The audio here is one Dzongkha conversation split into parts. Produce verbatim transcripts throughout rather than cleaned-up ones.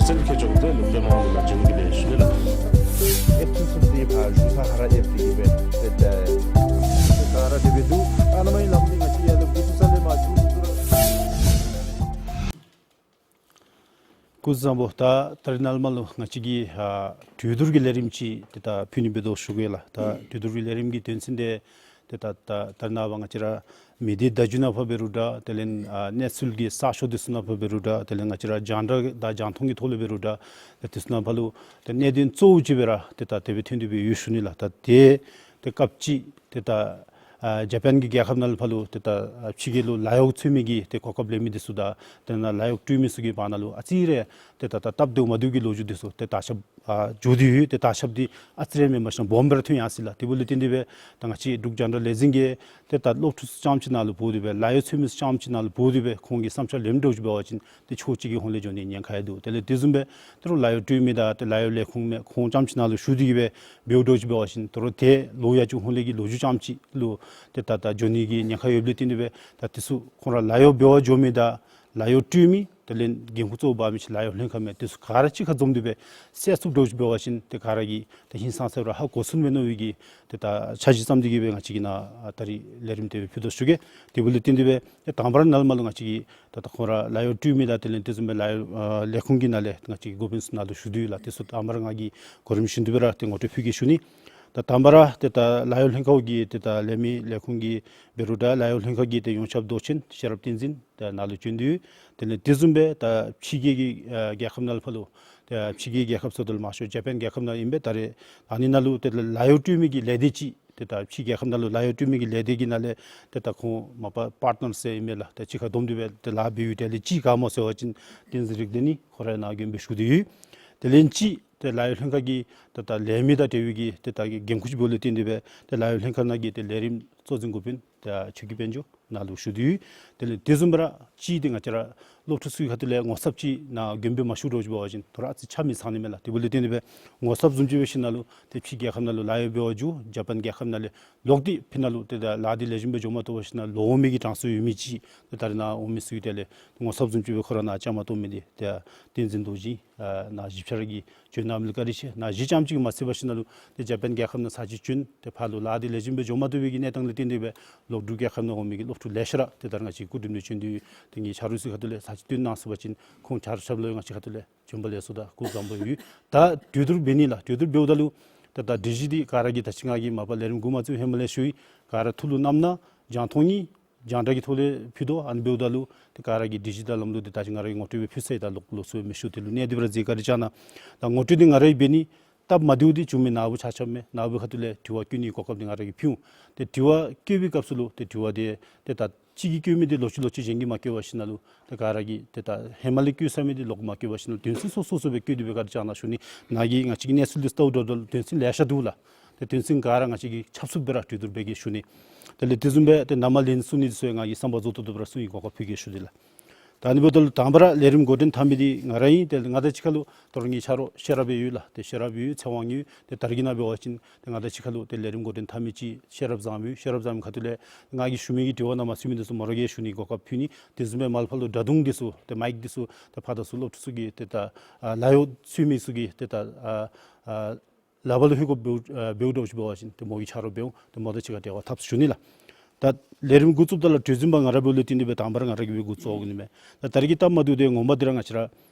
སེམས་ཁྱེད་ཅོག་དེ་ལུ་ཕེ་མང་ལུ་ལ་འཇོན་གི་ལས་ཞུ་ནི་ལགས། ཨེབ་ཚུན་ཚུན་དེ་ཕར་ཞུ་ས་ཧ་ར་ཨེབ་དེ་གི་སྦེ་ཏེ་ད་ག་ར་དེ་སྦེ་འདུག། ཨ་ནཱ་མ་ཡིན་ལམ་འདི་ང་བཅས་ཡར་ལུ་འགོ་བཙུགས་ས་ལས་མར་ཞུ་ཞུ་ར། སྐུ་གཟུགས་བཟང་པོ། ད་ད་རིས་ནཱ་ལས་མར་ལུ་ང་བཅས་ཀྱིས་ཨ་གྲོས་བསྡུར་གྱི་ལས་རིམ་ཅིག་ཏེ་ད་ཕུལ་ནི་འབད་དོ་ཞུ་གེ་ལགས། ད་གྲོས་བསྡུར་གྱི་ལས་རིམ་གྱི་དོན་ཚན་དེ་ཏེ་ད་ད་ད་རེས་ནངས་པ་ང་བཅས་ར་མི་སྡེ་བརྡ་བརྒྱུད་ནང་ཕར་འབད་རུང་འདྲ། དེ་ལས་ཨ་གནས་ཚུལ་གྱི་གསར་ཤོག་འདི་ཚུ་ནང་ཕར་འབད་རུང་འདྲ། དེ་ལས་ང་བཅས་ར་རྒྱང་བསྒྲགས་དང་རྒྱང་མཐོང་གི་ཐོག་ལས་འབད་རུང་འདྲ། ཏེ་འདི་ཚུ་ནང་ཕར་ལུ་ཏེ་གནད་དོན་གཙོ་བོ་ཅིག་སྦེ་ར་ཏེ་ད་དེ་སྦེ་ཐོན་ཏེ་སྦེ་ཡོད་ཞུ་ནི་ལགས། ད་དེ་ཏེ་སྐབས་ཅིག་ཏེ་ད་ཨ་ཇ་པཱན་གྱི་རྒྱལ་ཁབ་ནང་ལུ་ཕར་ལུ་ཏེ་ད་ཨ་ཕྱི་རྒྱལ་ལུ་ལཱ་གཡོག་འཚོལ་མི་གི་ཏེ་གོ་སྐབས་ལེན་མི་འདི་ཚུ་དང་ཏེ་ནཱ་ལཱ་གཡོག་སྤྲོད་མི་ཚུ་གི་བར་ན་ལུ་ཨ་ཙི་རེ་ཏེ་ད་ད་སྟབས་བདེཝ་མ་བདེཝ་གི་ལོ་རྒྱུས་འདི་ཚུ་ཏེ་དར་ཁྱབ་ཨ་འགྱོ་སྟེ་ཡོད། ཏེ་དར་ཁྱབ་འདི་ཨ་ཙི་རེ་མེན་པར་ཞིན་སྦོམ་སྦེ་ར་ཐོན་ཡར་སོ་ཡི་ལགས། དེ་འབདཝ་ལས་བརྟེན་ཏེ་སྦེ་ད་ང་བཅས་འབྲུག་རྒྱང་བསྒྲགས་ལས་འཛིན་གྱིས་ཏེ་ད་སློབ་ཕྲུག་ཚུ་རྐྱངམ་ཅིག་ནང་ལུ་འབོ་སྟེ་སྦེ་ལཱ་གཡོག་འཚོལ་མི་ཚུ་རྐྱངམ་ཅིག་ནང་ལུ་འབོ་སྟེ་སྦེ་ཁོང་གི་བསམ་འཆར་ལེན་འདྲཝ་ཅིག་འབད་བ་ཅིན་ཏེ་ཕྱོགས་གཅིག་གི་ཧོང་ལས་འགྱོ་ནིའི་ཉེན་ཁ་ཡང་འདུག། དེ་ལས་དེ་བཟུམ་སྦེ་ད་རུང་ལཱ་གཡོག་སྤྲོད་མི་དང་ཏེ་ལཱ་གཡོག་ལས་ཁུངས་མི་ཁོང་རྐྱངམ་ཅིག་ནང་ལུ་ཞུགས་ཏེ་གི་སྦེ་འབདཝ་འདྲཝ་ཅིག་འབད་བ་ཅིན་ད་རུང་ཏེ་ལོག་ཡར་བཅུག་ཧོང་ལས་ཀྱི་ལོ་རྒྱུས་རྐྱངམ་ཅིག་ལུ་ཏེ་ད་ད་འགྱོ་ནིའི་ཉེན་ཁ་ཡོདཔ་ལས་བརྟེན་ཏེ་སྦེ་ད་འདི་ཚུ་ཁོང་ར་ལཱ་གཡོག་འབད་བར་འགྱོ་མི་དང་ལཱ་གཡོག་སྤྲོད་མི་དེ་ལས་འགན་ཁུར་གཙོ་བོ་འབག་མི་ཅིག་ལཱ་གཡོག་ལྷན་ཁག་མས། འདི་ཚུ་ག་ར་གཅིག་ཁར་འཛོམས་ཏེ་སྦེ་བསལ་ཚུགསཔ་འདྲཝ་ཅིག་འབད་བ་ཅིན་ཏེ་ག་ར་གིས་ཏེ་ཧིང་སངས་ས་ར་ཧ་གོ་ཚུགས་མས་མནོ་བའི་གི་ཏེ་ད་འཆར་གཞི་བརྩམས་ཏེ་གི་སྦེ་ང་བཅས་ཀྱིས་ནཱ་ད་རིས་ལས་རིམ་དེ་སྦེ་ཕུལ་དོ་ཞུ་གེ། དེ་འབདཝ་ལས་བརྟེན་ཏེ་སྦེ་ཏེ་དང་པ་ར་ནཱ་ལས་མར་ལུ་ང་བཅས་ཀྱིས་ད་ད་ཁོང་ར་ལཱ་གཡོག་སྤྲོད་མི་དང་དེ་ལས་དེ་བཟུམ་སྦེ་ལཱ་གཡོག་ཨ་ལས་ཁུངས་ཀྱི་ནང་ལས་ང་བཅས་ཀྱི་འགོ་དཔོན་ཚུ་ནཱ་ལུ་ཞུ་དོ་ཡོད་ལགས། དེ་ཚུ་དང་པ་ར་ང་གིས་གོ་རིམ་བཞིན་དུ་སྦེ་ར་ཏེ་ངོ་སྤྲོད་ཕུལ་གེ་ཞུ་ནི། ད་དང་པ་ར་ཏེ་ད་ལཱ་གཡོག་ལྷན་ཁག་གི་ཏེ་ད་ལས་མི་ལས་ཁུངས་ཀྱི་འབད་རུང་འདྲ་ལཱ་གཡོག་ལྷན་ཁག་གི་ཏེ་ཡོངས་ཁྱབ་མདོ་ཆེན་ཤེས་རབ་བསྟན་འཛིན་ཏེ་ནཱ་ལུ་བྱོན་དོ་ཡོད། དེ་ལས་དེ་བཟུམ་སྦེ་ད་ཕྱི་རྒྱལ་གྱི་ཨ་རྒྱལ་ཁབ་ནང་ལུ་ཕར་ལུ་ཏེ་ཕྱི་རྒྱལ་རྒྱལ་ཁབ་ཚུ་དང་མ་གཞི་ཇ་པཱན་རྒྱལ་ཁབ་ནང་ཨིན་པས། ད་རེས་ཨ་ནི་ནང་ལུ་ཏེ་ལཱ་གཡོག་སྤྲོད་མི་གི་ལས་སྡེ་ཅིག་ཏེ་ད་ཕྱི་རྒྱལ་ཁབ་ནང་ལུ་ལཱ་གཡོག་སྤྲོད་མི་གི་ལས་སྡེ་གི་ནང་ལས་ཏེ་ད་ཁོང་མ་པ་པཱརཊ་ནར་ཟེར་ཨིན་མས་ལགས། ཏེ་གཅིག་ཁར་བསྡོམས་ཏེ་སྦེ་ཏེ་ལཱ་འབད་ཡོད། དེ་ལས་གཅིག་ག་སྨོ་ཟེར་བ་ཅིན་བསྟན་འཛིན་རིག་ལྡན་ནི་ཁོ་ར་ནཱ་མགྱོནམ་སྦེ་ཞུ་སྟེ་ཡོད། དེ་ལས་གཅིག་ཏེ་ལཱ་གཡོག་ལྷན་ཁག་གི་ཏེ་ད་ལས་མི་དང་འབྲེལ་བའི་གི་ཏེ་ད་གི་འགན་ཁུར་ཅིག་འབདཝ་ལས་བརྟེན་ཏེ་སྦེ་ཏེ་ལཱ་གཡོག་ལྷན་ཁག་ནང་གི་ཏེ་ལས་རིམ་གཙོ་འཛིན་འགོ་དཔོན་ཏེ་ཆོས་སྐྱིད་དཔལ་འབྱོར་ནཱ་ལུ་ཞུ་སྟེ་ཡོད། དེ་ལས་དེ་བཟུམ་སྦེ་ར་གཅིག་ཏེ་ང་བཅས་ར་སློབ་ཕྲུག་ཚུ་གི་ཁ་ཐུག་ལས་ངོ་ཚབ་ཅིག་ནཱ་མགྱོནམ་སྦེ་མ་ཞུ་འདྲཝ་ཅིག་འབད་བ་ཅིན་ད་རུང་ཨ་ཙི་ཆ་མི་ཚང་ནི་མས་ལགས། དེ་འབདཝ་ལས་བརྟེན་ཏེ་སྦེ་ངོ་ཚབ་བཟུམ་ཅིག་འབད་ཞིན་ན་ལུ་ཏེ་ཕྱི་རྒྱལ་ཁབ་ནང་ལུ་ལཱ་གཡོག་འབད་བར་འགྱོ་ཇ་པཱན་རྒྱལ་ཁབ་ནང་ལས་ལོག་སྟེ་ཕི་ནང་ལུ་ཏེ་ད་ལཱ་འདི་ལེགས་ཤོམ་སྦེ་འགྱོ་མ་བཏུབ་པར་ཞིན་ན་ལོག་འོང་མི་གི་གྲངས་སུ་ཡོད་མི་ཅིག་ཏེ་ད་རེས་ནཱ་འོང་མི་ཚུ་གི་དེ་ལས་ངོ་ཚབ་བཟུམ་ཅིག་སྦེ་ཁོ་ར་ནཱ་བཅའ་མར་གཏོགས་མི་འདི་ཏེ་བསྟན་འཛིན་རྡོ་རྗེ་ཨ་ནཱ་གཞིས་ཆགས་ར་གིས་བྱོན་གནང་མི་ལུ་བཀའ་དྲིན་ཆེ། ནཱ་གཞི་རྐྱངམ་ཅིག་གིས་མ་ཚད་པར་ཞིན་ན་ལུ་ཏེ་ཇ་པཱན་རྒྱལ་ཁབ་ནང་ཚར་གཅིག་བྱོན་ཏེ་ཕར་ལུ་ལཱ་འདི་ལེགས་ཤོམ་སྦེ་འགྱོ་མ་བཏུབ་པའི་གི་གནས་སྟངས་ལས་བརྟེན་ཏེ་སྦེ་ལོག་འབྲུག་རྒྱལ་ཁབ་ནང་འོང་མི་གི་སློབ་ཕྲུག་ལེ་ཤ་ར་ཏེ་ད་རེས་ང་བཅས་སྐུ་མགྲོན་ལུ་བྱོན་ཏེ་ཡོད། ཏེ་ངེའི་ཆ་རོགས་ཚུ་གི་ཁ་ཐུག་ལས་ཚར་གཅིག་བཏོན་གནང་ཚུགས་པ་ཅིན་ཁོང་ཆ་རོགས་ཆ་རོགས་ལུ་ང་བཅས་ཁ་ཐུག་ལས་བྱོན་པ་ལེགས་སོ་དང་སྐུ་གཟུགས་བཟང་པོ་ཡོད། ད་གྲོས་བསྡུར་འབད་ནི་ལགས། གྲོས་བསྡུར་འབདཝ་ད་ལུ་ད་ད་སྒྲིག་གཞི་འདི་ག་ར་གིས་ད་ཅི་ང་གིས་མ་པ་ལས་རིམ་འགོ་མ་བཙུགས་ཧེ་མ་ལས་ཞུ་ཡི། ག་ར་ཐུགས་ལུ་བསྣམས་གནང་། རྒྱང་མཐོང་ནི་རྒྱང་བསྒྲགས་ཀྱི་ཐོག་ལས་ཕུལ་དོ། ཨ་ནི་འབདཝ་ད་ལུ་ཏེ་ག་ར་གི་སྒྲིག་གཞི་དང་ལམ་ལུགས་འདི་ད་ཅི་ང་ར་གིས་ངོ་སྤྲོད་སྦེ་ཕུལ་ཚར་ཡི། ད་ལོག་ལོགས་སུ་མི་ཞུ། དེ་ལུ་གནས་བདེ་བར་མཛད་བཀའ་དྲིན་བསྐྱང་གནང་། ད་ངོ་སྤྲོད་འདི་ང་ར་གིས་འབད་ནི་སྟབས་མ་བདེཝ་འདི་བྱུང་མི་ནཱ་བུ་ཆ་ཁྱབ་མས། ནཱ་བུའི་ཁ་ཐུག་ལས་དྲི་བ་བཀོད་ནིའི་གོ་སྐབས་འདི་ང་ར་གིས་ཕུལ་འོང་། ཏེ་དྲི་བ་བཀོད་པའི་སྐབས་སུ་ལུ་ཏེ་དྲི་བ་འདི་ཏེ་ད་གཅིག་གིས་བཀོད་མི་འདི་ལོག་ཅི་ལོག་ཅི་གཞན་གྱིས་མ་བཀོད་པར་ཞིན་ན་ལུ་ཏེ་ག་ར་གིས་ཏེ་ད་ཧེ་མ་ལས་བཀོད་ཚར་མི་འདི་ལོག་མ་བཀོད་པར་ཞིན་ན་ལུ་དོན་ཚན་སོ་སོ་སོ་སྦེ་བཀོད་དེ་སྦེ་བཀའ་དྲིན་བསྐྱང་གནང་ཞུ་ནི། ནཱ་གི་ང་བཅས་ཀྱི་གནས་ཚུལ་འདི་ལྟཝ་ད་ལུ་དོན་ཚན་ལེ་ཤ་འདུག་ལགས། ཏེ་དོན་ཚན་ག་ར་ང་བཅས་ཀྱིས་ཆབ་གསུམ་སྦེ་ར་གྲོས་བསྡུར་འབད་གེ་ཞུ་ནི། དེ་ལས་དེ་བཟུམ་སྦེ་ཏེ་ནཱ་མར་ལན་གསུང་ནི་འདི་ཚུ་ང་གིས་བསམ་པ་རྫོགས་ཏོག་ཏོ་སྦེ་ར་གསུང་ནིའི་གོ་སྐབས་ཕུལ་གེ་ཞུ་ནི་ལགས། ད་ཨ་ནི་འབདཝ་ད་ལུ་དང་པ་ར་ལས་རིམ་འགོ་འདྲེན་འཐབ་མི་འདི་ང་ར་ཨིན། ཏེ་ང་དང་གཅིག་ཁར་ལུ་ད་རུང་ངེའི་ཆ་རོགས་ཤེས་རབ་ཡོད་ལགས། ཏེ་ཤེས་རབ་ཡོད། ཚེ་དབང་ཡོད། ཏེ་ད་རིས་ཀྱི་ནང་འབད་བ་ཅིན་ཏེ་ང་དང་གཅིག་ཁར་ལུ་ཏེ་ལས་རིམ་འགོ་འདྲེན་འཐབ་མི་ཅིག་ཤེས་རབ་བཟང་མོ་ཡོད། ཤེས་རབ་བཟང་མོའི་ཁ་ཐུག་ལས་ང་གིས་ཞུ་མི་གི་དྲི་བ་ནང་མ་ཚུད་མི་འདི་ཚུ་མོ་ར་གིས་ཞུ་ནིའི་གོ་སྐབས་ཕུལ་ནི། དེ་བཟུམ་སྦེ་མར་ལུ་ཕར་ལུ་སྒྲ་རྡུང་འདི་ཚུ་ཏེ་མའིཀ་འདི་ཚུ་ཏེ་ཕར་དང་ཚུར་སློབ་ཕྲུག་ཚུ་གིས་ཏེ་ད་ཨ་ལཱ་གཡོག་འཚོལ་མི་ཚུ་གིས་ཏེ་ད་ཨ་ཨ་ལག་པ་ལུ་ལྷོད་དགོཔ་འབདཝ་ཨ་འབདཝ་འདྲཝ་ཅིག་འབད་བ་ཅིན་ཏེ་མོ་གི་ཆ་རོགས་འབད་འོང་། ཏེ་མོ་དང་གཅིག་ཁར་འབྲེལ་བ་འཐབ་ཞུ་ནི་ལགས། ད་ལས་རིམ་འགོ་བཙུགསཔ་ད་ལུ་གྲོས་འཛིན་པ་ང་ར་འབདཝ་ལས་བརྟེན་ཏེ་སྦེ་དང་པ་ར་ང་ར་གིས་སྦེ་འགོ་བཙུགས་འོང་ནི་མས། ད་ད་རིས་ཀྱི་སྟབས་མ་བདེཝ་འདི་ངོ་མ་འདི་ར་ང་བཅས་ར་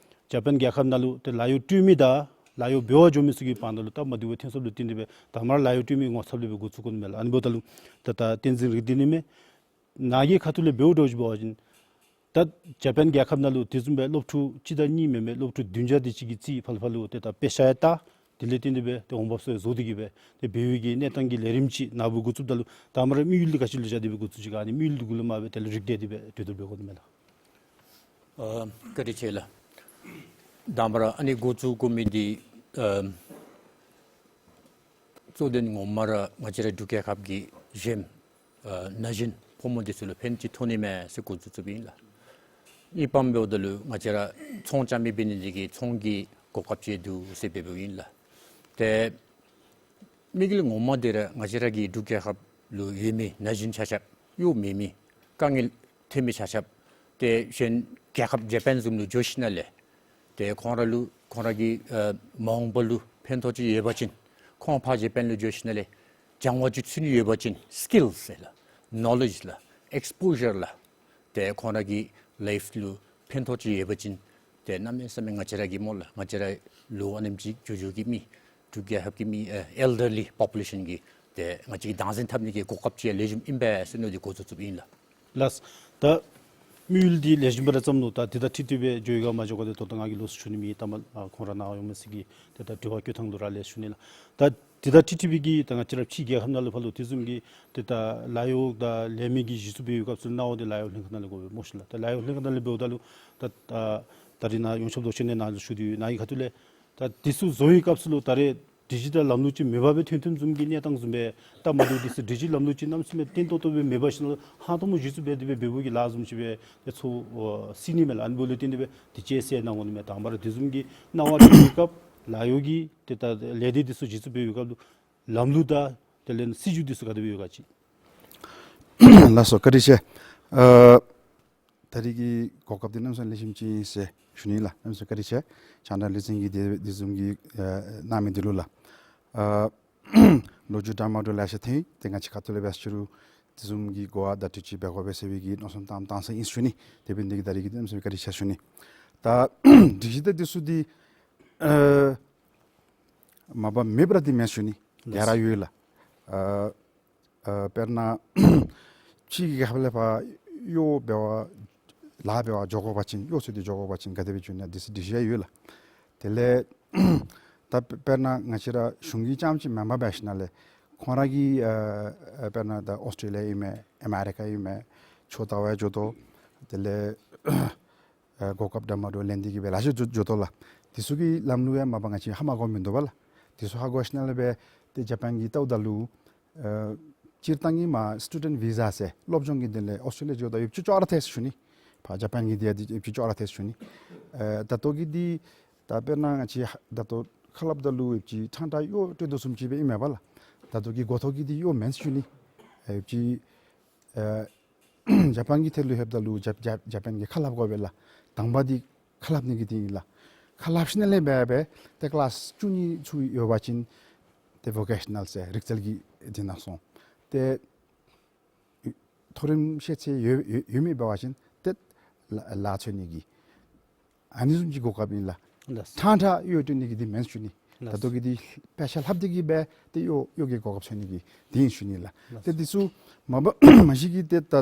ཇ་པཱན་རྒྱལ་ཁབ་ནང་ལུ་ཏེ་ལཱ་གཡོག་སྤྲོད་མི་དང་ལཱ་གཡོག་འབད་བར་འགྱོ་མི་ཚུ་གི་བར་ན་ལུ་སྟབས་མ་བདེཝ་ཐོན་སོངམ་ལས་བརྟེན་ཏེ་སྦེ་དང་པ་ར་ལཱ་གཡོག་སྤྲོད་མི་ངོ་ཚབ་ལས་སྦེ་འགོ་བཙུགས་དགོ་ནི་མས་ལགས། ཨ་ནི་འབདཝ་ད་ལུ་ད་ད་བསྟན་འཛིན་རིག་ལྡན་ནི་མས། ནཱ་གི་ཁ་ཐུག་ལས་འབདཝ་འདྲཝ་ཅིག་འབད་བ་ཅིན་ད་ཇ་པཱན་རྒྱལ་ཁབ་ནང་ལུ་དེ་བཟུམ་སྦེ་སློབ་ཕྲུག་གཅིག་དང་གཉིས་མེན་མས། སློབ་ཕྲུག་བདུན་བརྒྱ་དེ་ཅིག་གི་རྩིས་ཕར་ལུ་ཕར་ལུ་ཏེ་ད་དཔེ་ཤ་ཡང་བལྟ། དེ་ལས་བརྟེན་ཏེ་སྦེ་ཏེ་འོང་འབབ་ཚུ་བཟོ་སྟེ་གི་སྦེ་ཏེ་འབད་བའི་གི་གནས་སྟངས་ཀྱི་ལས་རིམ་ཅིག་ནཱ་བུ་འགོ་བཙུགསཔ་ད་ལུ་དང་པ་ར་དམིགས་ཡུལ་འདི་ག་ཅི་ལུ་བཞག་སྟེ་སྦེ་འགོ་བཙུགས་ཅི་ག། ཨ་ནི་དམིགས་ཡུལ་འདི་གུ་ལུ་མ་སྦེ་དེ་ལུ་རིགས་བསྡད་དེ་སྦེ་གྲོས་བསྡུར་འབད་དགོ་ནི་མས་ལགས། ཨ་བཀའ་དྲིན་ཆེ་ལགས། དང་པ་ར་ཨ་ནི་འགོ་བཙུགས་དགོ་མི་འདི་ཨ་གཙོ་དོན་ངོ་མ་ར་ང་བཅས་ར་འབྲུག་རྒྱལ་ཁབ་ཀྱི་གཞོནམ་ཨ་ན་གཞོན་ཕོ་མོ་འདི་ཚུ་ལུ་ཕན་ཅིག་ཐོགས་ནི་མས་ཟེར་འགོ་བཙུགས་བཙུགསཔ་ཨིན་ལགས། གཉིས་པམ་འབདཝ་ད་ལུ་ང་བཅས་ར་ཚོང་རྐྱབ་མི་འབད་ནི་འདི་གིས་ཚོང་གི་གོ་སྐབས་ཅིག་འདུག་ཟེར་འབདཝ་ཨིན་ལགས། ཏེ་དམིགས་ཡུལ་ངོ་མ་འདི་ར་ང་བཅས་ར་གི་འབྲུག་རྒྱལ་ཁབ་ལུ་ཡོད་མི་ན་གཞོན་ཆ་ཁྱབ་གཡོག་མེད་མི་དཀའ་ངལ་ཐོན་མི་ཆ་ཁྱབ་ཏེ་གཞན་རྒྱལ་ཁབ་ཇ་པཱན་བཟུམ་ལུ་འགྱོ་ཞིནམ་ལས་ཏེ་ཁོང་ར་ལུ་ ཁོང་ར་གི་ཨ་མ་འོངས་པ་ལུ་ཕན་ཐོགས་ཅིག་ཡོད་པ་ཅིན་ཁོང་ཕར་ཇ་པཱན་ལུ་འགྱོ་ཞིནམ་ལས་སྦྱང་བ་ཅིག་ཚུད་ནི་ཡོད་པ་ཅིན་སི་ཀིལསི་ལགས་ནོ་ལེཇ་ལགས་ཨེགསི་པོ་ཞར་ལགས་ཏེ་ཁོང་ར་གི་ལའིཕ་ལུ་ཕན་ཐོགས་ཅིག་ཡོད་པ་ཅིན་ཏེ་གནམ་མེད་ས་མེད་ང་བཅས་ར་གི་སྨོ་ལགས་ང་བཅས་ར་ལུ་ཨ་ནེམ་ཅིག་འགྱོ་འགྱོཝ་གི་མི་འབྲུག་རྒྱལ་ཁབ་ཀྱི་མི་ཨ་ཨེལ་ཌར་ལི་པོ་པུ་ལེ་ཤཱན་གྱི་ཏེ་ང་བཅས་ཀྱིས་སྟངས་འཛིན་འཐབ་ནི་གི་གོ་སྐབས་ཅིག་ལེགས་ཤོམ་ཨིན་པས་ཟེར་མནོ་སྟེ་འགོ་བཙུགས་བཙུགསཔ་ཨིན་ལགས། ལགས། ད་དམིགས་ཡུལ་འདི་ལེགས་ཤོམ་སྦེ་ར་བརྩམས་ནུག། ད་འདི་དང་འཁྲིལ་ཏེ་སྦེ་འགྱོ་ཡི་ག་མ་འགྱོ་ག་འདི་ད་ལྟོ་ང་གིས་ལོགས་སུ་ཞུ་ནི་མེད། ལྟ་མ་ཨ་ཁོང་ར་ནཱ་ཡོད་མི་ཚུ་གི་ཏེ་ད་དྲི་བ་བཀོད་ཐངས་ལུ་ར་ལེགས་ཤོམ་ཞུ་ནི་ལགས། ད་འདི་དང་འཁྲིལ་ཏེ་སྦེ་གི་ད་ང་བཅས་ར་ཕྱི་རྒྱལ་ཁབ་ནང་ལུ་ཕར་ལུ་དེ་བཟུམ་གྱི་ཏེ་ད་ལཱ་གཡོག་དང་ལས་མི་གི་གཞི་བཙུགས་འབད་བའི་སྐབས་སུ་གནང་བ་འདི་ལཱ་གཡོག་ལྷན་ཁག་ནང་ལས་དགོ་པས་སྨོ་ཤིག་ལགས། ད་ལཱ་གཡོག་ལྷན་ཁག་ནང་ལས་འབདཝ་ད་ལུ་ད་ད་ད་རིས་ནཱ་ཡོངས་ཁྱབ་མདོ་ཆེན་ནང་ལུ་ཞུ་སྟེ་ཡོད། ནཱ་གི་ཁ་ཐུག་ལས་ད་འདི་ཚུ་བཟོ་བའི་སྐབས་སུ་ལུ་ད་རེས་ཌི་ཇི་ཊལ་ལམ་ལུགས་ཅིག་མེད་པར་སྦེ་ཐོན་ཐོནམ་བཟུམ་གྱི་གནས་སྟངས་བཟུམ་སྦེ་ད་མ་འདྲཝ་འདི་ཚུ་ཌི་ཇི་ཊལ་ལམ་ལུགས་ཅིག་གནམ་མེད་ས་མེད་བརྟན་ཏོག་ཏོ་སྦེ་མེད་པ་ཅིན་ཧང་སྟོང་མོ་གཞི་བཙུགས་འབད་དེ་སྦེ་འབད་བའི་གི་ལཱ་བཟུམ་ཅིག་སྦེ་ཏེ་ཚུ་ཨོ་སྲིད་ནི་མས་ལགས། ཨ་ནི་འབདཝ་ལས་བརྟེན་ཏེ་སྦེ་དེ་ཅིག་ཟེར་གནང་དགོ་ནི་མས། དང་པ་ར་དེ་བཟུམ་གྱི་གནང་བ་ཐོབ་པའི་སྐབས་ལཱ་གཡོག་གི་ཏེ་ད་ལས་སྡེ་འདི་ཚུ་གཞི་བཙུགས་འབད་བའི་སྐབས་ལུ་ལམ་ལུགས་དང་དེ་ལས་སྲིད་བྱུས་འདི་ཚུ་ག་དེ་སྦེ་ཡོད་ག་ཅིག། ལགས་སོ། བཀའ་དྲིན་ཆེ། ཨ་ད་རིས་ཀྱི་གོ་སྐབས་འདི་གནམ་མེད་ས་མེད་ལེགས་ཤོམ་ཅིག་ཨིན་ཟེར་ཞུ་ནི་ལགས། གནམ་མེད་ས་མེད་བཀའ་དྲིན་ཆེ། རྒྱང་བསྒྲགས་ལས་འཛིན་གྱིས་འདི་འདི་བཟུམ་གྱི་ཨ་གནང་མི་འདི་ལུ་ལགས། ཨ་ལོ་རྒྱུས་འདྲ་མ་འདྲཝ་ལེ་ཤ་ཐོན་ཡི། ཏེ་ང་བཅས་ཁ་ཐུག་ལས་འབད་ཞུ་རུང་དེ་བཟུམ་གྱི་གོ་བ་བརྡ་སྤྲོད་ཅིག་འབད་དགོ་པས་ཟེར་བའི་གི་མནོ་བསམ་བཏང་བཏང་ས་ཨིན་ཞུ་ནི། དེ་འབད་ནི་འདི་གིས་ད་རིས་ཀྱི་གནམ་མེད་ས་མེད་བཀའ་དྲིན་ཆེ་ཞུ་ནི། ད་ཌི་ཇི་ཊལ་འདི་ཚུ་འདི་ཨ་མ་པ་མེད་པ་ར་འདི་མེན་ཞུ་ནི། ཡ་ར་ཡོད་ལགས། ཨ་ཨ་དཔེར་ན་ཕྱི་རྒྱལ་ཁབ་ལས་ཕར་གཡོག་འབད་བར་ལཱ་འབད་བར་འགྱོ་དགོ་པ་ཅིན་གཡོག་འཚོལ་ཏེ་འགྱོ་དགོ་པ་ཅིན་ག་དེ་སྦེ་འགྱོ་ནི་འདི་ཚུ་ཌི་ཇི་ཊལ་ཡོད་ལགས། དེ་ལས་ད་དཔེར་ན་ང་བཅས་ར་གཞུང་གི་རྐྱངམ་ཅིག་མེན་པར་འབད་ཞིནམ་ལས་ཁོང་ར་གི་ཨ་ཨ་དཔེར་ན་ད་ཨོསི་ཊྲེ་ལི་ཡ་ཨིན་མས། ཨ་མེ་རི་ཀ་ཨིན་མས། ཕྱོགས་གཏོགས་སྦེ་འགྱོ་དོ། དེ་ལས་ཨ་གོ་སྐབས་འདྲ་མ་འདྲཝ་ལེན་ཏེ་གིས་སྦེ་ལེ་ཤ་འགྱོ་འགྱོ་དོ་ལགས། དེ་ཚུ་གི་ལམ་ལུགས་ཡང་མ་པ་ང་བཅས་ཧ་མ་གོ་མི་འདུག་པ་ལགས། དེ་ཚུ་ཧ་གོ་ཞིནམ་ལས་སྦེ་ཏེ་ཇ་པཱན་གྱིས་བལྟཝ་ད་ལུ་ཨ་སྤྱིར་བཏང་གི་མ་སི་ཊུ་ཌེནཊ་བི་ཟ་ཟེར་སློབ་སྦྱོང་གི་དོན་ལས་ཨོསི་ཊྲེ་ལི་ཡ་འགྱོཝ་ད་ཡོདཔ་ཅིག་ཅོག་ར་འཐད་ཟེར་ཞུ་ནི། ཕར་ཇ་པཱན་གྱི་འདི་ཡང་འདི་ཡོདཔ་ཅིག་ཅོག་ར་འཐད་ཟེར་ཞུ་ནི། ཨ་ད་ལྟོ་གི་འདི་ད་དཔེར་ན་ང་བཅས་ད་ལྟོ་ཁ་སླབ་ད་ལུ་ཡོདཔ་ཅིག་ཕྲང་ཕྲང་གཡོག་སྤྲོད་དོ་བཟུམ་ཅིག་སྦེ་ཨིན་མས་པ་ལགས། ད་ལྟོ་གི་འགོ་ཐོག་གི་འདི་གཡོག་མེན་ཟེར་ཞུ་ནི། ཨ་ཡོདཔ་ཅིག་ཨ་ཇ་པཱན་གྱི་ཐད་ལུ་ལྷོདཔ་ད་ལུ་ཇ་ཇ་ཇ་པཱན་གྱི་ཁ་སླབ་དགོ་པས་ལགས། དང་པ་འདི་ཁ་སླབ་ནི་གི་འདི་ཨིན་ལགས། ཁ་སླབ་ཞིནམ་ལས་འབད་འབད་ཏེ་ཀི་ལཱསི་བཅུ་གཉིས་ཚུན་ཡོད་པ་ཅིན་ཏེ་བོ་ཀེ་ཤ་ནཱལ་ཟེར་རིག་རྩལ་གྱི་འདི་ནང་སོང་། ཏེ་མཐོ་རིམ་ཤེས་ཚད་ཡོད་ཡོད་ཡོད་མི་འབད་བ་ཅིན་ཏེ་ལཱ་ལཱ་འཚོལ་ནི་གི་ཨ་ནི་བཟུམ་ཅིག་གོ་སྐབས་ཨིན་ལགས། ལགས། ཕྲང་ཕྲང་གཡོག་སྤྲོད་ནི་གི་འདི་མེན་ཟེར་ཞུ་ནི། ལགས། ད་ལྟོ་གི་འདི་དཔེ་ཆ་ལྷབ་སྟེ་གིས་སྦེ་ཏེ་གཡོག་གཡོག་གི་གོ་སྐབས་འཚོལ་ནི་གི་འདི་ཨིན་ཟེར་ཞུ་ནི་ལགས། ལགས། ཏེ་འདི་ཚུ་མ་པ་མ་གཞི་གིས་ཏེ་ད་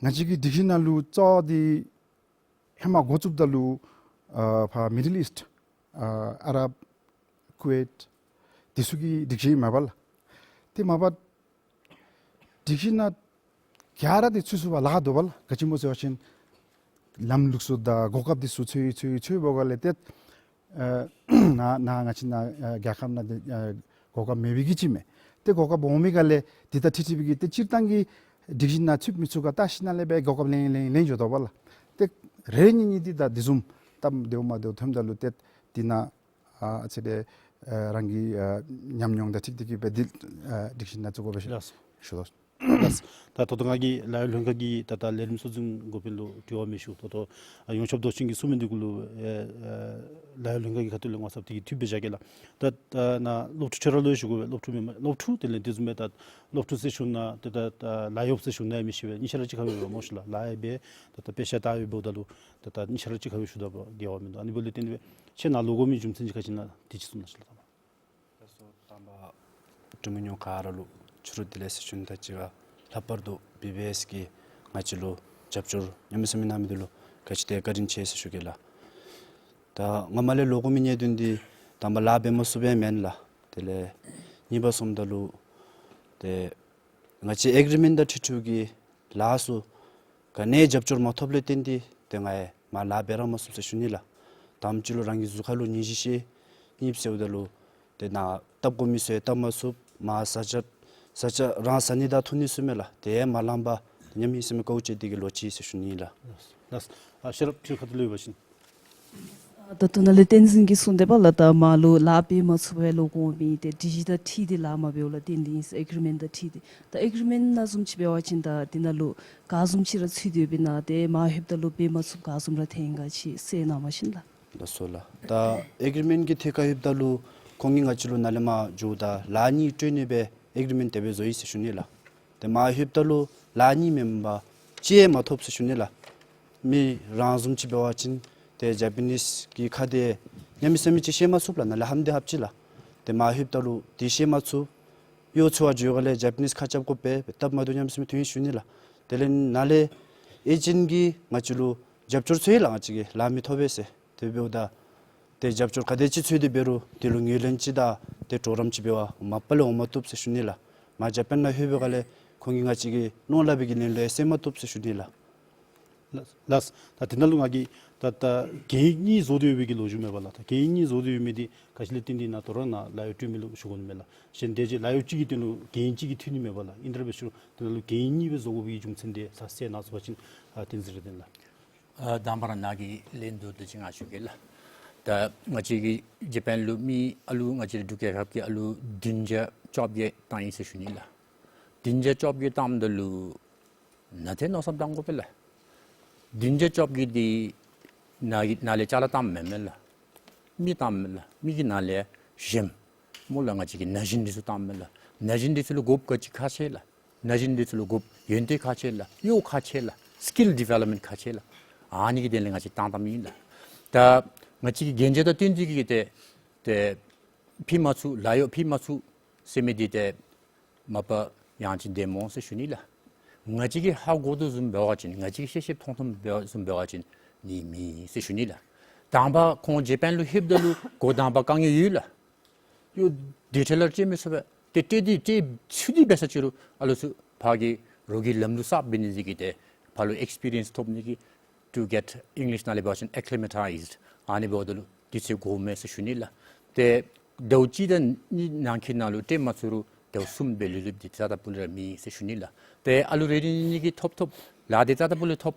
ང་བཅས་ཀྱི་སྒྲིག་གཞི་ནང་ལུ་གཙོ་བོ་འདི་ཧེ་མ་འགོ་བཙུགསཔ་ད་ལུ་ཨ་ཕར་མི་ཌལ་ཨིསཊ་ཨ་ཨ་རབ་ཀུ་ཝེཊ་འདི་ཚུ་གི་སྒྲིག་གཞི་ཨིན་མས་པ་ལགས། ཏེ་མ་པ་སྒྲིག་གཞི་ནང་ག་ར་འདི་ཚུད་ཚུདཔ་ལཱ་འདུག་པ་ལགས། ག་ཅི་སྨོ་ཟེར་བ་ཅིན་ལམ་ལུགས་ཚུ་དང་གོ་སྐབས་འདི་ཚུ་འཚོལ་འཚོལ་འཚོལ་བའི་སྒང་ལས་ཏེ་ཨ་ནཱ་ནཱ་ང་བཅས་ནཱ་ཨ་རྒྱལ་ཁབ་ནང་འདི་ཨ་གོ་སྐབས་མེད་པའི་གི་ཅིག་མས། ཏེ་གོ་སྐབས་འོང་མི་སྒང་ལས་འདི་དང་འཁྲིལ་འཁྲིལ་བའི་གི་ཏེ་སྤྱིར་བཏང་གི་སྒྲིག་གཞི་ནང་ཚུད་མི་ཚུད་ག་བལྟ་ཞིནམ་ལས་སྦེ་གོ་སྐབས་ལེན་ལེན་ལེན་འགྱོ་དོ་པ་ལགས། ཏེ་རེ་རེ་གཉིས་གཉིས་འདི་ད་འདི་བཟུམ་སྟབས་བདེཝ་མ་བདེཝ་ཐོནམ་ད་ལུ་ཏེ་འདི་ནང་ཨ་ཨ་ཙི་རེ་ཨ་རང་གི་ཨ་ཉམས་མྱོང་དང་འཁྲིལ་ཏེ་གིས་སྦེ་འདི་ཨ་སྒྲིག་གཞི་ནང་བཙུགས་དགོ་པས་ཟེར་ལགས། ཞུ་དོ། ལགས། ད་ད་ལྟོ་ང་གིས་ལཱ་གཡོག་ལྷན་ཁག་གི་ད་ལྟ་ལས་རིམ་གཙོ་འཛིན་འགོ་དཔོན་ལུ་དྲི་བ་མི་ཞུ། ད་ལྟོ་ཨ་ཡོངས་ཁྱབ་མདོ་ཆེན་གྱིས་གསུང་མི་འདི་གུ་ལུ་ཨེ་ཨེ་ལཱ་གཡོག་ལྷན་ཁག་གི་ཁ་ཐུག་ལས་ངོ་ཚབ་འདི་གིས་འཐུས་སྦེ་བཞག་གེ་ལགས། ད་ད་ནཱ་སློབ་ཕྲུག་ཁྱོད་ར་ལུ་ཞུ་དགོ་པས། སློབ་ཕྲུག་མེན་པར་སློབ་ཕྲུག་དེ་ལས་འདི་བཟུམ་སྦེ་ད་སློབ་ཕྲུག་ཟེར་ཞུ་ན་ཏེ་ད་ད་ལཱ་གཡོགཔ་ཟེར་ཞུ་ན་ཡང་མི་ཤེས་པས། གཉིས་ཆ་ར་གཅིག་ཁར་སྦེ་འབདཝ་སྨོ་ཤིག་ལགས། ལཱ་ཡང་འབད་ད་ད་དཔེ་ཆ་ལྟ་སྦེ་འབདཝ་ད་ལུ་ད་ད་གཉིས་ཆ་ར་གཅིག་ཁར་སྦེ་ཞུཝ་ད་འབད་དགེ་བ་མིན་འདུག། ཨ་ནི་འབདཝ་ལས་བརྟེན་ཏེ་སྦེ་ཁྱོད་ནཱ་ལུ་དགོ་མི་རྒྱུ་མཚན་ཅིག་ག་ཅི་ཨིན་ན་འདི་ཅིག་གསུང་གནང་ཤིག་ལགས། ལགས་སོ། དང་པ་འབྲུག་མི་ཉུང་ག་ར་ལུ་ཕྱི་རུ་བདེ་ལེགས་ཟེར་ཞུ་ནི་དང་གཅིག་ཁར་ལྷག་པར་དུ་བི་བི་ཨེསི་གིས་ང་བཅས་ལུ་རྒྱབ་སྐྱོར་གནམ་མེད་ས་མེད་གནང་མི་འདི་ལུ་ག་ཅི་ཏེ་བཀའ་དྲིན་ཆེ་ཟེར་ཞུ་གེ་ལགས། ད་ངོ་མ་ལས་ལོག་དགོ་མི་གནད་དོན་འདི་དང་པ་ལཱ་འབད་མ་ཚུགསཔ་ཡང་མེན་ལགས། དེ་ལས་གཉིས་པ་སོངམ་ད་ལུ་ཏེ་ང་བཅས་ཨེག་རི་མེནཊ་དང་འཁྲིལ་འཁྲིལཝ་གི་ལཱ་ཚུ་ག་ནི་རྒྱབ་སྐྱོར་མ་ཐོབ་ལས་བརྟེན་ཏེ་ཏེ་ང་ཡང་མར་ལཱ་འབད་ར་མ་ཚུགས་ཟེར་ཞུ་ནི་ལགས། དང་པ་ཅིག་ལུ་རང་གི་གཟུགས་ཁར་ལུ་ནད་གཞི་ཤི། གཉིས་པ་ཟེརཝ་ད་ལུ་ཏེ་ནཱ་བཏབ་དགོ་མི་ཚུ་ཡང་བཏབ་མ་ཚུགས། མར་བཟའ་བཅའ་བཟའ་བཅའ་རང་བཟའ་ནི་དང་འཐུང་ནི་ཚུ་མས་ལགས། དེ་ཡང་མ་ལང་པར་གནམ་མེད་ས་མེད་དཀའཝ་སྤྱད་དེ་གིས་ལོ་ཅིག་ཟེར་ཞུ་ནི་ལགས། ལགས། ཨ་ཤེས་རབ་ཁྱོད་ཁ་ཐུག་ལས་འབད་བ་ཅིན། ད་ལྟོ་ནཱ་ལས་བསྟན་འཛིན་གྱིས་གསུངས་ཏེ་འབདཝ་ལས་ད་མར་ལུ་ལཱ་འབད་མ་ཚུགས་པར་ལོག་དགོ་མི་འདི་ཌི་ཇི་དང་འཁྲིལ་ཏེ་ལཱ་མ་འབདཝ་ལས་བརྟེན་ཏེ་ཨིན་ཟེར། ཨེག་རི་མེནཊ་དང་འཁྲིལ་ཏེ། ད་ཨེག་རི་མེནཊ་ནང་བཟུམ་ཅིག་འབད་བ་ཅིན་ད་འདི་ནང་ལུ་ག་བཟུམ་ཅིག་ར་ཚུད་དེ་ཡོདཔ་ཨིན་ན་ཏེ་མར་ལྷོདཔ་ད་ལུ་འབད་མ་ཚུགསཔ་ག་བཟུམ་ར་ཐོན་ག་ཅིག་གསལ་གནང་བ་ཅིན་ལགས། ལགས་སོ་ལགས། ད་ཨེག་རི་མེནཊ་གི་ཐད་ཁར་ལྷོདཔ་ད་ལུ་ཁོང་གིས་ང་བཅས་ལུ་ནཱ་ལས་མར་འགྱོཝ་ད་ལཱ་གཉིས་སྤྲོད་ནི་སྦེ་ཨེག་རི་མེནཊ་དེ་སྦེ་བཟོ་ཡི་ཟེར་ཞུ་ནི་ལགས། ཏེ་མར་ལྷོདཔ་ད་ལུ་ལཱ་གཉིས་མེན་པར་གཅིག་ཡང་མ་ཐོབ་ཟེར་ཞུ་ནི་ལགས། མི་རང་བཟུམ་ཅིག་འབད་བ་ཅིན་ཏེ་ཇ་པ་ནིསི་གི་ཁ་བརྡ་གནམ་མེད་ས་མེད་ཅིག་ཤེས་མ་ཚུགས་ལགས། ནཱ་ལས་ཧམ་འདི་ཧབ་ཅི་ལགས། ཏེ་མར་ལྷོདཔ་ད་ལུ་འདི་ཤེས་མ་ཚུགས། གཡོག་འཚོལ་བར་འགྱོ་བའི་སྒང་ལས་ཇ་པ་ནིསི་ཁ་རྐྱབ་དགོ་པས། སྟབས་མ་བདེཝ་གནམ་མེད་ས་མེད་ཐོན་ཡི་ཟེར་ཞུ་ནི་ལགས། དེ་ལས་ནཱ་ལས་ཨེ་ཇེནཊ་གིས་ང་བཅས་ལུ་རྒྱབ་སྐྱོར་འཚོལ་ཡི་ལགས། ང་བཅས་ཀྱིས་ལཱ་མི་ཐོབ་པས་ཟེར། དེ་འབདཝ་ད་ཏེ་རྒྱབ་སྐྱོར་ག་དེ་ཅིག་འཚོལ་ཏེ་འབད་རུང་དེ་ལུ་ངོས་ལེན་ཅིག་དང་ཏེ་གྲོགས་རམ་ཅིག་འབད་བར་མ་པ་ལས་འོང་མ་བཏུབ་ཟེར་ཞུ་ནི་ལགས། མར་ཇ་པཱན་ནང་ལྷོད་པའི་སྒང་ལས་ཁོང་གིས་ང་བཅས་ཀྱིས་མནོ་སླབ་པའི་གི་ལན་ལུ་ཡང་གསན་མ་བཏུབ་ཟེར་ཞུ་ནི་ལགས། ལགས། ལགས། ད་དེ་ནང་ལུ་ང་གིས་ད་ད་གན་ཡིག་གཉིས་བཟོ་སྟེ་ཡོད་པའི་གི་ལོ་རྒྱུས་མས་པ་ལགས། ད་གན་ཡིག་གཉིས་བཟོ་སྟེ་ཡོད་མི་འདི་ག་ཅི་ལས་བརྟེན་ཏེ་ནཱ་དོ་རུང་ནཱ་ལཱ་གཡོག་སྤྲོད་མི་ལུ་ཞུ་དགོ་ནི་མས་ལགས། གཞན་དེ་ཅིག་ལཱ་གཡོག་གཅིག་གི་དོན་ལུ་གན་ཡིག་གཅིག་གིས་འཐུས་ནི་མས་པ་ལགས། ཨིན་དེ་འབད་ཞུ་རུང་དེ་ནང་ལུ་གན་ཡིག་གཉིས་སྦེ་བཟོ་དགོ་པའི་གི་རྒྱུ་མཚན་དེ་ལྷག་གསལ་གནང་ཚུགས་པ་ཅིན་ཨ་བསྟན་འཛིན་རེ་ལགས། ཨ་དང་པ་ར་ནཱ་གི་ལན་བསྡུ་བསྡུ་ཅིག་ང་ཞུ་གེ་ལགས། ད་ང་བཅས་ཀྱིས་ཇ་པཱན་ལུ་མི་ཨ་ལུ་ང་བཅས་འབྲུག་རྒྱལ་ཁབ་ཀྱི་ཨ་ལུ་བདུན་བརྒྱ་བཅོ་བརྒྱད་བཏང་ཡི་ཟེར་ཞུ་ནི་ལགས། བདུན་བརྒྱ་བཅོ་བརྒྱད་བཏངམ་ད་ལུ་ནཱ་ཏེ་མནོ་བསམ་བཏང་དགོ་པས་ལགས། བདུན་བརྒྱ་བཅོ་བརྒྱད་འདི་ནཱ་གི་ནཱ་ལས་ཅ་ལ་བཏངམ་མེན་མས་ལགས། མི་བཏངམ་མས་ལགས། མི་གི་ནང་ལས་གཞན་མོ་ལགས་ང་བཅས་ཀྱི་ན་གཞོན་འདི་ཚུ་བཏངམ་མས་ལགས། ན་གཞོན་འདི་ཚུ་ལུ་དགོཔ་ག་ཅི་ཁག་ཆེ་ལགས། ན་གཞོན་འདི་ཚུ་ལུ་དགོཔ་ཡོན་ཏན་ཁག་ཆེ་ལགས། གཡོག་ཁག་ཆེ་ལགས། སི་ཀིལ་ཌི་ཝེ་ལོབ་མེནཊ་ཁག་ཆེ་ལགས། ཨ་ནི་གི་དོན་ལས་ང་བཅས་བཏང་བཏངམ་ཨིན་ལགས། ད་ང་བཅས་ཀྱིས་གན་རྒྱ་དང་བསྟུན་ཏེ་གིས་ཏེ་ཏེ་ཕུལ་མ་ཚུགས་ལཱ་གཡོག་ཕུལ་མ་ཚུགས་ཟེར་མི་འདི་ཏེ་མ་པ་ཡང་ཅིན་བདེན་མས་ཟེར་ཞུ་ནི་ལགས། ང་བཅས་ཀྱིས་ཧ་གོ་དོ་བཟུམ་འབད་བ་ཅིན་ང་བཅས་ཀྱིས་ཤེས་ཤེསཔ་མཐོང་མཐོངམ་འབད་བཟུམ་འབད་བ་ཅིན་ནི་མེད་ཟེར་ཞུ་ནི་ལགས། དང་པ་ཁོང་ཇ་པཱན་ལུ་ལྷོདཔ་ད་ལུ་འགོ་དང་པ་དཀའ་ངལ་ཡོད་ལགས། གཡོག་དེ་འཕྲལ་ལུ་སྤྲོད་མི་ཚུགས་པས། ཏེ་སྤྲོད་དེ་སྤྲོད་ཚུགས་དེ་འབད་ས་ཅིག་རུང་ཨ་ལུ་ཚུ་ཕར་གྱི་རོགས་ཀྱི་ལམ་ལུགས་གསརཔ་འབད་ནི་འདི་གིས་ཏེ་ཕར་ལུ་ཨེགསི་པི་རི་ཡེནསི་ཐོབ་ནི་གི་to get English ནང་ལས་འབད་བ་ཅིན་acclimatized ཨ་ནི་འབདཝ་ད་ལུ་དུས་ཚོད་འགོརཝ་མས་ཟེར་ཞུ་ནི་ལགས། ཏེ་ཟླཝ་གཅིག་དང་གཉིས་ནང་འཁོད་ནང་ལུ་སྤྲོད་མ་ཚུགས་རུང་ཟླཝ་གསུམ་སྦེ་ལུས་ལུསཔ་འདི་ཏེ་རྩ་དང་པོ་ལས་ར་མེད་ཟེར་ཞུ་ནི་ལགས། ཏེ་ཨ་ལུ་རེ་རེ་གཉིས་གཉིས་ཀྱིས་ཐོབ་ཐོབ་ལགས། ཏེ་རྩ་དང་པོ་ལས་ཐོབ་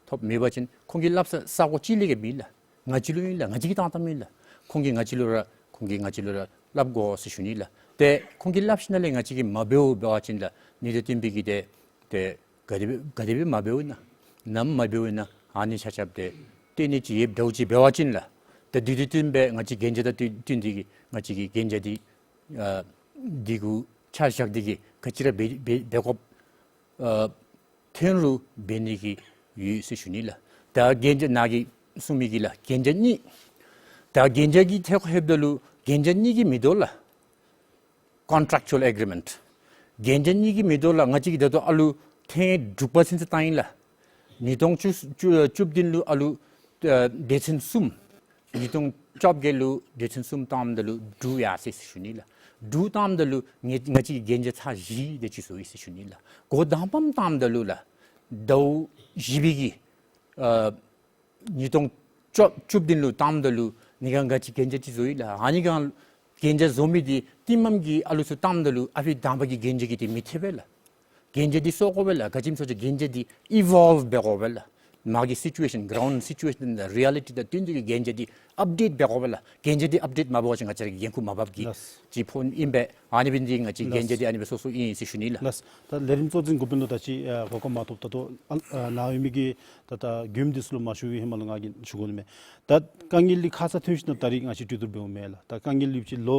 ཐོབ་མེད་པ་ཅིན་ཁོང་གིས་སླབ་ས་ས་གོ་གཅིག་ལས་ག་མེད་ལགས། ང་བཅས་ལུ་ཨིན་ལགས། ང་བཅས་ཀྱིས་བཏང་བཏངམ་ཨིན་ལགས། ཁོང་གིས་ང་བཅས་ལུ་ར་ཁོང་གིས་ང་བཅས་ལུ་ར་སླབ་དགོ་ཟེར་ཞུ་ནི་ལགས། ཏེ་ཁོང་གིས་སླབ་ཞིནམ་ལས་ང་བཅས་ཀྱིས་མ་འབདཝ་འབད་བ་ཅིན་ལགས་ཨ་ནི་དང་བསྟུན་པའི་གི་ཏེ་ཏེ་ག་དེ་སྦེ་ག་དེ་སྦེ་མ་འབདཝ་ཨིན་ན་ནམ་མ་འབདཝ་ཨིན་ན་ཨ་ནི་ཆ་ཁྱབ་ཏེ་ཏེ་ནི་ཅིག་ཡོདཔ་འདྲཝ་ཅིག་འབད་བ་ཅིན་ལགས། ཏེ་དེ་དང་བསྟུན་པའི་ང་བཅས་གན་རྒྱ་དང་བསྟུན་བསྟུན་ཏེ་གིས་ང་བཅས་ཀྱིས་གན་རྒྱ་འདི་ཨ་འདི་གུ་ཆ་བཞག་སྟེ་གིས་ག་ཅི་ར་འབད་འབད་འབད་དགོཔ་ཨ་ཐོན་རུང་འབད་ནི་གི་ཡོད་ཟེར་ཞུ་ནི་ལགས། ད་གན་རྒྱ་ནཱ་གིས་གསུངས་མི་གི་ལགས་གན་རྒྱ་གཉིས། ད་གན་རྒྱ་གི་ཐད་ཁར་ལྷོདཔ་ད་ལུ་གན་རྒྱ་གཉིས་ཀྱི་མེན་ཏེ་ལགས། ཀོན་ཊེཀ་ཅུ་ཨལ་ཨེག་རི་མེནཊ། གན་རྒྱ་གཉིས་ཀྱི་མེན་ཏེ་ལགས་ང་བཅས་ཀྱིས་ད་ལྟོ་ཨ་ལུ་ཐེངས་དྲུག་པ་ཚུན་ཚོད་བཏང་ཡི་ལགས། ཉིས་སྟོང་བཅུ་བཅུ་བཅུ་བདུན་ལུ་ཨ་ལུ་ཨ་སྡེ་ཚན་གསུམ། ཉིས་སྟོང་བཅོ་བརྒྱད་ལུ་སྡེ་ཚན་གསུམ་བཏངམ་ད་ལུ་དྲུག་ཡར་སོ་ཡི་ཟེར་ཞུ་ནི་ལགས། དྲུག་བཏངམ་ད་ལུ་ང་ང་བཅས་ཀྱིས་གན་རྒྱ་ཚར་བཞི་དེ་ཅིག་བཟོ་ཡི་ཟེར་ཞུ་ནི་ལགས། འགོ་དང་པམ་བཏངམ་ད་ལུ་ལགས་ཟླཝ་བཞི་པའི་གི་ཨ་ཉིས་སྟོང་བཅུ་བཅུ་བདུན་ལུ་བཏངམ་ད་ལུ་ཨ་ནི་སྒང་ང་བཅས་གན་རྒྱ་ཅིག་བཟོ་ཡི་ལགས། ཨ་ནི་སྒང་གན་རྒྱ་བཟོ་མི་འདི་ཏིང་མམ་གིས་ཨ་ལུ་ཚུ་བཏངམ་ད་ལུ་ཨ་ཕི་དང་པ་གི་གན་རྒྱ་གིས་འདི་མི་ཐེབས་པས་ལགས། གན་རྒྱ་འདི་གསོ་དགོ་པས་ལགས། ག་ཅི་སྨོ་ཟེར་བ་ཅིན་གན་རྒྱ་འདི་ཨི་ཝོལབ་འབད་དགོ་པས་ལགས། མ་གི་སི་ཅུ་ཨེ་ཤཱན་གྲའུནཌ་སི་ཅུ་ཨེ་ཤཱན་དང་རི་ཨེ་ལི་ཊི་དང་བསྟུན་ཏེ་གིས་གན་རྒྱ་འདི་ཨཔ་ཌེཊ་འབད་དགོ་པས་ལགས། གན་རྒྱ་འདི་ཨཔ་ཌེཊ་མ་འབད་བ་ཅིན་ང་བཅས་ར་གི་འགན་ཁུར་མ་བབས་ཀྱི་ལགས། ཅིག་ཕོག་ཨིན་པས། ཨ་ནི་འབད་ནི་འདི་ང་བཅས་གན་རྒྱ་འདི་ཨ་ནི་སྦེ་སོ་སོ་ཨིན་ཟེར་ཞུ་ནི་ལགས། ལགས། ད་ལས་རིམ་གཙོ་འཛིན་འགོ་དཔོན་ལུ་ད་ཅི་ཨ་གོ་སྐབས་མ་ཐོབ། ད་ལྟོ་ཨ་ནཱ་ཡོད་མི་གི་ད་ད་མགྱོནམ་འདི་ཚུ་ལུ་མ་ཞུ་བའི་ཧེ་མ་ལུ་ང་གིས་ཞུ་དགོ་ནི་མས། ད་དཀའ་ངལ་འདི་ཁ་ཙ་ཐོན་ཞིནམ་ད་རིས་ང་བཅས་གྲོས་བསྡུར་འབདཝ་མས་ལགས། ད་དཀའ་ངལ་འདི་ཅིག་ལོ་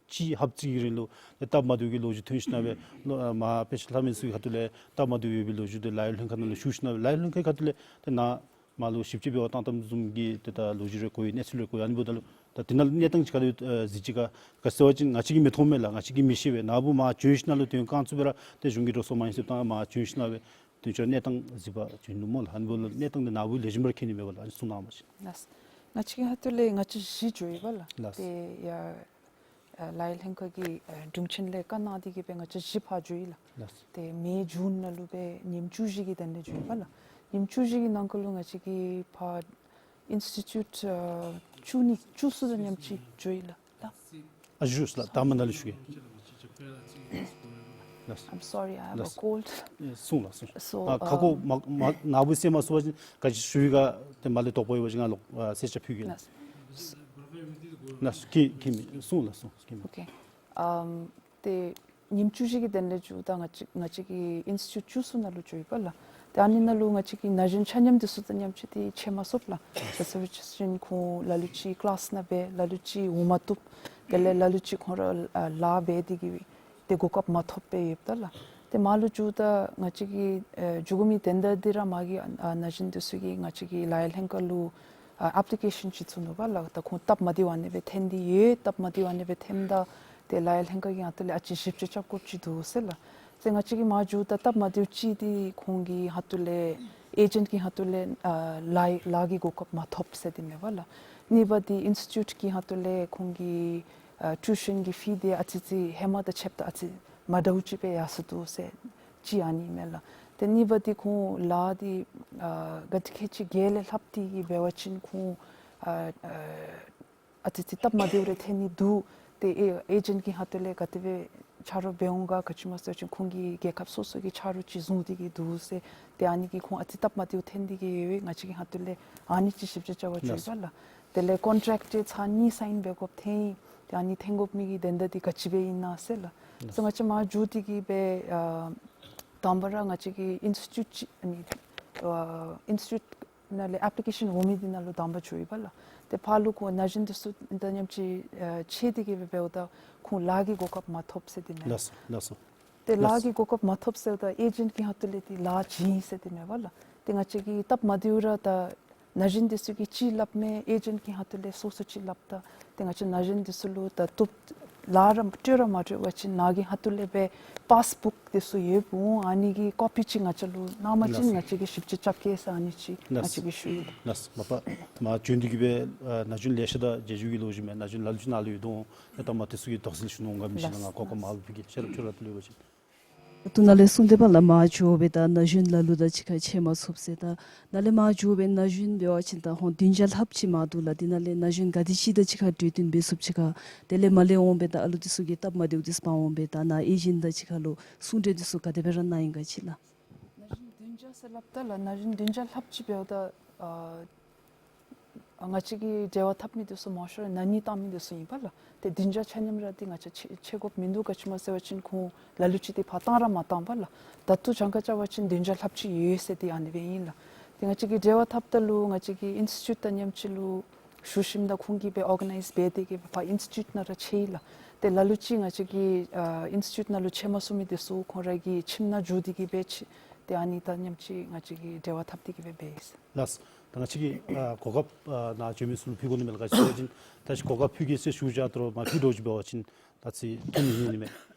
གཅིག་ལྷགཔ་ཅིག་གི་རིང་ལུ་ད་སྟབས་མ་བདེཝ་གི་ལོ་རྒྱུས་ཐོན་ཞིནམ་སྦེ་ལོ་ཨ་མ་དཔེ་ཆ་ལྷབ་མི་ཚུ་གི་ཁ་ཐུག་ལས་སྟབས་མ་བདེཝ་ཡོད་པའི་ལོ་རྒྱུས་འདི་ལཱ་གཡོག་ལྷན་ཁག་ནང་ལུ་ཞུ་ཞིནམ་སྦེ་ལཱ་གཡོག་ལྷན་ཁག་གི་ཁ་ཐུག་ལས་ད་ནཱ་མར་ལུ་ཞིབ་དཔྱད་འབད་བར་བཏང་བཏངམ་བཟུམ་གྱི་ཏེ་ད་ལོ་རྒྱུས་རེ་གོ་ཡི། གནས་ཚུལ་རེ་གོ་ཡི། ཨ་ནི་འབདཝ་ད་ལུ་ད་དེ་ནང་ལུ་གནས་སྟངས་ཅིག་ག་དེ་སྦེ་ཨ་གཟིགས་ཅི་ག་ག་ཟེར་བ་ཅིན་ང་བཅས་ཀྱིས་མི་མཐོང་མས་ལགས། ང་བཅས་ཀྱིས་མི་ཤེས་པས། ནཱ་བུ་མར་བྱོན་ཞིནམ་ལས་དོན་རྐྱང་ཚུ་སྦེ་ར་ཏེ་གཞུང་གི་འགྲོ་སོང་མ་ཡིན་ཟེརཝ་ད་མར་བྱོན་ཞིནམ་ལས་དོན་ཚུ་གནས་སྟངས་གཟིགས་པར་བྱོན་ནུག་སྨོ་ལགས། ཨ་ནི་འབདཝ་ད་ལུ་གནས་སྟངས་འདི་ནཱ་བུ་ལེགས་ཤོམ་སྦེ་ར་མཁྱེན་ནི་མས་པ་ལགས། ཨ་ནི་གསུང་གནང་བ་ཅིན། ལགས། ང་བཅས་ཀྱི་ཁ་ཐུག་ལས་ང་བཅས་བཞི་འགྱོ་ཡི་པ་ལགས། ལགས། ཏེ་ཡར་ཨ་ལཱ་གཡོག་ལྷན་ཁག་གི་ཨ་དྲུང་ཆེན་ལས་བཀའ་གནང་སྟེ་གིས་སྦེ་ང་བཅས་བཞི་ཕར་འགྱོ་ཡི་ལགས། ལགས། ཏེ་མེ་ཇུན་ནང་ལུ་སྦེ་ཉིནམ་བཅུ་བཞི་གི་དོན་ལས་འགྱོ་ཡི་པ་ལགས། ཉིནམ་བཅུ་བཞི་གི་ནང་འཁོད་ལུ་ང་བཅས་ཀྱིས་ཕར་ཨིནསི་ཊི་ཊིའུཊ་ཨ་བཅུ་གཉིས་བཅུ་གསུམ་དང་མཉམ་ཅིག་འགྱོ་ཡི་ལགས། ལགས། ཨ་ཞུ་ཞུ་ལགས། དང་པ་ནཱ་ལུ་ཞུ་གེ། ལགས། I'm sorry, I have a cold. ལགས། གསུངས་ལགས་གསུངས། So, ཨ་ཁ་ཁོ་um, མ་མ་ནཱ་བུ་གསན་མ་ཚུགས་པ་ཅིན་ག་ཅི་ཞུ་ཡི་ག་ཏེ་མ་ལས་དོགས་པ་ཡོད་པ་ཅིན་ང་ལོག་ཨ་གསལ་ཆ་ཕུལ་གེ་ལགས། ལགས། ལགས་སོ། ཁྱེད་ཁྱེད་མི་གསུངས་ལགས་གསུངས་ཁྱེད་མི། Okay. Um, ཏེ་ཉིནམ་བཅུ་བཞི་གི་དོན་ལས་འགྱོཝ་ད་ང་བཅས་ང་བཅས་ཀྱིས་ཨིནསི་ཊི་ཊིའུཊ་བཅུ་གསུམ་ནང་ལུ་འགྱོ་ཡི་པ་ལགས། ཏེ་ཨ་ནི་ནང་ལུ་ང་བཅས་ཀྱི་ན་གཞོན་ཆ་མཉམ་འདི་ཚུ་དང་མཉམ་གཅིག་ཏེ་ཕྱད་མ་ཚུགས་ལགས། ཟེར་བ་ཅིན་ཁོང་ལ་ལུ་ཅིག་ཀི་ལཱསི་ནང་འབད་ལ་ལུ་ཅིག་འོང་མ་བཏུབ། དེ་ལས་ལ་ལུ་ཅིག་ཁོང་ར་ཨ་ལཱ་འབད་དེ་གིས་སྦེ་ཏེ་གོ་སྐབས་མ་ཐོབ་སྦེ་ཡོདཔ་ད་ལགས། ཏེ་མར་ལུ་འགྱོཝ་ད་ང་བཅས་ཀྱི་ཨེ་འགྱོ་དགོ་མི་དོན་དག་འདི་ར་མ་གི་ཨ་ན་གཞོན་འདི་ཚུ་གིས་ང་བཅས་ཀྱི་ལཱ་གཡོག་ལྷན་ཁག་ལུ་ཨ་ཨེཔ་ལི་ཀེ་ཤཱན་ཅིག་བཙུགས་ནུག་པ་ལགས། ད་ཁོང་སྟབས་མ་བདེཝ་ཨ་ནི་སྦེ་ཐོན་ཏེ་ཡོད། སྟབས་མ་བདེཝ་ཨ་ནི་སྦེ་ཐོནམ་ད་ཏེ་ལཱ་གཡོག་ལྷན་ཁག་གི་ཁ་ཐུག་ལས་ཨ་ཙི་ཞིབ་དཔྱད་རྐྱབ་དགོཔ་ཅིག་འདུག་ཟེར་ལགས། ཟེར་ང་བཅས་ཀྱིས་མར་འགྱོཝ་ད་སྟབས་མ་བདེཝ་ཅིག་འདི་ཁོང་གི་ཁ་ཐུག་ལས་ཨེ་ཇེནཊ་གི་ཁ་ཐུག་ལས་ཨ་ལཱ་ལཱ་གི་གོ་སྐབས་མ་ཐོབ་ཟེར་དེ་ཨིན་པ་ལགས། གཉིས་པ་འདི་ཨིན་སི་ཊི་ཊུཊ་གི་ཁ་ཐུག་ལས་ཁོང་གི་ཨ་ཊིའུ་ཤཱན་གྱི་ཕི་འདི་ཨ་ཙི་ཙི་ཧེ་མ་དང་ཕྱདཔ་ད་ཨ་ཙི་མ་འདྲཝ་ཅིག་སྦེ་ཡར་སོ་འདུག་ཟེར་ཅིག་ཨ་ནི་མས་ལགས། ཏེ་གཉིས་པ་འདི་ཁོང་ལཱ་འདི་ཨ་ག་དེ་ཁལ་གཅིག་བརྒྱད་ལས་ལྷགཔ་འདི་གིས་འབད་བ་ཅིན་ཁོང་ཨ་ཨ་ཨ་ཙི་ཙི་སྟབས་མ་བདེཝ་རེ་ཐོན་ནི་འདུག། ཏེ་ཨེ་ཨེ་ཇེནཊ་གི་ཁ་ཐུག་ལས་ག་དེ་སྦེ་ཆ་རོགས་འབད་འོང་ག་ག་ཅི་སྨོ་ཟེར་བ་ཅིན་ཁོང་གིས་རྒྱལ་ཁབ་སོ་སོ་གི་ཆ་རོགས་ཅིག་བཟུང་སྟེ་གིས་འདུག་ཟེར། ཏེ་ཨ་ནི་གིས་ཁོང་ཨ་ཙི་སྟབས་མ་བདེཝ་ཐོན་ཏེ་གིས་ཡོད་པས། ང་བཅས་ཀྱི་ཁ་ཐུག་ལས་ཨ་ནི་ཅིག་ཞིབ་དཔྱད་རྐྱབ་པར་བྱོན་པ་ལགས། དེ་ལས་ཀོན་ཊེཀཊ་ཚར་གཉིས་སའིན་འབད་དགོཔ་ཐོན་ཡི། ཏེ་ཨ་ནི་ཐོན་དགོ་མི་གི་དོན་དག་འདི་ག་ཅི་སྦེ་ཨིན་ན་ཟེར་ལགས། ཟེར་ང་བཅས་མར་འགྱོ་སྟེ་གིས་སྦེ་ཨ་དང་པ་ར་ང་བཅས་ཀྱི་ཨིན་སི་ཊི་ཊུཊ་ཅིག་ཨ་ནི་ཨ་ཨིན་སི་ཊི་ཊུཊ་ནང་ལས་ཨེཔ་ལི་ཀེ་ཤཱན་འོང་མི་འདི་ནང་ལུ་དང་པ་འགྱོ་ཡི་པ་ལགས། ཏེ་ཕར་ལུ་ཁོང་ན་གཞོན་འདི་ཚུ་དང་མཉམ་ཅིག་ཨ་ཕྱད་དེ་གིས་སྦེ་འབདཝ་ད་ཁོང་ལཱ་གི་གོ་སྐབས་མ་ཐོབ་ཟེར་དེ་ཨིན་མས། ལགས་སོ་ལགས་སོ། ཏེ་ལཱ་གི་གོ་སྐབས་མ་ཐོབ་ཟེརཝ་ད་ཨེ་ཇེནཊ་གི་ཁ་ཐུག་ལས་ཏེ་ལཱ་བྱིན་ཟེར་དེ་ཨིན་མས་པ་ལགས། ཏེ་ང་བཅས་ཀྱིས་སྟབས་མ་བདེཝ་ར་ད་ན་གཞོན་འདི་ཚུ་གིས་ཅིག་སླབ་མས། ཨེ་ཇེནཊ་གི་ཁ་ཐུག་ལས་སོ་སོ་ཅིག་སླབ་ད་ཏེ་ང་བཅས་ན་གཞོན་འདི་ཚུ་ལུ་ད་བཏུབ་ལཱ་ར་སྤྲོད་ར་མ་སྤྲོད་པ་ཅིན་ནཱ་གི་ཁ་ཐུག་ལས་སྦེ་པཱསི་བུཀ་འདི་ཚུ་ཡོདཔ་འོང་། ཨ་ནི་གི་ཀོ་པི་ཅིག་ང་བཅས་ལུ་གནང་པ་ཅིན་ལགས། ང་བཅས་ཀྱིས་ཞིབ་དཔྱད་རྐྱབ་གེ་ཟེར་ཨ་ནི་ཅིག་ང་ལགས། བཅས་ཀྱིས་ཞུ་ཡི། ལགས། མ་པ་མར་བྱོན་ཏེ་གིས་སྦེ་ཨ་ན་གཞོན་ལེ་ཤ་དང་མཇལ་བཅར་གྱི་ལོ་རྒྱུས་མས། ན་གཞོན་ལ་ལུ་ཅིག་ནཱ་ལུ་ཡོད་དོ་འོང་། ཨེ་ད་མར་འདི་ཚུ་གིས་དོགས་སེལ་ཞུ་ནི་འོང་ག་མི་ཤེས་ལགས། ལགས། ང་གོ་སྐབས་མ་ལྷོད་པའི་གི་ཤེས་རབ་ཁྱོད་ར་ལུ་ཡོད་པ་ཅིན། ད་ལྟོ་ནཱ་ལས་གསུངས་ཏེ་འབདཝ་ལས་མར་འགྱོ་སྦེ་ད་ན་གཞོན་ལ་ལུ་དང་གཅིག་ཁར་ཕྱད་མ་ཚུགས་ཟེར། ད་ནཱ་ལས་མར་འགྱོ་སྦེ་ན་གཞོན་འབད་བ་ཅིན་ད་ཧོང་བདུན་བརྒྱ་ལྷགཔ་ཅིག་མར་འདུག་ལགས། དེ་ནང་ལས་ན་གཞོན་ག་དེ་ཅིག་དང་གཅིག་ཁར་གྲོས་བསྟུན་འབད་ཚུགསཔ་ཅིག་ཁར་དེ་ལས་མར་ལས་འོང་སྦེ་ད་ཨ་ལུ་འདི་ཚུ་གིས་སྟབས་མ་བདེཝ་འདི་ཚུ་འབད་འོང་སྦེ་ད་ནཱ་ཨེ་ཇེནཊ་དང་གཅིག་ཁར་ལུ་གསུང་གྲོས་འདི་ཚུ་ག་དེ་སྦེ་ར་གནང་ཡི་ག་ཅིག་ལགས། ན་གཞོན་བདུན་བརྒྱ་ཟེར་སླབ་ད་ལགས། ན་གཞོན་བདུན་བརྒྱ་ལྷགཔ་ཅིག་འབདཝ་ད་ཨ་ང་བཅས་ཀྱིས་འབྲེལ་བ་འཐབ་མི་འདི་ཚུ་མང་ཤོས་ར་ན་ནིང་བཏང་མི་འདི་ཚུ་ཨིན་པ་ལགས། ཏེ་བདུན་བརྒྱ་ཆ་མཉམ་ར་འདི་ང་བཅས་ཕྱད་ཕྱད་དགོཔ་མིན་འདུག། ག་ཅི་སྨོ་ཟེར་བ་ཅིན་ཁོང་ལ་ལུ་ཅིག་འདི་ཕར་བཏང་ར་མ་བཏང་པ་ལགས། ད་ལྟོ་གྱངས་ཁ་རྐྱབ་པ་ཅིན་བདུན་བརྒྱ་ལྷགཔ་ཅིག་ཡོད་ཟེར་འདི་ཨ་ནི་སྦེ་ཨིན་ལགས། ཏེ་ང་བཅས་ཀྱིས་འབྲེལ་བ་འཐབ་ད་ལུ་ང་བཅས་ཀྱི་ཨིན་སི་ཊི་ཊུཊ་དང་མཉམ་ཅིག་ལུ་ཞུ་ཞིནམ་ད་ཁོང་གིས་སྦེ་ཨོར་ག་ནའིཛ་འབད་དེ་གིས་སྦེ་ཕར་ཨིན་སི་ཊི་ཊུཊ་ནང་ར་ཕྱད་ཡི་ལགས། ཏེ་ལ་ལུ་ཅིག་ང་བཅས་ཀྱི་ཨ་ཨིན་སི་ཊི་ཊུཊ་ནང་ལུ་ཕྱད་མ་ཚུགས་མི་འདི་ཚུ་ཁོང་ར་གི་ཁྱིམ་ནང་འགྱོ་སྟེ་གིས་སྦེ་ཕྱད། ཏེ་ཨ་ནི་དང་མཉམ་ཅིག་ང་བཅས་ཀྱིས་འབྲེལ་བ་འཐབ་སྟེ་གིས་སྦེ་འབད་ཡི་ཟེར། ལགས། ད་ང་བཅས་ཀྱིས་ཨ་གོ་སྐབས་ཨ་ནཱ་བྱོན་མི་ཚུ་ལུ་ཕུལ་དགོ་ནི་མས་ལགས། ག་ཅི་ཟེར་བ་ཅིན་ད་ཅི་གོ་སྐབས་ཕུལ་གེ་ཟེར་ཞུ་བཞག་དོ་རུང་མ་ཕུལ་འགྱོ་ཅི་འབད་བ་ཅིན་ད་ཅི་ཐུགས་མི་མཉེས་ནི་མས།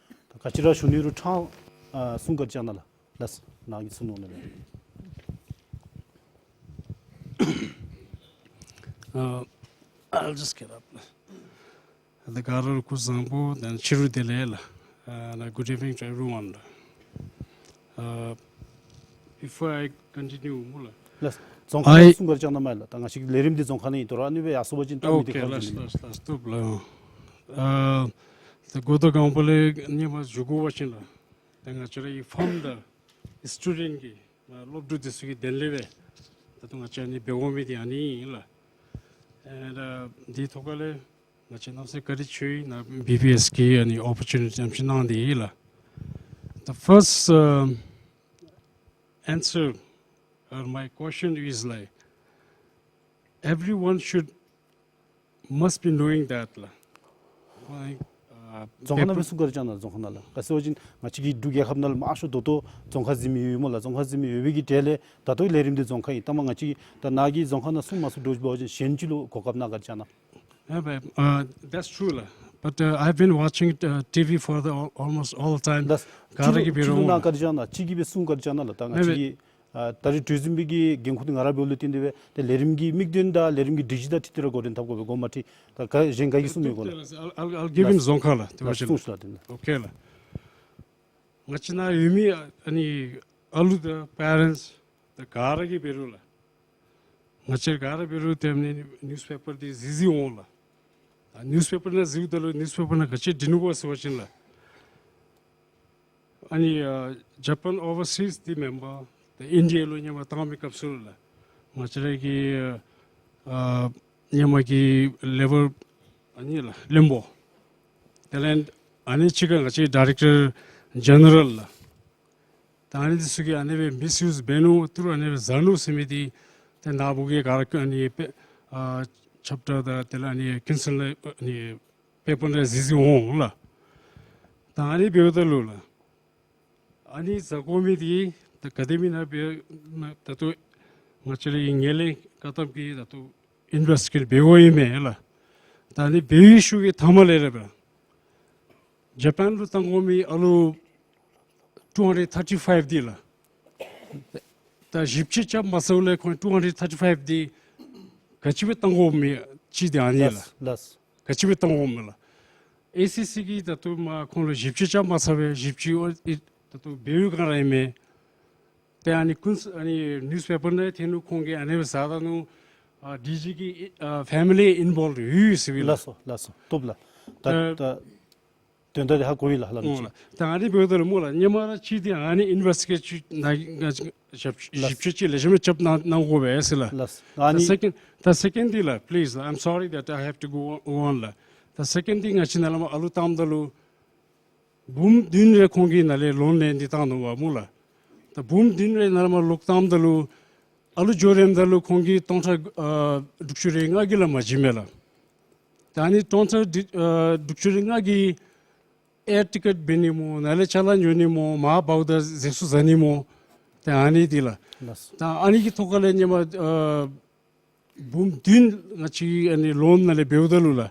ད་ག་ཅི་ར་ཞུ་ནི་རུང་ཕྲང་ཨ་གསུང་བཀའ་དྲིན་བསྐྱང་གནང་ལགས། ལགས། ནཱ་གིས་གསུང་གནང་ནི་མས། Uh, I'll just get up. ད་ག་ར་ལུ་སྐུ་གཟུགས་བཟང་པོ་དང་ཕྱི་རུ་བདེ་ལེགས་ལགས། Uh, and a good evening to everyone. Uh, before I continue སྨོ་ལགས། ལགས། རྫོང་ཁ་ནང་གསུང་བཀའ་དྲིན་བསྐྱང་གནང་མས་ལགས། ད་ང་བཅས་ཀྱི་ལས་རིམ་འདི་རྫོང་ཁ་ནང་ཨིན་དོ་རུང་ཨ་ནི་སྦེ་ཡར་སོང་པ་ཅིན་ད་མི་འདི་ཨོ་ཁེ་ཁར་ལགས་འགྱོ་ནི། ལགས་ལགས་བཏུབ་ལགས། ཨ་ད་འགོ་དང་སྒང་པ་ལས་ངེའི་མ་ཞུ་དགོ་པ་ཅིན་ལགས། ད་ང་བཅས་རའི་ཕཱརམ་དང་སི་ཊུ་ཌེནཊ་གི་ང་སློབ་ཕྲུག་འདི་ཚུ་གི་དོན་ལས་སྦེ་ད་ལྟོ་ང་བཅས་ཨ་ནི་འབད་འོང་མི་འདི་ཨ་ནི་ཨིན་ལགས། ཨེ་ད་འདི་ཐོག་ཁ་ལས་ང་བཅས་གནམ་མེད་ས་མེད་བཀའ་དྲིན་ཆེ་ཡི། ནཱ་བི་བི་ཨེསི་གིས་ཨ་ནི་ཨོ་པོར་ཅུ་ནི་ཊི་ཨ་ནེམ་ཅིག་གནང་སྟེ་ཨིན་ལགས། The first, um, answer or my question is like, everyone should, must be knowing that ལགས། ཨ་རྫོང་ཁ་ནང་སྦེ་གསུང་བཀའ་དྲིན་བསྐྱང་གནང་། རྫོང་ཁ་ནང་ལགས། ག་ཅི་ཟེར་བ་ཅིན་ང་བཅས་ཀྱི་འབྲུག་རྒྱལ་ཁབ་ནང་ལུ་མང་ཤོས་ད་ལྟོ་རྫོང་ཁ་འཛིན་མི་ཡོད་སྨོ་ལགས། རྫོང་ཁ་འཛིན་མི་ཡོད་པའི་གི་གྲས་ལས་ད་ལྟོ་ལས་རིམ་འདི་རྫོང་ཁ་ཨིན། ད་མ་ང་བཅས་ད་ནཱ་གིས་རྫོང་ཁ་ནང་གསུང་མ་ཚུགས་འགྱོ་ཅི་འབད་བ་ཅིན་གཞན་ཅིག་ལུ་གོ་སྐབས་གནང་བཀའ་དྲིན་བསྐྱང་གནང་། Yeah, but, uh, that's true ལགས། But, uh, I've been watching, uh, ཊི་ཝི་for the al- almost all the time. ལགས། ག་ར་གིས་འབད་རུང་ཅིག་ལུ་གནང་བཀའ་དྲིན་བསྐྱང་གནང་། ཅིག་གིས་སྦེ་གསུང་བཀའ་དྲིན་བསྐྱང་གནང་ལགས། ད་ང་བཅས་ཀྱི་ཨ་ད་རེས་གྲོས་འཛིན་པའི་གི་འགན་ཁུར་འདི་ང་ར་འབདཝ་ལས་བརྟེན་ཏེ་སྦེ་ད་ལས་རིམ་གྱི་དམིགས་དོན་དང་ལས་རིམ་གྱི་སྒྲིག་གཞི་དང་འཁྲིལ་ཏེ་ར་འགོ་འདྲེན་འཐབ་དགོ་པས། འགོ་མ་ཁྲིད་ད་ག་གཞན་ག་གིས་གསུང་མི་དགོ་ལགས། I'll, I'll, I'll give him རྫོང་ཁ་ལགས། དེ་འབད་བ་ཅིན་གསུངས་ཤིག་ལགས། དེ་ལགས། ཨོ་ཁེ་ལགས། ང་བཅས་ནཱ་ཡོད་མི་ཨ་ནི་ཨ་ལུ་དང་པེ་རེནཊསི་དང་ག་ར་གིས་འབད་རུང་ལགས། ང་བཅས་ག་ར་འབད་རུང་དེ་ནི་ནིའུསི་པེ་པར་འདི་གཟིགས་གཟིགས་འོང་ལགས། ད་ནིའུསི་པེ་པར་ནང་གཟིགསཔ་ད་ལུ་ནིའུསི་པེ་པར་ནང་ག་ཅི་འབྲི་ནུག་གོ་ཟེར་བ་ཅིན་ལགས། ཨ་ནི་ཨ་ཇ་པཱན་ཨོ་ཝར་སིསི་འདི་མེན་པར་ད་ཨིན་ཌི་ཡ་ལུ་ཧེ་མ་བཏང་མི་སྐབས་སུ་ལགས། ང་བཅས་ར་གི་ཨ་ཧེ་མ་གི་ལེ་བར་ཨ་ནི་ལགས་བློན་པོ། དེ་ལས་ཨ་ནི་གཅིག་ཁར་ང་བཅས་ཌའི་རེཀ་ཊར་ཇེ་ནེ་རལ་ལགས། ད་ཨ་ནི་འདི་ཚུ་གིས་ཨ་ནི་སྦེ་མིསི་ཡུསི་འབད་ནུག། ཏི་རུ་ཨ་ནི་སྦེ་བཟའ་ནུག་ཟེར་མི་འདི་ཏེ་ནཱ་བུ་གིས་ག་ར་ཨ་ནི་ཨ་ཆེཔ་ཊར་དང་དེ་ལས་ཨ་ནི་ཀུན་གསལ་ཨ་ནི་པེ་པར་ནང་གཟིགས་གཟིགསཔ་འོང་ལགས། ད་ཨ་ནི་འབདཝ་ད་ལུ་ལགས། ཨ་ནི་བཟའ་དགོ་མི་འདི་ད་ག་དེ་མེན་ན་འབད་ད་ལྟོ་ང་བཅས་རའི་ངན་ལྷད་བཀག་ཐབས་ཀྱི་ད་ལྟོ་ཨིན་བེསི་ཊི་གེཊ་འབད་དགོཔ་ཨིན་མས་ལགས། ད་ཨ་ནི་འབད་བའི་ཤུལ་གྱི་མཐའ་མ་ལས་ར་འབད་ཇ་པཱན་ལུ་བཏང་དགོ་མི་ཨ་ལུ་ཊུ་ཧན་ཌེཌ་ཐར་ཊི་ཕའིབ་འདི་ལགས། ད་ཞིབ་དཔྱད་རྐྱབ་མ་ཚརཝ་ལས་ཁོང་ཊུ་ཧན་ཌེཌ་ཐར་ཊི་ཕའིབ་འདི་ག་ཅི་སྦེ་བཏང་དགོཔ་མས་ཅིག་འདི་ཨ་ནི་ལགས། ལགས་ལགས། ག་ཅི་སྦེ་བཏང་དགོཔ་མས་ལགས། ཨེ་སི་སི་གིས་ད་ལྟོ་མ་ཁོང་ལུ་ཞིབ་དཔྱད་རྐྱབ་མ་ཚར་བས། ཞིབ་དཔྱད་ཨོ་ཨི་ད་ལྟོ་འབདཝ་སྒང་ར་ཨིན་མས། ཏེ་ཨ་ནི་ཀུན་ཨ་ནི་ནིའུསི་པེ་པར་ནང་ཐོན་ནུག། ཁོང་གིས་ཨ་ནི་སྦེ་བཟའ་ད་ནུག། ཨ་ཌི་ཇི་གི་ཨ་ཕེ་མི་ལི་ཨིན་བོལབ་ཡོད་ཟེར་བས་ལགས། ལགས་སོ་ལགས་སོ། བཏུབ་ལགས། ད་ཨ་ད་དོན་དག་འདི་ཧ་གོ་ཡི་ལགས་སླབ་མི་ཨོ་ཅིག། ལགས། ད་ཨ་ནི་འབདཝ་ད་ལུ་སྨོ་ལགས། ཧེ་མ་ར་ཅིག་འདི་ཨ་ནི་ཨིན་བེསི་ཊི་གེཊ་ཅིག་ནཱ་ང་ཞིབ་ཞིབ་དཔྱད་ཅིག་ལེགས་ཤོམ་རྐྱབ་གནང་གནང་དགོ་པས་ཟེར་ལགས། ལགས། ད་ཨ་ནི་སེ་ཀེནཌ་ད་སེ་ཀེནཌ་འདི་ལགས། Please, I'm sorry that I have to go on ལགས། ད་སེ་ཀེནཌ་འདི་ང་བཅས་ནཱ་ལས་མར་ཨ་ལུ་བཏངམ་ད་ལུ་འབུམ་བདུན་རེ་ཁོང་གིས་ནཱ་ལས་ལོན་ལེན་ཏེ་བཏང་ནུག་པ་སྨོ་ལགས། ད་འབུམ་བདུན་རེ་ནཱ་ལས་མར་ལོག་བཏངམ་ད་ལུ་ཨ་ལུ་འགྱོ་རནམ་ད་ལུ་ཁོང་གིས་སྟོང་ཕྲག་ཨ་དྲུག་ཅུ་རེ་ལྔ་གིས་ལགས་མ་བྱིནམ་མས་ལགས། ད་ཨ་ནི་སྟོང་ཕྲག་དྲུག་ཨ་དྲུག་ཅུ་རེ་ལྔ་གིས་ཨེར་ཊི་ཀེཊ་འབད་ནི་སྨོ། ནཱ་ལས་ཅ་ལཱན་འགྱོ་ནི་སྨོ། མར་བཱའུ་ཌར་གཟེངས་སུ་བཟའ་ནི་སྨོ། ད་ཨ་ནི་འདི་ལགས། ལགས། ད་ཨ་ནི་གི་ཐོག་ཁ་ལས་ཧེ་མ་ཨ་འབུམ་བདུན་ང་བཅས་ཨ་ནི་ལོན་ནང་ལས་འབདཝ་ད་ལུ་ལགས།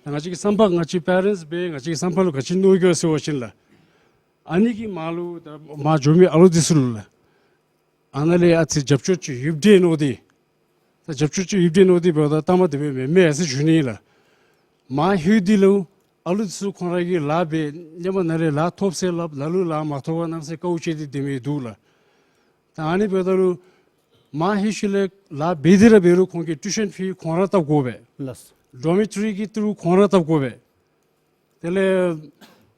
ད་ང་བཅས་ཀྱི་བསམ་པ་ང་བཅས་པེ་རེནཊསི་སྦེ་ང་བཅས་ཀྱི་བསམ་པ་ལུ་ག་ཅི་མནོ་གེ་ཟེར་བ་ཅིན་ལགས། ཨ་ནི་གི་མར་ལུ་ད་མར་འགྱོ་མི་ཨ་ལུ་འདི་ཚུ་ལུ་ལགས། ཨ་ནཱ་ལས་ཨ་ཙི་རྒྱབ་སྐྱོར་ཅིག་ཡོདཔ་འདྲས་མནོ་སྟེ། ད་རྒྱབ་སྐྱོར་ཅིག་ཡོདཔ་འདྲས་མནོ་སྟེ་འབདཝ་ད་ལྟ་མ་དེ་སྦེ་མེན་མས་ཟེར་ཞུ་ནི་ལགས། མར་ལྷོད་དེ་ལུ་ཨ་ལུ་འདི་ཚུ་ཁོང་ར་གིས་ལཱ་འབད་ཧེ་མ་ནཱ་ལས་ལཱ་ཐོབ་ཟེར་སླབ། ལ་ལུ་ལཱ་མ་ཐོབ་པར་གནམ་མེད་ས་མེད་དཀའཝ་སྤྱད་དེ་སྡོད་མི་འདུག་ལགས། ད་ཨ་ནི་འབདཝ་ད་ལུ་མར་ལྷོད་ཞིནམ་ལས་ལཱ་འབད་དེ་ར་འབད་རུང་ཁོང་གི་ཊིའུ་ཤཱན་ཕི་ཁོང་ར་བཏབ་དགོ་པས། ལགས། ཌོར་མི་ཊོ་རི་གི་ཏི་རུ་ཁོང་ར་བཏབ་དགོ་པས། དེ་ལས་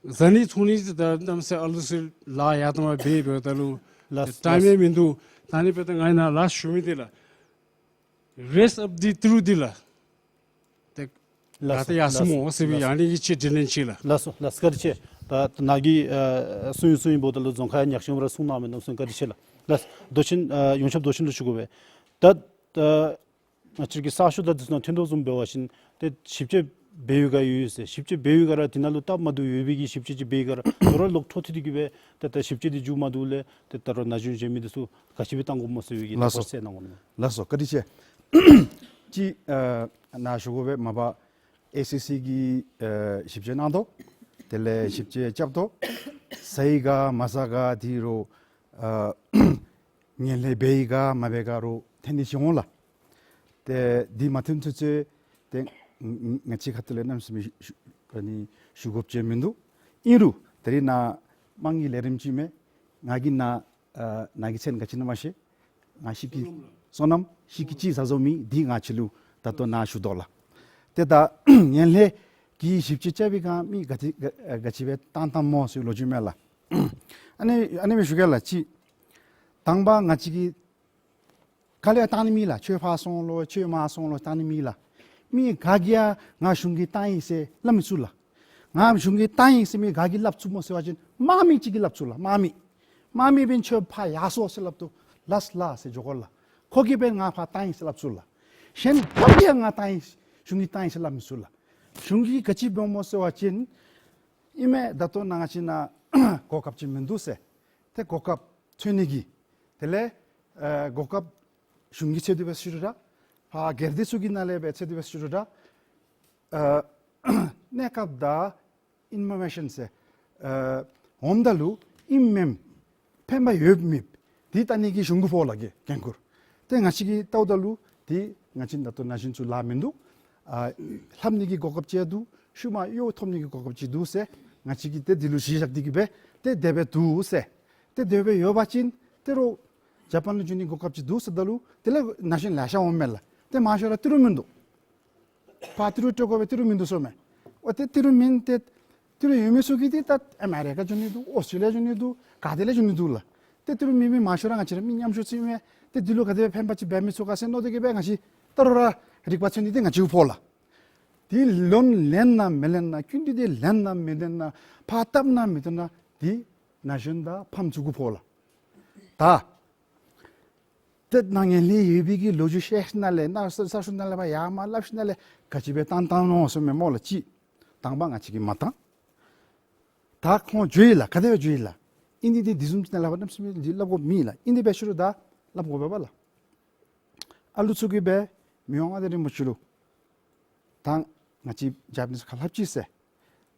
བཟའ་ནི་འཐུང་ནི་ད་གནམ་མེད་ས་མེད་ཨ་ལུ་ཚུ་ལཱ་ཡར་དང་མར་འབད་འབདཝ་ད་ལུ་ལགས། ཊའིམ་ཡང་མིན་འདུག། ད་ཨ་ནི་འབདཝ་ད་ང་ནཱ་ལཱ་ཞུ་མི་འདི་ལགས། རེསཊ་ཨོཕ་ཌི་ཏི་རུ་འདི་ལགས། ཏེ་ལགས་སོ། ད་ཡར་སོང་སྨོ་ཟེར་བའི་ལགས་སོ། ཨ་ནི་གི་ཅིག་དྲི་ལན་ཅིག་ལགས། ལགས་སོ་ལགས། བཀའ་དྲིན་ཆེ། ད་ནཱ་གིས་ཨ་གསུངས་ཡི་གསུངས་ཡི་འབདཝ་ད་ལུ་རྫོང་ཁ་ཡང་ཉག་གཅིག་ར་གསུངས་གནང་མི་ནང་གསུངས། བཀའ་དྲིན་ཆེ་ལགས། ལགས། མདོ་ཆེན་ཨ་ཡོངས་ཁྱབ་མདོ་ཆེན་ལུ་ཞུ་དགོ་པས། ད་ད་ང་བཅས་ཀྱི་གསར་ཤོག་དང་དེ་ཚུ་ནང་ཐོན་དོ་བཟུམ་འབད་བ་ཅིན་ཏེ་ཞིབ་དཔྱད་འབད་ཡོད་ག་ཡོད་ཟེར། ཞིབ་དཔྱད་འབད་ཡོད་ག་ར་དེ་ནང་ལུ་སྟབས་མ་བདེཝ་ཡོད་པའི་གི་ཞིབ་དཔྱད་ཅིག་འབད་ཡོད་ག་ར་དོ་རུང་ལོག་འཕྲོ་མཐུད་དེ་གི་སྦེ་ད་ད་ཞིབ་དཔྱད་འདི་མཇུག་མ་བསྡུ་ལས་ཏེ་ད་རུང་ན་གཞོན་གཞན་མི་འདི་ཚུ་ག་ཅི་སྦེ་བཏང་དགོཔ་སྨོ་ཟེར་བའི་གི་ལགས་སོ། ཐོག་ཁར་གསལ་གནང་དགོ་མས། ལགས་སོ། བཀའ་དྲིན་ཆེ། ཅིག་ཨ་ནཱ་ཞུ་དགོ་པས། མ་པ་ཨེ་སི་སི་གིས་ཨ་ཞིབ་དཔྱད་གནང་དོ། དེ་ལས་ཞིབ་དཔྱད་རྐྱབ་དོ། བཟའ་ཡི་ག་མ་བཟའ་ག་འདི་རུང་ཨ་ངན་ལྷད་འབད་ཡི་ག་མ་འབད་ག་རུང་ཐོན་ནི་ཅིག་འོང་ལགས། ཏེ་འདི་མ་ཐོན་ཚུན་ཚོད་ཏེ་ང་བཅས་ཁ་ཐུག་ལས་གནམ་མེད་ས་མེད་ཞུ་ཨ་ནི་ཞུ་དགོཔ་ཅིག་མིན་འདུག། ཨིན་རུང་ད་རིས་ནཱ་དམངས་ཀྱི་ལས་རིམ་ཅིག་མས། ང་གིས་ནཱ་ཨ་ནཱ་གི་མཚན་ག་ཅི་ཨིན་ན་མ་ཤེས། ང་ཤིག་གི་བསོད་ནམས་ཤིག་གི་ཅིག་ཟ་བཟོ་མི་འདི་ང་བཅས་ལུ་ད་ལྟོ་ནཱ་ཞུ་དོ་ལགས། ཏེ་ད་ངན་ལྷད་ཀྱི་ཞིབ་དཔྱད་རྐྱབ་པའི་སྒང་མི་ག་ཅི་ག་ག་ཅི་སྦེ་བཏང་བཏངམ་སྨོ་ཟེར་ལོ་རྒྱུས་མས་ལགས། ཨ་ནི་ཨ་ནི་སྦེ་ཞུ་གེ་ལགས། ཅིག་དང་པ་ང་བཅས་ཀྱིས་ག་ལས་བཏང་ནི་མེད་ལགས། ཁྱོད་ཕར་སོང་ལོ་ཁྱོད་མར་སོང་ལོ་བཏང་ནི་མེད་ལགས། མི་ག་གིས་ཡང་ང་གཞུང་གིས་བཏང་ཡི་ཟེར་སླབ་མི་ཚུགས་ལགས། ང་གཞུང་གིས་བཏང་ཡི་ཟེར་མི་ག་གིས་སླབ་ཚུགས་སྨོ་ཟེར་བ་ཅིན་དམག་མི་གཅིག་གིས་སླབ་ཚུགས་ལགས། དམག་མི་དམག་མི་འབདན་ཁྱོད་ཕར་ཡར་སོང་ཟེར་སླབ་དོ་ལགས་ལགས་ཟེར་འགྱོ་དགོ་ལགས། ཁོ་གིས་འབདན་ང་ཕར་བཏང་ཡི་ཟེར་སླབ་ཚུགས་ལགས། གཞན་ག་གིས་ཡང་ང་བཏང་ཡི་གཞུང་གིས་བཏང་ཡི་ཟེར་སླབ་མི་ཚུགས་ལགས། གཞུང་གིས་ག་ཅི་འབདཝ་སྨོ་ཟེར་བ་ཅིན་ཨིན་མས། ད་ལྟོ་ནཱ་ང་བཅས་ནཱ་གོ་སྐབས་ཅིག་མིན་འདུག་ཟེར། ཏེ་གོ་སྐབས་འཚོལ་ནི་གི་དེ་ལས་ཨ་གོ་སྐབས་གཞུང་གིས་འཚོལ་དོ་བས་ཟེར་རུང་འདྲ། ཕར་སྒེར་སྡེ་ཚུ་གི་ནང་ལས་སྦེ་འཚོལ་དོ་བས་ཟེར་རུང་འདྲ། ཨ་གནས་སྐབས་དང་ཨིན་ཕོར་མེ་ཤཱན་ཟེར་ཨ་འོངམ་ད་ལུ་ཨིནམ་མེནམ་ཕན་པ་ཡོདཔ་མེདཔ་འདི་བལྟ་ནི་གི་གཞུང་གུ་ཕོག་ལགས་ཀྱི་འགན་ཁུར། ཏེ་ང་བཅས་ཀྱིས་བལྟཝ་ད་ལུ་འདི་ང་བཅས་ད་ལྟོ་ན་གཞོན་ཚུ་ལཱ་མིན་འདུག། ཨ་ལྷབ་ནི་གི་གོ་སྐབས་ཅིག་འདུག། ཤུལ་མ་གཡོག་ཐོབ་ནི་གི་གོ་སྐབས་ཅིག་འདུག་ཟེར་ང་བཅས་ཀྱིས་ཏེ་འདི་ལུ་གཞི་བཞག་སྟེ་གི་སྦེ་ཏེ་དེ་སྦེ་འདུག་ཟེར། ཏེ་དེ་སྦེ་ཡོད་པ་ཅིན་ཏེ་རོགས་ཇ་པཱན་ལུ་འགྱོ་ནི་གོ་སྐབས་ཅིག་འདུག་ཟེརཝ་ད་ལུ་དེ་ལས་ན་གཞོན་ལེ་ཤ་འོངམ་མས་ལགས། ཏེ་མང་ཤོས་ར་ཏི་རུ་མིན་འདུག། ཕར་ཏི་རུ་སྤྲོད་དགོ་པས། ཏི་རུ་མིན་འདུག་ཟེརཝ་མས། འོ་ཏེ་ཏི་རུ་མེན་ཏེ་ཏི་རུ་ཡོད་མི་ཚུ་གིས་འདི་ད་ཨ་མེ་རི་ཀ་འགྱོ་ནི་འདུག། ཨོསི་ཊྲེ་ལི་ཡ་འགྱོ་ནི་འདུག། ག་ཏེ་ལས་འགྱོ་ནི་འདུག་ལགས། ཏེ་ཏི་རུ་མེད་མི་མང་ཤོས་ར་ང་བཅས་ར་མི་ཉམ་ཆུང་ཅིག་མས། ཏེ་འདི་ལུ་ག་དེ་སྦེ་ཕན་པ་ཅིག་འབད་མི་ཚུགས་ག་ཟེར་མནོ་སྟེ་གི་སྦེ་ང་བཅས་ད་རུང་ར་རིག་པ་འཚོལ་ནི་འདི་ང་བཅས་གུ་ཕོག་ལགས། འདི་ལོན་ལེན་ན་མི་ལེན་ན་རྒྱུན་འདི་འདི་ལེན་ན་མི་ལེན་ན་ཕར་བཏབ་ན་མི་བཏབ་ན་འདི་ན་གཞོན་དང་ཕམ་ཚུ་གུ་ཕོག་ལགས། ད་ཏེ་ནང་ངན་ལྷད་ཡོད་པའི་གི་ལོ་རྒྱུས་བཤད་ཞིནམ་ལས་ནཱ་ས་ས་ཤུལ་ནང་ལས་ཕར་ཡར་མར་སླབ་ཞིནམ་ལས་ག་ཅི་སྦེ་བཏང་བཏངམ་མནོ་ཟེར་མས་སྨོ་ལགས། ཅིག་དང་པ་ང་བཅས་ཀྱིས་མ་བཏང་། ད་ཁོང་འགྱོ་ཡི་ལགས། ག་དེ་སྦེ་འགྱོ་ཡི་ལགས། ཨིན་ཏེ་འདི་འདི་བཟུམ་ཅིག་ནང་ལས་ཕར་གནམ་མེད་ས་མེད་སླབ་དགོཔ་མེད་ལགས། ཨིན་ཏེ་འབད་ཞུ་རུང་ད་སླབ་དགོ་པས་ལགས། ཨ་ལུ་ཚུ་གིས་སྦེ་མི་དབང་མངའ་བདག་རིན་པོ་ཆེ་ལུ་ད་ང་བཅས་ཇ་པ་ནིསི་ཁ་སླབ་ཅི་ཟེར།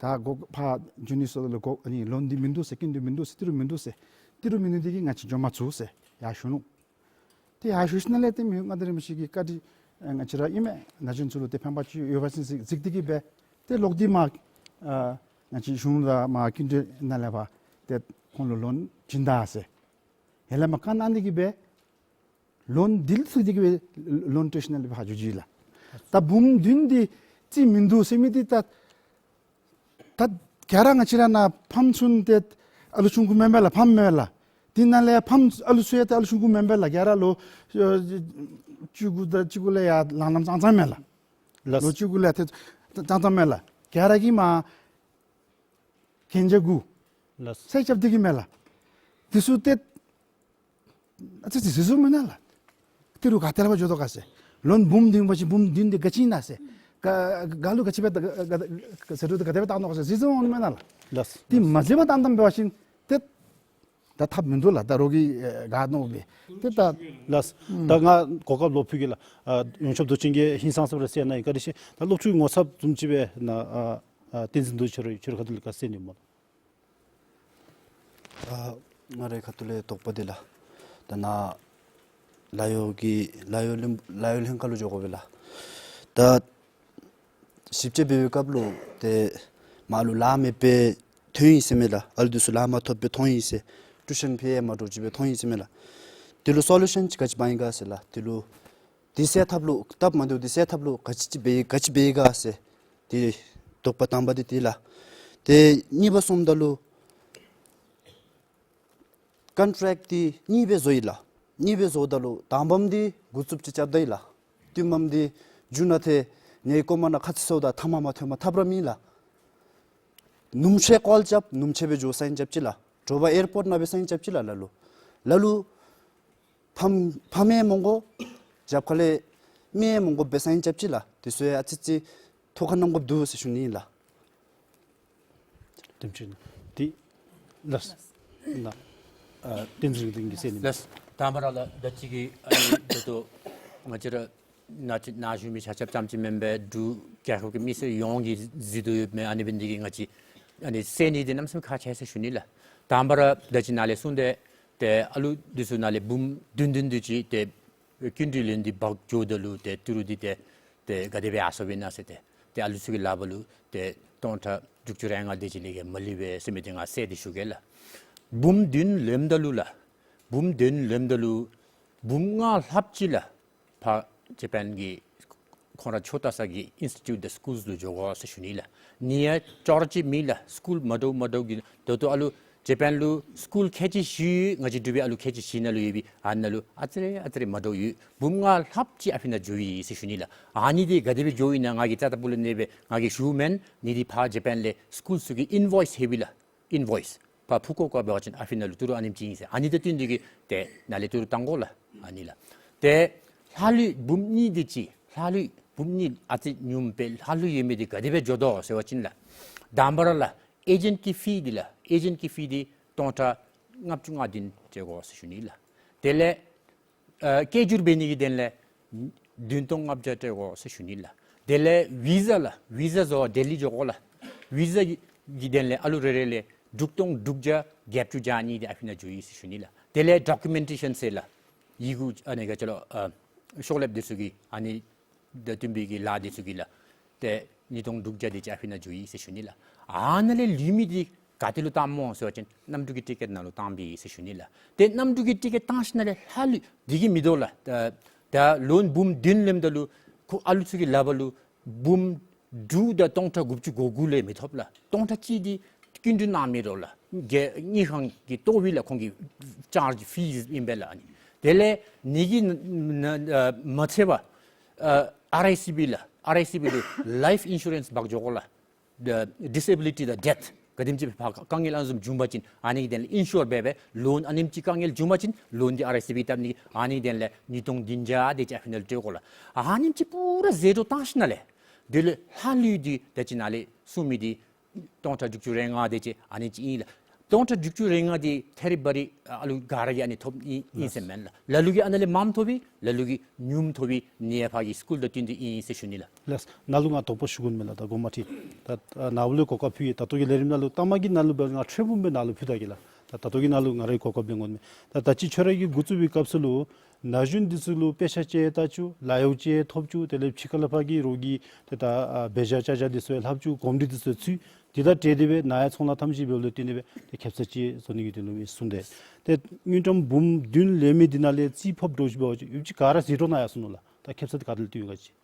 ད་གོ་ཕར་འགྱོ་ནི་ཚུ་ལུ་གོ་ཨ་ནི་ལོན་འདི་མིན་འདུག་ཟེར། སྐྱིན་འདི་མིན་འདུག་ཟེར། ཏི་རུ་མིན་འདུག་ཟེར། ཏི་རུ་མིན་འདུག་ཟེར། ཏི་རུ་མིན་འདུག་འདི་གིས་ང་བཅས་འགྱོ་མ་ཚུགས་ཟེར་ཡར་ཞུ་ནུག། ཏེ་ཡར་ཞུ་ཞིནམ་ལས་ཏེ་མི་དབང་མངའ་བདག་རིན་པོ་ཆེ་གིས་བཀའ་དྲིན་ཨེ་ང་བཅས་ར་ཨིན་མས། ན་གཞོན་ཚུ་ལུ་ཏེ་ཕན་པ་ཅིག་ཡོད་པ་ཅིན་ཟེར་གཟིགས་ཏེ་གིས་སྦེ་ཏེ་ལོག་སྟེ་མར་ཨ་ང་བཅས་གཞུང་དང་མར་སྐྱིན་འགྲུལ་ནང་ལས་ཕར་ཏེ་ཁོང་ལུ་ལོན་བྱིན་ད་ཟེར། ཡར་ལས་མར་བཀའ་གནང་སྟེ་གིས་སྦེ་ལོན་འདི་ལུ་ཐུག་སྟེ་གིས་སྦེ་ལོན་སྤྲོད་ཞིནམ་ལས་ཕར་འགྱོ་ཅི་ལགས། ད་འབུམ་བདུན་འདི་རྩིས་མིན་འདུག་ཟེར་མི་འདི་ད་ད་ག་ར་ང་བཅས་ར་ནཱ་ཕམ་ཚུ་ཏེ་ཨ་ལུ་ཆུང་ཀུ་མེན་པས་ལགས། ཕམ་མེན་ལགས། འདི་ནང་ལས་ཕམ་ཨ་ལུ་ཚུ་ཡང་ཏེ་ཨ་ལུ་ཆུང་ཀུ་མེན་པས་ལགས། ག་ར་ལོ་ཨ་བཅུ་དགུ་དང་གཅིག་གུ་ལས་ཡར་ལངམ་ཙང་ཙང་མས་ལགས། ལགས། ལོ་བཅུ་དགུ་ལས་ཏེ་ཙང་ཙང་མས་ལགས། ག་ར་གིས་མར་གན་རྒྱ་དགོ། ལགས། སེལ་རྐྱབ་སྟེ་གིས་མས་ལགས། འདི་ཚུ་ཏེ་ཨ་ཙི་ཅིག་ཟེར་ཟེརཝ་མེན་ན་ལགས། ཏི་རུ་ག་ཏེ་ལས་ཕར་འགྱོ་དོ་ག་ཟེར། ལོན་འབུམ་བདུན་འབད་བ་ཅིན་འབུམ་བདུན་འདི་ག་ཅི་ཨིན་ན་ཟེར། ག་ག་ལུ་ག་ཅི་སྦེ་ད་ག་ག་ག་ཟེར་རུང་ད་ག་དེ་སྦེ་བཏང་དོ་ག་ཟེར་ཟེར་ཟེརཝ་མེན་ན་ལགས། ལགས། ཏེ་མ་ཟེར་བར་བཏང་བཏངམ་འབད་བ་ཅིན་ཏེ་ད་ཐབས་མིན་འདུག་ལགས། ད་རོགས་ཀྱིས་ཨེ་ག་མནོ་སྦེ་ཏེ་ད། ལགས། ད་ང་གོ་སྐབས་ལོག་ཕུལ་གེ་ལགས། ཨ་ཡོངས་ཁྱབ་མདོ་ཆེན་གྱིས་ཧིང་སངས་ས་སྦེ་ར་གསན་གནང་ཡི། བཀའ་དྲིན་ཆེ། ད་སློབ་ཕྲུག་ངོ་ཚབ་བཟུམ་ཅིག་སྦེ་ནཱ་ཨ་ཨ་བསྟན་འཛིན་རྡོ་རྗེ་ཁྱོད་ར་ཁྱོད་ར་ཁ་ཐུག་ལས་ག་གསན་ནི་སྨོ་ལགས། ཨ་ང་རའི་ཁ་ཐུག་ལས་དོགས་པ་འདི་ལགས། ད་ནཱ་ལཱ་གཡོག་གི་ལཱ་གཡོག་ལྷན་ལཱ་གཡོག་ལྷན་ཁག་ལུ་འགྱོ་དགོ་པས་ལགས། ད་ཞིབ་དཔྱད་འབད་བའི་སྐབས་ལུ་ཏེ་མར་ལུ་ལཱ་མེད་པར་ཐོན་ཡི་ཟེར་མས་ལགས། ཨ་ལུ་འདི་ཚུ་ལཱ་མ་ཐོབ་པར་ཐོན་ཡི་ཟེར། ཊིའུ་ཤཱན་ཕར་ཡང་མ་འགྱོ་ཅིག་སྦེ་ཐོན་ཡི་ཟེར་མས་ལགས། དེ་ལུ་སོ་ལུ་ཤཱན་ཅིག་ག་ཅི་འབག་ཡི་ག་ཟེར་ལགས། དེ་ལུ་དེ་སེལ་ཐབས་ལུ་སྟབས་མ་བདེཝ་དེ་སེལ་ཐབས་ལུ་ག་ཅི་ཅིག་འབད་ག་ཅི་འབད་ཡི་ག་ཟེར། དེ་དོགས་པ་དང་པ་འདི་དེ་ལགས། ཏེ་གཉིས་པ་སོངམ་ད་ལུ་ཀོན་ཊེཀཊ་འདི་གཉིས་སྦེ་བཟོ་ཡི་ལགས། གཉིས་སྦེ་བཟོཝ་ད་ལུ་དང་པམ་འདི་འགོ་བཙུགསཔ་ཅིག་རྐྱབ་ད་ཡི་ལགས། བདུན་པམ་འདི་མཇུག་ནང་ཏེ་ངེའི་གོ་མ་ནང་ཁ་ཙ་ཚུ་ད་མཐའ་མ་མ་ཐོན་པར་ཐབས་ར་མེད་ལགས། ནུབ་ཕྱོགས་ཀོལ་རྐྱབ་ནུབ་ཕྱོགས་སྦེ་འགྱོ་ཟེར་རྐྱབ་ཅི་ལགས། དྲོ་པ་ཨེར་པོརཊ་ནང་སྦེ་ཟེར་རྐྱབ་ཅི་ལགས། ལ་ལུ་ལ་ལུ་ཕམ་ཕམ་ཡང་མི་དགོ། རྒྱབ་ཁ་ལས་མི་ཡང་མི་དགོ་སྦེ་ཟེར་རྐྱབ་ཅི་ལགས། དེ་ཚུ་ཡང་ཨ་ཙི་ཅིག་ཐུགས་ཁར་བསྣམ་དགོཔ་འདུག་ཟེར་ཞུ་ནི་ལགས། དེམ་ཅིག་ནི་དེ་ལགས། ན་ཨ་བསྟན་འཛིན་རིག་ལྡན་གྱིས་གསན་ནི། ལགས། དང་པ་ར་ལགས་ད་ཅི་གི་ཨ་ནི་ད་ལྟོ་ང་བཅས་ར་ནཱ་ཅིག་ནཱ་བཞུགས་མི་ཆ་ཁྱབ་ཙམ་ཅིག་མེན་པར་འབྲུག་རྒྱལ་ཁབ་ཀྱི་མི་སེར་ཡོངས་ཀྱིས་གཟིགས་དོ་ཡོདཔ་མས། ཨ་ནི་འབད་ནི་འདི་གིས་ང་བཅས་ཨ་ནི་གསན་ནི་འདི་གནམ་མེད་ས་མེད་ཁག་ཆེ་ཟེར་ཞུ་ནི་ལགས། དང་པ་ར་ད་ཅི་ནཱ་ལས་གསུངས་ཏེ་ཏེ་ཨ་ལུ་འདི་ཚུ་ནཱ་ལས་འབུམ་བདུན་བདུན་འདི་ཅིག་ཏེ་སྐྱིན་འགྲུལ་ལེན་འདི་འབག་འགྱོཝ་ད་ལུ་ཏེ་ཏི་རུ་འདི་ཏེ་ཏེ་ག་དེ་སྦེ་ཨ་སོ་སྦེ་ཨིན་ན་ཟེར་ཏེ་ཏེ་ཨ་ལུ་ཚུ་གི་ལག་པར་ལུ་ཏེ་སྟོང་ཕྲག་དྲུག་ཅུ་རེ་ལྔ་དེ་ཅིག་ལས་བརྒལ་མ་ལུས་པས་ཟེར་མི་འདི་ང་གསལ་ཏེ་ཞུ་གེ་ལགས། འབུམ་བདུན་ལེནམ་ད་ལུ་ལགས། འབུམ་བདུན་ལེནམ་ད་ལུ་འབུམ་ལྔ་ལྷགཔ་ཅིག་ལགས། ཕར་ཇ་པཱན་གྱི་ཁོང་ར་ཆོས་ལྟ་ས་གི་ཨིནསི་ཊི་ཊུཊ་དང་སི་ཀུལསི་ལུ་འགྱོ་དགོ་ཟེར་ཞུ་ནི་ལགས། ནི་ཡང་ཅོག་ར་ཅིག་མེད་ལགས། སི་ཀུལ་མ་འདྲཝ་མ་འདྲཝ་གི་ད་ལྟོ་ཨ་ལུ་ཇ་པཱན་ལུ་སི་ཀུལ་ཁལ་གཅིག་བཞི་ང་བཅས་འབྲུག་པའི་ཨ་ལུ་ཁལ་གཅིག་བཞི་ནང་ལུ་ཡོད་པའི་ཨ་ནཱ་ལུ་ཨ་ཙི་རེ་ཨ་ཙི་རེ་མ་འདྲཝ་ཡོད། འབུམ་ལྔ་ལྷགཔ་ཅིག་ཨ་ཕི་ནང་འགྱོ་ཡི་ཟེར་ཞུ་ནི་ལགས། ཨ་ནི་འདི་ག་དེ་སྦེ་འགྱོཝ་ཨིན་ན་ང་གིས་རྩ་ལྟ་བུ་ལས་ནེ་སྦེ་ང་གིས་ཞུཝ་མེན། ནི་འདི་ཕར་ཇ་པཱན་ལས་སི་ཀུལ་ཚུ་གིས་ཨིན་ཝོའིསི་ལྷོད་པས་ལགས། ཨིན་ཝོའིསི། ཕར་ཕུ་ཀོ་ཀོ་འབད་བ་ཅིན་ཨ་ཕི་ནང་ལུ་ཏི་རུ་ཨ་ནེམ་ཅིག་ཨིན་ཟེར། ཨ་ནི་དང་བསྟུན་ཏེ་གིས་ཏེ་ནཱ་ལས་ཏི་རུ་བཏང་དགོ་ལགས། ཨ་ནི་ལགས། ཏེ་ལྷག་ལུས་འབུམ་གཉིས་འདི་ཅིག་ལྷག་ལུས་འབུམ་གཉིས་ཨ་ཙི་ཉུངམ་སྦེ་ལྷག་ལུས་ཡོད་མི་འདི་ག་དེ་སྦེ་འགྱོ་དོ་ཟེར་བ་ཅིན་ལགས། དང་པ་ར་ལགས་ཨེ་ཇེནཊ་ཀྱི་ཕི་འདི་ལགས། ཨེ་ཇེནཊ་ཀྱི་ཕི་འདི་སྟོང་ཕྲག་ལྔ་བཅུ་ང་བདུན་སྤྲོད་དགོ་ཟེར་ཞུ་ནི་ལགས། དེ་ལས་ཨ་སྐད་སྒྱུར་འབད་ནི་གི་དོན་ལས་བདུན་སྟོང་ལྔ་བརྒྱ་སྤྲོད་དགོ་ཟེར་ཞུ་ནི་ལགས། དེ་ལས་བི་ཟ་ལགས། བི་ཟ་བཟོ་བར་ལྡི་ལི་འགྱོ་དགོ་ལགས། བི་ཟ་གི་གི་དོན་ལས་ཨ་ལུ་རེ་རེ་ལས་དྲུག་སྟོང་དྲུག་བརྒྱ་བརྒྱད་ཅུ་གྱ་གཉིས་འདི་ཨ་ཕི་ནང་འགྱོ་ཡི་ཟེར་ཞུ་ནི་ལགས། དེ་ལས་ཌོ་ཀུ་མེན་ཊེ་ཤཱན་ཟེར་ལགས། ཡི་གུ་ཨ་ནི་ག་ཅི་ལོ་ཨ་ཤོག་ལེབ་འདི་ཚུ་གི་ཨ་ནི་དང་བསྟུན་པའི་གི་ལཱ་འདི་ཚུ་གི་ལགས། ཏེ་ཉིས་སྟོང་དྲུག་བརྒྱ་དེ་ཅིག་ཨ་ཕི་ནང་འགྱོ་ཡི་ཟེར་ཞུ་ནི་ལགས། ཨ་ནཱ་ལས་ལུས་མི་འདི་ག་ཏེ་ལུ་བཏངམ་སྨོ་ཟེར་བ་ཅིན་གནམ་གྲུ་གི་ཊི་ཀེཊ་ནང་ལུ་བཏང་སྦེ་ཡི་ཟེར་ཞུ་ནི་ལགས། ཏེ་གནམ་གྲུ་གི་ཊི་ཀེཊ་བཏང་ཞིནམ་ལས་ལྷག་ལུས་འདི་གིས་མི་དོ་ལགས། ད་ད་ལོན་འབུམ་བདུན་ལེནམ་ད་ལུ་ཁོ་ཨ་ལུ་ཚུ་གི་ལག་པར་ལུ་འབུམ་དྲུག་དང་སྟོང་ཕྲག་དགུ་བཅུ་གོ་དགུ་ལས་མི་ཐོབ་ལགས། སྟོང་ཕྲག་གཅིག་འདི་སྐྱིན་འགྲུལ་གནང་མི་རུང་ལགས། གི་དངུལ་ཁང་གིས་བཏོག་པས་ལགས། ཁོང་གི་ཅཱརཇ་ཕིས་ཨིན་པས་ལགས། ཨ་ནི་དེ་ལས་ནི་གི་ན་ན་ཨ་མ་ཚད་པར་ཨ་ཨར་ཨའི་སི་བི་ལགས། ཨར་ཨའི་སི་བི་ལུ་ལའིཕ་ཨིན་ཤུ་རེནསི་འབག་འགྱོ་དགོ་ལགས། ཌི་ཌིས་ཨེ་བི་ལི་ཊི་དང་ཌེཐ་ ག་དེམ་ཅིག་ཕར་དཀའ་ངལ་ཨ་ནི་བཟུམ་བྱུང་པ་ཅིན་ཨ་ནི་གི་དོན་ལས་ཨིན་ཤུར་འབད་སྦེ་ལོན་ཨ་ནེམ་ཅིག་དཀའ་ངལ་བྱུང་པ་ཅིན་ལོན་འདི་ཨར་ཨེསི་ཨེསི་བི་བཏབ་ནི་གི་ཨ་ནི་གི་དོན་ལས་ཉིས་སྟོང་བདུན་བརྒྱ་དེ་ཅིག་ཨ་ཕི་ནང་ལུ་སྤྲོད་དགོ་ལགས། ཨ་ནེམ་ཅིག་པུ་ར་ཟད་འགྲོ་བཏང་ཞིནམ་ལས་དེ་ལས་ལྷག་ལུས་འདི་ད་ཅི་ནཱ་ལས་གསུངས་མི་འདི་སྟོང་ཕྲག་དྲུག་ཅུ་རེ་ལྔ་དེ་ཅིག་ཨ་ནི་ཅིག་ཨིན་ལགས། སྟོང་ཕྲག་དྲུག་ཅུ་རེ་ལྔ་འདི་ཐེ་རི་བ་རི་ཨ་ལུ་ག་ར་གིས་ཨ་ནི་ཐོབ་ཨིན་ཨིན་ཟེར་མེན་ལགས། ལ་ལུ་གིས་ཨ་ནཱ་ལས་མངམ་ཐོབ་པས། ལ་ལུ་གིས་ཉུངམ་ཐོབ་པས། ནི་ཡ་ཕར་གྱི་སི་ཀུལ་དང་བསྟུན་ཏེ་ཨིན་ཟེར་ཞུ་ནི་ལགས། ལགས། ནཱ་ལུ་ང་དོགས་པ་ཞུ་དགོ་མེན་ལགས། ད་གོང་མ་ཁྲི་ད་ནཱ་བུ་ལུ་གོ་སྐབས་ཕུལ་ཡི། ད་ལྟོ་གི་ལས་རིམ་ནང་ལུ་ལྟ་མ་གི་ནང་ལུ་འབད་ང་ཁྲེལ་སྦོམ་སྦེ་ནཱ་ལུ་ཕུལ་ད་གེ་ལགས། ད་ད་ལྟོ་གི་ནང་ལུ་ང་རའི་གོ་སྐབས་ལེན་དགོ་མེན། ད་ད་ཅི་ཁྱོད་ར་གིས་འགོ་བཙུགས་པའི་སྐབས་སུ་ལུ་ན་གཞོན་འདི་ཚུ་ལུ་དཔེ་ཆ་ཅིག་ལྟ་བཅུག། ལཱ་གཡོག་ཅིག་ཐོབ་བཅུག། དེ་ལས་ཕྱི་ཁ་ལས་ཕར་གྱི་རོགས་ཀྱི་ཏེ་ད་ཨ་འབད་བཞག་བཅའ་བཞག་འདི་ཚུ་ལྷག་བཅུག། གོམས་འདྲིས་འདི་ཚུ་ཚུད། དེ་དང་འབྲེལ་ཏེ་སྦེ་ནཱ་ཡང་ཚོང་ལཱ་འཐབ་བྱེད་འབདཝ་ལུ་བརྟེན་ཏེ་སྦེ་ཏེ་ཁེ་སང་ཅིག་བཟོ་ནི་གི་དོན་ལུ་ཨིན་གསུངས་ཏེ། ཏེ་དངུལ་ཀྲམ་འབུམ་བདུན་ལེན་མི་འདི་ནང་ལས་རྩིས་ཕབ་འགྱོ་ཞིནམ་འབད་བ་ཅིན་ཡོདཔ་ཅིག་ག་ར་ཟད་འགྲོ་ནི་ཡར་སོ་ནུག་ལགས། ད་ཁེ་སང་འདི་ག་ཏེ་ལུ་བཏུབ་ཡོད་ག་ཅིག།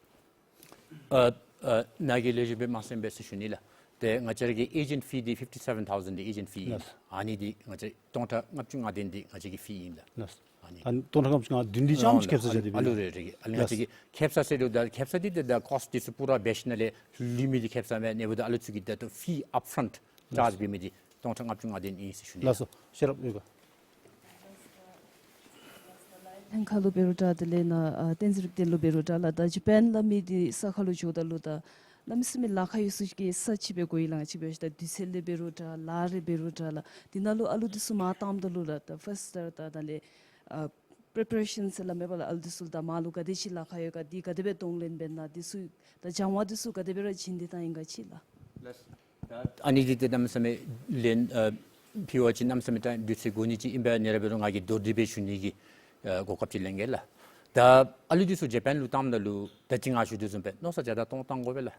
ཨ་ཨ་ནཱ་གིས་ལེགས་ཤོམ་སྦེ་མ་གསན་པས་ཟེར་ཞུ་ནི་ལགས། ཏེ་ང་བཅས་ར་གི་ཨེ་ཇེནཊ་ཕི་འདི་ཕིཕ་ཊི་སེ་བེན་ཐའུ་ཟེནཊ་འདི་ཨེ་ཇེནཊ་ཕི་ཨིན། ལགས། ཨ་ནི་འདི་ང་བཅས་སྟོང་ཕྲག་ལྔ་བཅུ་ང་བདུན་འདི་ང་བཅས་ཀྱི་ཕི་ཨིན་ལགས། ལགས། ཨ་ནི་ཨ་ནི་སྟོང་ཕྲག་ལྔ་བཅུ་ང་བདུན་འདི་རྐྱངམ་ཅིག་ཁེ་སང་ཅིག་འདི་ཨ་ལུ་རེ་རེ་གི་ཨ་ལུ་ང་བཅས་ཀྱི་ཁེ་སང་ཟེར་རུང་ད་ཁེ་སང་འདི་ད་ཀོསཊ་འདི་ཚུ་པུ་ར་འབད་ཞིནམ་ལས་ལུས་མི་འདི་ཁེ་སང་མེན། ཨ་ནི་འབདཝ་ད་ཨ་ལུ་ཚུ་གི་ད་ལྟོ་ཕི་ཨཔ་ཕྲོནཊ་ཅཱརཇ་འབད་མི་འདི་སྟོང་ཕྲག་ལྔ་བཅུ་ང་བདུན་ཨིན་ཟེར་ཞུ་ནི། ལགས་སོ། ཤེས་རབ་ཡོད་ག། ལྷན་ཁག་ལུ་འབད་རུང་འདྲ་དེ་ལས་ནཱ་ཨ་བསྟན་འཛིན་རིག་ལྡན་ལུ་འབད་རུང་འདྲ་ལགས། ད་ཇ་པཱན་སླབ་མི་འདི་ས་ཁར་ལུ་འགྱོཝ་ད་ལུ་ད་གནམ་མེད་ས་མེད་ལཱ་ཁག་ཡོད་ས་ཅིག་གི་ས་ཅིག་སྦེ་གོ་ཡི་ལགས། ང་བཅས་འབད་བ་ཅིན་ད་དུས་ཚོད་ལས་འབད་རུང་འདྲ་ལཱ་རེ་འབད་རུང་འདྲ་ལགས། འདི་ནང་ལུ་ཨ་ལུ་འདི་ཚུ་མར་བཏངམ་ད་ལུ་ལགས་ད་ཕརསཊ་ད་ད་ད་ལས་ཨ་པི་རི་པ་རེ་ཤཱན་ཟེར་སླབ་མས་པ་ལགས། ཨ་ལུ་འདི་ཚུ་ལུ་ད་མར་ལུ་ག་དེ་ཅིག་ལཱ་ཁག་ཡོད་ག། འདི་ག་དེ་སྦེ་གདོང་ལེན་འབད་ན་འདི་ཚུ་ད་སྦྱང་བ་འདི་ཚུ་ག་དེ་སྦེ་ར་བྱིན་ཏེ་བཏང་ཡི་ག་ཅིག་ལགས། ལགས། ད་ཨ་ནི་འདི་ཏེ་གནམ་མེད་ས་མེད་ལན་ཨ་ཕུལ་བ་ཅིན་གནམ་མེད་ས་མེད་ད་དུས་ཚོད་འགོར་ནི་ཅིག་ཨིན་པས། ཨ་ནི་ར་འབད་རུང་ང་གིས་མདོར་བསྡུས་སྦེ་ཞུ་ནི་གི་ཨ་གོ་སྐབས་ཅིག་ལེན་གེ་ལགས། ད་ཨ་ལུ་འདི་ཚུ་ཇ་པཱན་ལུ་བཏངམ་ད་ལུ་ད་ཅི་ང་ཞུ་དོ་བཟུམ་སྦེ་མནོ་བསམ་བརྒྱ་དང་སྟོང་བཏང་དགོ་པས་ལགས།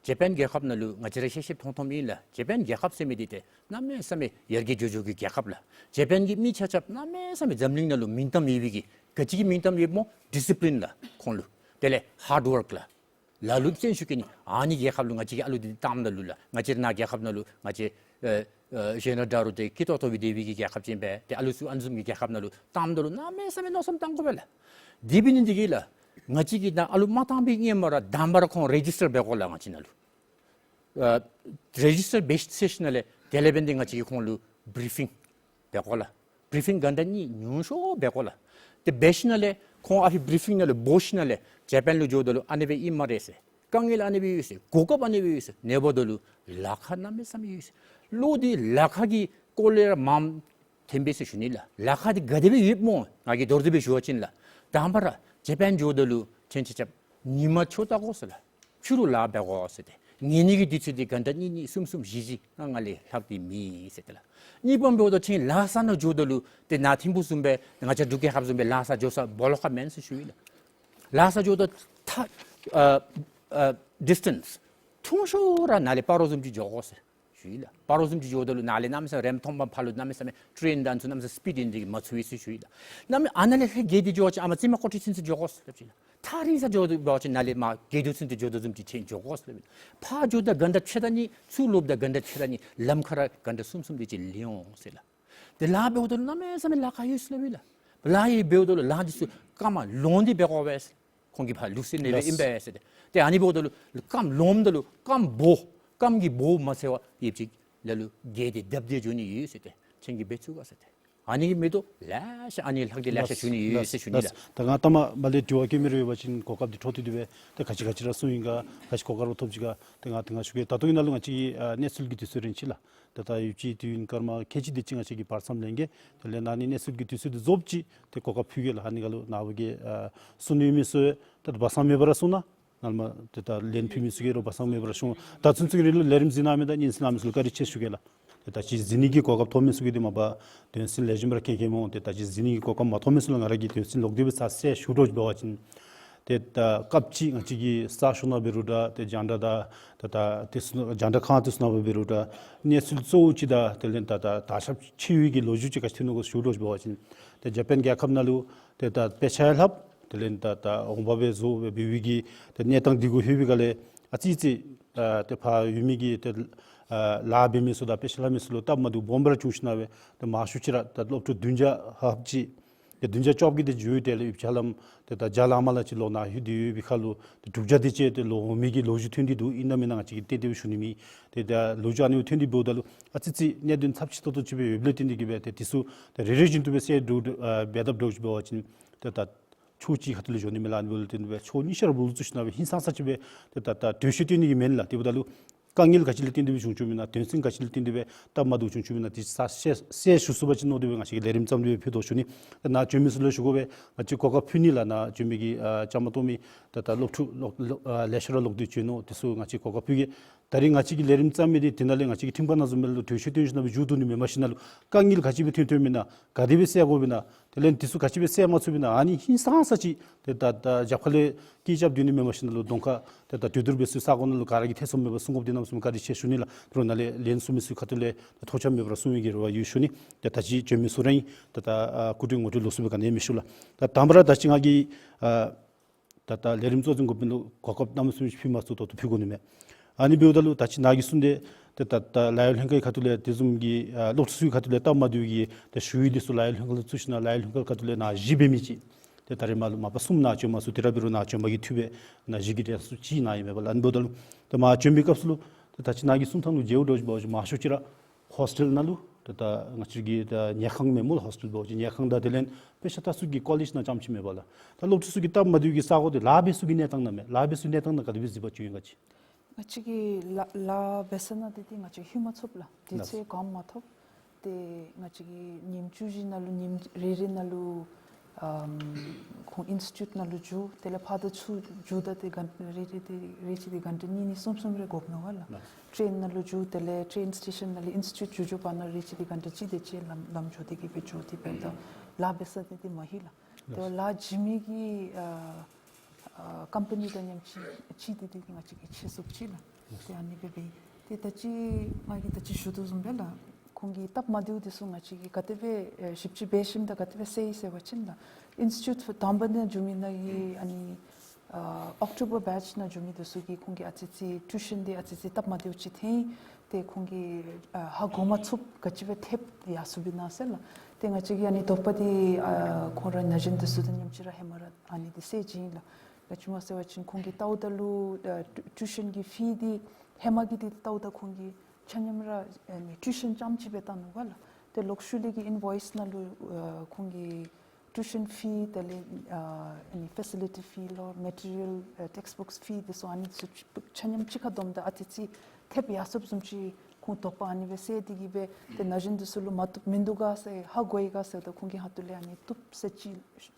ཇ་པཱན་རྒྱལ་ཁབ་ནང་ལུ་ང་བཅས་ར་ཤེས་ཤེསཔ་མཐོང་མཐོངམ་ཨིན་ལགས། ཇ་པཱན་རྒྱལ་ཁབ་ཟེར་མི་འདི་ཏེ་གནམ་མེད་ས་མེད་ཡར་རྒྱས་འགྱོ་འགྱོ་གི་རྒྱལ་ཁབ་ལགས། ཇ་པཱན་གྱི་མི་ཆ་ཁྱབ་གནམ་མེད་ས་མེད་འཛམ་གླིང་ནང་ལུ་མིང་གཏམ་ཡོད་པའི་གི་ག་ཅི་གི་མིང་གཏམ་ཡོདཔ་སྨོ། ཌི་སི་པི་ལིན་ལགས་ཁོང་ལུ། དེ་ལས་ཧཱརཌ་ཝརཀ་ལགས། ལ་ལུ་བརྩོན་ཤུགས་བསྐྱེད་ནི། ཨ་ནི་རྒྱལ་ཁབ་ལུ་ང་བཅས་ཀྱིས་ཨ་ལུ་འདི་བཏངམ་ད་ལུ་ལགས། ང་བཅས་ར་ནཱ་རྒྱལ་ཁབ་ནང་ལུ་ང་བཅས་ཨ་ཨ་གཞོན་ནུ་དྲག་རུང་ཏེ་སྐྱིད་ཏོག་ཏོ་སྦེ་སྡོད་པའི་གི་རྒྱལ་ཁབ་ཅིག་ཨིན་པས། ཏེ་ཨ་ལུ་ཚུ་ཨ་ནི་བཟུམ་གྱི་རྒྱལ་ཁབ་ནང་ལུ་བཏངམ་ད་ལུ་གནམ་མེད་ས་མེད་མནོ་བསམ་བཏང་དགོ་པས་ལགས། དེ་འབད་ནི་འདི་གིས་ལགས་ང་བཅས་ཀྱིས་ད་ཨ་ལུ་མ་བཏང་པའི་སྔོན་མ་ར་དང་པ་ར་ཁོང་རེ་ཇིས་ཊར་འབད་དགོ་ལགས། ང་བཅས་ནང་ལུ་ཨ་རེ་ཇིས་ཊར་འབད་ཚར་ཞིནམ་ལས་དེ་ལས་འབདན་ཏེ་ང་བཅས་ཀྱིས་ཁོང་ལུ་བི་རི་ཕིང་འབད་དགོ་ལགས། བི་རི་ཕིང་ག་ནི་དང་ཉུང་ཤོས་འབད་དགོ་ལགས། ཏེ་འབད་ཞིནམ་ལས་ཁོང་ཨ་ཕི་བི་རི་ཕིང་ནང་ལས་འབོ་ཞིནམ་ལས་ཇ་པཱན་ལུ་འགྱོཝ་ད་ལུ་ཨ་ནི་སྦེ་ཨིན་སྨ་རེ་ཟེར། དཀའ་ངལ་ཨ་ནི་སྦེ་ཡོད་ཟེར། གོ་སྐབས་ཨ་ནི་སྦེ་ཡོད་ཟེར། ཨ་ནི་འབདཝ་ད་ལུ་ལཱ་ཁག་གནམ་མེད་ས་མེད་ཡོད་ཟེར། བློ་འདི་ལཱ་ཁག་གི་སྐོར་ལས་ར་མངམ་འཐེན་པས་ཟེར་ཞུ་ནི་ལགས། ལཱ་ཁག་འདི་ག་དེ་སྦེ་ཡོདཔ་སྨོ། ང་གིས་མདོར་བསྡུས་སྦེ་ཞུ་བ་ཅིན་ལགས། དང་པ་ར་ཇ་པཱན་འགྱོཝ་ད་ལུ་ཁྱེད་ཆ་ཁྱབ་ཉིན་མ་ཆོས་བལྟ་དགོ་ཟེར་ལགས། ཕྱི་རུ་ལཱ་འབད་དགོ་ཟེར། ཏེ་ཉལ་ནི་གི་དུས་ཚོད་འདི་གྷན་ཊ་གཉིས་གཉིས་གསུམ་གསུམ་བཞི་བཞི་ལྔ་ལྔ་ལས་ལྷག་སྟེ་མེད་ཟེར་ཏེ་ལགས། གཉིས་པ་འབདཝ་ད་ཁྱེད་ལཱ་ས་ནང་འགྱོཝ་ད་ལུ་ཏེ་ནཱ་ཐིམ་ཕུག་བཟུམ་སྦེ་ང་བཅས་འབྲུག་རྒྱལ་ཁབ་བཟུམ་སྦེ་ལཱ་ས་འགྱོ་ས་སྦོ་ལོགས་ཁར་མེན་ཟེར་ཞུ་ཡི་ལགས། ལཱ་ས་འགྱོཝ་ད་ཐ་ཨ་ཨ་ཌིས་ཊེནསི་ཐུང་ཤོས་ར་ནཱ་ལས་སྤ་རོ་བཟུམ་ཅིག་འགྱོ་དགོ་ཟེར་ཞུ་ཡི་ལགས། སྤ་རོ་བཟུམ་ཅིག་འགྱོཝ་ད་ལུ་ནཱ་ལས་གནམ་མེད་ས་མེད་རེམ་ཐོམ་པ་ཕར་ལུ་གནམ་མེད་ས་མེད་ཊེན་དང་ཚུ་གནམ་མེད་ས་མེད་སི་པིཌ་ཨིན་འདི་གིས་མ་ཚུད་པས་ཟེར་ཞུ་ཡི་ལགས། གནམ་མེད་ཨ་ནཱ་ལས་ལྷོད་བརྒྱལ་ཏེ་འགྱོ་བ་ཅིན་ཨ་མ་རྩེ་མོ་ཀོ་ཊི་ཚུན་ཚོད་འགྱོ་དགོ་ཟེར་ལགས་ཞུ་ཡི་ལགས། ཐག་རིང་ས་འགྱོ་དགོ་པ་ཅིན་ནཱ་ལས་མར་བརྒྱད་སྟོང་ཚུན་ཚོད་འགྱོ་དོ་བཟུམ་ཅིག་ཁྱེད་འགྱོ་དགོ་ཟེར་ལགས། ཕར་འགྱོཝ་ད་གྷན་ཊ་ཕྱེད་དང་གཉིས་ཚུར་ལོགཔ་ད་གྷན་ཊ་ཕྱེད་དང་གཉིས་ལམ་ཁར་ར་གྷན་ཊ་གསུམ་གསུམ་དེ་ཅིག་ལུས་འོང་ཟེར་ལགས། ཏེ་ལཱ་འབདཝ་ད་ལུ་གནམ་མེད་ས་མེད་ལཱ་ཁག་ཡོད་ཟེར་སླབ་ཨིན་ལགས། ལཱ་ཡང་འབདཝ་ད་ལུ་ལཱ་འདི་ཚུ་རྐངམ་ལོང་སྟེ་འབད་དགོ་པས་ཟེར། ཁོང་གིས་ཕར་ལུགས་སྲོལ་ཨ་ནི་སྦེ་ཨིན་པས་ཟེར་ཏེ། ཏེ་ཨ་ནི་འབདཝ་ད་ལུ་རྐངམ་ལོངམ་ད་ལུ་རྐངམ་སྦོ་རྐངམ་གི་སྦོ་མ་ཚད་པར་ཡོདཔ་ཅིག་ལ་ལུ་བརྒལ་ཏེ་བརྡབ་སྟེ་འགྱོ་ནི་ཡོད་ཟེར་ཏེ། ཁྱེད་ཀྱིས་འབད་ཚུགས་ག་ཟེར་ཏེ། ཨ་ནི་གིས་མི་དོ་ལེ་ཤ་ཨ་ནི་ལྷག་སྟེ་ལེ་ཤ་ཞུ་ནི་ཡོད་ཟེར་ཞུ་ནི་ལགས། ད་ང་ལྟ་མ་མ་ལས་དྲི་བ་བཀོད་མི་རེ་ཡོད་པ་ཅིན་གོ་སྐབས་འདི་འཕྲོ་མཐུད་དེ་སྦེ་ཏེ་ག་ཅི་ག་ཅི་ར་གསུངས་ཡི་ག་ག་ཅི་གོ་སྐབས་ར་ཐོབ་ཅི་ག་ཏེ་ང་ཏེ་ང་ཞུ་གེ། ད་ལྟོ་གི་ནང་ལུ་ང་བཅས་ཀྱི་ཨ་གནས་ཚུལ་གྱི་དུས་ཚོད་རན་ཅི་ལགས། ད་ད་ཡུདཔ་ཅིག་དུས་ཡུན་སྐར་མ་ཁལ་གཅིག་དེ་ཅིག་ང་བཅས་ཀྱིས་བར་མཚམས་ལེན་གེ། དེ་ལས་ནཱ་ནི་གནས་ཚུལ་གྱི་དུས་ཚོད་འདི་རྫོགསཔ་ཅིག་ཏེ་གོ་སྐབས་ཕུལ་གེ་ལགས། ཨ་ནི་ཁར་ལུ་ནཱ་བུ་གིས་ཨ་གསུང་ནི་ཡོད་མི་ཚུ་ད་སྦ་གསང་མེད་པར་གསུང་གནང་། ནཱ་ལས་མར་ཏེ་ད་ལན་ཕུལ་མི་ཚུ་གིས་ར་སྦ་གསང་མེད་པར་གསུང་། ད་ཚུན་ཚོད་ཀྱི་རིང་ལུ་ལས་རིམ་གཟིགས་གནང་མི་དང་སྙན་གསན་གནང་མི་ཚུ་ལུ་བཀའ་དྲིན་ཆེ་ཞུ་གེ་ལགས། ཏེ་ད་ཅི་གཟིགས་ནི་གི་གོ་སྐབས་ཐོབ་མི་ཚུ་གིས་འདི་མ་པ་དོན་ཚན་ལེགས་ཤོམ་ར་མཁྱེན་མཁྱེནམ་འོང་། ཏེ་ད་ཅི་གཟིགས་ནི་གི་གོ་སྐབས་མ་ཐོབ་མི་ཚུ་ལུ་ང་ར་གིས་དོན་ཚན་ལོག་སྟེ་སྦེ་ཚར་གསལ་ཞུ་དོ་ཅིག་འབད་བ་ཅིན་ཏེ་ད་སྐབས་ཅིག་ང་བཅས་ཀྱི་ས་ཕྱོགས་ནང་འབད་རུང་འདྲ་ཏེ་རྒྱང་བསྒྲགས་དང་ཏེ་ད་དེ་ཚུ་རྒྱང་བསྒྲགས་ཁང་དེ་ཚུ་ནང་འབད་རུང་འདྲ་གནས་ཚུལ་གཙོ་བོ་ཅིག་དང་དེ་ལས་ད་ད་དར་ཁྱབ་ཆེ་བའི་གི་ལོ་རྒྱུས་ཅིག་ག་ཅི་ཐོན་ནུག་གོ་ཞུ་དོ་ཅིག་འབད་བ་ཅིན་ཏེ་ཇ་པཱན་རྒྱལ་ཁབ་ནང་ལུ་ཏེ་ད་དཔེ་ཆ་ཡང་ལྷབ། དེ་ལས་ད་ད་འོང་འབབ་སྦེ་བཟོ་སྦེ་འབད་བའི་གི་ཏེ་གནས་སྟངས་འདི་གུ་ལྷོད་པའི་སྒང་ལས་ཨ་ཙི་ཙི་ཨ་ཏེ་ཕར་ཡོད་མི་གི་ཏེ་ཨ་ལཱ་འབད་མི་ཚུ་དང་དཔེ་ཆ་ལྷབ་མི་ཚུ་ལུ་སྟབས་མ་བདེཝ་སྦོམ་ར་བྱུང་ཞིནམ་སྦེ་ཏེ་མང་ཤོས་ཅིག་ར་ད་སློབ་ཕྲུག་བདུན་བརྒྱ་ལྷགཔ་ཅིག་ ཏེ་བདུན་བརྒྱ་བཅོ་བརྒྱད་དེ་འགྱོ་ཡི། དེ་ལས་ཡུལ་ཕྱག་ལམ་ཏེ་ད་རྒྱ་ལས་མར་ལས་ཅིག་ལོག་ནཱ་ལྷོད་དེ་ཡོད་པའི་ཁར་ལུ་ཏེ་དྲུག་བརྒྱ་དེ་ཅིག་ཏེ་ལོག་འོང་མི་གི་ལོ་རྒྱུས་ཐོན་ཏེ་འདུག། ཨིན་ན་མེན་ན་ང་བཅས་ཀྱིས་ཏན་ཏན་སྦེ་ཞུ་ནི་མེད། ཏེ་ད་ལོ་རྒྱུས་ཨ་ནི་སྦེ་ཐོན་ཏེ་འབདཝ་ད་ལུ་ཨ་ཙི་ཙི་གནད་དོན་ཚབས་ཆེ་ཏོག་ཏོ་ཅིག་སྦེ་ཡོདཔ་ལས་བརྟེན་ཏེ་གིས་སྦེ་ཏེ་དེ་ཚུ་ཏེ་རེ་རེ་བཞིན་དུ་སྦེ་སེལ་འགྲོ་ཨ་འབད་དཔ་འདྲཝ་ཅིག་འབད་བ་ཅིན་ཏེ་ད་ཕྱོགས་གཅིག་ཁ་ཐུག་ལས་འགྱོ་ནི་མས་ལགས། ཨ་ནི་འབདཝ་ལས་བརྟེན་ཏེ་སྦེ་ཕྱོགས་གཉིས་ཆ་ར་འབུ་ལུ་བཙུགས་ཞིན་ན་སྦེ་ཧིང་སངས་ས་ཅིག་སྦེ་ཏེ་ད་ད་དོན་ཤོས་སྟོན་ནི་གི་མེན་ལགས། དེ་འབདཝ་ད་ལུ་དཀའ་ངལ་ག་ཅི་ལས་བརྟེན་ཏེ་སྦེ་བྱུང་བྱུངམ་ཨིན་ན། དོན་ཚན་ག་ཅི་ལས་བརྟེན་ཏེ་སྦེ་སྟབས་མ་བདེཝ་བྱུང་བྱུངམ་ཨིན་ན། དེ་ཚུ་གསལ་གསལ་ཞུ་ཚུགས་པ་ཅིན་མནོ་སྟེ་སྦེ་ང་བཅས་ཀྱིས་ལས་རིམ་བརྩམས་ཏེ་སྦེ་ཕུལ་དོ་ཞུ་ནི། ད་ནཱ་བྱོན་མི་ཚུ་ལུ་ཞུ་དགོ་པས། ང་བཅས་གོ་སྐབས་ཕུལ་ནི་ལགས། ནཱ་བྱོན་མི་གི་ཨ་བཅའ་མར་གཏོགས་མི་ད་ལྟོ་སློབ་ཕྲུག་ལོག་ལོག་ཨ་ལེ་ཤ་ར་ལོག་སྟེ་བྱོན་ནུག། དེ་ཚུ་ང་བཅས་གོ་སྐབས་ཕུལ་གེ། ད་རིས་ང་བཅས་ཀྱིས་ལས་རིམ་བརྩམས་མི་འདི་དེ་ནང་ལས་ང་བཅས་ཀྱི་ཁྲིམས་ཁང་ནང་བཟུམ་སྦེ་ལུ་དོན་ཤོས་སྟོན་ཞིན་ན་སྦེ་མཇུག་བསྡུ་ནི་མེན་པར་ཞིན་ན་ལུ་དཀའ་ངལ་ག་ཅི་སྦེ་ཐོན་ཐོནམ་ཨིན་ན། ག་དེ་སྦེ་སེལ་དགོཔ་ཨིན་ན། དེ་ལས་དེ་ཚུ་ག་ཅི་སྦེ་སེལ་མ་ཚུགསཔ་ཨིན་ན། ཨ་ནི་ཧིང་སངས་ས་ཅིག་ཏེ་ད་ད་རྒྱབ་ཁ་ལས་སྐད་རྐྱབ་སྡོད་ནི་མེན་པར་ཞིན་ན་ལུ་གདོང་ཁར་ཏེ་ད་དོ་དོ་རུ་སྦེ་ཚུ་ས་གོ་ནང་ལུ་ག་ར་གིས་ཐེ་ཚོམ་མེད་པར་གསུང་དགོཔ་འདི་གནམ་མེད་ས་མེད་བཀའ་དྲིན་ཆེ་ཞུ་ནི་ལགས། དོ་རུང་ནཱ་ལས་ལན་གསུང་མི་ཚུ་ཁ་ཐུག་ལས་ཐོགས་ཆགས་མེད་པར་གསུང་ནི་གི་རེ་བ་ཡོད་ཞུ་ནི། ཏེ་ད་ཅི་བྱོན་མི་ཚུ་ར་ཨིན། ཏེ་ད་ཨ་སྐུ་དྲིན་ངོ་སྤྲོད་ལོགས་སུ་སྦེ་ག་ནི་ཡང་མི་ཞུ་ལགས། ད་དང་པ་ར་ད་ཅི་ང་གིས་ཨ་ད་ལྟོ་ལས་རིམ་གཙོ་འཛིན་འགོ་དཔོན་ལུ་གོ་སྐབས་གནམ་མེད་ས་མེད་ཕུལ་མ་ཚུགས། ད་ལྟོ་ཕུལ་དགོ་ནི་མས། ཨ་ནི་འབདཝ་ད་ལུ་ད་ཅི་ནཱ་གིས་གསུངས་ཏེ་ཏེ་ད་ད་ལཱ་གཡོག་ལྷན་ཁག་གི་ཁ་ཐུག་ལས་དེ་བཟུམ་གྱི་ཨ་སློབ་ཕྲུག་ཚུ་གི་ཁ་ཐུག་ལས་སྟབས་མ་བདེཝ་གི་ཏེ་ཞུ་ཡིག་འདི་ཚུ་ལཱ་གཡོག་ལྷན་ཁག་ལུ་བཙུགས་ཞིན་ན་ལཱ་གཡོག་ལྷན་ཁག་ཁ་ཐུག་ལས་ནཱ་བཞི་འབད་མི་ཅིག་ཏེ་ད་རེས་མར་ལུ་མ་པ་གསུམ་ནཱ་བྱོན་མ་ཚུགས། དེ་ར་འབད་རུང་ནཱ་བྱོན་པ་གི་འཐུས་སྦེ་ནཱ་བཞི་གི་གྲས་སུ་ཅིག་ནཱ་ཨིན་མས་པ་ལགས། ཨ་ནི་འབདཝ་ད་ལུ་ཏེ་མར་བྱོན་པའི་སྐབས་སུ་ལུ་ཏེ་ད་ཅི་ནཱ་གིས་གསུང་ཐངས་ལུ་མཇལཝ་འདྲཝ་ཅིག་འབད་བ་ཅིན་མང་ཤོས་ཅིག་ར་ཧོས་ཊེལ་ནང་ལུ་ཏེ་ད་ང་བཅས་ཀྱི་ད་ཉལ་ཁང་མེན་སྨོ་ལགས། ཧོས་ཊེལ་འབད་བ་ཅིན་ཉལ་ཁང་དང་དེ་ལས་དཔེ་ཆ་ལྟ་ས་གི་ཀོ་ལེཇ་ནང་རྐྱངམ་ཅིག་མས་པ་ལགས། ད་སློབ་ཕྲུག་ཚུ་གི་སྟབས་མ་བདེཝ་གི་ས་གོ་འདི་ལཱ་འབད་ས་གི་གནས་སྟངས་ནང་མས། ལཱ་འབད་ས་གི་གནས་སྟངས་ནང་ག་དེ་སྦེ་གཟིགས་པ་བྱུང་ཡི་ག་ཅི། ང་བཅས་ཀྱིས་ལཱ་ལཱ་འབད་ས་ནང་འདི་ཏེ་ང་བཅས་ཧེ་མ་ཚུགསཔ་ལགས། དུས་ཚོད་གོངམ་མ་ཐོབ། ཏེ་ང་བཅས་ཀྱིས་ཉིནམ་བཅུ་བཞི་ནང་ལུ་ཉིནམ་རེ་རེ་ནང་ལུ་ཨམ་ཁོང་ཨིནསི་ཊི་ཊིའུཊ་ནང་ལུ་འགྱོ། དེ་ལས་ཕར་དང་ཚུར་འགྱོཝ་ད་ཏེ་གན་རེ་རེ་ཏེ་རེ་གཅིག་ཏེ་གན་ཊ་གཉིས་གཉིས་གསུམ་གསུམ་རེ་དགོཔ་མནོ་བ་ལགས། ལགས། ཊེན་ནང་ལུ་འགྱོ། དེ་ལས་ཊེན་སི་ཊེ་ཤཱན་ནང་ལས་ཨིནསི་ཊི་ཊིའུཊ་འགྱོ་འགྱོ་བར་ན་རེ་གཅིག་ཏེ་གན་ཊ་གཅིག་དེ་ཅིག་ལམ་ལམ་འགྱོ་སྟེ་གིས་སྦེ་འགྱོ། དེ་འབདཝ་ད་ལཱ་འབད་ས་འདི་ཏེ་མ་ལྷོད་ལགས། ཏེ་ལགས། ལཱ་བྱིན་མི་གི་ཨ་ཨ་ཀམ་པ་ནི་དང་མཉམ་ཅིག་ཅིག་འདི་འདི་ང་བཅས་ཀྱིས་ཕྱེ་ཚུགསཔ་ཅིག་ལགས། ཏེ་ཨ་ནི་སྦེ་འབད། ཏེ་ད་ཅི་ང་གིས་ད་ཅི་ཞུ་དོ་བཟུམ་སྦེ་ལགས། ཁོང་གི་སྟབས་མ་བདེཝ་འདི་ཚུ་ང་བཅས་ཀྱིས་ག་དེ་སྦེ་ཨེ་ཞིབ་དཔྱད་འབད་ཞིནམ་ད་ག་དེ་སྦེ་སེལ་ཡི་ཟེར་བ་ཅིན་ལགས། ཨིནསི་ཊི་ཊིའུཊ་དང་པ་ནང་འགྱོ་མི་ནང་གི་ཨ་ནི་ཨ་ཨོག་ཊོ་བར་བེཆ་ནང་འགྱོ་མི་འདི་ཚུ་གིས་ཁོང་གི་ཨ་ཙི་ཙི་ཊིའུ་ཤཱན་འདི་ཨ་ཙི་ཙི་སྟབས་མ་བདེཝ་ཅིག་ཐོན། ཏེ་ཁོང་གིས་ཨ་ཧ་གོ་མ་ཚུགས། ག་ཅི་སྦེ་ཐེབས་ཡར་སོཔ་ཨིན་ན་ཟེར་ལགས། ཏེ་ང་བཅས་ཀྱིས་ཨ་ནི་དོགས་པ་འདི་ཨ་ཁོང་ར་ན་གཞོན་འདི་ཚུ་དང་མཉམ་ཅིག་ར་ཧེ་མ་ར་ཨ་ནི་འདི་སེལ་བྱིན་ཡི་ལགས། ག་ཅི་སྨོ་ཟེར་བ་ཅིན་ཁོང་གིས་བལྟཝ་ད་ལུ་ཨ་ཊི་ཊིའུ་ཤཱན་གྱི་ཕི་འདི་ཧེ་མ་གི་འདི་བལྟཝ་ད་ཁོང་གིས་ཆ་མཉམ་ར་ཨ་ནི་ཊིའུ་ཤཱན་རྐྱངམ་ཅིག་སྦེ་བལྟ་ནུག་པ་ལགས། ཏེ་ལོག་ཤུལ་ལས་ཀྱི་ཨིན་ཝོའིསི་ནང་ལུ་ཨ་ཁོང་གི་ཊིའུ་ཤཱན་ཕི་དེ་ལས་ཨ་ཨ་ནི་ཕེ་སི་ལི་ཊི་ཕི་ལོ་མེ་ཊི་རི་ཡཱལ་ཨ་ཊེགསཊ་བུཀསི་ཕི་འདི་ཚུ་ཨ་ནི་ཚུ་ཆ་མཉམ་གཅིག་ཁར་བསྡོམས་ད་ཨ་ཙི་ཙི་ཐེབས་ཡར་སོཔ་བཟུམ་ཅིག་ཁོང་དོགས་པ་ཨ་ནི་སྦེ་སེལ་ཏེ་གིས་སྦེ་ཏེ་ན་གཞོན་འདི་ཚུ་ལུ་མ་བཏུབ་མིན་འདུག་ག་ཟེར་ཧ་གོ་ཡི་ག་ཟེརཝ་ད་ཁོང་གི་ཁ་ཐུག་ལས་ཨ་ནི་བཏུབ་ཟེར་ཅིག་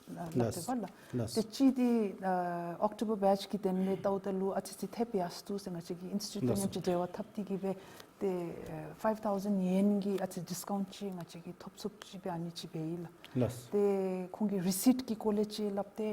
ལགས། ལགས་སོ་པ་ལགས། ལགས། ཏེ་ཅིག་འདི་ཨ་ཨོག་ཊོ་བར་བེཆ་གི་དོན་ལས་བལྟཝ་ད་ལུ་ཨ་ཙི་ཙི་ཐེབས་ཡར་སོ་འདུག་ཟེར་ང་བཅས་ཀྱིས་ཨིནསི་ཊི་ཊིའུཊ་དང་མཉམ་ཅིག་འབྲེལ་བ་འཐབ་སྟེ་གིས་སྦེ་ཏེ་ཨ་ཕའིབ་ཐའུ་ཟེན་ཡེན་གྱི་ཨ་ཙི་ཌིསི་ཀའུནཊ་ཅིག་ང་བཅས་ཀྱིས་ཐོབ་ཚུགསཔ་ཅིག་སྦེ་ཨ་ནི་ཅིག་འབད་ཡི་ལགས། ལགས། ཏེ་ཁོང་གིས་རི་སིཊ་ཀྱི་སྐོར་ལས་ཅིག་སླབ་སྟེ་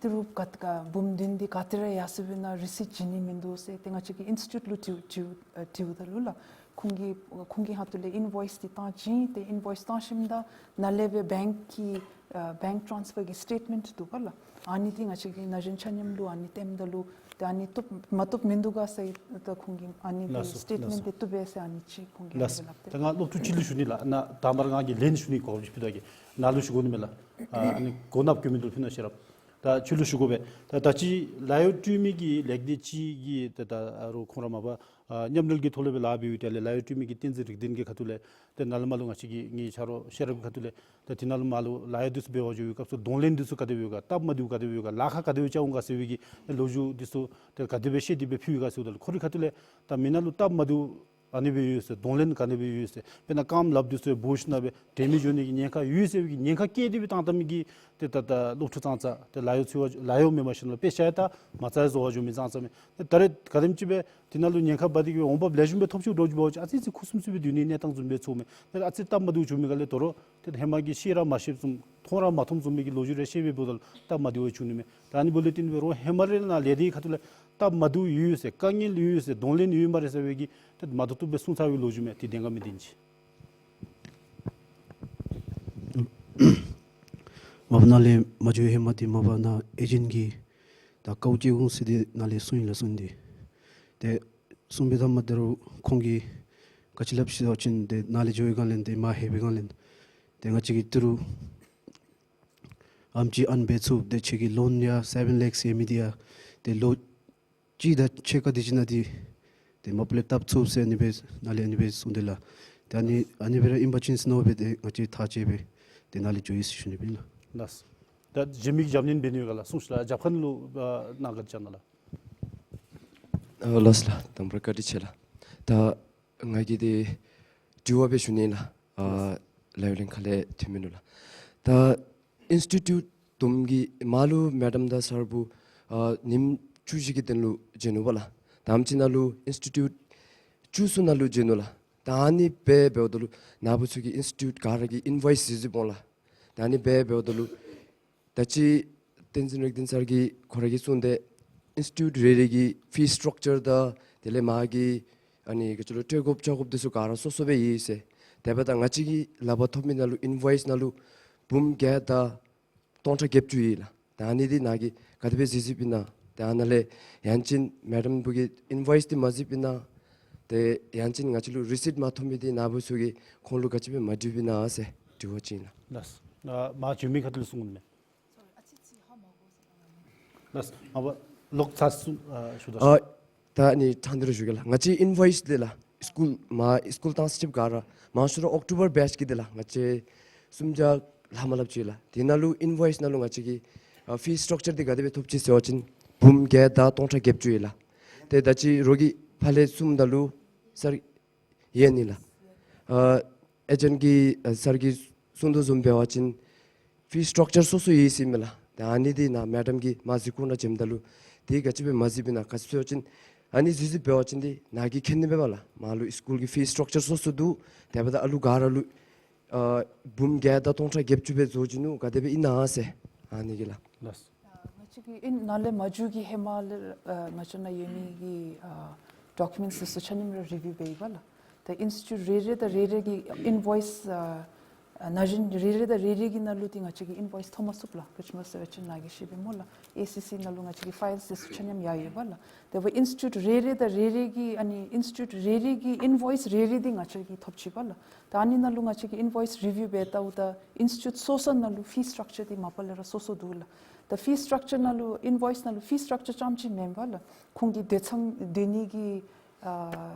ཏི་རུ་ག་ག་འབུམ་བདུན་འདི་ག་ཏེ་ར་ཡར་སོཔ་ཨིན་ན་རི་སིཊ་བྱིན་ནི་མིན་འདུག་ཟེར་ཏེ་ང་བཅས་ཀྱིས་ཨིནསི་ཊི་ཊིའུཊ་ལུ་དྲིཝ་དྲིཝ་ཨ་དྲིཝ་ད་ལུ་ལགས། ཁོང་གི་ཁོང་གི་ཁ་ཐུག་ལས་ཨིན་ཝོའིསི་འདི་བཏང་བྱིན། ཏེ་ཨིན་ཝོའིསི་བཏང་ཞིནམ་ད་ནཱ་ལས་སྦེ་བེངཀ་གི་ཨ་བེངཀ་ཊཱནསི་ཕར་གྱི་སི་ཊེཊ་མེནཊ་འདུག་པ་ལགས། ཨ་ནི་འདི་ང་བཅས་ཀྱིས་ན་གཞོན་ཆ་མཉམ་ལུ་ཨ་ནི་སྟོནམ་ད་ལུ་ཏེ་ཨ་ནི་བཏུབ་མ་བཏུབ་མིན་འདུག་ག་ཟེརཝ་ད་ཁོང་གིས་ཨ་ནི་འདི་ལགས་སོ། སི་ཊེཊ་མེནཊ་ལགས་སོ། འདི་བཏུབ་པས་ཟེར་ཨ་ནི་ཅིག་ཁོང་གིས་ལགས་སོ། ཨ་ནི་སྦེ་སླབ་སྟེ། ད་ང་སློབ་ཕྲུག་ཅིག་ལུ་ཞུ་ནི་ལགས། ནཱ་དང་པ་ར་ང་གིས་ལན་ཞུ་ནི་གོ་སྐབས་ཅིག་ཕུལ་ད་གེ། ནཱ་ལུ་ཞུ་དགོ་ནི་མས་ལགས། ཨ་ནི་གོ་ནགཔོ་གྱོན་མི་འདི་ལུ་ཕུལ་གནང་ཤིག་ར། ད་ཁྱོད་ལུ་ཞུ་དགོ་པས། ད་ད་ཅི་ལཱ་གཡོག་སྤྲོད་མི་གི་ལེགས་སྡེ་ཅིག་གི་ད་ད་རུང་ཁོང་ར་མ་པ་ཨ་མཉམ་འབྲེལ་གྱི་ཐོག་ལས་སྦེ་ལཱ་འབདཝ་ད་ལས་ལཱ་གཡོག་སྤྲོད་མི་གི་བསྟན་འཛིན་རིག་ལྡན་གྱི་ཁ་ཐུག་ལས་ཏེ་ནཱ་ལས་མར་ལུ་ང་བཅས་ཀྱི་ངེའི་ཆ་རོགས་ཤེས་རབ་ཀྱི་ཁ་ཐུག་ལས་ཏེ་དེ་ནང་ལུ་མར་ལུ་ལཱ་གཡོག་འདི་ཚུ་འབད་བར་འགྱོ་བའི་སྐབས་སུ་གདོང་ལེན་འདི་ཚུ་ག་དེ་སྦེ་ཡོད་ག། སྟབས་མ་བདེཝ་ག་དེ་སྦེ་ཡོད་ག། ལཱ་ཁག་ག་དེ་སྦེ་རྐྱབ་འོང་ག་ཟེར་བའི་གི་ལོ་རྒྱུས་འདི་ཚུ་ཏེ་ག་དེ་སྦེ་བཤད་དེ་སྦེ་ཕུལ་ཡི་ག་ཟེརཝ་ད་ལུ་ཁོ་རའི་ཁ་ཐུག་ལས་ད་མི་ནང་ལུ་སྟབས་མ་བདེཝ་ཨ་ནི་སྦེ་ཡོད་ཟེར། གདོང་ལེན་ག་ནི་སྦེ་ཡོད་ཟེར། དཔེར་ན་རྐངམ་ལགཔ་འདི་ཚུ་སྦོ་ཞིན་ན་སྦེ་དྲན་མེད་འགྱོ་ནི་གི་ཉེན་ཁ་ཡོད་ཟེར་བའི་གི་ཉེན་ཁ་བཀལ་ཏེ་སྦེ་བཏང་བཏང་མི་གི་ཏེ་ད་ད་སློབ་ཕྲུག་ཙང་ཙ་ཏེ་ལཱ་གཡོག་འཚོལ་བར་ལཱ་གཡོག་མེན་པར་ཞིན་ན་ལུ་དཔེ་ཆ་ཡང་ལྟ་མ་རྩ་བཟོ་བར་འགྱོ་མི་ཙང་ཙ་མས། ཏེ་ད་རེས་ག་དེམ་ཅིག་སྦེ་དེ་ནང་ལུ་ཉེན་ཁ་འབག་སྟེ་གིས་འོང་འབབ་ལེགས་ཤོམ་སྦེ་ཐོབ་ཅི་འདྲཝ་ཅིག་འབད་བ་ཅིན་ཨ་ཙི་ཙི་ཁུ་སིམ་སིམ་སྦེ་སྡོད་ནིའི་གནས་སྟངས་བཟུམ་སྦེ་ཚོརཝ་མས། ཏེ་ཨ་ཙི་སྟབས་མ་བདེཝ་བྱུང་མི་ག་ལས་དོ་རུང་ཏེ་ཧེ་མ་གི་ཤེས་ར་མ་ཤེསཔ་བཟུམ་མཐོང་ར་མ་མཐོངམ་བཟུམ་མའི་གི་ལོ་རྒྱུས་རེ་བཤད་སྦེ་འབདཝ་ད་ལུ་སྟབས་མ་བདེཝ་བྱུང་ནི་མས། ད་ཨ་ནི་འབདཝ་ལས་བརྟེན་སྦེ་རོགས་ཧེ་མ་རེ་ནཱ་ལས་སྡེ་ཁ་ཐུག་ལས་སྟབས་མ་བདེཝ་ཡོད་ཟེར་དཀའ་ངལ་ཡོད་ཟེར་གདོང་ལེན་ཡོད་སྨ་རེ་ཟེར་བའི་གི་ཏེ་མ་བཏུབ་བཏུབ་སྦེ་གསུང་ཚར་བའི་ལོ་རྒྱུས་མས། ཏེ་བདེན་ག་མི་བདེན་ཅིག། མ་པ་ནཱ་ལས་མ་འགྱོ་ཧེ་མ་འདི་མ་པ་ནཱ་ཨེ་ཇེནཊ་གིས་ད་ཀའོ་ཅེ་ཀུང་ཟེར་འདི་ནཱ་ལས་གསུངས་ཡི་ལགས་གསུངས་ཏེ། ཏེ་གསུངས་པའི་ཐ་མ་ད་རུང་ཁོང་གིས་ག་ཅི་སླབ་ཟེར་བ་ཅིན་ཏེ་ནཱ་ལས་འགྱོ་བའི་སྒང་ལས་ཏེ་མར་ལྷོད་པའི་སྒང་ལས་ཏེ་ང་བཅས་ཀྱི་ཏི་རུ་ ཨམ་ཅིག་ཨན་འབད་ཚུགས། ཏེ་ཁྱོད་ཀྱི་ལོན་ཡང་སེ་བེན་ལེཀསི་ཡོད་མི་འདི་ཡང་ཏེ་ལོ་གཅིག་དང་ཕྱེད་ཀ་དེ་ཅིག་ནང་འདི་ཏེ་མ་པ་ལས་བཏབ་ཚུགས་ཟེར་ཨ་ནི་སྦེ་ནཱ་ལས་ཨ་ནི་སྦེ་གསུངས་ཏེ་ལགས། ཏེ་ཨ་ནི་ཨ་ནི་སྦེ་ར་ཨིན་པ་ཅིན་ཟེར་མནོ་སྦེ་ཏེ་ང་བཅས་ཐག་བཅད་སྦེ་ཏེ་ནཱ་ལས་འགྱོ་ཡི་ཟེར་ཞུ་ནི་ཨིན་ལགས། ལགས། ད་གཞན་མི་གིས་རྒྱབ་སྣོན་འབད་ནི་ཡོད་ག་ལགས། གསུངས་ཤིག་ལགས། རྒྱབ་ཁང་ལུ་ཨ་ནཱ་ག་ར་བཅར་གནང་ལགས། ཨ་ལགས་ལགས། དང་པ་ར་བཀའ་དྲིན་ཆེ་ལགས། ད་ང་གིས་ཏེ་དྲི་བ་སྦེ་ཞུ་ནི་ལགས། ཨ་ལགས་ལགས་འོང་། ཁ་ལས་ཐོན་མི་ནུག་ལགས། ད་ཨིནས་ཊི་ཊིའུཊ་བཟུམ་གྱི་མར་ལུ་མེ་ཌམ་དང་སཱར་བུ་ཨ་ཉིནམ་བཅུ་བཞི་གི་དོན་ལུ་བྱོན་ནུག་པ་ལགས། ད་ཨམ་ཅིག་ནང་ལུ་ཨིནས་ཊི་ཊིའུཊ་བཅུ་གསུམ་ནང་ལུ་བྱོན་ནུག་ལགས། ད་ཨ་ནི་སྦེ་འབདཝ་ད་ལུ་ནཱ་བུ་ཚུ་གི་ཨིནས་ཊི་ཊིའུཊ་ག་ར་གི་ཨིན་ཝོའིསི་གཟིགས་གཟིགསཔ་འོང་ལགས། ད་ཨ་ནི་སྦེ་འབདཝ་ད་ལུ་ད་ཅི་བསྟན་འཛིན་རིག་ལྡན་སར་གྱིས་ཁོ་ར་གིས་གསུངས་ཏེ་ཨིནས་ཊི་ཊིའུཊ་རེ་རེ་གི་ཕི་སི་ཊྲག་ཅར་དང་དེ་ལས་མར་གྱི་ཨ་ནི་ག་ཅི་ལོ་སྤྲོད་དགོཔ་རྐྱབ་དགོཔ་འདི་ཚུ་ག་ར་སོ་སོ་སྦེ་ཡོད་ཟེར། དེ་འབདཝ་ད་ང་བཅས་ཀྱིས་ལག་པར་ཐོབ་མི་ནང་ལུ་ཨིན་ཝོའིསི་ནང་ལུ་འབུམ་བརྒྱད་དང་སྟོང་ཕྲག་བརྒྱད་ཅུ་ཡོད་ལགས། ད་ཨ་ནི་འདི་ནཱ་གིས་ག་དེ་སྦེ་གཟིགས་གཟིགསཔ་ཨིན་ན། ད་ཨ་ནཱ་ལས་ཡང་ཅིན་མེ་ཌམ་བུ་གི་ཨིན་ཝོའིསི་འདི་མ་གཟིགསཔ་ཨིན་ན། ཏེ་ཡང་ཅིན་ང་བཅས་ལུ་རི་སིཊ་མ་ཐོབ་མི་འདི་ནཱ་བུ་ཚུ་གིས་ཁོང་ལུ་ག་ཅི་སྦེ་མ་དྲིཝ་ཨིན་ན་ཟེར་དྲི་བ་ཅིག་ཨིན་ལགས། ལགས། ཨ་མར་བྱོན་མི་ཁ་ཐུག་ལས་གསུང་གནང་མས། ལགས། ཨ་བ་ལོག་ཚར་གསུང་ཨ་ཞུ་དོ། ཨ་ད་ཨ་ནི་ཕྲང་སྟེ་ར་ཞུ་གེ་ལགས། ང་བཅས་ཨིན་ཝོའིསི་འདི་ལགས་སི་ཀུལ་མར་སི་ཀུལ་བཏང་ས་ཅིག་ག་ར་མང་ཤོས་ར་ཨོག་ཊོ་བར་བེཆ་གི་འདི་ལགས་ང་བཅས་སུམ་བརྒྱ་ལྷག་མ་ལྷགཔ་ཅིག་ལགས། དེ་ནང་ལུ་ཨིན་ཝོའིསི་ནང་ལུ་ང་བཅས་ཀྱིས་ཨ་ཕི་སི་ཊྲག་ཅར་འདི་ག་དེ་སྦེ་ཐོབ་ཅི་ཟེར་བ་ཅིན་འབུམ་བརྒྱད་དང་སྟོང་ཕྲག་བརྒྱད་ཅུ་ཡོད་ལགས། ཏེ་ད་ཅི་རོགས་ཀྱིས་ཕར་ལས་གསུངམ་ད་ལུ་སར་ཡོད་ནི་ལགས། ཨ་ཨེ་ཇེནཊ་གིས་ཨ་སར་གྱིས་གསུང་དོ་བཟུམ་འབད་བ་ཅིན་ཕི་སི་ཊྲག་ཅར་སོ་སོ་ཡོད་ཟེར་མས་ལགས། ད་ཨ་ནི་འདི་ནཱ་མེ་ཌམ་གྱིས་མར་གཟིགས་ཁོང་ར་བྱོནམ་ད་ལུ་འདི་ག་ཅི་སྦེ་མ་གཟིགསཔ་ཨིན་ན་ག་ཅི་ཟེར་བ་ཅིན་ཨ་ནི་གཟིགས་གཟིགསཔ་འབད་བ་ཅིན་འདི་ནཱ་གིས་མཁྱེན་ནི་མས་པ་ལགས། མར་ལུ་སི་ཀུལ་གྱི་ཕི་སི་ཊྲག་ཅར་སོ་སོ་འདུག། དེ་འབདཝ་ད་ཨ་ལུ་ག་ར་ལུ་ཨ་འབུམ་བརྒྱད་དང་སྟོང་ཕྲག་བརྒྱད་ཅུ་སྦེ་བཟོ་བྱིན་ནུག། ག་དེ་སྦེ་ཨིན་ན་ཟེར་ཨ་ནི་གི་ལགས། ལགས། ཨ་ང་བཅས་ཀྱིས་ཨིན་ནཱ་ལས་མ་འགྱོ་གི་ཧེ་མ་ལས་ཨ་ང་བཅས་ནཱ་ཡོད་མི་གི་ཨ་ཌོ་ཀུ་མེནཊསི་འདི་ཚུ་ཆ་མཉམ་ར་རི་བིའུ་འབད་ཡི་པ་ལགས། ད་ཨིནས་ཊི་ཊིའུཊ་རེ་རེ་དང་རེ་རེ་གི་ཨིན་ཝོའིསི་ཨ་ཨ་ན་གཞོན་རེ་རེ་དང་རེ་རེ་གི་ནང་ལུ་འདི་ང་བཅས་ཀྱིས་ཨིན་ཝོའིསི་ཐོབ་མ་ཚུགས་ལགས། ག་ཅི་སྨོ་ཟེར་བ་ཅིན་ནཱ་གིས་ཤེས་པས་སྨོ་ལགས། ཨེ་སི་སི་ནང་ལུ་ང་བཅས་ཀྱི་ཕའིལསི་འདི་ཚུ་ཆ་མཉམ་ཡར་ཡོད་པ་ལགས། དེ་འབདཝ་ཨིནས་ཊི་ཊིའུཊ་རེ་རེ་དང་རེ་རེ་གི་ཨ་ནི་ཨིནས་ཊི་ཊིའུཊ་རེ་རེ་གི་ཨིན་ཝོའིསི་རེ་རེ་འདི་ང་བཅས་ཀྱིས་ཐོབ་ཅི་པ་ལགས། ད་ཨ་ནི་ནང་ལུ་ང་བཅས་ཀྱིས་ཨིན་ཝོའིསི་རི་བིའུ་འབད་ལྟཝ་ད་ཨིནས་ཊི་ཊིའུཊ་སོ་སོ་ནང་ལུ་ཕི་སི་ཊྲག་ཅར་འདི་མ་པ་ལས་ར་སོ་སོ་འདུག་ལགས། ད་ཕི་སི་ཊྲག་ཅར་ནང་ལུ་ཨིན་ཝོའིསི་ནང་ལུ་ཕི་སི་ཊྲག་ཅར་རྐྱངམ་ཅིག་མེན་པ་ལགས། ཁོང་གི་སྡོད་ཚང་སྡོད་ནི་གི་ཨ་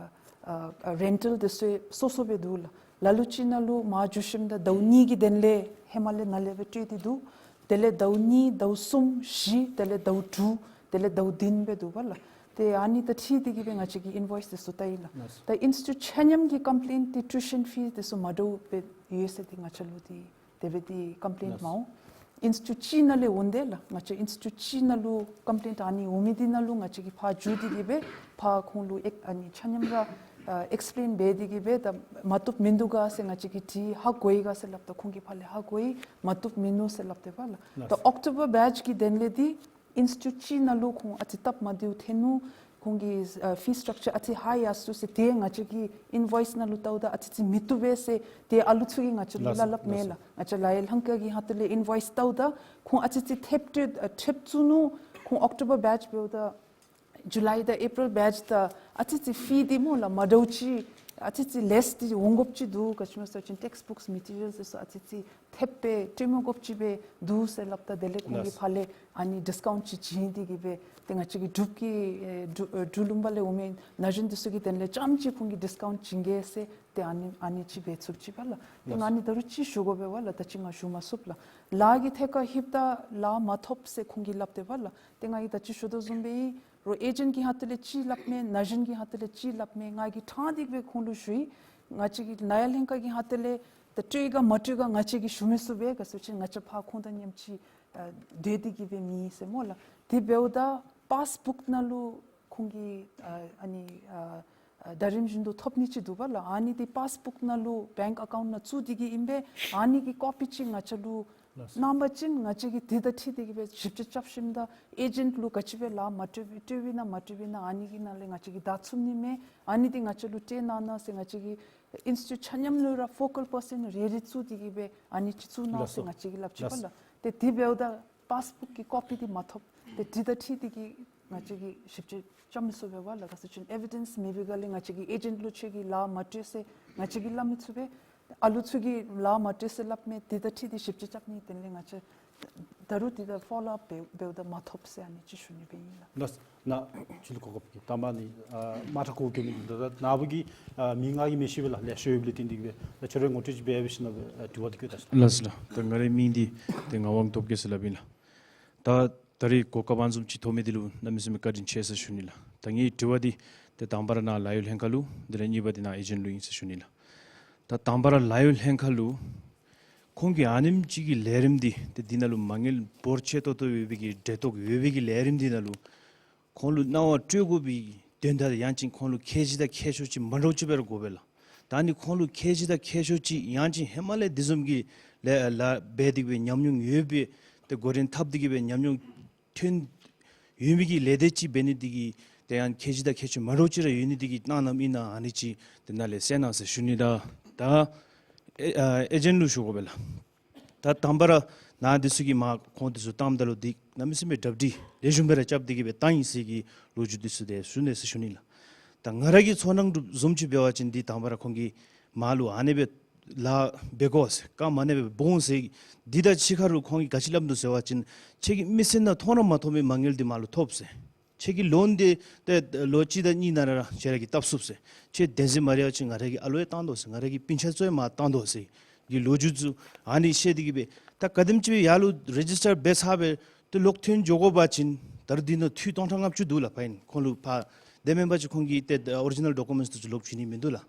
ཨ་ཨ་རེན་ཊལ་འདི་ཚུ་སོ་སོ་སྦེ་འདུག་ལགས། ལ་ལུ་ཅིག་ནང་ལུ་མར་འགྱོ་ཞིནམ་ད་ཟླཝ་གཉིས་ཀྱི་དོན་ལས་ཧེ་མ་ལས་ནཱ་ལས་སྦེ་སྤྲོད་དེ་འདུག། དེ་ལས་ཟླཝ་གཉིས་ཟླཝ་གསུམ་བཞི་དེ་ལས་ཟླཝ་དྲུག་དེ་ལས་ཟླཝ་བདུན་སྦེ་འདུག་པ་ལགས། ཏེ་ཨ་ནི་དང་འཁྲིལ་ཏེ་གིས་སྦེ་ང་བཅས་ཀྱིས་ཨིན་ཝོའིསི་འདི་ཚུ་བལྟ་ཡི་ལགས། ལགས། ད་ཨིནས་ཊི་ཊིའུཊ་ཆ་མཉམ་གྱི་ཀམ་པི་ལེནཊ་འདི་ཊིའུ་ཤན་ཕིས་འདི་ཚུ་མ་འདྲཝ་སྦེ་ཡོད་ཟེར་འདི་ང་བཅས་ལུ་འདི་དེ་སྦེ་འདི་ཀམ་པི་ལེནཊ་ལགས། མ་འོང་། ཨིནས་ཊི་ཊིའུཊ་གཅིག་ནང་ལས་འོང་དེས་ལགས། ང་བཅས་ཨིནས་ཊི་ཊིའུཊ་གཅིག་ནང་ལུ་ཀམ་པི་ལེནཊ་ཨ་ནི་འོང་མི་འདི་ནང་ལུ་ང་བཅས་ཀྱིས་ཕར་འགྱོ་སྟེ་གིས་སྦེ་ཕར་ཁོང་ལུ་ཨེག་ཨ་ནི་ཆ་མཉམ་ར་ཨ་ཨེགསི་པི་ལེན་འབད་དེ་གིས་སྦེ་ད་མ་བཏུབ་མིན་འདུག་ག་ཟེར་ང་བཅས་ཀྱིས་དྲིས། ཧ་གོ་ཡི་ག་ཟེར་སླབ་ད་ཁོང་གིས་ཕར་ལས་ཧ་གོ་ཡི། མ་བཏུབ་མིན་ནུག་ཟེར་སླབ་དེས་པ་ལགས། ལགས། ད་ཨོག་ཊོ་བར་བེཆ་གི་དོན་ལས་འདི་ཨིནས་ཊི་ཊིའུཊ་གཅིག་ནང་ལུ་ཁོང་ཨ་ཙི་སྟབས་མ་བདེཝ་ཐོན་ནུག། ཁོང་གི་ཨ་ཕིས་སི་ཊྲག་ཅར་ཨ་ཙི་ཧའི་ཡར་སོ་ཡི་ཟེར་ཏེ་ང་བཅས་ཀྱིས་ཨིན་ཝོའིསི་ནང་ལུ་བལྟཝ་ད་ཨ་ཙི་ཅིག་མི་བཏུབ་པས་ཟེར་ཏེ་ཨ་ལུ་ཚུ་གིས་ང་བཅས་ལུ་ལགས་སོ། སླབ་སླབ་མས་ལགས་སོ། ལགས། ང་བཅས་ལཱ་ཡལ་ལྷན་ཁག་གི་ཁ་ཐུག་ལས་ཨིན་ཝོའིསི་བལྟཝ་ད་ཁོང་ཨ་ཙི་ཅིག་ཐེབས་སྤྲོད་ཨ་ཐེབས་བཙུགས་ནུག། ཁོང་ཨོག་ཊོ་བར་བེཆ་འབདཝ་ད་ཇུ་ལའི་དང་ཨེ་པི་རིལ་བེཆ་དང་ཨ་ཙི་ཅིག་ཕི་འདི་སྨོ་ལགས་མ་འདྲཝ་ཅིག་ཨ་ཙི་ཅིག་ལེསི་འདི་འོང་དགོཔ་ཅིག་འདུག། ག་ཅི་སྨོ་ཟེར་བ་ཅིན་ཊེགསི་བུཀསི་མེ་ཊི་རི་ཡལ་འདི་ཚུ་ཨ་ཙི་ཅིག་ཐེབས་སྦེ་སྤྲོད་མི་དགོཔ་ཅིག་སྦེ་འདུག་ཟེར་སླབ་ད་དེ་ལས་ཁོང་གིས་ལགས། ཕར་ལས་ཨ་ནི་ཌིསི་ཀའུནཊ་ཅིག་བྱིན་ཏེ་གིས་སྦེ་ཏེ་ང་བཅས་ཀྱི་འབྲུག་གི་ཨེ་འབྲུག་ཨེ་འབྲུག་ལུང་པ་ལས་འོང་མི་ན་གཞོན་འདི་ཚུ་གི་དོན་ལས་རྐྱངམ་ཅིག་ཁོང་གིས་ཌིསི་ཀའུནཊ་བྱིན་གེ་ཟེར་ཏེ་ཨ་ནི་ཨ་ནི་ཅིག་འབད་ཚུགསཔ་ཅིག་པ་ལགས། ཏེ་ལགས། ང་ཨ་ནི་ད་རུང་ཅིག་ཞུ་དགོ་པས་པ་ལགས། ད་ཅི་ང་ཞུ་མ་ཚུགས་ལགས། ལཱ་གི་ཐད་ཁར་ལྷོདཔ་ད་ལཱ་མ་ཐོབ་ཟེར་ཁོང་གིས་སླབ་དེས་པ་ལགས། ཏེ་ང་གིས་ད་ཅི་ཞུ་དོ་བཟུམ་སྦེ་ཨིན། རོགས་ཨེ་ཇེནཊ་གི་ཁ་ཐུག་ལས་ཅིག་སླབ་མས། ན་གཞོན་གྱི་ཁ་ཐུག་ལས་ཅིག་སླབ་མས། ང་གིས་ཕྲང་སྟེ་སྦེ་ཁོང་ལུ་ཞུ་ཡི། ང་བཅས་ཀྱི་ནཱ་ཡལ་ལྷན་ཁག་གི་ཁ་ཐུག་ལས་ད་སྤྲོད་ག་མ་སྤྲོད་ག་ང་བཅས་ཀྱིས་ཞུ་མི་ཚུགས་པས། ག་ཟེར་བ་ཅིན་ང་བཅས་ཕར་ཁོང་དང་མཉམ་ཅིག་ཨ་སྡོད་དེ་གིས་སྦེ་མེད་ཟེར་སྨོ་ལགས། དེ་འབདཝ་ད་པཱསི་བུཀ་ནང་ལུ་ཁོང་གི་ཨ་ཨ་ནི་ཨ་ཨ་ཟླ་རིམ་བཞིན་དུ་ཐོབ་ནི་ཅིག་འདུག་པ་ལགས། ཨ་ནི་འདི་པཱསི་བུཀ་ནང་ལུ་བེངཀ་ཨ་ཀའུནཊ་ནང་བཙུགས་ཏེ་གིས་ཨིན་པས། ཨ་ནི་གི་ཀོ་པི་ཅིག་ང་བཅས་ལུ་ལགས་སོ། གནང་པ་ཅིན་ང་བཅས་ཀྱིས་དེ་དང་འཁྲིལ་ཏེ་གིས་སྦེ་ཞིབ་དཔྱད་རྐྱབ་ཞིནམ་ད་ཨེ་ཇེནཊ་ལུ་ག་ཅི་སྦེ་ལཱ་མ་སྤྲོད་པའི་སྤྲོད་པས་ན་མ་སྤྲོད་པས་ན་ཨ་ནི་གི་ནང་ལས་ང་བཅས་ཀྱིས་བདའ་ཚུགས་ནི་མས། ཨ་ནི་འདི་ང་བཅས་ལུ་སྤྲོད་གནང་གནང་ཟེར་ང་བཅས་ཀྱིས་ཨིནས་ཊི་ཊིའུཊ་ཆ་མཉམ་ལུ་ར་ཕོ་ཀལ་པར་སཱན་རེ་རེ་བཙུགས་ཏེ་གིས་སྦེ་ཨ་ནི་ཅིག་བཙུགས་གནང་ཟེར་ལགས་སོ། ང་བཅས་ཀྱིས་སླབ་ཅི་པ་ལགས་སོ། ལགས། ཏེ་དེ་འབདཝ་ད་པཱསི་བུཀ་གི་ཀོ་པི་འདི་མ་ཐོབ། ཏེ་དེ་དང་འཁྲིལ་ཏེ་གིས་ང་བཅས་ཀྱིས་ཞིབ་དཔྱད་རྐྱབ་མི་ཚུགས་པས་པ་ལགས། ག་ཟེར་བ་ཅིན་ཨེ་བི་ཌེནསི་མེད་པའི་སྒང་ལས་ང་བཅས་ཀྱིས་ཨེ་ཇེནཊ་ལུ་ཁྱོད་ཀྱིས་ལཱ་མ་སྤྲོད་ཟེར་ང་བཅས་ཀྱིས་སླབ་མི་ཚུགས་པས། ཨ་ལུ་ཚུ་གིས་ལཱ་མ་སྤྲོད་ཟེར་སླབ་མས། དེ་དང་འཁྲིལ་ཏེ་ཞིབ་དཔྱད་རྐྱབ་ནིའི་དོན་ལས་ང་བཅས་ ད་རུང་འདི་ད་ཕོ་ལོ་ཨཔ་འབདཝ་འབདཝ་ད་མ་ཐོབ་ཟེར་ཨ་ནི་ཅིག་ཞུ་ནི་སྦེ་ཨིན་ལགས། ལགས། ནཱ་ཕྱི་ལུ་གོ་སྐབས་ཀྱི་དང་པ་ནི་ཨ་མ་ཏྲ་གོ་གེ་མི་འདི་ད་ནཱ་བུ་གི་ཨ་མི་ང་གིས་མི་ཤེས་པས་ལགས། ལེ་ཤ་ཡོདཔ་ལས་བརྟེན་ཏེ་གིས་སྦེ་ད་ཁྱོད་ར་ངོ་སྤྲོད་ཅིག་འབད་བའི་ཤུལ་ལས་སྦེ་ཨ་དྲི་བ་འདི་བཀོད་ད་ཤིག། ལགས་སོ་ལགས། ད་ང་རའི་མིང་འདི་ཏེ་ངག་དབང་སྟོབས་རྒྱས་ཟེར་སླབ་ཨིན་ལགས། ད་ད་རེས་གོ་སྐབས་ཨ་ནི་བཟུམ་ཅིག་ཐོབ་མི་འདི་ལུ་གནམ་མེད་ས་མེད་བཀའ་དྲིན་ཆེ་ཟེར་ཞུ་ནི་ལགས། ད་ངེའི་དྲི་བ་འདི་ཏེ་དང་པ་ར་ནཱ་ལཱ་གཡོག་ལྷན་ཁག་ལུ་དེ་ལས་གཉིས་པ་འདི་ནཱ་ཨེ་ཇེནཊ་ལུ་ཨིན་ཟེར་ཞུ་ནི་ལགས། ད་དང་པ་ར་ལཱ་གཡོག་ལྷན་ཁག་ལུ་ཁོང་གིས་ཨ་ནེམ་ཅིག་གི་ལས་རིམ་འདི་ཏེ་འདི་ནང་ལུ་མ་དངུལ་འབོར་ཆེ་ཏོག་ཏོ་ཡོད་པའི་གི་འབྲེལ་གཏོགས་ཡོད་པའི་གི་ལས་རིམ་འདི་ནང་ལུ་ཁོང་ལུ་གནང་བ་སྤྲོད་དགོ་པའི་དོན་དག་ཡང་ཅིན་ཁོང་ལུ་ཁེ་གཞི་དང་ཁེ་ཤོག་ཅིག་མ་འདྲཝ་ཅིག་འབད་ར་དགོ་པས་ལགས། ད་ཨ་ནི་ཁོང་ལུ་ཁེ་གཞི་དང་ཁེ་ཤོག་ཅིག་ཡང་ཅིན་ཧེ་མ་ལས་འདི་བཟུམ་གྱི་ལཱ་ལཱ་འབད་དེ་གིས་སྦེ་ཉམས་མྱོང་ཡོད་པའི་ཏེ་འགོ་འདྲེན་འཐབ་སྟེ་གིས་སྦེ་ཉམས་མྱོང་ཐོན་ཡོད་མི་གི་ལས་སྡེ་ཅིག་འབད་ནི་འདི་གིས་ཏེ་ཡང་ཁེ་གཞི་དང་ཁེ་ཤོག་མ་འདྲཝ་ཅིག་ར་ཡོད་ནི་འདི་གིས་གནང་གནངམ་ཨིན་ན་ཨ་ནི་ཅིག་འདི་ནང་ལས་གསལ་གནང་ཟེར་ཞུ་ནི། ད་ད་ཨེ་ཨ་ཨེ་ཇེནཊ་ལུ་ཞུ་དགོ་པས་ལགས། ད་དང་པ་ར་ནཱ་འདི་ཚུ་གིས་མར་ཁོང་འདི་ཚུ་བཏངམ་ད་ལུ་འདི་གནམ་མེད་ས་མེད་གྲ་སྒྲིག་ལེགས་ཤོམ་སྦེ་ར་རྐྱབ་སྟེ་གིས་སྦེ་བཏང་ཡི་ཟེར་གྱི་ལོ་རྒྱུས་འདི་ཚུ་ཏེ་ཞུ་ནི་ཟེར་ཞུ་ནི་ལགས། ད་ང་ར་གི་ཚོར་སྣང་བཟུམ་ཅིག་འབད་བ་ཅིན་འདི་དང་པ་ར་ཁོང་གིས་མར་ལུ་ཨ་ནེ་སྦེ་ལཱ་འབད་དགོ་ཟེར་བཀའ་མ་ཨ་ནེ་སྦེ་འབག་འོང་ཟེར་འདི་དང་གཅིག་ཁར་ལུ་ཁོང་གིས་ག་ཅི་སླབ་ནུག་ཟེར་བ་ཅིན་ཁྱེད་ཀྱིས་མི་སེར་ནང་མཐོང་ར་མ་མཐོང་མི་མ་དངུལ་འདི་མར་ལུ་ཐོབ་ཟེར། ཁྱེད་ཀྱི་ལོན་འདི་ཏེ་ལོ་གཅིག་དང་གཉིས་ནང་ར་ཁྱེད་ར་གིས་བཏབ་ཚུགས་ཟེར། ཁྱེད་བདེན་འཛིན་མ་རེད་པ་ཅིན་ང་ར་གི་ཨ་ལོ་ཡང་བཏང་དོ་ཟེར། ང་ར་གི་སྤུན་ཆ་ཚུ་ཡང་མར་བཏང་དོ་ཟེར་གྱི་ལོ་རྒྱུས་ཚུ་ཨ་ནི་བཤད་དེ་གིས་སྦེ་ད་ག་དེམ་ཅིག་སྦེ་ཡར་ལུ་རེ་ཇིས་ཊར་འབད་ཚར་སྦེ་ཏེ་ལོག་ཐོན་འགྱོ་དགོ་པ་ཅིན་ད་རུང་འདི་ནང་འཐུས་སྟོང་ཕྲག་ལྔ་བཅུ་འདུག་ལགས་ཕ་ཡིན། ཁོང་ལུ་ཕར་དེ་མེན་པ་ཅིན་ཁོང་གི་ཏེ་ཨོ་རི་ཇི་ནཱལ་ཌོ་ཀུ་མེནཊསི་འདི་ཚུ་ལོག་བྱིན་ནི་མིན་འདུག་ལགས།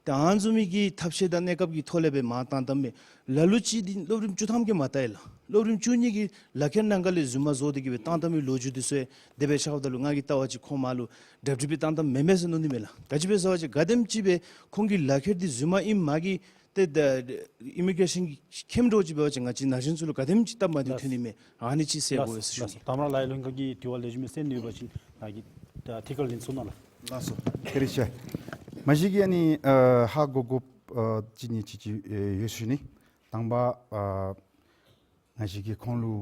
ཏེ་ཨ་ནི་བཟུམ་མའི་གི་ཐབས་ཤེས་དང་གནས་སྐབས་ཀྱི་ཐོག་ལས་སྦེ་མར་བཏང་བཏངམ་མས། ལ་ལུ་ཅིག་འདི་སློབ་རིམ་བཅུ་ཐམ་གྱིས་མ་བལྟ་ཡི་ལགས། སློབ་རིམ་བཅུ་གཉིས་ཀྱི་ལག་ཁྱེར་ནང་ཁ་ལས་རྫུན་མ་བཟོ་སྟེ་གིས་སྦེ་བཏང་བཏངམ་མའི་ལོ་རྒྱུས་འདི་ཚུ་ཡང་དེ་སྦེ་ཤརཝ་ད་ལུ་ང་གིས་བལྟ་བ་ཅིན་ཁོང་མར་ལུ་གྲ་སྒྲིག་འབད་བཏང་བཏངམ་མེན་མས་ཟེར་མནོ་ནི་མས་ལགས། ག་ཅི་སྦེ་ཟེར་བ་ཅིན་ག་དེམ་ཅིག་སྦེ་ཁོང་གི་ལག་ཁྱེར་འདི་རྫུན་མ་ཨིནམ་གིས་ཏེ་ད་ཨི་མི་གྲེ་ཤཱན་གྱིས་མཁྱེནམ་འདྲཝ་ཅིག་འབད་བ་ཅིན་ང་བཅས་ནཱ་གཞོན་ཚུ་ལུ་ག་དེམ་ཅིག་སྟབས་མ་བདེཝ་ཐོན་ནི་མས། ཨ་ནི་ཅིག་གསལ་དགོ་ཟེར་ཞུ་ནི། ལགས་སོ། དང་པ་ར་ལཱ་གཡོག་ལྷན་ཁག་གི་དྲི་བ་ལེགས་ཤོམ་སྦེ་གསན་ནི་ཡོད་པ་ཅིན་ནཱ་གི་ད་ཐད་ཀར་ལན་གསུང་གནང་ལགས། ལགས་སོ། ཐུགས་རྗེ་ཆེ། མ་གཞི་གིས་ཨ་ནི་ཨ་ཧ་གོ་དགོཔ་ཨ་གཅིག་གཉིས་ཅིག་ཅིག་ཨེ་ཡོད་ཞུ་ནི། དང་པ་ཨ་མ་གཞི་གིས་ཁོང་ལུ་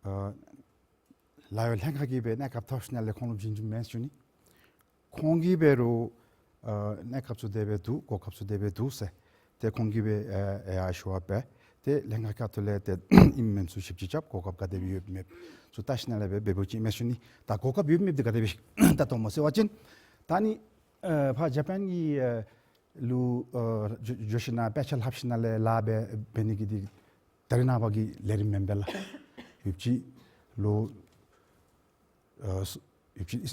ཨ་ལཱ་གཡོག་ལྷན་ཁག་གིས་སྦེ་གནས་སྐབས་ཐོབ་ཞིནམ་ལས་ཁོང་ལུ་བྱིན་བྱིནམ་མེན་ཞུ་ནི། ཁོང་གིས་འབད་རུང་ཨ་གནས་སྐབས་ཚུ་དེ་སྦེ་འདུག། གོ་སྐབས་ཚུ་དེ་སྦེ་འདུག་ཟེར་ཏེ་ཁོང་གིས་སྦེ་ཨ་ཨེ་ཨ་ཞུ་བ་འབད་དེ་ལྷན་ཁག་ཁ་ཐུག་ལས་ཏེ་ཨིནམ་མེནམ་ཚུ་ཞིབ་དཔྱད་རྐྱབ། གོ་སྐབས་ག་དེ་སྦེ་ཡོདཔ་མེདཔ་ཚུ་བལྟ་ཞིནམ་ལས་སྦེ་འབདཝ་ཅིག་མས་ཞུ་ནི། ད་གོ་སྐབས་ཡོདཔ་མེདཔ་འདི་ག་དེ་སྦེ་བལྟ་དོ་སྨོ་ཟེར་བ་ཅིན་ད་ཨ་ནི་ཨ་ཕར་ཇ་པཱན་གྱི་ཨ་ལུ་ཨ་འགྱོ་འགྱོ་ཞིནམ་དཔེ་ཆ་ལྷབ་ཞིནམ་ལས་ལཱ་འབད་འབད་ནི་གི་འདི་ད་རེས་ནངས་པ་གི་ལས་རིམ་མེན་པས་ལགས། ཡོདཔ་ཅིག་ལོ་ཨ་ཡོདཔ་ཅིག་ཨ་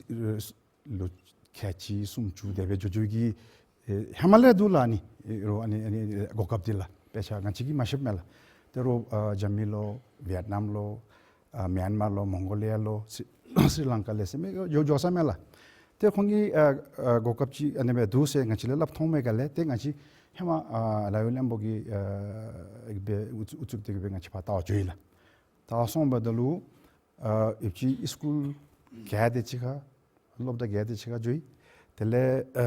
ལོ་ཁལ་གཅིག་སུམ་ཅུ་དེ་སྦེ་འགྱོ་འགྱོ་གི་ཨེ་ཧེ་མ་ལས་འདུག་ལགས། ཨ་ནི་ཨེ་རོགས་ཨ་ནི་ཨ་ནི་གོ་སྐབས་འདི་ལགས། དཔེ་ཆ་ང་བཅས་ཀྱིས་མ་ཤེསཔ་མས་ལགས། ཏེ་རོགས་ཨ་རྒྱ་མི་ལོ་ཝེཊ་ནམ་ལོ་ཨ་མིའན་མཱར་ལོ་མོང་གོ་ལི་ཡ་ལོ་སི་སི་རི་ལང་ཀ་ལོ་ཟེར་མི་འགྱོ་འགྱོ་ས་མས་ལགས། ཏེ་ཁོང་གིས་ཨ་ཨ་གོ་སྐབས་ཅིག་ཨ་ནི་སྦེ་འདུག་ཟེར་ང་བཅས་ལས་སླབ་མཐོངམ་མས་ག་ལས། ཏེ་ང་བཅས་ཧེ་མ་ཨ་ལཱ་གཡོག་ལྷན་ཁག་གི་ཨ་སྦེ་ཨུ་ཚུགས་ཨུ་ཚུགས་ཏེ་གིས་སྦེ་ང་བཅས་ཕར་བལྟ་བར་འགྱོ་ཡི་ལགས། བལྟ་བར་སོངམ་ད་ལུ་ཨ་ཡོདཔ་ཅིག་སི་ཀུལ་ག་དེ་ཅིག་ཁར་སློབ་གྲྭ་ག་དེ་ཅིག་ཁར་འགྱོ་ཡི། དེ་ལས་ཨ་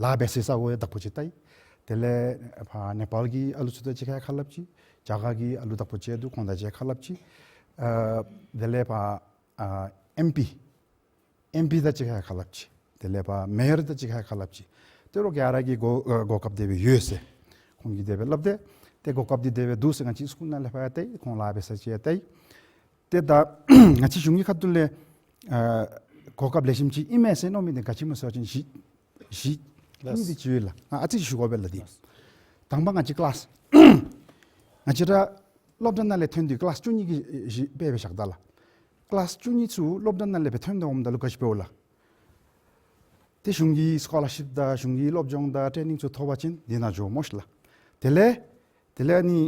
ལཱ་འབད་སའི་ས་གོ་ཡང་བདག་པོ་ཅིག་བལྟ་ཡི། དེ་ལས་ཕར་ནེ་པཱལ་གྱི་ཨ་ལུ་ཚུ་དང་གཅིག་ཁར་ཁ་སླབ་ཅི། རྒྱ་གར་གྱི་ཨ་ལུ་བདག་པོ་ཅིག་འདུག། ཁོང་དང་གཅིག་ཁར་ཁ་སླབ་ཅི། ཨ་དེ་ལས་ཕར་ཨ་ཨེམ་པི་ཨེམ་པི་དང་གཅིག་ཁར་ཁ་སླབ་ཅི། དེ་ལས་ཕར་མེ་ཡར་དང་གཅིག་ཁར་ཁ་སླབ་ཅི། ཏེ་རོགས་ག་ར་གིས་གོ་ཨ་གོ་སྐབས་དེ་སྦེ་ཡོད་ཟེར་ཁོང་གིས་དེ་སྦེ་སླབ་སྟེ། ཏེ་གོ་སྐབས་འདི་དེ་སྦེ་འདུག་ཟེར་ང་བཅས་སི་ཀུལ་ནང་ལས་ཕར་ཡང་བལྟ་ཡི། ཁོང་ལཱ་འབད་ས་ཅིག་ཡང་བལྟ་ཡི། ཏེ་ད་ང་བཅས་གཞུང་གི་ཁ་ཐུག་ལས་ཨ་གོ་སྐབས་ལེགས་ཤོམ་ཅིག་ཨིན་མས་ཟེར་མནོ་མི་འདི་ག་ཅི་སྨོ་ཟེར་བ་ཅིན་གཞི་གཞི་ལགས། གཉིས་འདི་ཅིག་ཡོད་ལགས། ང་ཨ་ཙི་ཞུ་དགོ་པས་ལགས་འདི། ལགས། དང་པ་ང་བཅས་ཀི་ལཱསི་ང་བཅས་ར་སློབ་གྲྭ་ནང་ལས་ཐོན་ཏེ་ཀི་ལཱསི་བཅུ་གཉིས་ཀྱི་གཞི་དཔེ་སྦེ་བཞག་ད་ལགས། ཀི་ལཱསི་བཅུ་གཉིས་ཚུ་སློབ་གྲྭ་ནང་ལས་སྦེ་ཐོན་ཏེ་འོངམ་ད་ལུ་ག་ཅི་འབདཝ་ལགས། ཏེ་གཞུང་གི་སི་ཀོ་ལར་ཤིཔ་དང་གཞུང་གི་སློབ་སྦྱོང་དང་ཊེ་ནིང་ཚུ་ཐོབ་པ་ཅིན་འདི་ནང་འགྱོཝ་སྨོ་ཤིག་ལགས། དེ་ལས་དེ་ལས་ཨ་ནི་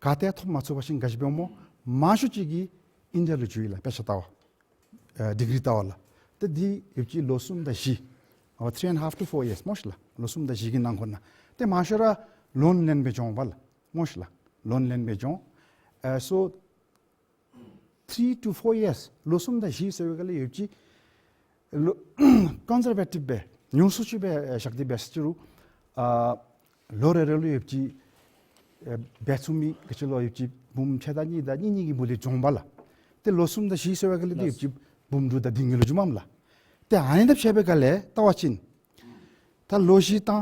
ག་ཏེ་ཐོབ་མ་ཚུགས་པ་ཅིན་ག་ཅི་འབདཝ་སྨོ། མང་ཤོས་ཅིག་གིས་ཨིན་ཌི་ཡ་ལུ་འགྱོ་ཡི་ལགས། དཔེ་ཆ་ལྟ་བར་ཨ་ཌིག་རི་ལྟ་བར་ལགས། ཏེ་འདི་ཡོདཔ་ཅིག་ལོ་གསུམ་དང་བཞི་ཨ་three and a half to four years སྨོ་ཤིག་ལགས། ལོ་གསུམ་དང་བཞི་གི་ནང་འཁོད་ནང་ཏེ་མང་ཤོས་ར་ལོན་ལེན་སྦེ་འགྱོཝ་ལགས་སྨོ་ཤིག་ལགས། ལོན་ལེན་སྦེ་འགྱོ། ཨ་སོ་three to four years ལོ་གསུམ་དང་བཞི་ཟེར་བའི་སྒང་ལས་ཡོདཔ་ཅིག་ལོ་ཀོན་ཟར་བེ་ཊིབ་སྦེ་ཉུང་སུ་ཅིག་སྦེ་ཨེ་བཞག་སྟེ་འབད་ཟེར་ཅི་རུང་ཨ་ལོ་རེ་རེ་ལུ་ཡོདཔ་ཅིག་ཨེ་འབད་ཚུགས་མི་ག་ཅི་ལོ་ཡོདཔ་ཅིག་འབུམ་ཕྱེད་དང་གཉིས་དང་གཉིས་གཉིས་ཀྱི་སྦུག་ལས་འགྱོཝ་ལགས། ཏེ་ལོ་གསུམ་དང་བཞི་ཟེར་བའི་སྒང་ལས་འདི་ཡོདཔ་ཅིག་འབུམ་དྲུག་དང་བདུན་གྱི་ལུ་འགྱོཝ་ལགས། ཏེ་ཨ་ནི་དང་ཕྱད་པའི་སྒང་ལས་བལྟ་བ་ཅིན་ད་ལོ་བཞི་བཏང་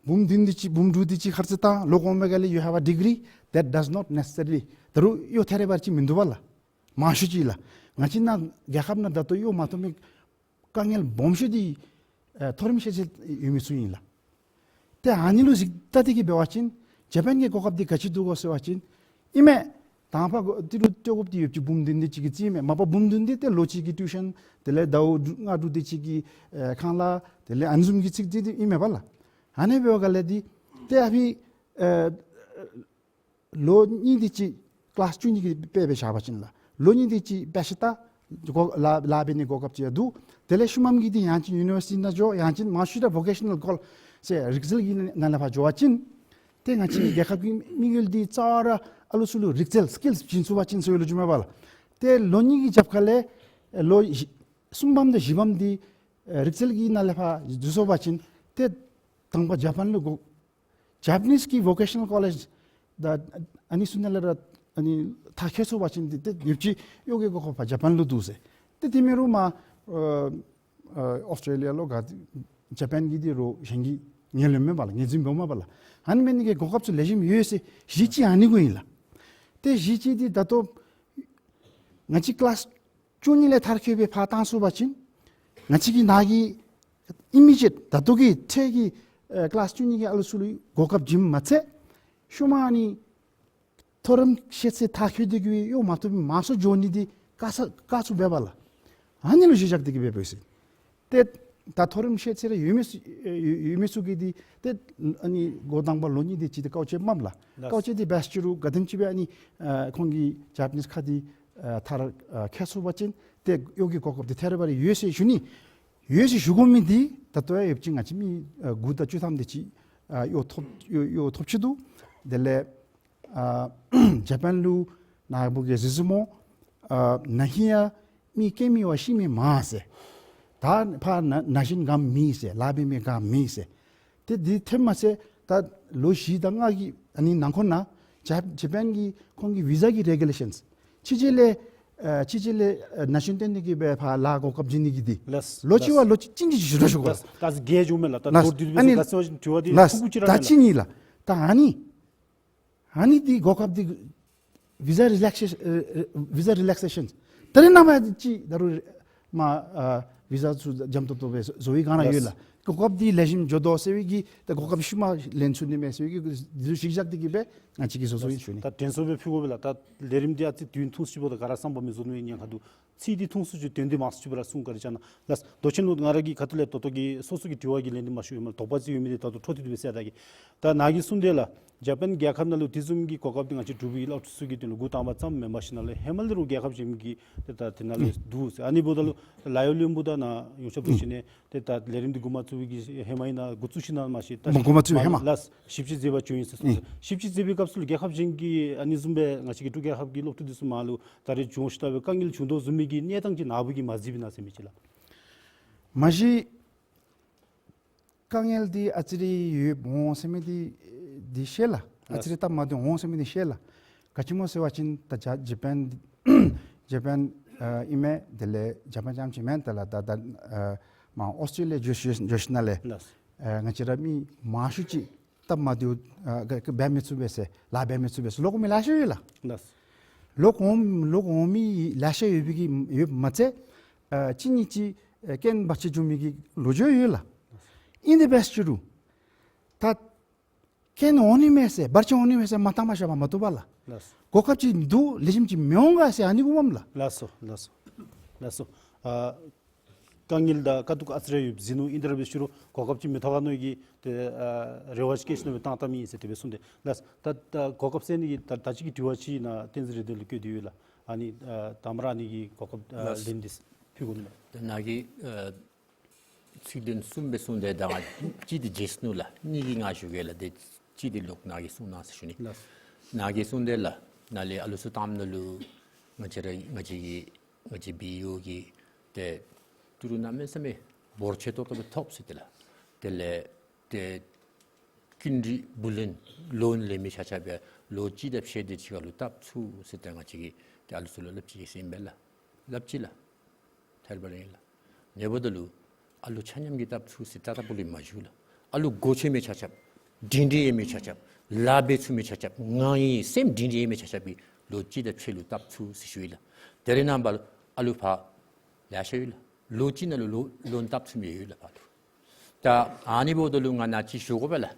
འབུམ་བདུན་འདི་ཅིག་འབུམ་དྲུག་འདི་ཅིག་ཁར་ཅིག་བཏང་ལོག་འོང་བའི་སྒང་ལས་you have a degree that does not necessarily, ད་རུང་གཡོག་ཐེ་རེ་བར་ཅིག་མིན་འདུག་པ་ལགས། མང་ཤོས་ཅིག་ལགས། ང་བཅས་ནཱ་རྒྱལ་ཁབ་ནང་ད་ལྟོ་གཡོག་མ་ཐོབ་མི་དཀའ་ངལ་སྦོམ་ཤོས་འདི་ཨེ་མཐོ་རིམ་ཤེས་ཚད་ཡོད་མི་ཚུ་ཨིན་ལགས། ཏེ་ཨ་ནི་ལུ་གཟིགས་ལྟ་སྟེ་གིས་འབད་བ་ཅིན་ཇ་པཱན་གྱི་གོ་སྐབས་འདི་ག་ཅི་འདུག་གོ་ཟེར་བ་ཅིན་ཨིན་མས། དང་པ་གོ་ཏི་རུ་ཏེ་གོ་སྐབས་འདི་ཡོདཔ་ཅིག་འབུམ་བདུན་འདི་ཅིག་གི་རྩིས་མས། མ་པ་འབུམ་བདུན་འདི་ཏེ་ལོ་གཅིག་གི་ཊིའུ་ཤཱན་དེ་ལས་ཟླཝ་དྲུག་ལྔ་དྲུག་འདི་ཅིག་གི་ཨེ་ཁང་གླ་དེ་ལས་ཨ་ནི་བཟུམ་གྱི་ཚིག་འདི་འདི་ཨིན་མས་པ་ལགས། ཨ་ནི་འབདཝ་ལས་འདི་ཏེ་ཨ་ཕི་ཨེ་ལོ་གཉིས་འདི་ཅིག་ཀི་ལཱསི་བཅུ་གཉིས་ཀྱི་དཔེ་སྦེ་བཞག་པ་ཅིན་ལགས། ལོ་གཉིས་འདི་ཅིག་དཔེ་ཆ་ལྟ་གོ་ལཱ་ལཱ་འབད་ནི་གོ་སྐབས་ཅིག་ཡང་འདུག། དེ་ལས་ཤུལ་མམ་གྱི་འདི་ཡང་ཅིན་ཡུ་ནི་བར་སི་ཊི་ནང་འགྱོ། ཡང་ཅིན་མང་ཤོས་ར་བོ་ཀེ་ཤ་ནཱལ་ཀོ་ལེཇ་ཟེར་རིག་རྩལ་གྱི་ནང་ལས་ཕར་འགྱོ་བ་ཅིན་ཏེ་ང་བཅས་ཀྱི་རྒྱལ་ཁབ་ཀྱི་དམིགས་ཡུལ་འདི་རྩ་བ་ར་ཨ་ལུ་ཚུ་ལུ་རིག་རྩལ་སི་ཀིལསི་བྱིན་ཚུགས་པ་ཅིན་ཟེར་བའི་ལོ་རྒྱུས་མས་པ་ལགས། ཏེ་ལོ་གཉིས་ཀྱི་རྒྱབ་ཁ་ལས་ལོ་བཞི་གསུམ་པམ་དང་བཞི་པམ་འདི་ཨེ་རིག་རྩལ་གྱི་ནང་ལས་ཕར་འཛུལ་སོང་པ་ཅིན་ཏེ་དང་པ་ཇ་པཱན་ལུ་གོ་ཇ་པ་ནིསི་གི་བོ་ཀེ་ཤ་ནཱལ་ཀོ་ལེཇ་དང་ཨ་ནི་ཚུ་ནང་ལས་ར་ཨ་ནི་མཐར་འཁྱོལ་སོང་པ་ཅིན་ཏེ་ཏེ་ཡོདཔ་ཅིག་གཡོག་གི་གོ་སྐབས་ཕར་ཇ་པཱན་ལུ་འདུག་ཟེར། ཏེ་དེ་མེན་རུང་མར་ཨ་ཨ་ཨོསི་ཊྲེ་ལི་ཡ་ལོ་ག་ཇ་པཱན་གྱི་འདི་རོགས་གཞན་གྱི་ཉེ་ལམ་མས་པ་ལགས། ངོས་འཛིན་འབདཝ་མས་པ་ལགས། ཨ་ནི་འབད་ནི་གི་གོ་སྐབས་ཚུ་ལེགས་ཤོམ་ཡོད་ཟེར་གཞི་ཅིག་ཨ་ནི་གུ་ཨིན་ལགས། ཏེ་གཞི་ཅིག་འདི་ད་ལྟོ་ང་བཅས་ཀི་ལཱསི་བཅུ་གཉིས་ལས་མཐར་འཁྱོལ་སྦེ་ཕར་བཏང་སོང་པ་ཅིན་ང་བཅས་ཀྱི་ནཱ་གི་ཨི་མི་ཇེཊ་ད་ལྟོ་གི་འཕྲལ་གྱི་ཨེ་ཀི་ལཱསི་བཅུ་གཉིས་ཀྱི་ཨ་ལུ་ཚུ་ལུ་གོ་སྐབས་བྱིནམ་མ་ཚད་ཤུལ་མ་ཨ་ནི་མཐོ་རིམ་ཤེས་ཚད་མཐར་འཁྱོལ་ཏེ་གིས་སྦེ་གཡོག་མ་ཐོབ་མི་མང་སུ་འགྱོ་ནི་འདི་དཀའ་ས་དཀའ་ཚུགས་འབད་བས་ལགས། ཨ་ནི་ལུ་གཞི་བཞག་སྟེ་གིས་སྦེ་འབད་ཡི་ཟེར། ཏེ་ད་མཐོ་རིམ་ཤེས་ཚད་ར་ཡོད་མི་ཚུ་ཨེ་ཡོད་ཡོད་མི་ཚུ་གིས་འདི་ཏེ་ཨ་ནི་འགོ་དང་པ་ལོ་གཉིས་འདི་ཅིག་ཏེ་དཀའཝ་སྤྱད་མས་ལགས། ལགས། དཀའཝ་སྤྱད་དེ་འབད་ཅི་རུང་ག་དེམ་ཅིག་སྦེ་ཨ་ནི་ཨ་ཁོང་གི་ཇ་པ་ནིསི་ཁ་འདི་ཨ་མཐར་ཨ་འཁྱོལ་སོང་པ་ཅིན་ཏེ་གཡོག་གི་གོ་སྐབས་འདི་ཐད་རི་བ་རི་ཡོད་ཟེར་ཞུ་ནི། ཡོད་ཟེར་ཞུ་དགོ་མི་འདི་ད་ལྟོ་ཡང་ཡོདཔ་ཅིག་ང་བཅས་མི་ཨ་དགུ་དང་བཅུ་ཐམ་འདི་ཅིག་ཨ་གཡོག་ཐོབ་གཡོག་གཡོག་ཐོབ་ཅི་འདུག། དེ་ལས་ཨ་ཇ་པཱན་ལུ་ནཱ་བུ་གིས་གཟིགས་ཟེར་སྨོ། ཨ་ན་ཧིང་ཡང་མི་སྐྱེ་མི་བ་ཤི་མི་མང་ཟེར། ད་ཕར་ན་ན་གཞོན་ག་མེད་ཟེར། ལཱ་འབད་མི་ག་མེད་ཟེར། ཏེ་འདི་ཐོནམ་མ་ཚད་ད་ལོ་བཞི་དང་ལྔ་གི་ཨ་ནི་ནང་འཁོད་ནང་ཇ་ཇ་པཱན་གྱི་ཁོང་གི་བི་ཟ་གི་རེ་གུ་ལེ་ཤཱནསི་ཕྱི་རྒྱལ་ལས་ཨ་ཕྱི་རྒྱལ་ལས་ཨ་ན་གཞོན་བཏོན་ཏེ་གིས་སྦེ་ཕར་ལཱ་གོ་སྐབས་བྱིན་ནི་གི་འདི་ལགས། ལོ་གཅིག་བ་ལགས། ལོ་གཅིག་གཅིག་གི་ཞུ་རོགས་ཞུ་དགོ་ལགས། ལགས། ད་ག་ཅི་ཞུ་མས་ལགས། ད་ལགས། མདོར་བསྡུས་ཨ་ནི་སྦེ་ག་ཅི་ཞུ་དྲི་བ་འདི་ལགས། ཐུང་ཀུ་ཅིག་ར་ད་མེན་ལགས། ཅི་ནི་ལགས། ད་ཨ་ནི་ཨ་ནི་འདི་གོ་སྐབས་འདི་བི་ཟ་རི་ལེག་སེ་ཨེ་ཨེ་བི་ཟ་རི་ལེག་སེ་ཤཱན་ད་རེས་ནངས་པ་ཅིག་ད་རུང་མར་ཨ་བི་ཟ་ཚུ་འཇམ་ཏོང་ཏོ་སྦེ་བཟོ་བའི་སྒང་ར་ཡོད་ལགས། ལགས། གོ་སྐབས་འདི་ལེགས་ཤོམ་འགྱོ་དོ་ཟེར་བའི་གི་ད་གོ་སྐབས་ཤུལ་མ་ལེན་ཚུགས་ནི་མས་ཟེར་བའི་གི་འདི་ཚུ་གཞི་བཞག་སྟེ་གིས་སྦེ་ང་བཅས་ཀྱིས་བཟོ་བཟོཝ་ཨིན་ཞུ་ནི། ད་དྲན་གསོ་སྦེ་ཕུལ་དགོ་པས་ལགས། ད་ལས་རིམ་འདི་ཨ་ཙི་དུས་ཐུང་སུ་ཅིག་འབདཝ་ད་ག་ར་བསམ་པ་མི་རྫོགས་ནི་ཉེན་ཁ་འདུག། ཚིག་འདི་ཐུང་སུ་ཅིག་དོན་འདི་མང་སུ་ཅིག་སྦེ་ར་གསུང་བཀའ་དྲིན་བསྐྱང་གནང་ལགས། མདོ་ཆེན་ལུ་ང་ར་གིས་ཁ་ཐུག་ལས་ད་ལྟོ་གི་སོ་སོ་གི་དྲི་བ་གི་ལན་འདི་མ་ཞུ་ཡོད་མ་ལགས། དོགས་པ་ཅིག་ཡོད་མི་འདི་ད་ལྟོ་འཕྲོ་མཐུད་དེ་སྦེ་བཤད་ད་གི། ད་ནཱ་གིས་གསུངས་དེ་ལགས། ཇ་པཱན་རྒྱལ་ཁབ་ནང་ལུ་དེ་བཟུམ་གྱི་གོ་སྐབས་འདི་ང་བཅས་འབྲུག་པའི་སློབ་ཕྲུག་ཚུ་གི་དོན་ལུ་འགོ་དང་པ་ཙམ་མེན་པར་ཞིན་ན་ལུ་ཧེ་མ་ལས་ར་རྒྱལ་ཁབ་གཞན་གྱི་ཏེ་ད་དེ་ནང་ལུ་འདུག་ཟེར། ཨ་ནི་འབདཝ་ད་ལུ་ལཱ་གཡོག་བློན་པོ་དང་ནཱ་ཡོངས་ཁྱབ་འདུ་ཤེས་ནས་ཏེ་ད་ལས་རིམ་འདི་འགོ་མ་བཙུགས་པའི་གི་ཧེ་མ་ཨིན་ན་འགོ་བཙུགས་ཞིན་ན་མ་ཤེས། ད་མ་འགོ་མ་བཙུགས་པའི་ཧེ་མ་ལགས། ཞིབ་དཔྱད་མཛད་པར་བྱོན་ཡི་ཟེར་གསུངས། ཨིན། ཞིབ་དཔྱད་མཛད་པའི་སྐབས་སུ་ལུ་རྒྱལ་ཁབ་གཞན་གྱི་ཨ་ནི་བཟུམ་སྦེ་ང་བཅས་ཀྱི་འབྲུག་རྒྱལ་ཁབ་ཀྱི་སློབ་ཕྲུག་འདི་ཚུ་མར་ལུ་ད་རེས་བྱོན་ཞིནམ་ལས་དཀའ་ངལ་བྱུང་དོ་བཟུམ་མའི་གི་གནས་སྟངས་ཅིག་ནཱ་བུ་གིས་མ་གཟིགས་པས་ན་ཟེར་མི་ཅིག་ལགས། མ་གཞི་དཀའ་ངལ་འདི་ཨ་ཙི་རེ་ཡོདཔ་འོང་ཟེར་མི་འདི་འདི་ཤེས་ལགས། ཨ་ཙི་རེ་ལགས། སྟབས་མ་བདེཝ་འོང་ཟེར་མི་འདི་ཤེས་ལགས། ག་ཅི་སྨོ་ཟེར་བ་ཅིན་ད་ཇ་ཇ་པཱན་ཇ་པཱན་ཨ་ཨིན་མས། དེ་ལས་ཇ་པཱན་རྐྱངམ་ཅིག་མེན། ད་ལགས་ད་ད་ཨ་མར་ཨོསི་ཊྲེ་ལི་ཡ་འགྱོ་ཞིན་འགྱོ་ཞིན་ན་ལས་ལགས། ཨ་ང་བཅས་ར་མི་མང་ཤོས་ཅིག་སྟབས་མ་བདེཝ་ཨ་ག་ག་འབད་མི་ཚུགས་པས་ཟེར་ལཱ་འབད་མི་ཚུགས་པས་ཟེར་ལོག་འོང་མི་ལེ་ཤ་ཡོད་ལགས། ལགས། ལོག་འོང་ལོག་འོང་མི་ལེ་ཤ་ཡོད་པའི་གི་ཡོདཔ་མ་ཚད་ཨ་གཅིག་གཉིས་ཅིག་ཨ་རྐྱེན་བར་ཆད་བྱུང་མི་གི་ལོ་རྒྱུས་ཡོད་ལགས། ཨིན་དེ་འབད་ཅི་རུང་ད་རྐྱེན་འོང་ནི་མས་ཟེར་བར་ཆད་འོང་ནི་མས་ཟེར་མ་བཏང་པར་བཞག་པ་མ་བཏུབ་པས་ལགས། ལགས། གོ་སྐབས་ཅིག་འདུག་ལེགས་ཤོམ་ཅིག་མི་འོང་ག་ཟེར་ཨ་ནི་གུ་མས་ལགས། ལགས་སོ་ལགས་སོ་ལགས་སོ། ཨ་དཀའ་ངལ་དང་དཀའ་སྡུག་ཨ་ཙི་རེ་ཡོདཔ་ཟེར་ནུག། ཨིན་དེ་ར་འབད་ཅི་རུང་གོ་སྐབས་ཅིག་མི་ཐོབ་ག་མནོ་བའི་གི་ཏེ་ཨ་རེ་བ་ཅིག་བསྐྱེད་ཞིན་ན་སྦེ་བཏང་བཏངམ་ཨིན་ཟེར་དེ་སྦེ་གསུངས་ཏེ་ལགས། ད་ད་གོ་སྐབས་ཟེར་ནི་གི་ད་ད་ཅི་གི་དྲི་བ་ཅིག་ནཱ་བསྟན་འཛིན་རེ་འདུན་ལུ་བཀོད་དེ་ཡོད་ལགས། ཨ་ནི་ཨ་དང་པ་ར་ཨ་ནི་གི་གོ་སྐབས་ཨ་ལགས། ལན་འདི་ཕུལ་དགོ་ནི་མས། ད་ནཱ་གིས་ཨ་ཚིག་དོན་གསུམ་སྦེ་གསུངས་ཏེ་ད་ང་གཅིག་འདི་བརྗེད་སོ་ནུག་ལགས། གཉིས་ཀྱིས་ང་ཞུ་གེ་ལགས། ཏེ་གཅིག་འདི་ལོག་ནཱ་གིས་གསུང་གནང་ཟེར་ཞུ་ནི། ལགས། ནཱ་གིས་གསུངས་ཏེ་ལགས། ནཱ་ལས་ཨ་ལུ་ཚུ་བཏངམ་ད་ལུ་ང་བཅས་ར་ང་བཅས་ཀྱི་ང་བཅས་བི་ཨི་ཨོ་གིས་ཏེ་ཏི་རུ་གནམ་མེད་ས་མེད་འབོར་ཆེ་ཏོག་ཏོ་སྦེ་ཐོབ་ཟེར་ཏེ་ལགས། དེ་ལས་ཏེ་ཀུན་རིག་བུ་ལོན་ལོན་ལེན་མི་ཆ་ཁྱབ་སྦེ་ལོ་གཅིག་དང་ཕྱེད་དེ་ཅིག་ཁར་ལུ་བཏབ་ཚུགས་ཟེར་ཏེ་ང་བཅས་ཀྱིས་ཏེ་ཨ་ལུ་ཚུ་ལུ་སླབ་ཅི་ཟེར་ཨིན་པས་ལགས། སླབ་ཅི་ལགས། ཐལ་བ་རེ་ལགས། ཨ་ནི་འབདཝ་ད་ལུ་ཨ་ལུ་ཆ་མཉམ་གྱིས་བཏབ་ཚུགས་ཟེར་ཏག་ཏག་པོ་ལུ་མ་ཞུ་ལགས། ཨ་ལུ་སྒོ་ཕྱེ་མི་ཆ་ཁྱབ་སྒྲིང་སྒྲིང་ཡོད་མི་ཆ་ཁྱབ་ལཱ་འབད་ཚུགས་མི་ཆ་ཁྱབ་ངང་ཡིན་སེམས་སྒྲིང་སྒྲིང་ཡོད་མི་ཆ་ཁྱབ་ཀྱིས་ ལོ་གཅིག་དང་ཕྱེད་ལུ་བཏབ་ཚུགས་ཟེར་ཞུ་ཡི་ལགས། དེ་རེ་ནངས་པ་ལུ་ཨ་ལུ་ཕར་ལེ་ཤ་ཡོད་ལགས། ལོ་གཅིག་ནང་ལུ་ལོ་ལོན་བཏབ་ཚུགས་མི་ཡོད་ལགས་ཕར་ལུ། ད་ཨ་ནི་འབདཝ་ད་ལུ་ང་ནཱ་ཅིག་ཞུ་དགོ་པས་ལགས།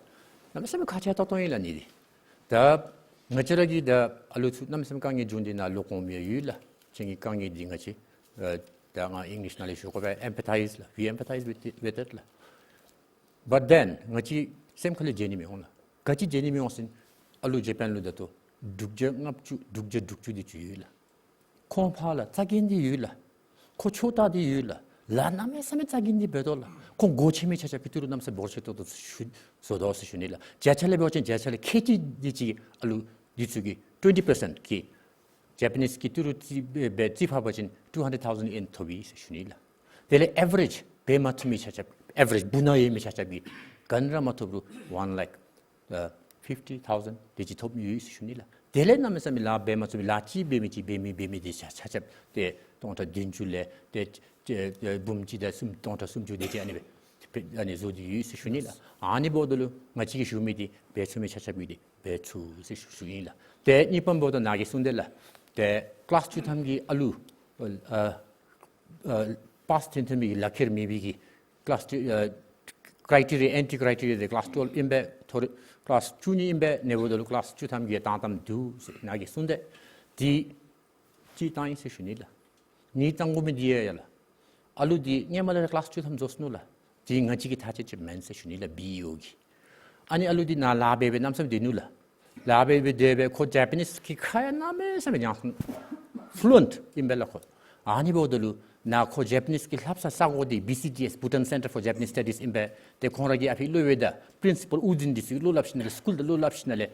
གནམ་མེད་ས་མེད་ཁག་ཆེ་ཏོག་ཏོ་ཨིན་ལགས་ཨ་ནི་འདི། ད་ང་བཅས་ར་གི་ད་ཨ་ལུ་ཚུ་གནམ་མེད་ས་མེད་དཀའ་ངལ་བྱུང་སྟེ་ནཱ་ལོག་འོང་མི་ཡོད་ལགས། ཁྱེད་ཀྱི་དཀའ་ངལ་འདི་ང་བཅས་ཨ་ད་ང་ཨིང་ལིཤ་ནང་ལས་ཞུ་དགོ་པས། empathize ལགས། We empathize with it, with it ལགས། But then ང་བཅས་སེམས་ཁ་ལས་བརྗེད་ནི་མི་འོང་ལགས། ག་ཅི་བརྗེད་ནི་མི་འོང་ཟེར་ན་ཨ་ལུ་ཇ་པཱན་ལུ་ད་ལྟོ་དྲུག་བརྒྱ་ལྔ་བཅུ་དྲུག་བརྒྱ་དྲུག་ཅུ་དེ་ཅིག་ཡོད་ལགས། ཁོང་ཕར་ལགས་རྩ་འགེངས་ཏེ་ཡོད་ལགས། ཁོ་ཆོས་དར་ཏེ་ཡོད་ལགས། ལཱ་གནམ་མེད་ས་མེད་རྩ་འགེངས་ཏེ་འབད་དོ་ལགས། ཁོང་སྒོ་ཕྱེ་མི་ཆ་ཁྱབ་ཀྱིས་ཏི་རུ་གནམ་མེད་ས་མེད་འབོར་ཆེ་ཏོག་ཏོ་ཞུ་བཟོ་དོ་ཟེར་ཞུ་ནི་ལགས། བརྒྱ་ཆ་ལས་འབད་བ་ཅིན་བརྒྱ་ཆ་ལས་ཁལ་གཅིག་དེ་ཅིག་ཨ་ལུ་འདི་ཚུ་གིས་twenty percent གིས་ཇ་པ་ནིས་ཀྱི་ཏི་རུ་རྩིས་འབད་རྩིས་ཕབ་པ་ཅིན་two hundred thousand ཡན་ཐོབ་ཡི་ཟེར་ཞུ་ནི་ལགས། དེ་ལས་ཨེ་ཝ་རེཇ་འབད་མ་ཚུགས་མི་ཆ་ཁྱབ་ཨེ་ཝ་རེཇ་སྦུག་ན་ཡོད་མི་ཆ་ཁྱབ་ཀྱིས་ག་ནི་ར་མ་ཐོབ་རུང་one lakh ཨ་fifty thousand དེ་ཅིག་ཐོབ་ཡོད་ཟེར་ཞུ་ནི་ལགས། དེ་ལས་གནམ་མེད་ས་མེད་ལཱ་འབད་མ་ཚུགས་མི་ལཱ་ཅིག་འབད་མི་ཅིག་འབད་མི་འབད་མི་དེ་ཆ་ཆ་ཁྱབ་ཏེ་སྟོང་ཕྲག་བདུན་ཅུ་ལས་ཏེ་ཏེ་ཏེ་འབུམ་གཅིག་དང་སུམ་སྟོང་ཕྲག་སུམ་ཅུ་དེ་ཅིག་ཨ་ནི་སྦེ་ཨ་ནི་བཟོ་སྟེ་ཡོད་ཟེར་ཞུ་ནི་ལགས། ཨ་ནི་འབདཝ་ད་ལུ་ང་བཅས་ཀྱིས་ཞུ་མི་དེ་འབད་ཚུགས་མི་ཆ་ཁྱབ་ཀྱིས་དེ་འབད་ཚུགས་ཟེར་ཞུ་ཞུཝ་ཨིན་ལགས། ཏེ་གཉིས་པ་འབདཝ་ད་ནཱ་གིས་གསུངས་དེ་ལགས། ཏེ་ཀི་ལཱསི་བཅུ་ཐམ་གྱི་ཨ་ལུ་ཨ་ཨ་པཱསི་ཐོན་ཐོན་མི་གི་ལག་ཁྱེར་མེད་མི་གི་ཀི་ལཱསི་ཨ་ཀྲའི་ཊི་རི་ཡ་ཨེན་ཊི་ཀྲའི་ཊི་རི་ཡ་དེ་ཀི་ལཱསི་ཊུ་ཝེལབ་ཨིན་པས། ཐོ་རེ་ཀི་ལཱསི་བཅུ་གཉིས་ཨིན་པས། ཨ་ནི་འབདཝ་ད་ལུ་ཀི་ལཱསི་བཅུ་ཐམ་གྱི་བཏང་གཏམ་འདུག་ཟེར་ནཱ་གིས་གསུངས་དེ། དེ་གཅིག་བཏང་ཡི་ཟེར་ཞུ་ནི་ལགས། གཉིས་བཏང་དགོ་མི་འདི་ཡང་ཡ་ལགས། ཨ་ལུ་འདི་སྔོན་མ་ལས་ཀི་ལཱསི་བཅུ་ཐམ་རྫོགས་སོ་ནུག་ལགས། དེ་ང་བཅས་ཀྱིས་ཐག་བཅད་བཅདཔ་མེན་ཟེར་ཞུ་ནི་ལགས་བི་ཨི་ཨོ་གིས། ཨ་ནི་ཨ་ལུ་འདི་ནཱ་ལཱ་འབད་འབད་གནམ་མེད་ས་མེད་སྡོད་ནུག་ལགས། ལཱ་འབད་འབད་སྡོད་འབད་ཁོ་ཇ་པ་ནིས་ཀྱི་ཁ་ཡང་གནམ་མེད་ས་མེད་ཡང་ཕུ་ལུ་ཨེནཊ་ཨིན་པས་ལགས་ཁོ། ཨ་ནི་འབདཝ་ད་ལུ་ནཱ་ཁོ་ཇ་པ་ནིས་ཀྱི་ལྷབ་ས་ས་གོ་འདི་བི་སི་ཌི་ཨེསི་Bhutan Centre for Japanese Studies ཨིན་པས། ཏེ་ཁོང་ར་གི་ཨ་ཕི་སློབ་དཔོན་དང་པི་རིན་སི་པཱལ་ཨུ་རྫིན་འདི་ཚུ་བློ་སླབ་ཞིནམ་ལས་སི་ཀུལ་དང་བློ་སླབ་ཞིནམ་ལས་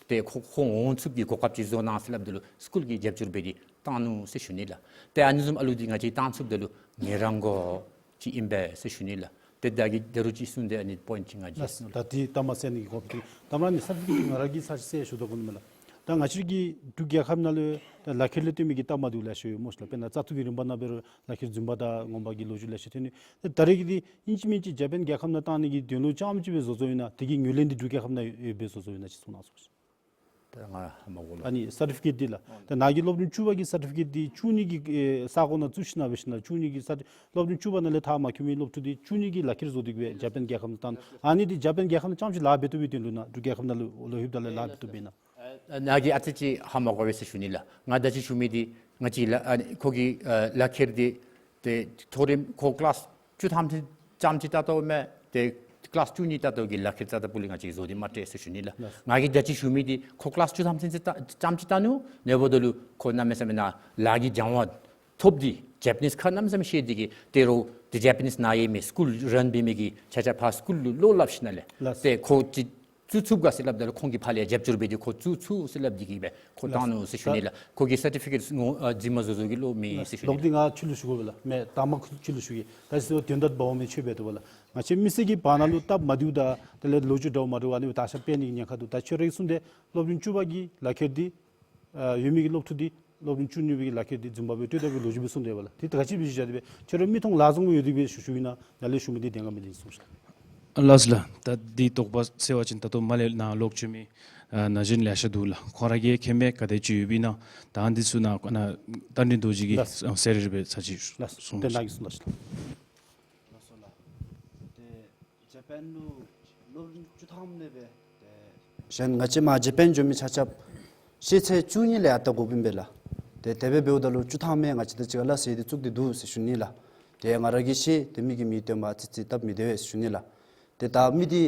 ཏེ་ཁོ་ཁོང་འོང་ཚུགསཔ་གི་གོ་སྐབས་ཅིག་བཟོ་གནང་ཟེར་སླབ་ད་ལུ་སི་ཀུལ་གྱིས་རྒྱབ་སྐྱོར་འབད་དེ་བཏང་ནུག་ཟེར་ཞུ་ནི་ལགས། ཏེ་ཨ་ནི་བཟུམ་ཨ་ལུ་འདི་ང་བཅས་བཏང་ཚུགསཔ་ད་ལུ་ངལ་རངས་དགོཔ་ཅིག་ཨིན་པས་ཟེར་ཞུ་ནི་ལགས། ཏེ་ད་གིས་ད་རུང་ཅིག་གསུངས་ཏེ་ཨ་ནི་པོའིནཊ་ཅིག་ང་བཅས་ལགས་སོ། ད་དེ་སྟབས་མ་བདེ་ནི་གི་གོ་སྐབས་ཅིག་ད་མ་ནི་སར་ཊི་ཕི་ཀེཊ་ང་ར་གིས་ས་ཅིག་ཟེར་ཞུ་དོ་གོ་ནི་མས་ལགས། ད་ང་བཅས་ཀྱི་འབྲུག་རྒྱལ་ཁབ་ནང་ལུ་ད་ལག་ཁྱེར་ལས་བཏོན་མི་གི་སྟབས་མ་བདེཝ་ལེ་ཤ་ཡོད་སྨོ་ཤི་ལགས། དཔེར་ན་བཙག་འཐུ་གི་རིམ་པ་ནང་འབད་རུང་ལག་ཁྱེར་རྫུན་པ་དང་ངོ་མ་གི་ལོ་རྒྱུས་ལེ་ཤ་ཐོན་ནི། ད་རེས་ཀྱི་འདི་ཨིན་ཅི་མིན་ཅི་ཇ་པཱན་རྒྱལ་ཁབ་ནང་བཏང་ནི་གི་དོན་ལུ་རྐྱངམ་ཅིག་སྦེ་བཟོ་བཟོཝ་ཨིན་ན་དེ་གི་ངོས་ལེན་འདི་འབྲུག་རྒྱལ་ཁབ་ནང་ཡོད་སྦེ་བཟོ་བཟོཝ་ཨིན་ན་ཅིག་གསུང་གནང་ཟེར་ཞུ་ནི། ད་ང་ཧ་མ་གོ་ལགས། ཨ་ནི་སར་ཊི་ཕི་ཀེཊ་འདི་ལགས། ད་ནཱ་གི་སློབ་ཆུང་བཅུ་པ་གི་སར་ཊི་ཕི་ཀེཊ་འདི་བཅུ་གཉིས་ཀྱི་ཨེ་ས་གོ་ནང་བཙུགས་ཞིནམ་འབད་ཞིནམ་བཅུ་གཉིས་ཀྱི་སར་ཊི་སློབ་ཆུང་བཅུ་པ་ནང་ལས་མཐར་མ་འཁྱོལ་མི་སློབ་ཕྲུག་འདི་བཅུ་གཉིས་ཀྱིས་ལག་ཁྱེར་བཟོ་སྟེ་གི་སྦེ་ཇ་པཱན་རྒྱལ་ཁབ་ནང་བཏང་། ཨ་ནི་འདི་ཇ་པཱན་རྒྱལ་ཁབ་ནང་རྐྱངམ་ཅིག་ལཱ་འབད་བཏུབ་པའི་དོན་ལུ་ན་འབྲུག་རྒྱལ་ཁབ་ནང་ལུ་ལོག་ལྷོདཔ་ད་ལས་ལཱ་འབད་བཏུབ་པས་ན། ཨ་ནཱ་གིས་ཨ་ཙི་ཅིག་ཧ་མ་གོ་བས་ཟེར་ཞུ་ནི་ལགས། ང་ད་ཅི་ཞུ་མི་འདི་ང་བཅས་ལགས་ཨ་ཁོ་གི་ཨ་ལག་ཁྱེར་འདི་ཏེ་མཐོ་རིམ་ཁོ་ཀི་ལཱསི་བཅུ་ཐམ་ཚུན་ཙམ་ཅིག་བལྟ་དོ་མས། ཏེ་ཀི་ལཱསི་བཅུ་གཉིས་བལྟ་དོ་གི་ལག་ཁྱེར་རྩ་དང་པོ་ལས་ང་བཅས་བཟོ་སྟེ་མ་སྤྲོད་ཟེར་ཞུ་ནི་ལགས། ལགས། ང་གིས་ད་ཅི་ཞུ་མི་འདི་ཁོ་ཀི་ལཱསི་བཅུ་ཐམ་ཚུན་ཙམ་ཅིག་བལྟ་ནུག། ཨ་ནི་འབདཝ་ད་ལུ་ཁོ་གནམ་མེད་ས་མེད་ནཱ་ལཱ་གི་སྦྱང་བ་ཐོབ་སྟེ་ཇ་པ་ནིས་ཁ་གནམ་མེད་ས་མེད་ཤེས་ཏེ་གི་ད་རུང་ཏེ་ཇ་པ་ནིས་ནང་ཡོད་མི་སི་ཀུལ་རཱན་འབད་མི་གི་ཆ་ཆ་ཕར་སི་ཀུལ་ལུ་བློ་སླབ་ཞིནམ་ལས། ལགས། ཏེ་ཁོ་ཅིག་བཙུགས་ཚུགས་ག་ཟེར་སླབ་ད་ལུ་ཁོང་གིས་ཕར་ལས་རྒྱབ་སྐྱོར་འབད་དེ་ཁོ་བཙུགས་ཚུགས་ཟེར་སླབ་སྟེ་གི་སྦེ་ཁོ་བཏང་ནུག་ཟེར་ཞུ་ནི་ལགས། ཁོ་གི་སར་ཊི་ཕི་ཀེཊ་ངོ་ཨ་རྫུན་མ་བཟོ་བཟོཝ་གི་བློ་མེད་ཟེར་ཞུ་ནི་ལགས། ལོག་སྟེ་ང་ཁྱོད་ལུ་ཞུ་དགོ་པས་ལགས། མེན་ད་མ་ཁྱོད་ལུ་ཞུ་གེ། ད་ཅི་དོན་དག་འབདཝ་མེན་ཆོས་འབད་དོ་བས་ལགས། ང་བཅས་མི་སེར་གྱི་བར་ན་ལུ་སྟབས་མ་བདེཝ་དང་དེ་ལས་ལོ་རྒྱུས་འདྲཝ་མ་འདྲཝ་ཨ་ནི་སྦེ་དར་ཁྱབ་འབད་ནི་གི་ཉེན་ཁ་འདུག། ད་ཁྱོད་ར་གིས་གསུངས་ཏེ་སློབ་ཆུང་བཅུ་པ་གི་ལག་ཁྱེར་འདི་ཨ་ཡོད་མི་གི་སློབ་ཕྲུག་འདི་སློབ་ཆུང་བཅུ་གཉིས་པའི་གི་ལག་ཁྱེར་འདི་རྫུན་པ་སྦེ་སྤྲོད་དོ་གི་ལོ་རྒྱུས་སྦེ་གསུངས་ཏེ་ཡོད་པས་ལགས། དེ་ད་ག་ཅི་སྦེ་ཞུ་བྱ་དེ་སྦེ་ཁྱོད་ར་མིག་མཐོང་ལག་བཟུང་ཡོད་དེ་སྦེ་ཞུ་ཞུཝ་ཨིན་ན་ནཱ་ལས་ཞུ་མི་འདི་བདེན་ག་མེན་ན་གསུངས་ཤིག། ལགས་ལགས། ད་འདི་དོགས་པ་སེལ་བ་ཅིན་ད་ལྟོ་མར་ལས་ནཱ་ལོག་བྱོན་མི་ཨ་ན་གཞོན་ལེ་ཤ་འདུག་ལགས། ཁོང་ར་གིས་མཁྱེན་མི་ག་དེ་ཅིག་ཡོདཔ་ཨིན་ན་ད་འདི་ཚུ་ནཱ་ཨ་ནཱ་རྟ་མགྲིན་རྡོ་རྗེ་གིས་ལགས། ཟེར་རེ་རེ་སྦེ་ཚར་ཅིག་ལགས། གསུང་ད་ཞུ། ནཱ་གིས་གསུང་ད་ཞུ། ལགས་སོ་ལགས། ཏེ་ཇ་པཱན་ལུ་སློབ་རིམ་བཅུ་ཐམ་ལས་སྦེ་ཏེ་གཞན་ང་བཅས་མར་ཇ་པཱན་འགྱོ་མི་ཆ་ཁྱབ་ཤེས་ཚད་བཅུ་གཉིས་ལས་ཡར་བལྟ་དགོཔ་ཨིན་པས་ལགས། ཏེ་དེ་སྦེ་འབདཝ་ད་ལུ་བཅུ་ཐམ་མས་ང་བཅས་དང་གཅིག་ཁར་ལགས་ཟེར་ཏེ་བཙུགས་ཏེ་འདུག་ཟེར་ཞུ་ནི་ལགས། ཏེ་ང་ར་གིས་ཤེས་ཏེ་མི་གིས་མི་སྟོན་པར་ཨ་ཙི་ཙི་སྟབས་མི་བདེ་བས་ཟེར་ཞུ་ནི་ལགས། ཏེ་ད་མི་འདི་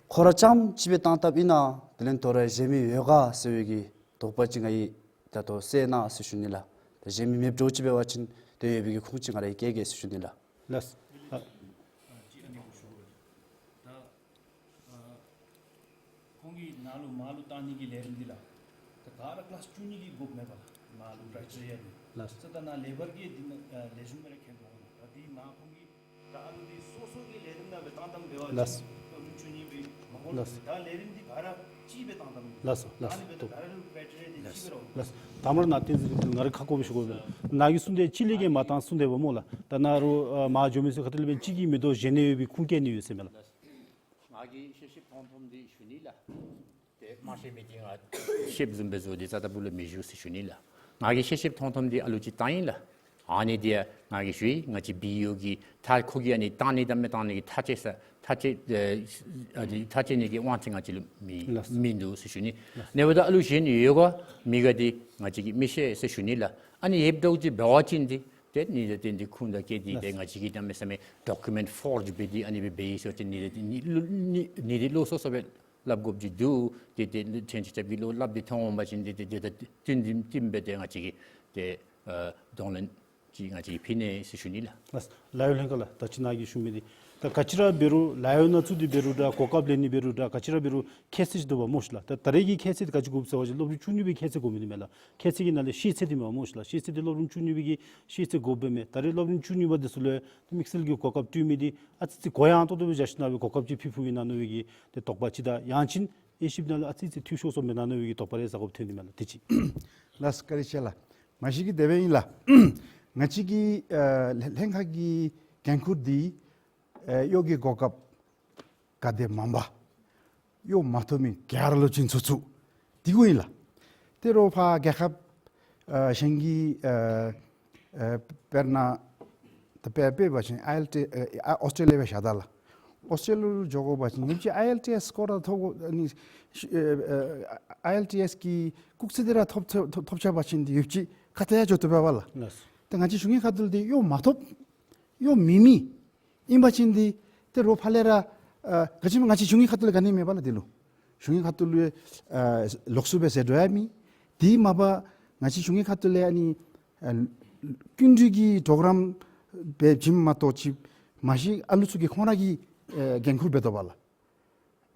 ཁོ་ར་རྐྱངམ་ཅིག་སྦེ་བཏང་བཏངམ་ཨིན་ན་དེ་ལས་དོ་རུང་གཞན་མི་ཡོད་ག་ཟེར་བའི་གི་དོགས་པ་ཅིག་ང་གིས་ད་ལྟོ་སེལ་གནང་ཟེར་ཞུ་ནི་ལགས། ད་གཞན་མི་མེདཔ་འདྲཝ་ཅིག་འབད་བ་ཅིན་ཏེ་ཡོད་པའི་གི་ཁུངས་ཅིག་ང་ར་གིས་བཀལ་གེ་ཟེར་ཞུ་ནི་ལགས། ལགས། ཨ་ཁོང་གིས་ནཱ་ལུ་མར་ལུ་བཏང་ནི་གི་ལས་རིམ་འདི་ལགས། ད་ག་ར་ཀི་ལཱསི་བཅུ་གཉིས་ཀྱི་དགོཔ་མས་པ་ལགས། མར་ལུ་ཀི་རའི་ཊི་རི་ཡ་འདི། ལགས། ས་ད་ནཱ་ལེ་བར་གྱིས་འདི་ནང་ཨ་ལེགས་ཤོམ་སྦེ་ར་མཁྱེན་དོ་ལགས། ད་འདི་མར་ཁོང་གིས་ད་ཨ་ནི་འདི་སོ་སོ་གི་ལས་རིམ་ནང་སྦེ་བཏང་བཏངམ་འབད་བ་ཅིན་ལགས། སློབ་རིམ་བཅུ་གཉིས་པའི་མ་འགོར་ལགས། ད་ལས་རིམ་འདི་ག་ར་གཅིག་སྦེ་བཏང་བཏངམ་ཨིན། ལགས་སོ་ལགས་སོ། ཨ་ནི་འབདཝ་ད་ག་ར་ལུ་ཀི་རའི་ཊི་རི་ཡ་འདི་གཅིག་སྦེ་ར་འོང་། ལགས་སོ། ད་མར་ནཱ་བསྟན་འཛིན་ལགས་ང་ར་ཁ་སྐོམ་སྦེ་ཞུ་དགོ་པས་ལགས། ནཱ་གིས་གསུངས་ཏེ་གཅིག་ལས་བརྒལ་མ་བཏང་གསུངས་ཏེ་པས་སྨོ་ལགས། ད་ནཱ་རུང་ཨ་མར་འགྱོ་མི་ཚུ་ཁ་ཐུག་ལས་འབད་གཅིག་གིས་མི་དོ་གཞན་ལས་ཡོད་པའི་ཁུངས་བཀལ་ནི་ཡོད་ཟེར་མས་ལགས། ང་གིས་ཤེས་ཤེསཔ་མཐོང་མཐོངམ་འདི་ཞུ་ནི་ལགས། ཏེ་མ་ཤེས་མི་གིས་ང་ཤེསཔ་བཟུམ་སྦེ་བཟོ་སྟེ་རྩ་ལྟ་བུ་ལུ་མི་ཞུ་ཟེར་ཞུ་ནི་ལགས། ང་གིས་ཤེས་ཤེསཔ་མཐོང་མཐོངམ་འདི་ཨ་ལུ་ཅིག་བཏང་ཡི་ལགས། ཨ་ནི་འདི་ཡང་ང་གིས་ཞུ་ཡི། ང་བཅས་བི་ཨི་ཨོ་གི་ད་ཁོ་གིས་ཨ་ནི་བཏང་ནི་དང་མི་བཏང་ནི་གི་ཐག་བཅད་ས་ཐག་བཅད་ཨ་ཨ་ནི་ཐག་བཅད་ནི་གི་དབང་ཚད་ང་བཅས་ལུ་མེད་ལགས། མིན་འདུག་ཟེར་ཞུ་ནི། ལགས། ཨ་ནི་འབདཝ་ད་ཨ་ལུ་གཞན་ཡོད་ག་མེད་ག་འདི་ང་བཅས་ཀྱིས་མི་ཤེས་ཟེར་ཞུ་ནི་ལགས། ཨ་ནི་ཡོདཔ་འདྲཝ་ཅིག་འབད་བ་ཅིན་འདི་ཏེ་ཨ་ནི་འདི་ཏེ་འདི་ཁུངས་དང་བཀལ་ཏེ་ཏེ་ལགས། ང་བཅས་ཀྱིས་གནམ་མེད་ས་མེད་ཌོ་ཀུ་མེནཊ་ཕོརཇ་འབད་དེ་ཨ་ནི་སྦེ་འབད་ཡི་ཟེར་བ་ཅིན་ཨ་ནི་འདི་ཨ་ནི་ལུ་ཨ་ནི་ཨ་ནི་འདི་ལོགས་སོ་སོ་སྦེ་སླབ་དགོཔ་ཅིག་འདུག། ཏེ་ཏེ་ཕྲན་ཆ་ཁྱབ་ཀྱིས་ལོག་སླབ་སྟེ་མཐོང་འོང་པ་ཅིན་ཏེ་ཏེ་ཏེ་ད་བསྟུན་ཏེ་བསྟུན་སྦེ་ཏེ་ང་བཅས་ཀྱིས་ཏེ་ཨ་གདོང་ལེན་ཅིག་ང་བཅས་ཀྱིས་ཕུལ་ནི་ཟེར་ཞུ་ནི་ལགས། ལགས། ལཱ་གཡོག་ལྷན་ཁག་ལགས། ད་ཅི་ནཱ་གིས་ཞུ་མི་འདི་ད་ག་ཅི་ར་འབད་རུང་ལཱ་གཡོག་ནང་བཙུགས་ཏེ་འབད་རུང་འདྲ་གོ་སྐབས་ལེན་ནི་འབད་རུང་འདྲ་ག་ཅི་ར་འབད་རུང་ཁྱད་ཚད་ཅིག་འདུག་པ་སྨོ་ཤིག་ལགས། ད་ད་རེས་ཀྱི་ཁྱད་ཚད་འདི་ག་ཅི་དགོཔ་ཟེར་བ་ཅིན་སློབ་རིམ་བཅུ་གཉིས་པའི་ཁྱད་ཚད་དགོ་མི་འདི་མས་ལགས། ཁྱད་ཚད་ཀྱི་ནང་ལས་ཤེས་ཚད་འདི་མས་སྨོ་ཤིག་ལགས། ཤེས་ཚད་འདི་སློབ་རིམ་བཅུ་གཉིས་པའི་གི་ཤེས་ཚད་དགོཔ་སྦེ་མས། ད་རེས་སློབ་རིམ་བཅུ་གཉིས་པ་འདི་ཚུ་ལུ་ཡང་དམིགས་བསལ་གྱི་གོ་སྐབས་སྤྲོད་མི་འདི་ཨ་ཙི་ཅིག་གུ་ཡངས་ཏོག་ཏོ་སྦེ་བཞག་ཞིནམ་སྦེ་གོ་སྐབས་ཅིག་ཕུལ་ཕུལཝ་ཨིན་ན་མནོ་བའི་གི་ཏེ་དོགས་པ་ཅིག་དང་ཡང་ཅིན་དབྱེ་ཞིབ་ནང་ལུ་ཨ་ཙི་ཅིག་འཐུས་ཤོར་སོངམ་མེན་ན་མནོ་བའི་གི་དོགས་པ་རེ་ཟ་དགོཔ་ཐོན་ནི་མས་ལགས། དེ་ཅིག། ལགས་སོ། བཀའ་དྲིན་ཆེ་ལགས། མ་གཞི་གིས་དེ་སྦེ་ཨིན་ལགས། ང་བཅས་ཀྱི་ཨ་ལྷན་ཁག་གི་འགན་ཁུར་འདི་ཨ་གཡོག་གི་གོ་སྐབས་ག་དེ་མང་པ་གཡོག་མ་ཐོབ་མི་ག་ར་ལུ་བྱིན་ཚུགས་ཚུགས་འདི་གུ་ཨིན་ལགས། ཏེ་རོགས་ཕར་རྒྱལ་ཁབ་ཨ་གཞན་གྱི་ཨ་ཨ་དཔེར་ན་ད་དཔེ་དཔེ་འབད་བ་ཅིན་ཨའི་ཨེལ་ཊི་ཨེསི་ཨ་ཨོསི་ཊེ་ལི་ཡ་སྦེ་བཞག་ད་ལགས། ཨོསི་ཊེ་ལི་ཡ་ལུ་འགྱོ་དགོ་པ་ཅིན་ང་བཅས་ཨའི་ཨེལ་ཊི་ཨེསི་སི་ཀོར་ར་ཐོབ་དགོ། ཨ་ནི་ཨ་ཨ་ཨའི་ཨེལ་ཊི་ཨེསི་གི་སྐུགས་ཚད་འདི་ར་ཐོབ་ཐོབ་ཐོབ་ཐོབ་ཚར་བ་ཅིན་འདི་ཡོདཔ་ཅིག་ག་ཏེ་ཡང་འགྱོ་བཏུབ་པས་ལགས། ལགས། ད་ང་བཅས་གཞུང་གི་ཁ་ཐུག་ལས་འདི་གཡོག་མ་ཐོབ་གཡོག་མེད་མི་ཨིན་པ་ཅིན་འདི་ཏེ་རོགས་ཕར་ལས་ར་ཨ་ག་ཅི་སྨོ་ང་བཅས་གཞུང་གི་ཁ་ཐུག་ལས་ག་ནི་མེད་པས་ལགས། འདི་ལུ་གཞུང་གི་ཁ་ཐུག་ལུ་ཨ་ལོགས་སུ་སྦེ་ཟད་འགྲོ་ཡང་མེད། དེ་མ་པ་ང་བཅས་གཞུང་གི་ཁ་ཐུག་ལས་ཨ་ནི་ཨ་སྐྱིན་འགྲུལ་གྱི་པྲོ་གརམ་སྦེ་བྱིནམ་མ་གཏོགས་ཅིག་མ་གཞི་ཨ་ལུ་ཚུ་གིས་ཁོང་ར་གི་ཨ་འགན་ཁུར་འབད་དོ་བ་ལགས།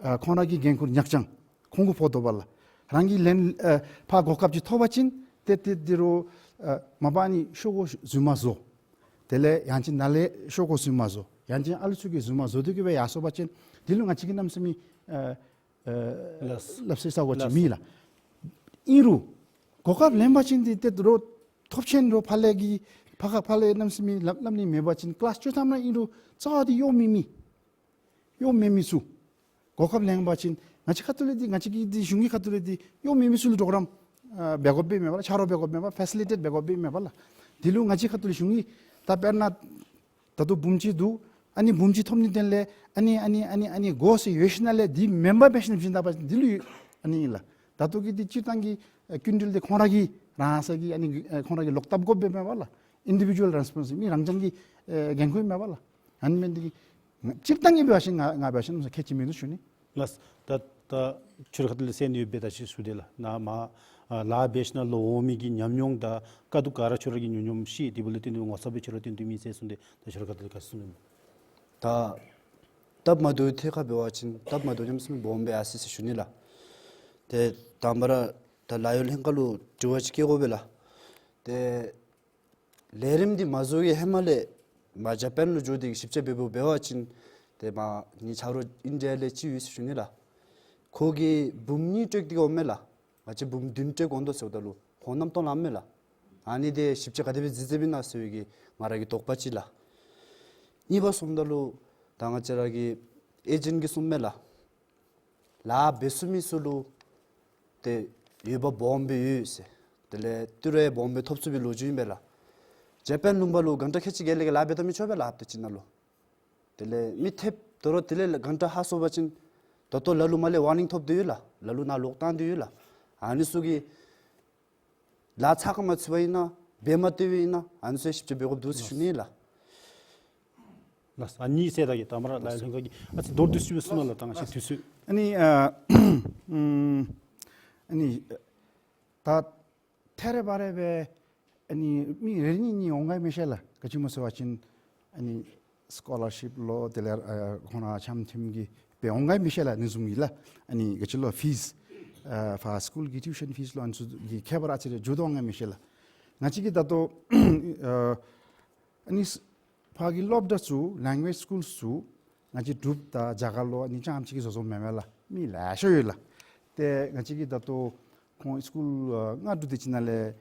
ཨ་ཁོང་ར་གི་འགན་ཁུར་ཉག་ཅང་ཁོང་གུ་ཕོག་དོ་བ་ལགས། རང་གིས་ལེན་ཨ་ཕར་གོ་སྐབས་ཅིག་ཐོབ་པ་ཅིན་ཏེ་ཏེ་འདི་རུ་ཨ་མ་པ་ཨ་ནི་ཤོག་གུ་རྫུན་མ་བཟོ། དེ་ལས་ཡང་ཅིན་ནཱ་ལས་ཤོག་གུ་རྫུན་མ་བཟོ། ཡང་ཅིན་ཨ་ལུ་ཚུ་གིས་རྫུན་མ་བཟོ་སྟེ་གི་སྦེ་ཡར་སོང་པ་ཅིན་འདི་ལུ་ང་བཅས་ཀྱིས་གནམ་མེད་ས་མེད་ཨ་ཨ་ལགས་སོ། སླབ་ས་ས་གོ་ཅིག་ལགས་སོ། མེད་ལགས། ཨིན་རུང་གོ་སྐབས་ལེན་པ་ཅིན་འདི་ཏེ་རོགས་ཐོབ་ཆེན་རོགས་ཕར་ལས་ཀྱི་ཕར་ཁ་ཕར་ལས་གནམ་མེད་ས་མེད་སླབ་སླབ་ནི་མེད་པ་ཅིན་ཀི་ལཱསི་ཅིག་ཐམ་ན་ཨིན་རུང་རྩ་བ་འདི་གཡོག་མེད་མི་གཡོག་མེད་མི་ཚུ་གོ་སྐབས་ལེན་པ་ཅིན་ང་བཅས་ཁ་ཐུག་ལས་འདི་ང་བཅས་ཀྱི་འདི་གཞུང་གི་ཁ་ཐུག་ལས་འདི་གཡོག་མེད་མི་ཚུ་ལུ་པྲོ་གརམ་ཨ་འབད་དགོཔ་སྦེ་མེན་པས་ལགས། ཆ་རོགས་འབད་དགོཔ་མེན་པས། ཕེ་སི་ལི་ཊེཊ་འབད་དགོཔ་སྦེ་མེན་པས་ལགས། འདི་ལུ་ང་བཅས་ཁ་ཐུག་ལས་གཞུང་གི་ད་དཔེར་ན་ད་ལྟོ་འབུམ་གཅིག་འདུག། ཨ་ནི་འབུམ་གཅིག་ཐོབ་ནི་དོན་ལས་ཨ་ནི་ཨ་ནི་ཨ་ནི་ཨ་ནི་དགོ་ཟེར་ཡོད་ཞིནམ་ལས་འདི་མེན་པར་འབད་ཞིནམ་བྱིན་ད་པ་འདི་ལུ་ཨ་ནི་ཨིན་ལགས། ད་ལྟོ་གི་འདི་སྤྱིར་བཏང་གི་ཨ་སྐྱིན་འགྲུལ་འདི་ཁོང་ར་གི་རང་སོ་གི་ཨ་ནི་ཨ་ཁོང་ར་གིས་ལོག་བཏབ་དགོཔ་སྦེ་མེན་པས་ལགས། ཨིན་ཌི་བི་ཌུ་ཨལ་རེས་པོན་སི་བི་ལི་མི་རང་རྐྱང་གི་ཨ་འགན་ཁུར་མེན་པས་ལགས། ཨ་ནི་མེན་འདི་གིས་སྤྱིར་བཏང་གི་འབད་བ་ཅིན་ང་ང་འབད་བ་ཅིན་ཁྱད་ཅིག་མིན་འདུག་ཞུ་ནི། ལགས། ད་ད་ཁྱོད་ར་ཁ་ཐུག་ལས་གསན་ཡོད་པའི་ད་ཅི་ཞུ་དེ་ལགས། ནཱ་མར་ཨ་ལཱ་འབད་ཞིནམ་ལས་ལོག་འོང་མི་གི་ཉམས་མྱོང་དང་དཀའ་སྡུག་ག་ར་ཁྱོད་ར་གིས་ཉོ་ཉོཝ་ཤེས། དེ་འབདཝ་ལས་བརྟེན་ཏེ་ངོ་ཚབ་སྦེ་ཁྱོད་ར་བསྟེན་དོ་མེད་ཟེར་གསུངས་ཏེ། ད་ཁྱོད་ར་ཁ་ཐུག་ལས་ག་ཅི་གསུང་ནི་སྨོ། ད་སྟབས་མ་བདེཝ་ཐད་ཁར་འབད་བ་ཅིན་སྟབས་མ་བདེཝ་ཉམས་སུ་སྦོམ་སྦེ་ཡར་སོ་ཡི་ཟེར་ཞུ་ནི་ལགས། ཏེ་དང་པ་ར་ད་ལཱ་གཡོག་ལྷན་ཁག་ལུ་དྲི་བ་ཅིག་བཀོད་དགོ་པས་ལགས། ཏེ་ལས་རིམ་འདི་མ་བཟོ་བའི་ཧེ་མ་ལས་མར་ཇ་པཱན་ལུ་འགྱོ་སྟེ་ཞིབ་དཔྱད་འབད་འབདཝ་འབད་བ་ཅིན་ཏེ་མར་ངེའི་ཆ་རོགས་ཨིན་ཌི་ཡ་ལས་ཅིག་ཡོད་ཟེར་ཞུ་ནི་ལགས། ཁོ་གིས་འབུམ་གཉིས་སྤྲོད་དེ་འོང་མས་ལགས། ང་བཅས་འབུམ་བདུན་སྤྲོད་དགོ་འདུག་ཟེརཝ་ད་ལུ་ཁོ་རྣམ་རྟོག་ལངམ་མས་ལགས། ཨ་ནི་འདི་ཞིབ་དཔྱད་ག་དེ་སྦེ་མཛད་མཛདཔ་ཨིན་ན་ཟེར་བའི་གི་ང་ར་གི་དོགས་པ་ཅིག་ལགས། གཉིས་པ་སོངམ་ད་ལུ་ད་ང་བཅས་ར་གི་ཨེ་ཇེནཊ་གིས་གསུངམ་མས་ལགས། ལཱ་འབད་ཚུགས་མི་ཚུ་ལུ་ཏེ་འོས་འབབ་སྦོམ་སྦེ་ཡོད་ཟེར། དེ་ལས་ཏི་རུ་ཡང་སྦོམ་སྦེ་ཐོབ་ཚུགས་པའི་ལོ་རྒྱུས་ཨིན་པས་ལགས། ཇ་པཱན་ལུང་པ་ལུ་གྷན་ཊ་ཁལ་གཅིག་གི་ལས་ཀྱི་ལཱ་འབད་ད་མི་ཆོག་པས་ལགས། ཧབ་ཏ་གཅིག་ནང་ལུ། དེ་ལས་མི་ཐེབས་དོ་རུང་དེ་ལས་གྷན་ཊ་ཧ་སོང་པ་ཅིན་ད་ལྟོ་ལ་ལུ་མར་ལས་ཝར་ནིང་ཐོབ་སྟེ་ཡོད་ལགས། ལ་ལུ་ནཱ་ལོག་བཏང་སྟེ་ཡོད་ལགས། ཨ་ནི་ཚུ་གིས་ལཱ་ཚགས་ཁར་མ་ཚུད་པ་ཨིན་ན་འབད་མ་སྟེར་བ་ཨིན་ན་ཨ་ནི་ཚུ་ཡང་ཞིབ་དཔྱད་འབད་དགོཔ་འདུག་ཟེར་ཞུ་ནི་ལགས། ལགས། ཨ་ནི་ཟེར་ད་གི་ད་མར་ལཱ་གཡོག་ལྷན་ཁག་གི་ཨ་ཙི་མདོར་བསྡུས་ཅིག་སྦེ་གསུང་གནང་ལགས། ད་ང་བཅས་དུས་ཚོད། ཨ་ནི་ཨ་ཨམ་ཨ་ནི་ད་ཐད་རི་བ་རི་སྦེ་ཨ་ནི་མི་རེ་གཉིས་གཉིས་འོང་ག་མི་ཤེས་ལགས། ག་ཅི་སྨོ་ཟེར་བ་ཅིན་ཨ་ནི་སི་ཀོ་ལར་ཤིཔ་ལོ་དེ་ལས་ཨ་ཁོང་ར་འཆམ་མཐུན་གྱི་སྦེ་འོང་ག་མི་ཤེས་ལགས། ཨ་ནི་བཟུམ་གྱི་ལགས། ཨ་ནི་ག་ཅི་ལོ་ཕིས་ཨ་ཕར་སི་ཀུལ་གྱི་ཊིའུ་ཤཱན་ཕིས་ལོ་ཨ་ནི་ཚུ་གི་ཁྱད་པར་ཨ་ཙི་རེ་འགྱོ་དོ་འོང་ག་མི་ཤེས་ལགས། ང་བཅས་ཀྱིས་ད་ལྟོ་ཨ་ཨ་ནི་ཕར་གྱི་སློབ་གྲྭ་ཚུ་ལེང་གུ་ཨེཇ་སི་ཀུལ་ཚུ་ང་བཅས་འབྲུགཔ་དང་རྒྱ་གར་ལུ་ཨ་ནི་རྐྱངམ་ཅིག་གིས་བཟོ་བཟོཝ་མེན་མས་ལགས། མི་ལེ་ཤ་ཡོད་ལགས། ཏེ་ང་བཅས་ཀྱིས་ད་ལྟོ་ཁོང་སི་ཀུལ་ཨ་ལྔ་དྲུག་དེ་ཅིག་ནང་ལས་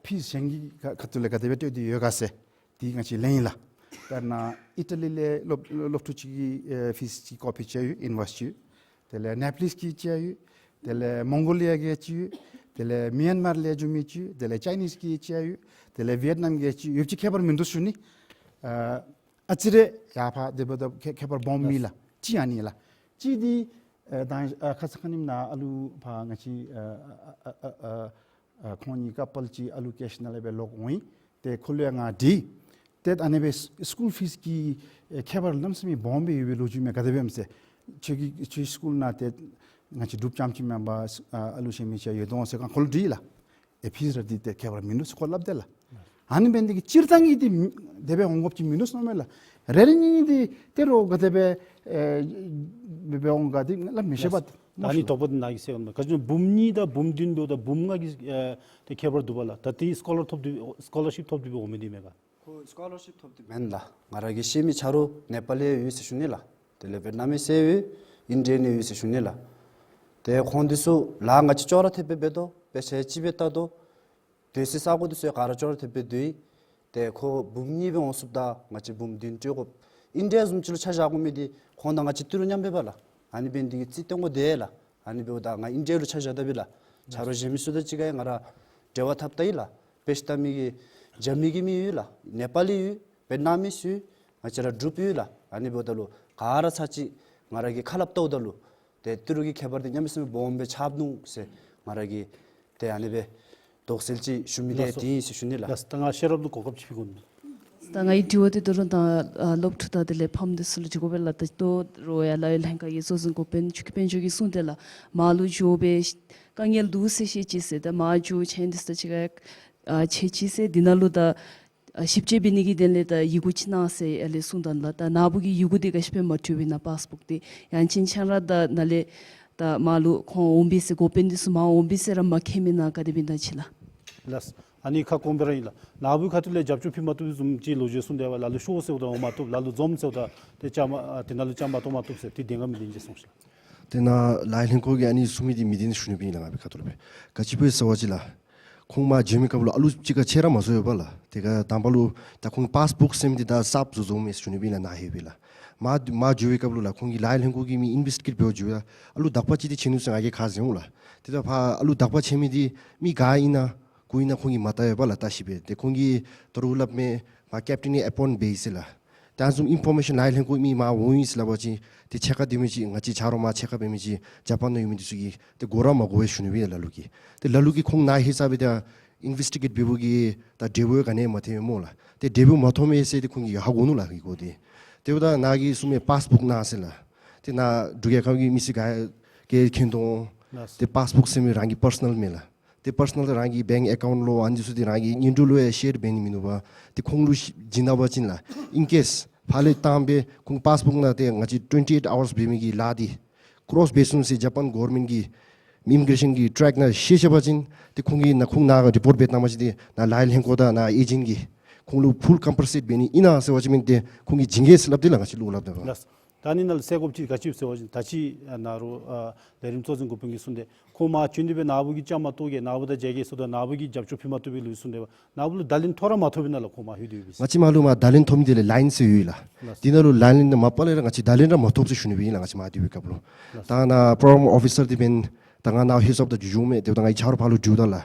ཕིས་གཞན་གྱི་ཁ་ཁ་ཐུག་ལས་ག་དེ་སྦེ་སྤྲོད་དེ་ཡོད་ག་ཟེར་འདི་ང་བཅས་ལེན་ཡི་ལགས། དཔེར་ན་ཨི་ཊ་ལི་ལས་སློབ་སློབ་ཕྲུག་ཅིག་གི་ཨེ་ཕིས་ཅིག་ཀོ་པི་བྱིན་ཡོད། ཨིན་ཝོའིསི་ཅིག། དེ་ལས་ནེ་པ་ལིསི་གི་བྱིན་ཡོད། དེ་ལས་མོང་གོ་ལི་ཡ་གི་ཅིག་ཡོད། དེ་ལས་མིའན་མར་ལས་འབྱོན་མི་ཅིག་ཡོད། དེ་ལས་ཅའི་ནིས་གི་ཅིག་ཡོད། དེ་ལས་ཝི་ཡེཊ་ནམ་གི་ཅིག་ཡོད། ཅིག་ཁྱད་པར་མིན་འདུག་ཞུ་ནི། ཨ་ཨ་ཙི་རེ་ཡར་ཕར་དེ་འབདཝ་ད་ཁྱད་ཁྱད་པར་སྦོམ་མེད་ལགས། ཅིག་ཨ་ནི་ལགས། ཅིག་འདི་ཨ་ད་ཨ་ཁ་ཙ་ཁ་ཉིནམ་ནཱ་ཨ་ལུ་ཕར་ང་བཅས་ཨ་ཨ་ཨ་ཨ་ཨ་ཁོང་གཉིས་ཀ་པཱལ་ཅིག་ཨ་ལུ་ཀེ་ཤི་ནང་ལས་སྦེ་ལོག་འོང་ཡི། ཏེ་ཁོ་ལུ་ཡང་ང་དྲིས། ཏེ་ཨ་ནི་སྦེ་སི་སི་ཀུལ་ཕིས་ཀྱི་ཨེ་ཁྱད་པར་གནམ་མེད་ས་མེད་སྦོམ་སྦེ་ཡོད་པའི་ལོ་རྒྱུས་མས། ག་དེ་སྦེ་ཨིནམ་ཟེར། ཁྱོད་ཀྱི་ཁྱོད་སི་ཀུལ་ནང་ཏེ་ང་བཅས་འབྲུགཔ་རྐྱངམ་ཅིག་མེན་པར་ཨ་ལུ་གཞན་མི་ཅིག་ཡོད་དོ་ཟེར་ཁོང་ཁོ་ལུ་དྲིས་ལགས། ཨེ་ཕིས་ར་འདི་ཏེ་ཁྱད་པར་མིན་འདུག་ཟེར་ཁོ་སླབ་དེས་ལགས། ཨ་ནི་འབད་ནི་འདི་གིས་སྤྱིར་བཏང་གི་འདི་དེ་སྦེ་འོང་དགོཔ་ཅིག་མིན་འདུག་ཟེར་མས་ལགས། རེ་རེ་གཉིས་གཉིས་འདི་ཏེ་རོགས་ག་དེ་སྦེ་ཨེ་སྦེ་འོང་ག་འདི་ང་ལགས་མི་ཤེས་པས། ད་ཨ་ནི་དོགས་པ་འདི་ནཱ་གིས་སེལ་འོང་། ག་ཅི་བུམོ་གཉིས་དང་བུམོ་བདུན་འབདཝ་ད་བུམོ་ལྔ་གི་ཨེ་ཏེ་ཁྱད་པར་འདུག་པ་ལགས། ད་ཏེ་སི་ཀོ་ལར་ཐོབ་སྟེ་སི་ཀོ་ལར་ཤིབ་ཐོབ་སྟེ་སྦེ་འོང་མི་འདི་མས་ག། ཁོ་སི་ཀོ་ལར་ཤིབ་ཐོབ་སྟེ་མེན་ལགས། ང་ར་གིས་ཤེས་མི་ཆ་རོགས་ནེ་པཱལ་ལས་ཡོད་ཟེར་ཞུ་ནི་ལགས། དེ་ལས་ཝེཊ་ནམ་མི་ཟེར་ཡོད། ཨིན་ཌི་ཡན་ཡོད་ཟེར་ཞུ་ནི་ལགས། ཏེ་ཁོང་འདི་ཚུ་ལཱ་ང་བཅས་ཅོག་ར་འཐདཔ་སྦེ་འབད་དོ། དཔེ་ཆ་ཅིག་སྦེ་བལྟ་དོ། སྡོད་སའི་ས་གོ་འདི་ཚུ་ཡང་ག་ར་ཅོག་ར་འཐདཔ་སྦེ་སྡོད་ཡི། ཏེ་ཁོ་བུམོ་གཉིས་སྦེ་འོང་ཚུགསཔ་ད་ང་བཅས་བུམོ་བདུན་སྤྲོད་དགོ། ཨིན་ཌི་ཡ་བཟུམ་ཅིག་ལུ་ཆ་བཞག་དགོ་མི་འདི་ཁོང་དང་ང་བཅས་ཏི་རུ་མཉམ་སྦེ་པ་ལགས། ཨ་ནི་འབད་ནི་འདི་གིས་རྩིས་སྟོན་དགོ་དེས་ལགས། ཨ་ནི་འབདཝ་ད་ང་ཨིན་ཌི་ཡ་ལུ་ཆ་བཞག་ད་པས་ལགས། ཆ་རོགས་གཞན་མི་ཚུ་དང་གཅིག་ཁར་ཡང་ང་ར་འབྲེལ་བ་འཐབ་ད་ཡི་ལགས། དཔེ་ཆ་ལྟ་མི་གི་རྒྱ་མི་གི་མི་ཡོད་ལགས། ནེ་པཱ་ལི་ཡོད། ཝེཊ་ནམ་མི་ཡོད། ང་བཅས་ར་འབྲུགཔ་ཡོད་ལགས། ཨ་ནི་འབདཝ་ད་ལུ་ག་ར་ཚར་གཅིག་ང་ར་གིས་ཁ་སླབ་བལྟཝ་ད་ལུ་ཏེ་ཏི་རུ་གི་ཁྱད་པར་འདི་གནམ་མེད་ས་མེད་སྦོམ་སྦེ་ཆགསཔ་འདུག་ཟེར་ང་ར་གིས་ཏེ་ཨ་ནི་སྦེ་དོགས་སེལ་ཅིག་ཞུ་མི་འདི་ལགས་སོ། དེ་ཨིན་ཟེར་ཞུ་ནི་ལགས། ལགས་སོ། ད་ང་ཤེས་རབ་ལུ་གོ་སྐབས་ཅིག་ཕུལ་དགོ་ནི། ད་ངེའི་དྲི་བ་འདི་ད་རུང་ད་ཨ་སློབ་ཕྲུག་དང་དེ་ལས་ཕམ་འདི་ཚུ་ལུ་དྲི་དགོ་པས་ལགས། ད་ལྟོ་རོགས་ཡར་ལཱ་གཡོག་ལྷན་ཁག་གི་གཙོ་འཛིན་འགོ་དཔོན་ཆོས་སྐྱིད་དཔལ་འབྱོར་གྱིས་གསུངས་དེས་ལགས། མར་ལུ་འགྱོ་སྦེ་དཀའ་ངལ་འདུག་ཟེར་བཤད་ཅི་ཟེར། ད་མར་འགྱོ་ཆེན་འདི་ཚུ་དང་གཅིག་ཁར་ཨ་ཕྱད་ཅི་ཟེར། འདི་ནང་ལུ་ད་ཨ་ཞིབ་དཔྱད་འབད་ནི་གི་དོན་ལས་ད་ཡི་གུ་ཅིག་གནང་ཟེར་ཡར་ལས་གསུངས་ད་ལགས། ད་ནཱ་བུ་གིས་ཡི་གུ་འདི་ག་ཅི་སྦེ་མ་འབྲི་བར་ཨིན་ན་པཱསི་བུཀ་འདི། ཡང་ཅིན་ཁྱེད་ར་ད་ནཱ་ལས་ད་མར་ལུ་ཁོང་འོང་པས་ཟེར་འགོ་དཔོན་འདི་ཚུ་མར་འོང་པས་ཟེར་ར་མ་མཁྱེན་མི་ཨིན་ན་ག་དེ་སྦེ་ཨིན་ན་ཅིག་ལགས། ལགས། ཨ་ནི་ཁ་སྐོང་སྦེ་ར་ཨིན་ལགས། ནཱ་བུའི་ཁ་ཐུག་ལས་རྒྱབ་སྐྱོར་ཕུལ་མ་བཏུབ་པའི་བཟུམ་ཅིག་ལོ་རྒྱུས་གསུངས་དེས་པ་ལགས། ལ་ལུ་ཤོག་ཟེརཝ་ད་འོང་མ་བཏུབ། ལ་ལུ་འཛོམས་ཟེརཝ་ད་ཏེ་བཅའ་མར་ཨ་དེ་ནང་ལུ་བཅའ་མར་གཏོགས་མ་བཏུབ་ཟེར་ཏེ་བདེན་ག་མི་བདེན་ཅིག་གསུངས་ཤིག། དེ་ནཱ་ལཱ་གཡོག་ལྷན་ཁག་གིས་ཨ་ནི་གསུང་མི་འདི་མི་བདེན་ཟེར་ཞུ་ནི་སྦེ་ཨིན་ལགས། ང་གིས་ཁ་ཐུག་ལས་སྦེ་ག་ཅི་སྦེ་ཟེར་བ་ཅིན་ལགས། ཁོང་མར་འགྱོ་མི་སྐབས་ལུ་ཨ་ལུ་གཅིག་ཁར་ཕྱད་ར་མ་བཟོ་བས་པ་ལགས། དེ་ཁར་དང་པ་ལུ་ད་ཁོང་པཱསི་བུཀ་ཟེར་མི་འདི་ད་གསརཔ་བཟོ་བཟོཝ་མས་ཟེར་ཞུ་ནི་སྦེ་ཨིན་ལགས། ནཱ་ལྷོད་པས་ལགས། མར་མར་འགྱོ་བའི་སྐབས་ལུ་ལགས་ཁོང་གིས་ལཱ་གཡོག་ལྷན་ཁག་གི་མི་ཨིན་བེསི་ཊི་གེཊ་འབད་བར་འགྱོ་ཡ་ཨ་ལུ་དག་པ་ཅིག་འདི་ཕྱད་ནུག་ཟེར་ང་གིས་ཁ་གསལ་འོང་ལགས། དེ་ད་ཕར་ཨ་ལུ་དག་པ་ཕྱད་མི་འདི་མི་ག་ཨིན་ན་གུ་ཨིན་ན་ཁོང་གིས་མ་བལྟ་བས་པ་ལགས། བལྟ་ཤེས་པས། ཏེ་ཁོང་གིས་ད་རུང་སླབ་མི་མར་ཀེབ་ཊེན་གྱིས་ཨེ་པོའིནཊ་འབད་ཡི་ཟེར་ལགས། ད་ཨ་ནི་བཟུམ་ཨིན་ཕོར་མེ་ཤཱན་ལཱ་གཡོག་ལྷན་ཁག་གི་མི་མར་འོང་ཡི་ཟེར་སླབ་པ་ཅིན་ཏེ་ཕྱད་ཁ་སྡོད་མི་ཅིག་ང་བཅས་ཆ་རོགས་མར་ཕྱད་ཁ་འབད་མི་ཅིག་ཇ་པཱན་ནང་ཡོད་མི་འདི་ཚུ་གིས་ཏེ་གོ་ར་མ་གོ་བས་ཞུ་ནི་སྦེ་ལགས་ལུ་གིས། ཏེ་ལ་ལུ་གིས་ཁོང་ནཱ་ལྷོད་ས་སྦེ་ད་ཨིན་བེསི་ཊི་གེཊ་འབད་བའི་གི་ད་འབྲས་བུ་ག་ནི་ཡང་མ་ཐོན་སྨོ་ལགས། ཏེ་འབྲས་བུ་མ་ཐོནམ་མས་ཟེར་ཏེ་ཁོང་གིས་ཧ་གོ་ནུག་ལགས་ཡི་གུ་འདི། དེ་འབདཝ་ད་ནཱ་གིས་གསུངས་མི་པཱསི་བུཀ་གནང་ཟེར་ལགས། ཏེ་ནཱ་འབྲུག་རྒྱལ་ཁབ་ཀྱི་མི་སེར་ག་གིས་མཁྱེན་དོ་འོང་། ལགས། ཏེ་པཱསི་བུཀ་ཟེར་མི་རང་གི་པར་སོ་ནཱལ་མས་ལགས། ཏེ་པར་སོ་ནཱལ་རང་གི་བེངཀ་ཨེ་ཀའུནཊ་ལོ་ཨ་ནི་ཚུ་འདི་རང་གི་གཉེན་གྲོགས་ལུ་ཡང་ཤེར་འབད་ནི་མིན་འདུག་པ། ཏེ་ཁོང་ལུ་བྱིན་ད་པ་ཅིན་ལགས་ཨིན་ཀེསི་ཕར་ལས་བཏངམ་སྦེ་ཁོང་པཱསི་བུཀ་ནང་ཏེ་ང་བཅས་ཊུ་ཝེན་ཊི་ཨེཊ་ཨ་ཝརསི་འབད་མི་གི་ལཱ་འདི་ཀོརོསི་འབད་སོང་ཟེར་ཇ་པཱན་གོ་ཝར་མེནཊ་གི་ཨིམ་མི་གྲེ་ཤཱན་གྱི་ཊེག་ནང་ཤེས་ཤེས་པ་ཅིན་ཏེ་ཁོང་གིས་ནཱ་ཁོང་ནཱ་རི་པོརཊ་འབད་བཏང་པ་ཅིན་ཏེ་ནཱ་ལཱ་གཡོག་ལྷན་ཁག་དང་ནཱ་ཨེ་ཇེནཊ་གིས་ཁོང་ལུ་ཕུལ་ཀམ་པེན་སེཊ་འབད་ནི་ཨིན་ན་ཟེར་བ་ཅིན་མེན། ཏེ་ཁོང་གིས་བྱིན་གེ་ཟེར་སླབ་སྟེ་ལགས་ང་བཅས་ལུ་སླབ་སྟེ་པ། ལགས། ད་ཨ་ནི་ནང་ལུ་གསལ་དགོཔ་ཅིག་ག་ཅི་ཟེར་བ་ཅིན་ད་ཅི་ནཱ་རོགས་ཨ་ལས་རིམ་གཙོ་འཛིན་འགོ་དཔོན་གྱིས་གསུངས་ཏེ་ཁོང་མར་བྱོན་ཏེ་སྦེ་ནཱ་བུ་གིས་བཅའ་མར་གཏོགས་གེ་ནཱ་བུ་དང་མཇལ་གེ་ཟེརཝ་ད་ནཱ་བུ་གིས་རྒྱབ་སྐྱོར་ཕུལ་མ་བཏུབ་པའི་ལོ་རྒྱུས་གསུངས་ཏེ་པ། ནཱ་བུ་ལུ་བརྡ་ལན་ཐོབ་ར་མ་ཐོབ་པས་ན་ལགས་ཁོང་མར་ལྷོད་སྡོད་པའི་སྐབས། ང་བཅས་མར་ལུ་མར་བརྡ་ལན་ཐོབ་མི་འདི་ལས་ལའིན་ཟེར་ཡོད་ལགས། ལགས། དེ་ནང་ལུ་ལས་ལའིན་འདི་མ་པ་ལས་ར་ང་བཅས་བརྡ་ལན་ར་མ་ཐོབ་ཟེར་ཞུ་ནི་སྦེ་ཨིན་ལགས། ང་བཅས་མར་སྡོད་པའི་སྐབས་ལུ། ལགས། ད་ནཱ་པོ་རོ་གྲམ་ཨོ་ཕི་སར་འདི་མེན། ད་ང་ནཱ་ལྷོད་སོངམ་ད་མཇུག་མཇུག་མས། དེ་འབདཝ་ད་ང་གིས་ཆ་རོགས་ཕར་ལུ་དྲིཝ་ད་ལགས་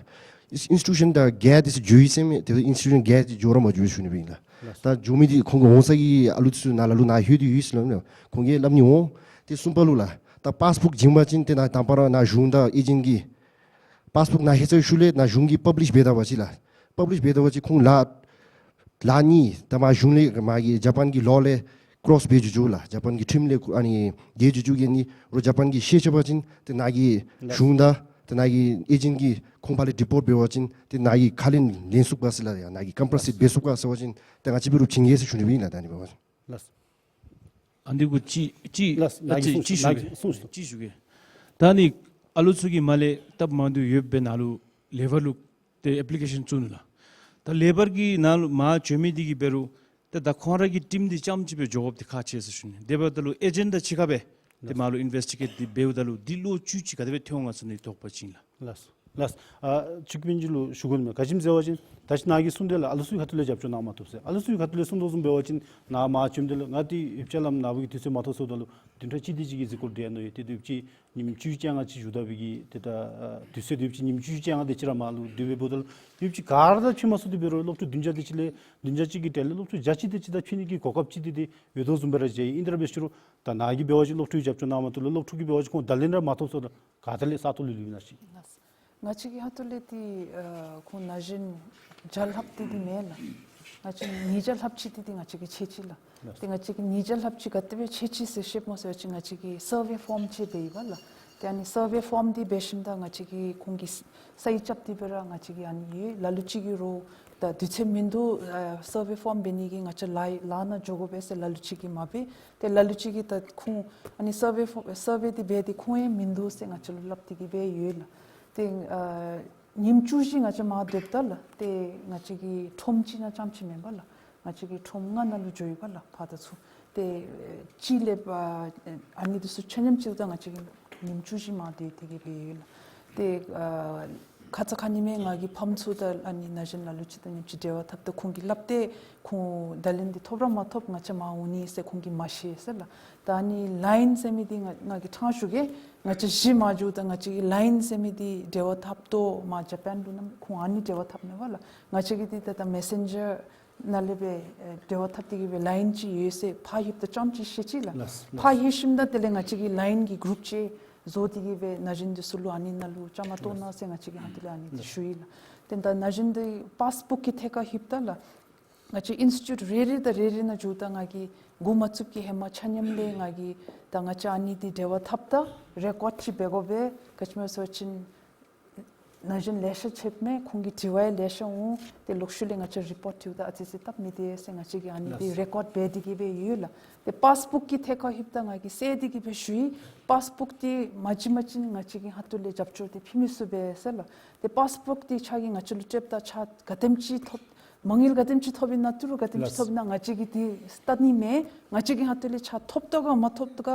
ཨིནསི་ཊི་ཊུ་ཤཱན་དང་ག་ར་འདི་ཚུ་འགྱོ་ཡི་ཟེར་མས། དེ་འབདཝ་ད་ཨིནསི་ཊི་ཊུ་ཤཱན་ག་ར་འདི་ཚུ་འགྱོ་ར་མ་འགྱོ་ཟེར་ཞུ་ནི་སྦེ་ཨིན་ལགས། ལགས། ད་འགྱོ་མི་འདི་ཁོང་གི་འོང་ས་གི་ཨ་ལུ་འདི་ཚུ་ནཱ་ལ་ལུ་ནཱ་ལྷོད་དེ་ཡོད་ཟེར་སླབ་མས། ཁོང་གིས་སླབ་ནི་འོང་། ཏེ་གསུམ་པ་ལུ་ལགས་ད་པཱསི་བུཀ་བྱིན་པ་ཅིན་ཏེ་ནཱ་དང་པ་ར་ནཱ་གཞུང་དང་ཨེ་ཇེནཊ་གིས་པཱསི་བུཀ་ནཱ་ལྷོད་ཚར་བའི་ཤུལ་ལས་ནཱ་གཞུང་གིས་པབ་ལིཤ་འབད་ད་པ་ཅིན་ལགས་པབ་ལིཤ་འབད་ད་པ་ཅིན་ཁོང་ལཱ་ལཱ་ནི་ད་མར་གཞུང་ལས་མར་གྱི་ཇ་པཱན་གྱི་ལོ་ལས་ཀོརོསི་འབད་འགྱོ་འགྱོཝ་ལགས། ཇ་པཱན་གྱི་ཁྲིམས་ལས་ཨ་ནི་འགལ་འགྱོ་འགྱོཝ་གི་ཨ་ནི་རོགས་ཇ་པཱན་གྱིས་ཤེས་ཤེས་པ་ཅིན་ཏེ་ནཱ་གི་ལགས། གཞུང་དང་ཏེ་ནཱ་གི་ཨེ་ཇེནཊ་གིས་ཁོང་ཕར་ལས་ཌི་པོརཊ་འབད་བ་ཅིན་ཏེ་ནཱ་གི་ཁ་ལན་ལེན་ཚུགས་ག་ཟེར་ལགས། ཡ་ནཱ་གི་ཀམ་པེན་སེཊ་འབད་ཚུགས་ག་ཟེར་བ་ཅིན་ཏེ་ང་བཅས་འབད་རུང་བྱིན་གེ་ཟེར་ཞུ་ནི་སྦེ་ཨིན་ལགས། ད་ཨ་ནི་འབད་བ་ཅིན། ལགས། ཨ་འདི་གུ་ཅིག་ཅིག་ལགས། ཨ་ནཱ་གིས་ཅིག་གསུངས་ཅིག་ཞུ་གེ། ནཱ་གིས་གསུངས་ཞུ་གེ། ཅིག་ཞུ་གེ། ད་ཨ་ནི་ཨ་ལུ་ཚུ་གིས་མར་ལས་སྟབས་མ་བདེཝ་ཡོདཔ་སྦེ་ནཱ་ལུ་ལེ་བར་ལུ་ཏེ་ཨེཔ་ལི་ཀེ་ཤཱན་བཙུགས་ནུག་ལགས། ད་ལེ་བར་གྱི་ནང་ལུ་མར་བྱོན་མི་འདི་གིས་འབད་རུང་ཏེ་ད་ཁོང་ར་གི་ཊིམ་འདི་རྐྱངམ་ཅིག་སྦེ་འགྱོ་དགོཔ་འདི་ཁག་ཆེ་ཟེར་ཞུ་ནི། དེ་འབདཝ་ད་ལུ་ཨེ་ཇེནཊ་དང་གཅིག་ཁར་སྦེ་ཏེ་མར་ལུ་ཨིན་བེསི་ཊི་གེཊ་འདི་འབདཝ་ད་ལུ་འདི་ལོ་རྒྱུས་ཅིག་ག་དེ་སྦེ་ཐོན་འོང་ག་ཟེར་ནི་དོགས་པ་ཅིག་ཨིན་ལགས། ལགས་སོ། ལགས། ཨ་ཅིག་པིན་ཇི་ལུ་ཞུ་དགོ་མས། ག་ཅི་སྨོ་ཟེར་བ་ཅིན་ད་ཅི་ནཱ་གིས་གསུངས་དེ་ལགས། ཨ་ལུ་ཚུ་གི་ཁ་ཐུག་ལས་རྒྱབ་སྐྱོར་གནང་མ་བཏུབ་ཟེར། ཨ་ལུ་ཚུ་གི་ཁ་ཐུག་ལས་གསུང་དོ་བཟུམ་འབད་བ་ཅིན་ནཱ་མར་བྱོནམ་ད་ལུ་ང་འདི་ཡོདཔ་ཅིག་ལམ་ནཱ་བུ་གིས་དུས་ཚོད་མ་ཐོབ་སོངམ་ད་ལུ་བདུན་ཕྲག་གཅིག་དེ་ཅིག་གི་གཟིགས་སྐོར་འབད་ནི་ཡོད། ཏེ་དེ་ཡོདཔ་ཅིག་ཉིནམ་བཅུ་བཅོ་ལྔ་ཅིག་བཞུགས་ད་བའི་གི་ཏེ་ད་ཨ་དུས་ཚོད་དེ་ཡོདཔ་ཅིག་ཉིནམ་བཅུ་བཅོ་ལྔ་དེ་ཅིག་ར་མར་ལུ་སྡོད་པའི་འབདཝ་ད་ལུ་ཡོདཔ་ཅིག་ག་ར་ད་ཕྱེ་མ་ཚུགས། དེ་འབད་རུང་སློབ་ཕྲུག་བདུན་བརྒྱ་དེ་ཅིག་ལས་བདུན་བརྒྱ་ཅིག་གི་གྲལ་ལས་སློབ་ཕྲུག་བརྒྱ་ཅིག་དེ་ཅིག་ད་ཕྱེ་ནི་གི་གོ་སྐབས་ཅིག་དེ་དེ་ཡོད་དོ་བཟུམ་སྦེ་ར་མཇལ་ཡི། ཨིན་ཏེ་ར་འབད་ཞུ་རུང་ད་ནཱ་གིས་འབད་བ་ཅིན་སློབ་ཕྲུག་རྒྱབ་སྐྱོར་གནང་མ་བཏུབ་ལོ། སློབ་ཕྲུག་གིས་འབད་བ་ཅིན་ཁོང་ད་ལན་ར་མ་ཐོབ་སོངམ་ད་ག་ཏེ་ལས་ས་སྟོང་ལུ་ལུས་ན་ཅིག། ལགས། ང་བཅས་ཀྱི་ཧོངས་ལས་འདི་ཨ་ཁོང་ན་གཞོན་བརྒྱ་ལྷགཔ་དེ་འདི་མེན་ལགས། ང་བཅས་ཉིས་བརྒྱ་ལྷགཔ་ཅིག་དེ་འདི་ང་བཅས་ཀྱིས་ཆད་ཅི་ལགས། ལགས། ཏེ་ང་བཅས་ཀྱིས་ཉིས་བརྒྱ་ལྷགཔ་ཅིག་ག་དེ་སྦེ་ཆད་ཅི་ཟེར་ཤེསཔ་སྨོ་ཟེར་བ་ཅིན་ང་བཅས་ཀྱིས་སར་ཝེ་ཕོརམ་ཅིག་འབད་ཡི་པ་ལགས། ཏེ་ཨ་ནི་སར་ཝེ་ཕོརམ་འདི་འབད་ཞིནམ་ད་ང་བཅས་ཀྱིས་ཁོང་གི་ས་ཡིག་རྐྱབ་སྟེ་སྦེ་ར་ང་བཅས་ཀྱིས་ཨ་ནི་ཡོད། ལ་ལུ་ཅིག་གིས་རོགས་ད་དུས་ཚོད་མིན་འདུག། ཨ་སར་ཝེ་ཕོརམ་འབད་ནི་གི་ང་བཅས་ལཱ་ལཱ་ནང་འགྱོ་དགོ་པས་ཟེར་ལ་ལུ་ཅིག་གིས་མ་འབད། ཏེ་ལ་ལུ་ཅིག་གིས་ད་ཁོང་ཨ་ནི་སར་ཝེ་ཕོརམ་སར་ཝེ་འདི་འབད་དེ་ཁོང་ཡང་མིན་འདུག་ཟེར་ང་བཅས་ལུ་སླབ་སྟེ་གིས་སྦེ་ཡོད་ལགས། ཏེ་ཨ་ཉིནམ་བཅུ་བཞི་ང་བཅས་མར་སྡོདཔ་ད་ལགས། ཏེ་ང་བཅས་ཀྱི་ཁྲོམ་གཅིག་ནང་རྐྱངམ་ཅིག་མེན་པ་ལགས། ང་བཅས་ཀྱི་ཁྲོམ་ལྔ་ནང་ལུ་འགྱོ་ཡི་པ་ལགས། ཕར་དང་ཚུར་ཏེ་ཨེ་གཅིག་ལས་ཨ་ཨ་ནི་འདི་ཚུ་ཆ་མཉམ་ཅིག་ད་ང་བཅས་ཀྱིས་ཉིནམ་བཅུ་བཞི་མར་སྡོད་དེ་གིས་སྦེ་ཡོད་ལགས། ཏེ་ཨ་ཁ་ཙ་ཁ་ཉིནམ་ང་གིས་ཕམ་ཚུ་དང་ཨ་ནི་ན་གཞོན་ལ་ལུ་ཅིག་དང་མཉམ་ཅིག་འབྲེལ་བ་འཐབ་ད་ཁོང་གིས་སླབ་སྟེ་ཁོང་ད་ལན་འདི་ཐོབ་ར་མ་ཐོབ་ང་བཅས་མར་འོང་ནི་ཟེར་ཁོང་གིས་མ་ཤེས་ཟེར་ལགས། ད་ཨ་ནི་ལཱའིན་ཟེར་མི་འདི་ང་ང་གིས་ཕྲང་ཞུ་གེ། ང་བཅས་གཞི་མ་འགྱོཝ་ད་ང་བཅས་ཀྱིས་ལཱའིན་ཟེར་མི་འདི་འབྲེལ་བ་འཐབ་དོ་མར་ཇ་པཱན་ལུ་ནམ་ཁོང་ཨ་ནི་འབྲེལ་བ་འཐབ་མེན་པ་ལགས། ང་བཅས་ཀྱིས་འདི་ད་ད་མེ་སེན་ཇར་ནང་ལས་སྦེ་ཨེ་འབྲེལ་བ་འཐབ་སྟེ་གིས་སྦེ་ལཱའིན་ཅིག་ཡོད་ཟེར་ཕར་ལྷོདཔ་ད་རྐྱངམ་ཅིག་ཤེས་ཅི་ལགས། ལགས། ཕར་ལྷོད་ཞིནམ་ད་དེ་ལས་ང་བཅས་ཀྱིས་ལཱའིན་གྱི་གུ་རུབ་ཅིག་བཟོ་སྟེ་གིས་སྦེ་ན་གཞོན་འདི་ཚུ་ལུ་ཨ་ནི་ནང་ལུ་བཅའ་མར་གཏོགས་གནང་ཟེར་ང་བཅས་ཀྱིས་ཧོངས་ལས་ཨ་ནི་འདི་ཞུ་ཡི་ལགས། ཏེ་ད་ན་གཞོན་འདི་པཱསི་བུཀ་གི་ཐད་ཁར་ལྷོདཔ་ད་ལགས། ང་བཅས་ཨིན་སི་ཊི་ཊུཊ་རེ་རེ་དང་རེ་རེ་ནང་འགྱོཝ་ད་ང་གིས་འགོ་མ་བཙུགས་ཀྱི་ཧེ་མ་ཆ་མཉམ་ལས་ང་གིས་ད་ང་བཅས་ཨ་ནི་འདི་འབྲེལ་བ་འཐབ་ད་རེ་ཀོཌ་ཅིག་འབད་དགོ་པས། ག་ཅི་སྨོ་ཟེར་བ་ཅིན་ན་གཞོན་ལེ་ཤ་ཆདཔ་མས། ཁོང་གི་དྲི་བ་ཡང་ལེ་ཤ་འོང་། ཏེ་ལོག་ཤུལ་ལས་ང་བཅས་རི་པོརཊ་བྲིཝ་ད་ཨ་ཙི་ཙི་སྟབས་མི་བདེ་ཟེར་ང་བཅས་ཀྱིས་ཨ་ནི་འདི་ལགས། རེ་ཀོཌ་འབད་དེ་གིས་སྦེ་ཡོད་ལགས། ཏེ་པཱསི་བུཀ་གི་ཐད་ཁར་ལྷོདཔ་ད་ང་གིས་གསལ་ཏེ་གིས་སྦེ་ཞུ་ཡི། པཱསི་བུཀ་འདི་མ་བྱིན་མ་བྱིན་ང་བཅས་ཀྱི་ཧོངས་ལས་རྒྱབ་སྐྱོར་འདི་ཕུལ་མི་ཚུགས་པས་ཟེར་ལགས། ཏེ་པཱསི་བུཀ་འདི་ཁྱོད་ཀྱིས་ང་བཅས་ལུ་སྤྲོདཔ་ད་ཁྱོད་ག་དེམ་ཅིག་ཐོབ་མ་དངུལ་ག་དེམ་ཅིག་ཐོབ་ཨིན་ན་ཏི་རུ་ག་དེམ་ཅིག་ལགས། ཐོབ་ཨིན་ན་ང་བཅས་ཀྱིས་འདི་བལྟ་ནི་མེན། ང་བཅས་ཀྱི་ཧོངས་ལས་ཁྱོད་ཐོབ་དོ་ག་མ་ཐོབ་དོ་ག་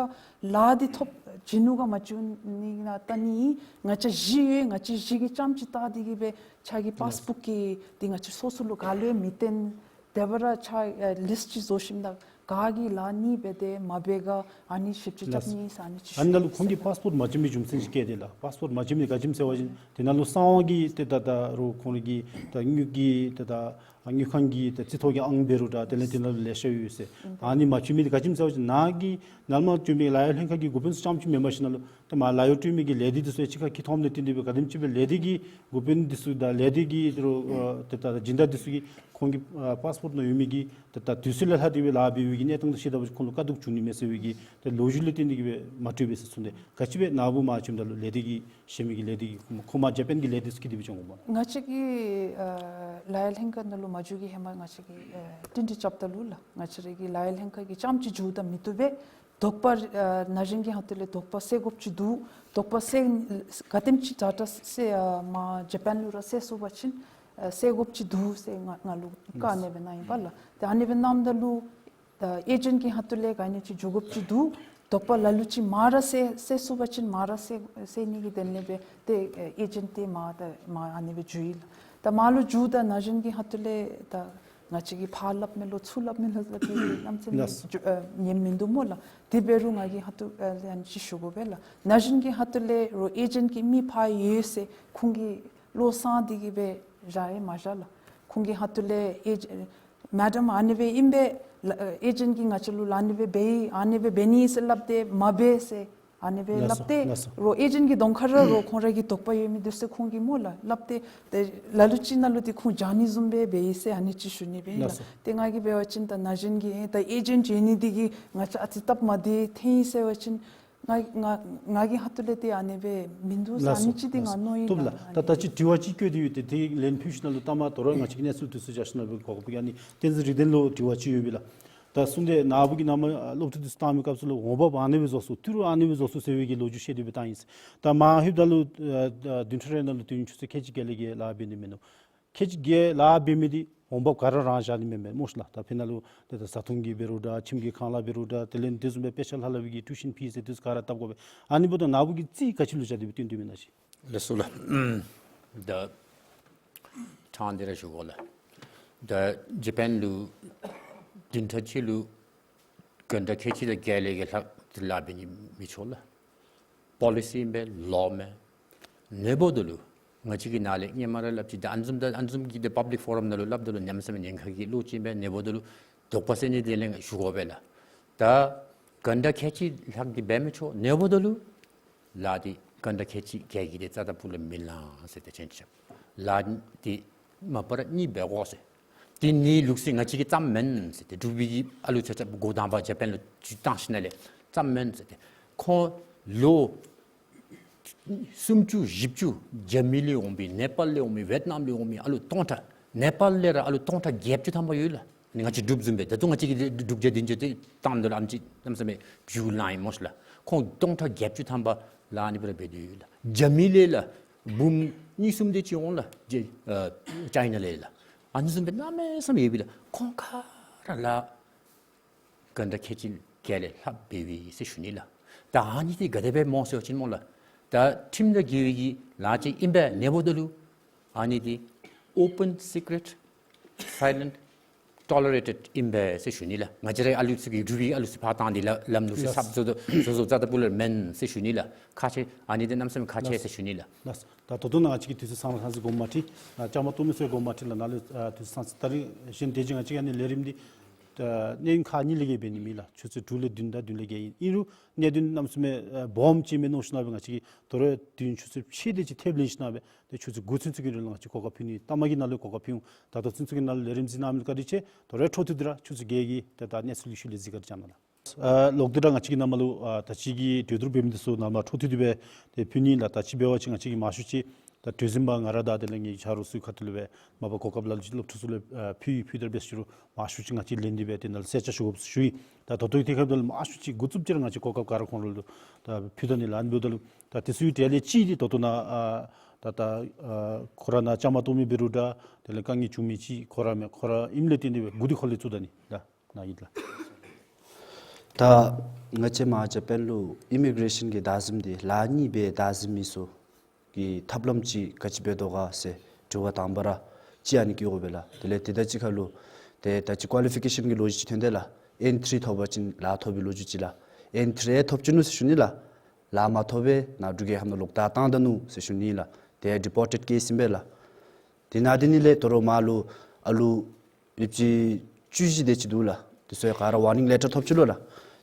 ལཱ་འདི་ཐོབ་བྱིན་ནུག་ག་མ་བྱིན་ནུག་ག་བལྟ་ནི་ཨིན། ང་བཅས་གཞི་ཡོད། ང་བཅས་གཞི་གི་རྐྱངམ་ཅིག་བལྟ་སྟེ་གིས་སྦེ་ཁྱོད་ཀྱི་པཱསི་བུཀ་གི་འདི་ང་བཅས་སོ་སོ་ལུ་ག་ལུ་ཡང་མི་བསྟན། དེ་འབད་ར་ཁྱོད་ཨེ་ལིསཊ་ཅིག་བཟོ་ཞིནམ་ད་ག་གིས་ལཱ་ཨ་ནི་འབད་དེ་མ་འབད་ག་ཨ་ནི་ཞིབ་དཔྱད་རྐྱབ་ནི་ཨིན་ཟེར་ཨ་ནི་ཅིག་ཞུ་ནི་ཨིན་ཟེར་ལགས། ཨ་ནཱ་ལུ་ཁོང་གིས་པཱསི་པོརཊ་མ་བྱིན་པའི་རྒྱུ་མཚན་ཅིག་བཀོད་དེ་ལགས། པཱསི་པོརཊ་མ་བྱིན་པའི་ག་ཅི་སྨོ་ཟེར་བ་ཅིན་དེ་ནང་ལུ་གསང་བ་གི་ཏེ་ད་ད་རུང་ཁོང་གི་ད་དངུལ་གྱི་ཏེ་ད་དངུལ་ཁང་གི་ཏེ་རྩིས་ཐོ་གི་ཨང་འབད་རུང་འདྲ་དེ་ལས་དེ་ནང་ལུ་ལེ་ཤ་ཡོད་ཟེར། ཨ་ནི་མ་བྱིན་མི་འདི་ག་ཅི་སྨོ་ཟེར་བ་ཅིན་ནཱ་གི་ནཱ་ལས་མར་བྱོན་མི་ལཱ་གཡོག་ལྷན་ཁག་གི་འགོ་དཔོན་ཚུ་རྐྱངམ་ཅིག་མེན་པར་ཞིནམ་ལས་ཏེ་མར་ལཱ་གཡོག་སྤྲོད་མི་གི་ལས་སྡེ་འདི་ཚུ་ཡང་གཅིག་ཁར་འཁྱིད་ཐོབ་ནི་དེ་འདི་སྦེ་ག་དེམ་ཅིག་སྦེ་ལས་སྡེ་གི་འགོ་དཔོན་འདི་ཚུ་དང་ལས་སྡེ་གི་ཏེ་རུང་ཨ་ཏེ་ད་སྦྱིན་བདག་འདི་ཚུ་གིས་ཁོང་གི་ཨ་པཱསི་པོརཊ་ནང་ཡོད་མི་གི་ཏེ་ད་དུས་ཚོད་ལས་ལྷག་སྟེ་སྦེ་ལཱ་འབད་བའི་གི་གནས་སྟངས་འདི་ཤེས་ད་པ་ཅིན་ཁོང་ལུ་དཀའ་སྡུག་བྱུང་ནི་མས་ཟེར་བའི་གི་ཏེ་ལོ་རྒྱུས་ལས་བརྟེན་ཏེ་གིས་སྦེ་མ་སྤྲོད་པས་ཟེར་གསུངས་ཏེ། ག་ཅི་སྦེ་ནཱ་བུ་མར་བྱོནམ་ད་ལུ་ལས་སྡེ་གི་གཞན་མི་གི་ལས་སྡེ་གི་ཁོ་མར་ཇ་པཱན་གྱི་ལས་སྡེ་ཚུ་འཁྱིད་དེ་སྦེ་བྱོན་དགོཔ་མས། ང་བཅས་ཀྱི་ཨ་ལཱ་གཡོག་ལྷན་ཁག་ནང་ལུ་མ་འགྱོ་གི་ཧེ་མ་ང་བཅས་ཀྱིས་ཨ་བཀྲིན་བཀྲིན་རྐྱབ་ད་ལུ་ལགས། ང་བཅས་ར་གི་ལཱ་གཡོག་ལྷན་ཁག་གིས་རྐྱངམ་ཅིག་འགྱོཝ་ད་མི་བཏུབ་པས། དོགས་པ་ཨ་ན་གཞོན་གྱི་ཧོངས་ལས་དོགས་པ་སེལ་དགོཔ་ཅིག་འདུག། དོགས་པ་སེལ་ག་དེམ་ཅིག་དྲག་དྲག་སེལ་ཨ་མར་ཇ་པཱན་ལུ་ར་སེལ་ཚུགས་པ་ཅིན་ཨ་སེལ་དགོཔ་ཅིག་འདུག་ཟེར་ང་ང་ལུ་བཀའ་ཨ་ནེ་སྦེ་གནང་ཡི་པ་ལགས། ཏེ་ཨ་ནེ་སྦེ་གནངམ་ད་ལུ་ད་ཨེ་ཇེནཊ་གི་ཧོངས་ལས་ག་ནི་ཅིག་འགྱོ་དགོཔ་ཅིག་འདུག། དོགས་པ་ལ་ལུ་ཅིག་མར་ར་སེལ་སེལ་ཚུགས་པ་ཅིན་མར་ར་སེལ་སེལ་ནི་གི་དོན་ལས་སྦེ་ཏེ་ཨེ་ཇེནཊ་འདི་མར་ད་མར་ཨ་ནེ་སྦེ་འགྱོ་ཡི་ལགས། ད་མར་ལུ་འགྱོཝ་ད་ན་གཞོན་གྱི་ཧོངས་ལས་ད་ང་བཅས་ཀྱིས་ཕར་སླབ་མི་ལོ་ཚུར་སླབ་མི་ལོ་ཟེར་ཏེ་གནམ་མེད་ས་མེད་ལགས། ཉན་མིན་འདུག་སྨོ་ལགས། དེ་འབད་རུང་ང་གི་ཧོངས་ལས་ཨ་ནི་ཅིག་ཞུ་དགོ་པས་ལགས། ན་གཞོན་གྱི་ཧོངས་ལས་རོགས་ཨེ་ཇེནཊ་གི་མི་ཕར་ཡོད་ཟེར་ཁོང་གིས་བློ་བཟང་སྟེ་གིས་སྦེ་བཞག་ཡང་མ་བཞག་ལགས། ཁོང་གི་ཧོངས་ལས་ཨེ་ཇེ་མེ་ཌམ་ཨ་ནེ་སྦེ་ཨིན་པས་ལགས། ཨེ་ཇེནཊ་གིས་ང་བཅས་ལུ་ལཱ་ཨ་ནེ་སྦེ་འབད་ཡི་ཨ་ནེ་སྦེ་འབད་ནི་ཟེར་སླབ་སྟེ་མ་འབད་ཟེར་ཨ་ནེ་སྦེ་ལགས་སོ། སླབ་སྟེ་ལགས་སོ། རོགས་ཨེ་ཇེནཊ་གི་གདོང་ཁར་ར་རོགས་ཁོང་ར་གི་དོགས་པ་ཡོད་མི་འདི་ཚུ་ཁོང་གིས་སྨོ་ལགས་སླབ་སྟེ་ཏེ་ལ་ལུ་ཅིག་ནང་ལུ་ཏེ་ཁོང་བྱང་ནི་བཟུམ་སྦེ་འབད་ཡི་ཟེར་ཨ་ནི་ཅིག་ཞུ་ནི་སྦེ་ཨིན་ལགས། ལགས་སོ། ཏེ་ང་གིས་འབད་བ་ཅིན་ད་ན་གཞོན་གྱི་ད་ཨེ་ཇེནཊ་ཡོད་ནི་འདི་གིས་ང་བཅས་ཨ་ཙི་སྟབས་མ་བདེ་ཐོན་ཡི་ཟེར་བ་ཅིན་ང་ང་ང་གི་ཧོངས་ལས་ཏེ་ཨ་ནེ་སྦེ་མིན་འདུག་ཟེར་ཨ་ནི་ཅིག་ཏེ་ལགས་སོ། ང་མནོ་ཡི་ལགས། བཏུབ་ལགས། ད་ད་ཅི་དྲི་བ་ཅིག་བཀོད་དེ་ཡོད། ཏེ་དེ་ལན་ཕུལ་ཞིནམ་ལས་ལྟ་མ་དོ་རུང་ང་བཅས་ཀྱིས་གནས་ཚུལ་དེ་ཚུ་བཞག་ཞིནམ་ལས་སྦེ་གོ་སྐབས་ཀྱི་ཨ་ནི་བསྟན་འཛིན་རིག་ལྡན་ལུ་དྲི་བ་ཅིག་ཡོད་པས་ལགས། ད་གསུངས་ཏེ་ནཱ་བུ་གིས་ནཱ་མར་སློབ་ཕྲུག་དེ་ཚུ་བཏང་མི་སྐབས་སུ་ལུ་འོང་འབབ་ཨ་ནེ་སྦེ་བཟོ་ཚུགས་ཏི་རུ་ཨ་ནེ་སྦེ་བཟོ་ཚུགས་ཟེར་བའི་གི་ལོ་རྒྱུས་བཤད་དེ་སྦེ་བཏང་ཡི་ཟེར། ད་མར་ལྷོདཔ་ད་ལུ་ཨ་ཨ་བདུན་ཕྲག་རེ་ནང་ལུ་དུས་ཡུན་ཆུ་ཚོད་ཁལ་གཅིག་བརྒྱད་ལས་བརྒལ་ལཱ་འབད་ནི་མེད་ནུག། ཁལ་གཅིག་བརྒྱད་ལཱ་འབད་མི་འདི་འོང་འབབ་ག་ར་རང་བཞག་ནི་མེན་མས་སྨོ་ལགས། ད་ཕི་ནང་ལུ་ཏེ་ད་བཟའ་འཐུང་གི་འབད་རུང་འདྲ་ཁྱིམ་གྱི་ཁང་གླ་འབད་རུང་འདྲ་དེ་ལས་དེ་བཟུམ་སྦེ་དཔེ་ཆ་ལྷག་ལྷག་པའི་གི་ཊིའུ་ཤཱན་ཕི་ཟེར་དེ་ཚུ་ག་ར་བཏབ་དགོ་པས། ཨ་ནི་འབདཝ་ད་ནཱ་བུ་གིས་རྩིས་ག་ཅི་ལུ་བཞག་སྟེ་སྦེ་བཏོན་དོ་མེན་ན་ཅིག། ལགས་སོ་ལགས། ཨུམ། ད་ཕྲང་སྟེ་ར་ཞུ་དགོ་ལགས། ད་ཇ་པཱན་ལུ་བདུན་ཕྲག་གཅིག་ལུ་གྷན་ཊ་ཁལ་གཅིག་དང་བརྒྱད་ལས་བརྒལ་ལྷག་ཏུ་ལཱ་འབད་ནི་མི་ཆོག་ལགས། པོ་ལི་སི་ཨིན་པས། ལོ་མས། ཨ་ནི་འབདཝ་ད་ལུ་ང་བཅས་ཀྱིས་ནཱ་ལས་ཧེ་མ་ར་སླབ་ཅི། ད་ཨ་ནི་བཟུམ་ད་ཨ་ནི་བཟུམ་གྱི་ད་པབ་ལིཀ་ཕོ་རམ་ནང་ལུ་སླབ་ད་ལུ་གནམ་མེད་ས་མེད་ཉེན་ཁ་གི་བློ་ཅིག་ཨིན་པས། ཨ་ནི་འབདཝ་ད་ལུ་དོགས་པ་ཟེར་ནི་དེ་ལས་ང་ཞུ་དགོ་པས་ལགས། ད་གྷན་ཊ་ཁལ་གཅིག་ལྷག་འདི་འབད་མི་ཆོག། ཨ་ནི་འབདཝ་ད་ལུ་ལཱ་འདི་གྷན་ཊ་ཁལ་གཅིག་བརྒལ་གྱི་དེ་རྩ་ད་པུ་ལས་མི་ལང་ཟེར་ཏེ་ཆེན་ཆེ། ལཱ་འདི་མ་པ་ར་གཉིས་འབད་དགོ་ཟེར། དེ་གཉིས་ལུགས་སྲོལ་ང་བཅས་ཀྱི་ཙམ་མེན་ཟེར་ཏེ། འབྲུག་པའི་གི་ཨ་ལུ་ཆ་ཁྱབ་འགོ་དང་པ་ཇ་པཱན་ལུ་འགྱོ་བཏང་ཞིནམ་ལས་ཙམ་མེན་ཟེར་ཏེ། ཁོང་ལོ་སུམ་ཅུ་བཞི་བཅུ་རྒྱ་མི་ལས་འོང་མི་ནེ་པཱལ་ལས་འོང་མི་ཝེཊ་ནམ་ལས་འོང་མི་ཨ་ལུ་སྟོང་ཕྲག། ནེ་པཱལ་ལས་ར་ཨ་ལུ་སྟོང་ཕྲག་བརྒྱད་ཅུ་ཐམ་པ་ཡོད་ལགས། ང་བཅས་འབྲུགཔ་བཟུམ་སྦེ་ད་ལྟོ་ང་བཅས་ཀྱིས་འབྲུག་ཇ་བདུན་ཅུ་དེ་བཏངམ་ད་ལུ་ཨ་ནེམ་ཅིག་གནམ་མེད་ས་མེད་བྱུང་ལང་ཡི་སྨོ་ཤི་ལགས། ཁོང་སྟོང་ཕྲག་བརྒྱད་ཅུ་ཐམ་པ་ལཱ་ཨ་ནི་སྦེ་ར་འབད་དོ་ཡོད་ལགས། རྒྱ་མི་ལས་ལགས་འབུམ་གཉིས་གསུམ་དེ་ཅིག་འོང་ལགས། ཇེ་ཨ་ཅའི་ན་ལས་ལགས། ཨ་ནི་བཟུམ་སྦེ་གནམ་མེད་ས་མེད་ཡོད་པས་ལགས། ཁོང་ག་ར་ལཱ་གྷན་ཊ་ཁལ་གཅིག་བརྒྱད་ལས་ལྷག་འབད་བས་ཟེར་ཞུ་ནི་ལགས། ད་ཨ་ནི་དེ་ག་དེ་སྦེ་སྨོ་ཟེར་བ་ཅིན་སྨོ་ལགས། ད་ཁྲིམས་དང་འགལ་བའི་གི་ལཱ་ཅིག་ཨིན་པས། ཨ་ནི་འབདཝ་ད་ལུ་ཨ་ནི་དེ་open, secret, silent, tolerated ཨིན་པས་ཟེར་ཞུ་ནི་ལགས། ང་བཅས་ར་ཨ་ལུ་ཚུ་གིས་འབྲུག་པའི་ཨ་ལུ་ཚུ་ཕར་བཏང་སྟེ་ལ་ལམ་ལུགས་སྲོལ་ལགས། ཟབ་ཟོ་ཟོ་ཟོ་རྩ་ད་པུ་ལས་མེན་ཟེར་ཞུ་ནི་ལགས། ཁག་ཆེ། ཨ་ནི་དེ་གནམ་མེད་ས་མེད་ཁག་ཆེ་ཟེར་ཞུ་ནི་ལགས། ལགས། ད་ད་ལྟོ་ནཱ་ང་བཅས་ཀྱིས་དུས་ཚོད་ཚང་ལགས། ཚང་ཚིག་དགོངསམ་མ་ཁྲེལ། ཨ་བཅའ་མར་གཏོགས་མི་ཚུ་དགོངསམ་མ་ཁྲེལ་ལགས། ནཱ་ལུ་ཨ་དུས་ཚོད་ཚང་ཚིག། ད་རིས་གཞན་དེ་ཅིག་ང་བཅས་ཀྱི་ཨ་ནི་ལས་རིམ་འདི་ད་གནས་ཡུན་ཁག་གཉིས་ལས་བརྒལ་འབད་ནི་མེད་ལགས། ཆུ་ཚོད་དྲུག་ལས་བདུན་དང་བདུན་ལས་བརྒལ་ཨིན། ཨིན་རུང་གནད་དོན་གནམ་མེད་ས་མེད་ཨ་སྦོམ་ཅིག་མས་མནོ་ཞིནམ་སྦེ་ང་བཅས་ཀྱིས་དོ་རུང་དུས་ཡུན་ཆུ་ཚོད་ཕྱེད་དེ་ཅིག་ཐེབས་ལེན་ཞིནམ་སྦེ་ཏེ་ཆུ་ཚོད་དགུ་ཚུན་ཚོད་ཀྱི་རིང་ལུ་ང་བཅས་གོ་སྐབས་ཕུལ་ནི། ལྟ་མ་གི་ནང་ལུ་གོ་སྐབས་ཕུལ་འོང་། ད་ལྟོ་ཚུན་ཚོད་ཀྱི་ནང་ལུ་ལས་རིམ་གཟིགས་གནང་མི་བཀའ་དྲིན་ཆེ། དོ་རུང་འཕྲོ་མཐུད་དེ་ར་ཆུ་ཚོད་བརྒྱད་ཀྱི་ཏེ་ད་གནས་ཚུལ་ཡོད་ཤུལ་ལས་གཟིགས་བཀའ་དྲིན་བསྐྱང་གནང་ལགས། ཨ་ལོག་སྟེ་ར་ང་བཅས་ཀྱིས་ནཱ་མར་ལུ་ཨ་ད་ཅི་གི་གྲོས་བསྡུར་འབད་མི་འདི་ཚུ་ནཱ་མར་འཕྲོ་མཐུད་དེ་སྦེ་ཏེ་ཕུལ་ནི་ལགས། ད་ཅི་འབད་བ་ཅིན་ང་བཅས་ཀྱིས་མང་ཤོས་ཅིག་ད་གྲོས་འཛིན་པ་ང་ར་དང་དེ་ལས་ངེའི་ཆ་རོགས་ཚུ་ཁ་ཐུག་ལས་སྦེ་མ་པ་གོ་སྐབས་ལ་ལུ་ཅིག་སློབ་ཕྲུག་ཚུ་ལུ་ཨ་ཕུལ་ཡི། ཕུལ་ད་ར་འབད་ཞུ་རུང་མང་ཤོས་ཅིག་ང་བཅས་ལེན་ཏེ་སྦེ་ཏེ་ནཱ་ལུ་གསལ་ཆ་ཞུ་དགོཔ་ཞུ་ཡི། ད་ད་ལྟོ་གི་དུས་སྐབས་འདི་ལུ་མང་ཤོས་ཅིག་འགོ་བཙུགསཔ་ཅིག་ར་ང་བཅས་གོ་སྐབས་ག་ར་ཁོང་ར་ལུ་ད་ཕུལ་ད་ནི་ལགས། ཨ་ནི་འབདཝ་ད་ལུ་ད་དེ་ཚུ་གི་གྲས་ལས་གཅིག་འདི་ད་ལྟོ་ནཱ་ཨ་ད་ད་ཨ་ཁོ་ར་ནཱ་བཅའ་མར་གཏོགས་མི་འབད་རུང་འདྲ་དེ་ལས་དཀའ་ངལ་བྱུང་མི་ཅིག་ཁོ་ར་མས། ཁོ་ར་ཨིནམ་ལས་བརྟེན་ཏེ་སྦེ་འགོ་འདི་ཁོ་ལས་བཙུགས་ད་ནི་ལགས། ནཱ་ཨིན་ལགས། ད་ང་བཅས་མར་ཇ་པཱན་ལུ་ཨི་མི་གྲེ་ཤཱན་གྱི་བདག་འཛིནམ་འདི་ལཱ་གཉིས་སྦེ་བདག་འཛིན་མི་ཚུ་གི་ཐབས་ལམ་ཅིག་ག་ཅི་འབད་དོ་ག་ཟེར་དྲི་བ་དང་པ་ར་ཅིག་ཨ་ནི་བཀོད་དགོ་པས་ལགས། དེ་ལས་དེ་དང་གཅིག་ཁར་ལུ་ཏེ་ད་ཅི་ཀོ་ལི་ཕི་ཀེ་ཤཱན་གྱི་ལོ་རྒྱུས་ཅིག་ཐོན་ཏེ་ལགས། ཨེན་ཐི་རི་ཐོབ་པ་ཅིན་ལཱ་ཐོབ་པའི་ལོ་རྒྱུས་ཅིག་ལགས། ཨེན་ཐི་རི་ཐོབ་ཅི་ནུག་ཟེར་ཞུ་ནི་ལགས། ལཱ་མ་ཐོབ་པར་ནཱ་འབྲུག་རྒྱལ་ཁབ་ནང་ལོག་བདའ་བཏང་ད་ནུག་ཟེར་ཞུ་ནི་ལགས། དེ་ཌི་པོར་ཊེཌ་ཀེསི་ཨིན་པས་ལགས། དེ་ནང་དེ་ནི་ལས་དོ་རུང་མར་ལུ་ཨ་ལུ་ཡོདཔ་ཅིག་བཅུ་བཞི་དེ་ཅིག་འདུག་ལགས། དེ་ཚུ་ག་ར་ཝར་ནིང་ལེ་ཊར་ཐོབ་ཅི་ལོ་ལགས།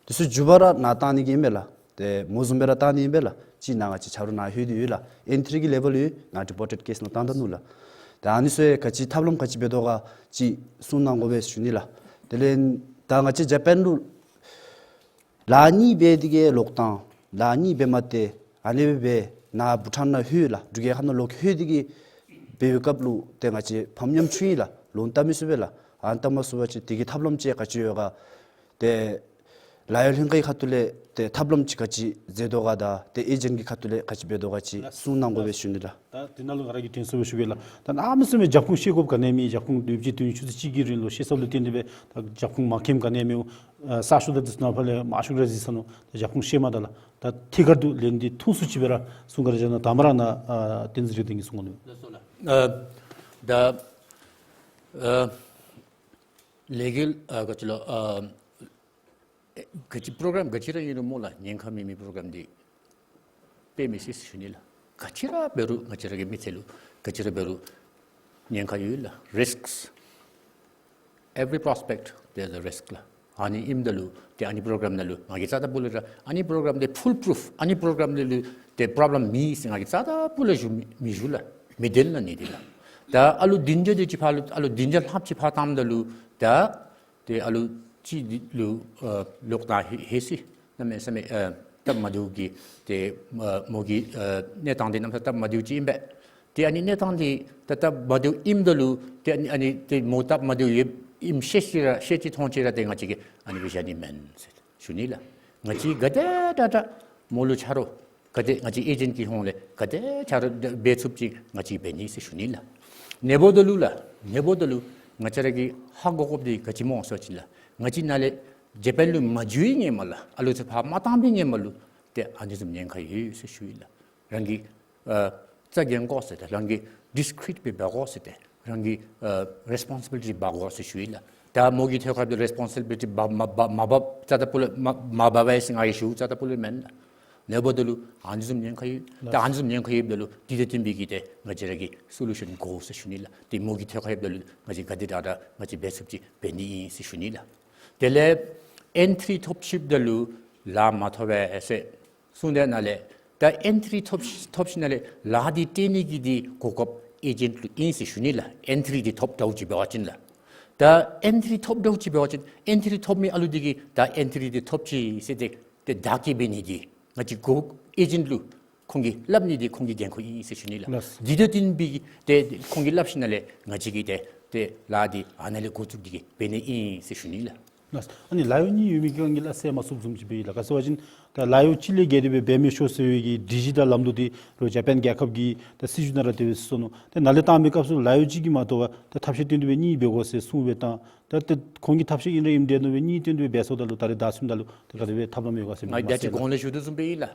དེ་ཚུ་མཇུག་བར་ར་ནཱ་བཏང་ནི་གི་ཨིན་པས་ལགས། ཏེ་མོ་བཟུམ་སྦེ་ར་བཏང་ནི་ཨིན་པས་ལགས། ཅིག་ནཱ་ང་བཅས་ཆ་རོགས་ནཱ་ལྷོད་དེ་ཡོད་ལགས། ཨེན་ཐི་རི་གི་ལེ་བཱལ་ཡོད། ནཱ་ཌི་པོར་ཊེཌ་ཀེསི་ནང་བཏང་ད་ནུག་ལགས། ད་ཨ་ནི་ཚུ་ག་ཅི་ཐབས་ལམ་ག་ཅི་འབད་དོ་ག་ཅིག་གསུང་གནང་དགོ་པས་ཞུ་ནི་ལགས། དེ་ལས་ད་ང་བཅས་ཇ་པཱན་ལུ་ལཱ་གཉིས་འབད་དེ་གི་ལོག་བཏང་། ལཱ་གཉིས་འབད་མ་སྟེར། ཨ་ནི་སྦེ་འབད་ནཱ་བྷུ་ཊཱན་ནང་ལྷོད་ལགས། འབྲུག་རྒྱལ་ཁབ་ནང་ལོག་ལྷོད་དེ་གི་འབད་བའི་སྐབས་ལུ་ཏེ་ང་བཅས་ཕམ་ཉམ་ཆུང་ཡི་ལགས། ལོན་བཏབ་མི་ཚུགས་པས་ལགས། ཨ་ནི་བཏབ་མ་ཚུགས་པ་ཅིན་དེ་གི་ཐབས་ལམ་ཅིག་ག་ཅི་ཡོད་ག། ཏེ་ལཱ་གཡོག་ལྷན་ཁག་གི་ཁ་ཐུག་ལས་ཏེ་ཐབས་ལམ་ཅིག་ག་ཅི་མཛད་དོ་ག་དང་ཏེ་ཨེ་ཇེནཊ་གི་ཁ་ཐུག་ལས་ག་ཅི་འབད་དོ་ག་ཅིག་གསུང་གནང་དགོ་པས་ཞུ་ནི་ལགས། ད་དེ་ནང་ལུ་ང་ར་གིས་དྲན་གསོ་སྦེ་ཞུ་གེ་ལགས། ད་གནམ་མེད་ས་མེད་རྒྱབ་ཁུངས་ཤེས་དགོཔ་ག་ནི་ཡང་མེད། རྒྱབ་ཁུངས་ཡོདཔ་ཅིག་དུས་ཡུན་ཆུ་ཚོད་གཅིག་གི་རིང་ལུ་ཤེས་སོངམ་ལས་བརྟེན་ཏེ་སྦེ་ད་རྒྱབ་ཁུངས་མ་མཁྱེནམ་ག་ནི་ཡང་མེད། ཨ་གསར་ཤོག་དང་དེ་ཚུ་ནང་ཕར་ལས་མང་ཤོས་ར་གཟིགས་ཚར་ནུག། ད་རྒྱབ་ཁུངས་ཤེས་མ་ད་ལགས། ད་ཐད་ཀར་དུ་ལན་འདི་ཐུང་སུ་ཅིག་སྦེ་ར་གསུང་བཀའ་དྲིན་བསྐྱང་གནང་། དང་པ་ར་ནཱ་ཨ་བསྟན་འཛིན་རིག་ལྡན་གྱིས་གསུང་གནང་ནུག། ལགས་སོ་ལགས། ཨ་ད་ཨ་ལས་འགུལ་ཨ་ག་ཅི་ལོ་ཨ་ཨེ་ག་ཅི་པྲོ་གྲམ་ག་ཅི་ར་ཨིན་རུང་སྨོ་ལགས། ཉེན་ཁ་མེད་མི་པྲོ་གྲམ་འདི་སྤེལ་མི་ཤེས་ཟེར་ཞུ་ནི་ལགས། ག་ཅི་ར་འབད་རུང་ང་བཅས་ར་གི་མི་ཚེ་ལུ་ག་ཅི་ར་འབད་རུང་ཉེན་ཁ་ཡོད་ལགས། རིསཀསི། Every prospect there's a risk ལགས། ཨ་ནི་ཨིནམ་ད་ལུ་ཏེ་ཨ་ནི་པྲོ་གྲམ་ནང་ལུ་ང་གིས་རྩ་ད་པུ་ལས་ར་ཨ་ནི་པྲོ་གྲམ་འདི་ཕུལ་པུ་རུཕ། ཨ་ནི་པྲོ་གྲམ་འདི་ལུ་ཏེ་པྲོབ་ལེམ་མེད་ཟེར་ང་གིས་རྩ་ད་པུ་ལས་ཞུ་མི་མི་ཞུ་ལགས། མི་བདེན་ལགས་ནི་འདི་ལགས། ད་ཨ་ལུ་བདུན་བརྒྱ་དེ་ཅིག་ཕར་ལུ་ཨ་ལུ་བདུན་བརྒྱ་ལྷགཔ་ཅིག་ཕར་བཏངམ་ད་ལུ་ད་ཏེ་ཨ་ལུ་ཅིག་འདི་ལུ་ཨ་ལོག་བཏང་ཧེ་ཧེ་སི་གནམ་མེད་ས་མེད་ཨ་སྟབས་མ་བདེཝ་གི་ཏེ་ཨ་མོ་གི་ཨ་གནས་སྟངས་འདི་གནམ་ས་སྟབས་མ་བདེཝ་ཅིག་ཨིན་པས། ཏེ་ཨ་ནི་གནས་སྟངས་འདི་ད་སྟབས་མ་བདེཝ་ཨིནམ་ད་ལུ་ཏེ་ཨ་ནི་ཨ་ནི་ཏེ་མོ་སྟབས་མ་བདེཝ་ཡོདཔ་ཨིནམ་ཤེས་ཅི་ར་ཤེས་ཅི་མཐོང་ཅི་ར་ཏེ་ང་བཅས་ཀྱིས་ཨ་ནི་སྦེ་བཞག་ནི་མེན་ཟེར་ཞུ་ནི་ལགས། ང་བཅས་ག་དེ་དྲག་དྲག་མོ་ལུ་ཆ་རོགས་ག་དེ་ང་བཅས་ཨེ་ཇེནཊ་ཀྱི་ཧོངས་ལས་ག་དེ་ཆ་རོགས་འབད་ཚུགསཔ་ཅིག་ང་བཅས་འབད་ནི་ཟེར་ཞུ་ནི་ལགས། ཨ་ནི་འབདཝ་ད་ལུ་ལགས། ཨ་ནི་འབདཝ་ད་ལུ་ང་བཅས་ར་གིས་ཧ་གོ་དགོཔ་འདི་ག་ཅི་སྨོ་ཟེར་བ་ཅིན་ལགས། ང་བཅས་ནཱ་ལས་ཇ་པཱན་ལུ་མ་འགྱོ་བའི་སྔོན་མ་ལགས། ཨ་ལུ་ཚུ་ཕར་མ་བཏང་བའི་སྔོན་མ་ལུ་ཏེ་ཨ་ནི་བཟུམ་ཉེན་ཁ་ཡོད་ཟེར་ཞུ་ཡི་ལགས། རང་གི་ཨ་ རྩ་འགེངས་དགོ་ཟེར་ཏེ་རང་གིས་ཌིསི་ཀི་རིཊ་སྦེ་འབད་དགོ་ཟེར་ཏེ་རང་གིས་ཨ་རེས་པོན་སི་བི་ལི་ཊི་འབག་དགོ་ཟེར་ཞུ་ཡི་ལགས། ད་མོ་གིས་ཐོན་ཁར་ལུ་རེས་པོན་སི་བི་ལི་ཊི་འབག་མ་འབག་མ་འབག་རྩ་ད་པོ་ལས་མ་མ་འབག་པས་ཟེར་ང་གིས་ཞུ་རྩ་ད་པོ་ལས་མེན་ལགས། ཨ་ནི་འབདཝ་ད་ལུ་ཨ་ནི་བཟུམ་ཉེན་ཁ་ཡོད། ད་ཨ་ནི་བཟུམ་ཉེན་ཁ་ཡོདཔ་ད་ལུ་དེ་དང་བསྟུན་པའི་གི་ཏེ་ང་བཅས་ར་གི་སོ་ལུ་ཤཱན་དགོ་ཟེར་ཞུ་ནི་ལགས། ཏེ་མོ་གིས་ཐོན་ཁར་ལྷོདཔ་ད་ལུ་ང་བཅས་ག་དེ་དྲག་དྲག་ང་བཅས་འབད་ཚུགསཔ་ཅིག་འབད་ནི་ཨིན་ཟེར་ཞུ་ནི་ལགས། དེ་ལས་ཨེན་ཊི་རི་ཐོབ་ཅིག་འབདཝ་ད་ལུ་ལཱ་མ་ཐོབ་པས་ཟེར་གསུངས་ཏེ་ནཱ་ལས་ད་ཨེན་ཊི་རི་ཐོབ་ཐོབ་ཞིནམ་ལས་ལཱ་འདི་སྤྲོད་ནི་གི་འདི་གོ་སྐབས་ཨེ་ཇེནཊ་ལུ་ཨིན་ཟེར་ཞུ་ནི་ལགས། ཨེན་ཊི་རི་འདི་ཐོབ་འདྲཝ་ཅིག་འབད་བ་ཅིན་ལགས། ད་ཨེན་ཊི་རི་ཐོབ་འདྲཝ་ཅིག་འབད་བ་ཅིན་ཨེན་ཊི་རི་ཐོབ་མི་ཨ་ལུ་འདི་གིས་ད་ཨེན་ཊི་རི་འདི་ཐོབ་ཅི་ཟེར་ཏེ་ཏེ་བདག་སྐྱོང་འབད་ནི་འདི་ང་བཅས་གོ་ཨེ་ཇེནཊ་ལུ་ཁོང་གིས་སླབ་ནི་འདི་ཁོང་གི་འགན་ཁུར་ཨིན་ཟེར་ཞུ་ནི་ལགས། ལགས། འདི་དང་བསྟུན་པའི་ཏེ་ཁོང་གིས་སླབ་ཞིནམ་ལས་ང་བཅས་ཀྱིས་ཏེ་ཏེ་ལཱ་འདི་ཨ་ནཱ་ལས་འགོ་བཙུགས་ཏེ་གིས་འབད་ནི་ཨིན་ཟེར་ཞུ་ནི་ལགས། ལགས། ཨ་ནི་ལཱ་གཡོག་གཉིས་ཡོད་མི་གི་དཀའ་ངལ་ཨ་ཙི་མ་ཚུགསཔ་བཟུམ་ཅིག་སྦེ་ཨིན་ལགས། ག་ཅི་ཟེར་བ་ཅིན་ད་ལཱ་གཡོག་གཅིག་ལས་བརྒལ་ཏེ་སྦེ་འབད་མི་ཆོག་ཟེར་བའི་གི་སྒྲིག་གཞི་དང་ལམ་ལུགས་འདི་རོགས་ཇ་པཱན་རྒྱལ་ཁབ་ཀྱི་ད་སྲིད་བྱུས་ནང་ར་དེ་སྦེ་གསུངས་ནུག། ཏེ་ནཱ་ལས་བཏང་མི་སྐབས་སུ་ལཱ་གཡོག་གཅིག་གིས་མ་དོ་བར་ད་ཐབས་ཤེས་བཏོན་ཏེ་སྦེ་གཉིས་འབད་དགོ་ཟེར་གསུངས་སྦེ་བཏང་། ད་ཏེ་ཁོང་གི་ཐབས་ཤེས་ཨིན་ར་ཨིནམ་འདྲས་མནོ་སྦེ་གཉིས་བཏོན་ཏེ་སྦེ་འབད་སོངམ་ད་ལུ་ད་རེས་བརྡ་ཚུ་ད་ལུ་ཏེ་ག་དེ་སྦེ་ཐབས་ལམ་ཡོད་ག་ཟེར་མི་ང་མ་བརྒྱ་ཅིག་གསལ་ལགས། གོང་ལས་ཞུ་དོ་བཟུམ་སྦེ་ཨིན་ལགས།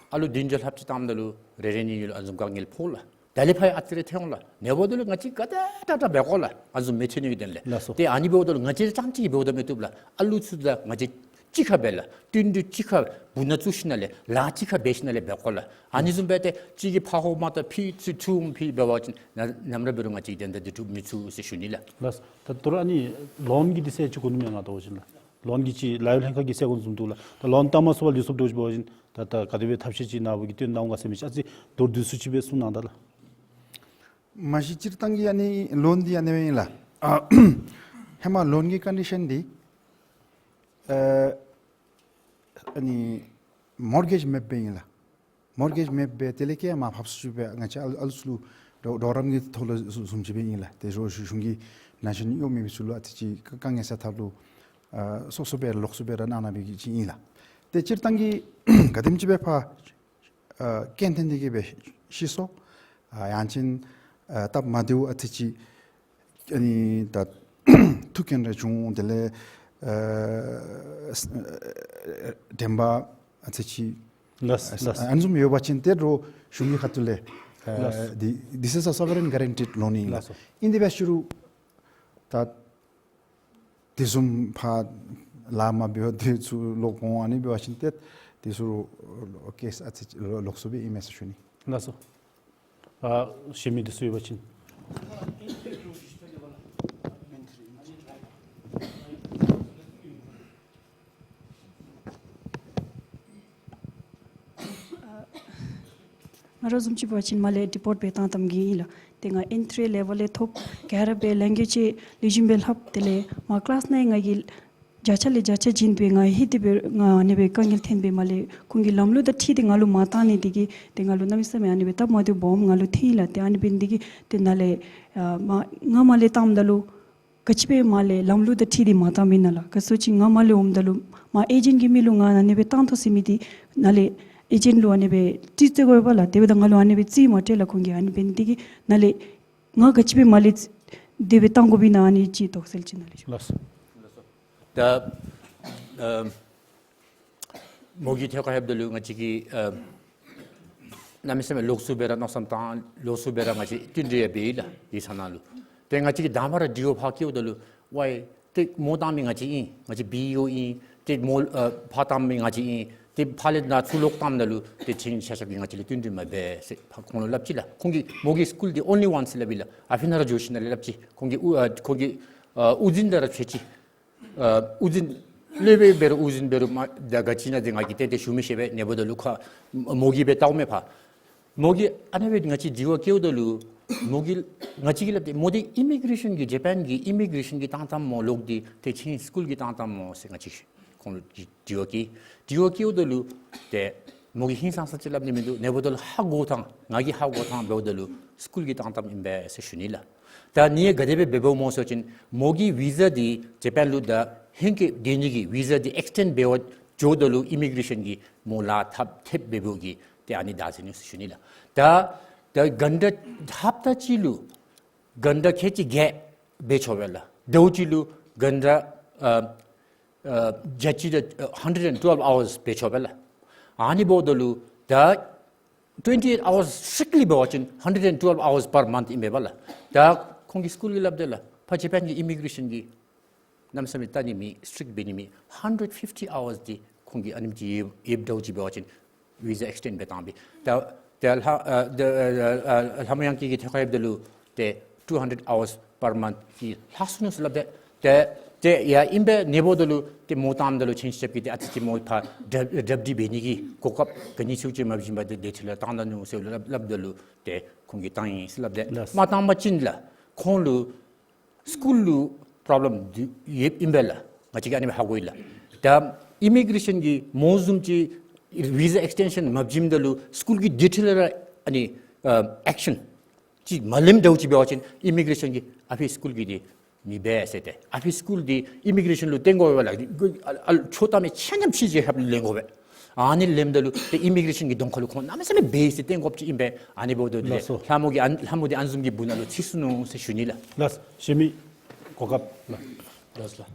ཨ་ལུ་བདུན་བརྒྱ་ལྷགཔ་ཅིག་བཏངམ་ད་ལུ་རེ་རེ་གཉིས་གཉིས་ལུ་ཨ་ནི་བཟུམ་དཀའ་ངལ་ཕོག་ལགས། ད་ལས་ཕར་ཡང་ཨ་ཙི་རེ་ཐོན་འོང་ལགས། ཨ་ནི་འབདཝ་ད་ལུ་ང་བཅས་ག་དེ་དྲག་དྲག་འབད་དགོ་ལགས། ཨ་ནི་བཟུམ་མི་ཐོན་ནི་གི་དོན་ལས། ལགས་སོ། ཏེ་ཨ་ནི་འབདཝ་ད་ལུ་ང་བཅས་རྐྱངམ་གཅིག་གིས་འབདཝ་ད་མི་བཏུབ་ལགས། ཨ་ལུ་ཚུ་དང་ང་བཅས་གཅིག་ཁར་འབད་ལགས། བསྟུན་གྲོས་གཅིག་ཁར་སྦུག་ན་བཙུགས་ཞིནམ་ལས་ལཱ་གཅིག་ཁར་འབད་ཞིནམ་ལས་འབད་དགོ་ལགས། ཨ་ནི་བཟུམ་སྦེ་ཏེ་གཅིག་གིས་ཕར་ཧོ་མ་ད་ཕར་ཚུར་ཚུར་ཕར་འབད་བ་ཅིན་ནམ་ར་འབད་རུང་ང་བཅས་ཏེ་ད་འདི་འགྲུབ་མི་ཚུགས་ཟེར་ཞུ་ནི་ལགས། ལགས། ད་ད་རུང་ཨ་ནི་ལོན་གྱི་འདི་ཟེར་ཅིག་གོ་ནི་མས་ང་ལྟ་བ་ཅིན་ལགས། ལོན་གྱི་ཅིག་ལཱ་གཡོག་ལྷན་ཁག་གིས་ཟེར་གོ་བཟུམ་འདུག་ལགས། ད་ལོན་བཏང་མ་ཚུགས་པར་ལུས་སོངམ་འདྲཝ་ཅིག་འབད་བ་ཅིན་ད་ད་ག་དེ་སྦེ་ཐབས་ཤེས་ཅིག་ནཱ་བུ་གིས་སྟོན་གནང་ག་ཟེར་མི་ཅིག་ཨ་ཙི་མདོར་བསྡུས་སུ་ཅིག་སྦེ་གསུང་གནང་ད་ལགས། མ་གཞི་སྤྱིར་བཏང་གི་ཨ་ནི་ལོན་འདི་ཨ་ནི་སྦེ་ཨིན་ལགས། ཧེ་མ་ལོན་གྱི་ཀོན་ཌི་ཤཱན་འདི་ཨ་ཨ་ནི་མོར་གེཇ་མེདཔ་སྦེ་ཨིན་ལགས། མོར་གེཇ་མེདཔ་སྦེ་དེ་ལས་སྐྱེལ་མ་ཕབ་སུ་ཅིག་སྦེ་ང་བཅས་ཨ་ཨ་ལུ་ཚུ་ལུ་གྲོགས་གྲོགས་རམ་གྱི་ཐོག་ལུ་བཟུམ་བཟུམ་ཅིག་སྦེ་ཨིན་ལགས། དེ་རོགས་གཞུང་གིས་ནང་བཞིན་གཡོག་མེད་མི་ཚུ་ལུ་ཨ་ཙི་ཅིག་དཀའ་ངལ་སེལ་ཐབས་ལུ་ཨ་སོ་སོ་སྦེ་ལོགས་སུ་སྦེ་ར་གནང་གནང་བའི་གི་ཅིག་ཨིན་ལགས། ཏེ་སྤྱིར་བཏང་གི་ག་དེམ་ཅིག་སྦེ་ཕར་ཨ་སྐྱོན་ཐོན་ཏེ་གི་སྦེ་ཤི་སོང་། ཨ་ཡང་ཅིན་ཨ་སྟབས་མ་བདེཝ་ཨ་ཙི་ཅིག་ཨ་ནི་ད་ཐུག་རྐྱེན་རེ་བྱུང་། དེ་ལས་ཨ་དྲན་པ་ཨ་ཙི་ཅིག་ལགས་ལགས། ཨ་ནི་བཟུམ་ཡོད་པ་ཅིན་ཏེ་རོགས་གཞུང་གི་ཁ་ཐུག་ལས་ཨ་ལགས། འདི་this is a sovereign guaranteed loan ཨིན་ལགས། ལགས་སོ། ཨིན་ཏེ་འབད་ཞུ་རུང་ད་དེ་བཟུམ་ཕར་ལཱ་མ་འབད་བར་དེ་ཚུ་ལོག་འོང་ཨ་ནི་འབད་བ་ཅིན་ཏེ་དེ་ཚུ་ལོག་ཀེསི་ཨ་ཙི་ལོག་སུ་སྦེ་ཨིན་མས་ཟེར་ཞུ་ནི། ལགས་སོ། ཨ་གཞན་མི་འདི་ཚུ་ཡོད་པ་ཅིན། ང་ར་བཟུམ་ཅིག་འབད་བ་ཅིན་མར་ལས་ཌི་པོརཊ་འབད་བཏང་བཏངམ་གི་ཨིན་ལགས། ཏེ་ང་ཨེན་ཊི་རི་ལེ་ཝལ་ལས་ཐོབ། ག་ར་འབད་ལེན་གྱི་ཅིག་ལེགས་ཤོམ་སྦེ་ལྷབ། དེ་ལས་མར་ཀི་ལཱསི་ནང་ང་གིས་བརྒྱ་ཆ་ལས་བརྒྱ་ཆ་བྱིན་སྦེ་ང་ཧེ་དེ་སྦེ་ང་ཨ་ནི་སྦེ་དཀའ་ངལ་ཐོན་སྦེ་མར་ལས་ཁོང་གི་ལམ་ལུགས་དང་འཁྲིལ་ཏེ་ང་ལུ་མ་བཏང་ནི་དེ་གིས་ཏེ་ང་ལུ་གནམ་མེད་ས་མེད་ཨ་ནི་སྦེ་སྟབས་མ་བདེཝ་སྦོམ་ང་ལུ་ཐོན་ཡི་ལགས། ཏེ་ཨ་ནི་འབད་ནི་དེ་གིས་ཏེ་ནཱ་ལས་ཨ་མ་ང་མར་ལས་བཏངམ་ད་ལུ་ག་ཅི་སྦེ་མར་ལས་ལམ་ལུགས་དང་འཁྲིལ་ཏེ་མ་བཏངམ་ཨིན་ན་ལགས། ག་ཅི་ཟེར་བ་ཅིན་ང་མར་ལས་འོངམ་ད་ལུ་མར་ཨེ་ཇེནཊ་གི་མི་ལུ་ང་ཨ་ནི་སྦེ་བཏང་དོ་ཟེར་མི་འདི་ནཱ་ལས་ཨེ་ཇེནཊ་ལུ་ཨ་ནི་སྦེ་ཏི་རྩེ་དགོ་པས་ལགས། དེ་འབདཝ་ད་ང་ལུ་ཨ་ནི་སྦེ་རྩིས་མ་སྤྲོད་ལགས་ཁོང་གིས། ཨ་ནི་འབད་ནི་དེ་གིས་ནཱ་ལས་ང་ག་ཅི་སྦེ་མར་ལས་དེ་སྦེ་བཏང་དགོཔ་ཨིན་ན་ཨ་ནི་ཅིག་དོགས་སེལ་ཅིག་ནཱ་ལས་ཞུ། ལགས་སོ། ད་ཨ་མོ་གིས་ཐད་ཁར་ལྷོདཔ་ད་ལུ་ང་བཅས་ཀྱིས་ཨ་གནམ་མེད་ས་མེད་ལོགས་སུ་སྦེ་ར་མནོ་བསམ་བཏང་། ལོགས་སུ་སྦེ་ར་ང་བཅས་བསྟུན་གྲོས་ཡང་འབད་ཡི་ལགས་ཡིག་ཚང་ནང་ལུ། ཏེ་ང་བཅས་ཀྱིས་དང་པ་ར་དྲི་བ་ཕར་བཀོདཔ་ད་ལུ་ཝའི་ཏེ་མོ་བཏང་མི་ང་བཅས་ཨིན། ང་བཅས་བི་ཨི་ཨོ་ཨིན། ཏེ་མོ་ཨ་ཕར་བཏང་མི་ང་བཅས་ཨིན། ཏེ་ཕར་ལས་ནཱ་ཚུར་ལོག་བཏངམ་ད་ལུ་ཏེ་ཁྱེད་ཆ་ཁྱབ་ཀྱིས་ང་བཅས་ལུ་བསྟུན་གྲོས་མ་འབད་ཟེར་ཕར་ཁོང་ལུ་སླབ་ཅི་ལགས། ཁོང་གིས་མོ་གིས་སི་ཀུལ་འདི་ཨོན་ལི་ཝཱནསི་སླབ་ཨིན་ལགས། ཨ་ཕི་ནང་ར་འགྱོ་ཞིནམ་ལས་སླབ་ཅི། ཁོང་གིས་ཨུ་ཨ་ཁོང་གིས་ཨ་དབུ་འཛིན་དང་ར་འཕྱད་ཅི། ཨ་དབུ་འཛིན་སློབ་དཔོན་འབད་རུང་དབུ་འཛིན་འབད་རུང་མ་ད་ག་ཅི་ཨིན་ན་འདི་ང་གིས་ཏན་ཏན་ཞུ་མི་ཤེས་པས། ཨ་ནི་འབདཝ་ད་ལུ་ཁོ་མོ་གིས་འབད་བལྟཝ་མས་ཕར། མོ་གིས་ཨ་ནི་སྦེ་ང་བཅས་དྲི་བ་བཀོདཔ་ད་ལུ་མོ་གིས་ང་བཅས་ཀྱིས་སླབ་སྟེ་མོ་འདི་ཨི་མི་གྲེ་ཤཱན་གྱི་ཇ་པཱན་གྱི་ཨི་མི་གྲེ་ཤཱན་གྱིས་བཏང་བཏངམ་སྨོ་ལོག་འདི་ཏེ་ཁྱེད་སི་ཀུལ་གྱིས་བཏང་བཏངམ་སྨོ་ཟེར་ང་བཅས་ཁོང་ལུ་དྲི་དྲི་བ་བཀོད། དྲི་བ་བཀོདཔ་ད་ལུ་ཏེ་མོ་གིས་ཧིང་སངས་ས་ཅིག་སླབ་ནི་མིན་འདུག། ཨ་ནི་འབདཝ་ད་ལུ་ཧ་གོ་ཐངས་ང་གིས་ཧ་གོ་ཐངས་འབདཝ་ད་ལུ་སི་ཀུལ་གྱིས་བཏང་བཏངམ་ཨིན་པས་ཟེར་ཞུ་ནི་ལགས། ད་ཨ་ནི་ག་དེ་སྦེ་འབདཝ་སྨོ་ཟེར་བ་ཅིན་མོ་གི་བི་ཟ་འདི་ཇ་པཱན་ལུ་ད་ཧེང་སྐལ་སྡོད་ནི་གི་བི་ཟ་འདི་ཨེགསི་ཊེནཌ་འབད་བར་འགྱོཝ་ད་ལུ་ཨི་མི་གྲེ་ཤཱན་གྱིས་མོ་ལཱ་ཐབས་ཐེབས་འབདཝ་གི་ཏེ་ཨ་ནི་བདའ་ཟུན་ནུག་ཟེར་ཞུ་ནི་ལགས། ད་ད་གྷན་ཊ་ཧཔ་ཏ་གཅིག་ལུ་གྷན་ཊ་ཁལ་གཅིག་བརྒྱད་འབད་ཆོག་པས་ལགས། ཟླཝ་གཅིག་ལུ་གྷན་ཊ་ཨ་ཨ་བརྒྱད་ཅུ་དང་ཨ་ཧན་ཌེཌ་ཨེནཌ་ཊུ་ཝེལབ་ཨ་ཝརསི་འབད་ཆོག་པས་ལགས། ཨ་ནི་འབདཝ་ད་ལུ་ད་ twenty eight hours strictly འབད་བ་ཅིན་hundred and twelve hours per month ཨིན་པས་ལགས། ད་ཁོང་གིས་སི་ཀུལ་གྱིས་སླབ་དེས་ལགས། ཕར་ཇ་པཱན་གྱི་ཨི་མི་གྲེ་ཤཱན་གྱིས་གནམ་མེད་ས་མེད་བལྟ་ནི་མེད། སི་ཊིཀ་འབད་ནི་མེད། hundred fifty hours འདི་ཁོང་གིས་ཨ་ནེམ་ཅིག་ཡོདཔ་འདྲཝ་ཅིག་འབད་བ་ཅིན་བི་ཟ་ཨེགསི་ཊེནཌ་འབད་བཏང་པས། ད་ད་ལྷ་ཨ་ད་ཨ་ཨ་ལྷ་མོ་ཡང་ཀི་གི་ཐད་ཁར་ཡོདཔ་ད་ལུ་ཏེ་two hundred hours per month གི་ལྷག་སོ་ནུག་ཟེར་སླབ་དེས། ཏེ་ཏེ་ཡ་ཨིན་པས། ཨ་ནི་འབདཝ་ད་ལུ་ཏེ་མོ་བཏངམ་ད་ལུ་ཆེན་ཤེབ་ཀྱིས་ཏེ་ཨ་ཙི་ཅིག་མོ་ཕར་གྲབས་གྲབས་སྒྲིག་འབད་ནི་གི་གོ་སྐབས་ག་ནི་ཚུ་ཅིག་མ་བྱིན་པར་ཏེ་དེ་ཚུ་ལུ་བཏང་ད་ནུག་ཟེར་སླབ་སླབ་ད་ལུ་ཏེ་ཁོང་གིས་བཏང་ཡི་ཟེར་སླབ་དེས། ལགས། མ་བཏང་པ་ཅིན་ལགས་ཁོང་ལུ་སི་ཀུལ་ལུ་པོརོབ་ལེམ་འདི་ཡོདཔ་ཨིན་པས་ལགས། ང་བཅས་ཀྱིས་ཨ་ནི་སྦེ་ཧ་གོ་ཡི་ལགས། ད་ཨི་མི་གྲེ་ཤཱན་གྱིས་མོ་བཟུམ་ཅིག་བི་ཟ་ཨེགསི་ཊེན་ཤཱན་མ་བྱིནམ་ད་ལུ་སི་ཀུལ་གྱི་ཌེ་ཊེལ་ར་ཨ་ནི་ཨ་ཨེག་ཤཱན་ཅིག་མ་ལེནམ་འདྲཝ་ཅིག་འབད་བ་ཅིན་ཨི་མི་གྲེ་ཤཱན་གྱིས་ཨ་ཕི་སི་ཀུལ་གྱི་འདི་མི་འབད་ཟེར་ཏེ་ཨ་ཕི་སི་ཀུལ་འདི་ཨི་མི་གྲེ་ཤཱན་ལུ་སྟོན་དགོ་པས་ལགས། ཨ་ཨ་ཆོག་ཐམ་ཆ་མཉམ་ཕྱི་རྒྱལ་ཁབ་ལུ་ལེན་དགོ་པས། ཨ་ནི་ལེནམ་ད་ལུ་ཏེ་ཨི་མི་གྲེ་ཤཱན་གྱི་གདོང་ཁ་ལུ་ཁོང་གནམ་མེད་ས་མེད་འབད་ཡི་ཟེར་སྟོན་དགོཔ་ཅིག་ཨིན་པས། ཨ་ནི་འབདཝ་ད་ལུ་ལགས་སོ། ལྷ་མོ་གིས་ཨ་ལྷ་མོ་འདི་ཨ་ནི་བཟུམ་གྱི་སྦུག་ན་ལུ་ཚུད་སོ་ནུག་ཟེར་ཞུ་ནི་ལགས། ལགས། གཞན་མི་གོ་སྐབས་ལགས། ལགས་ལགས།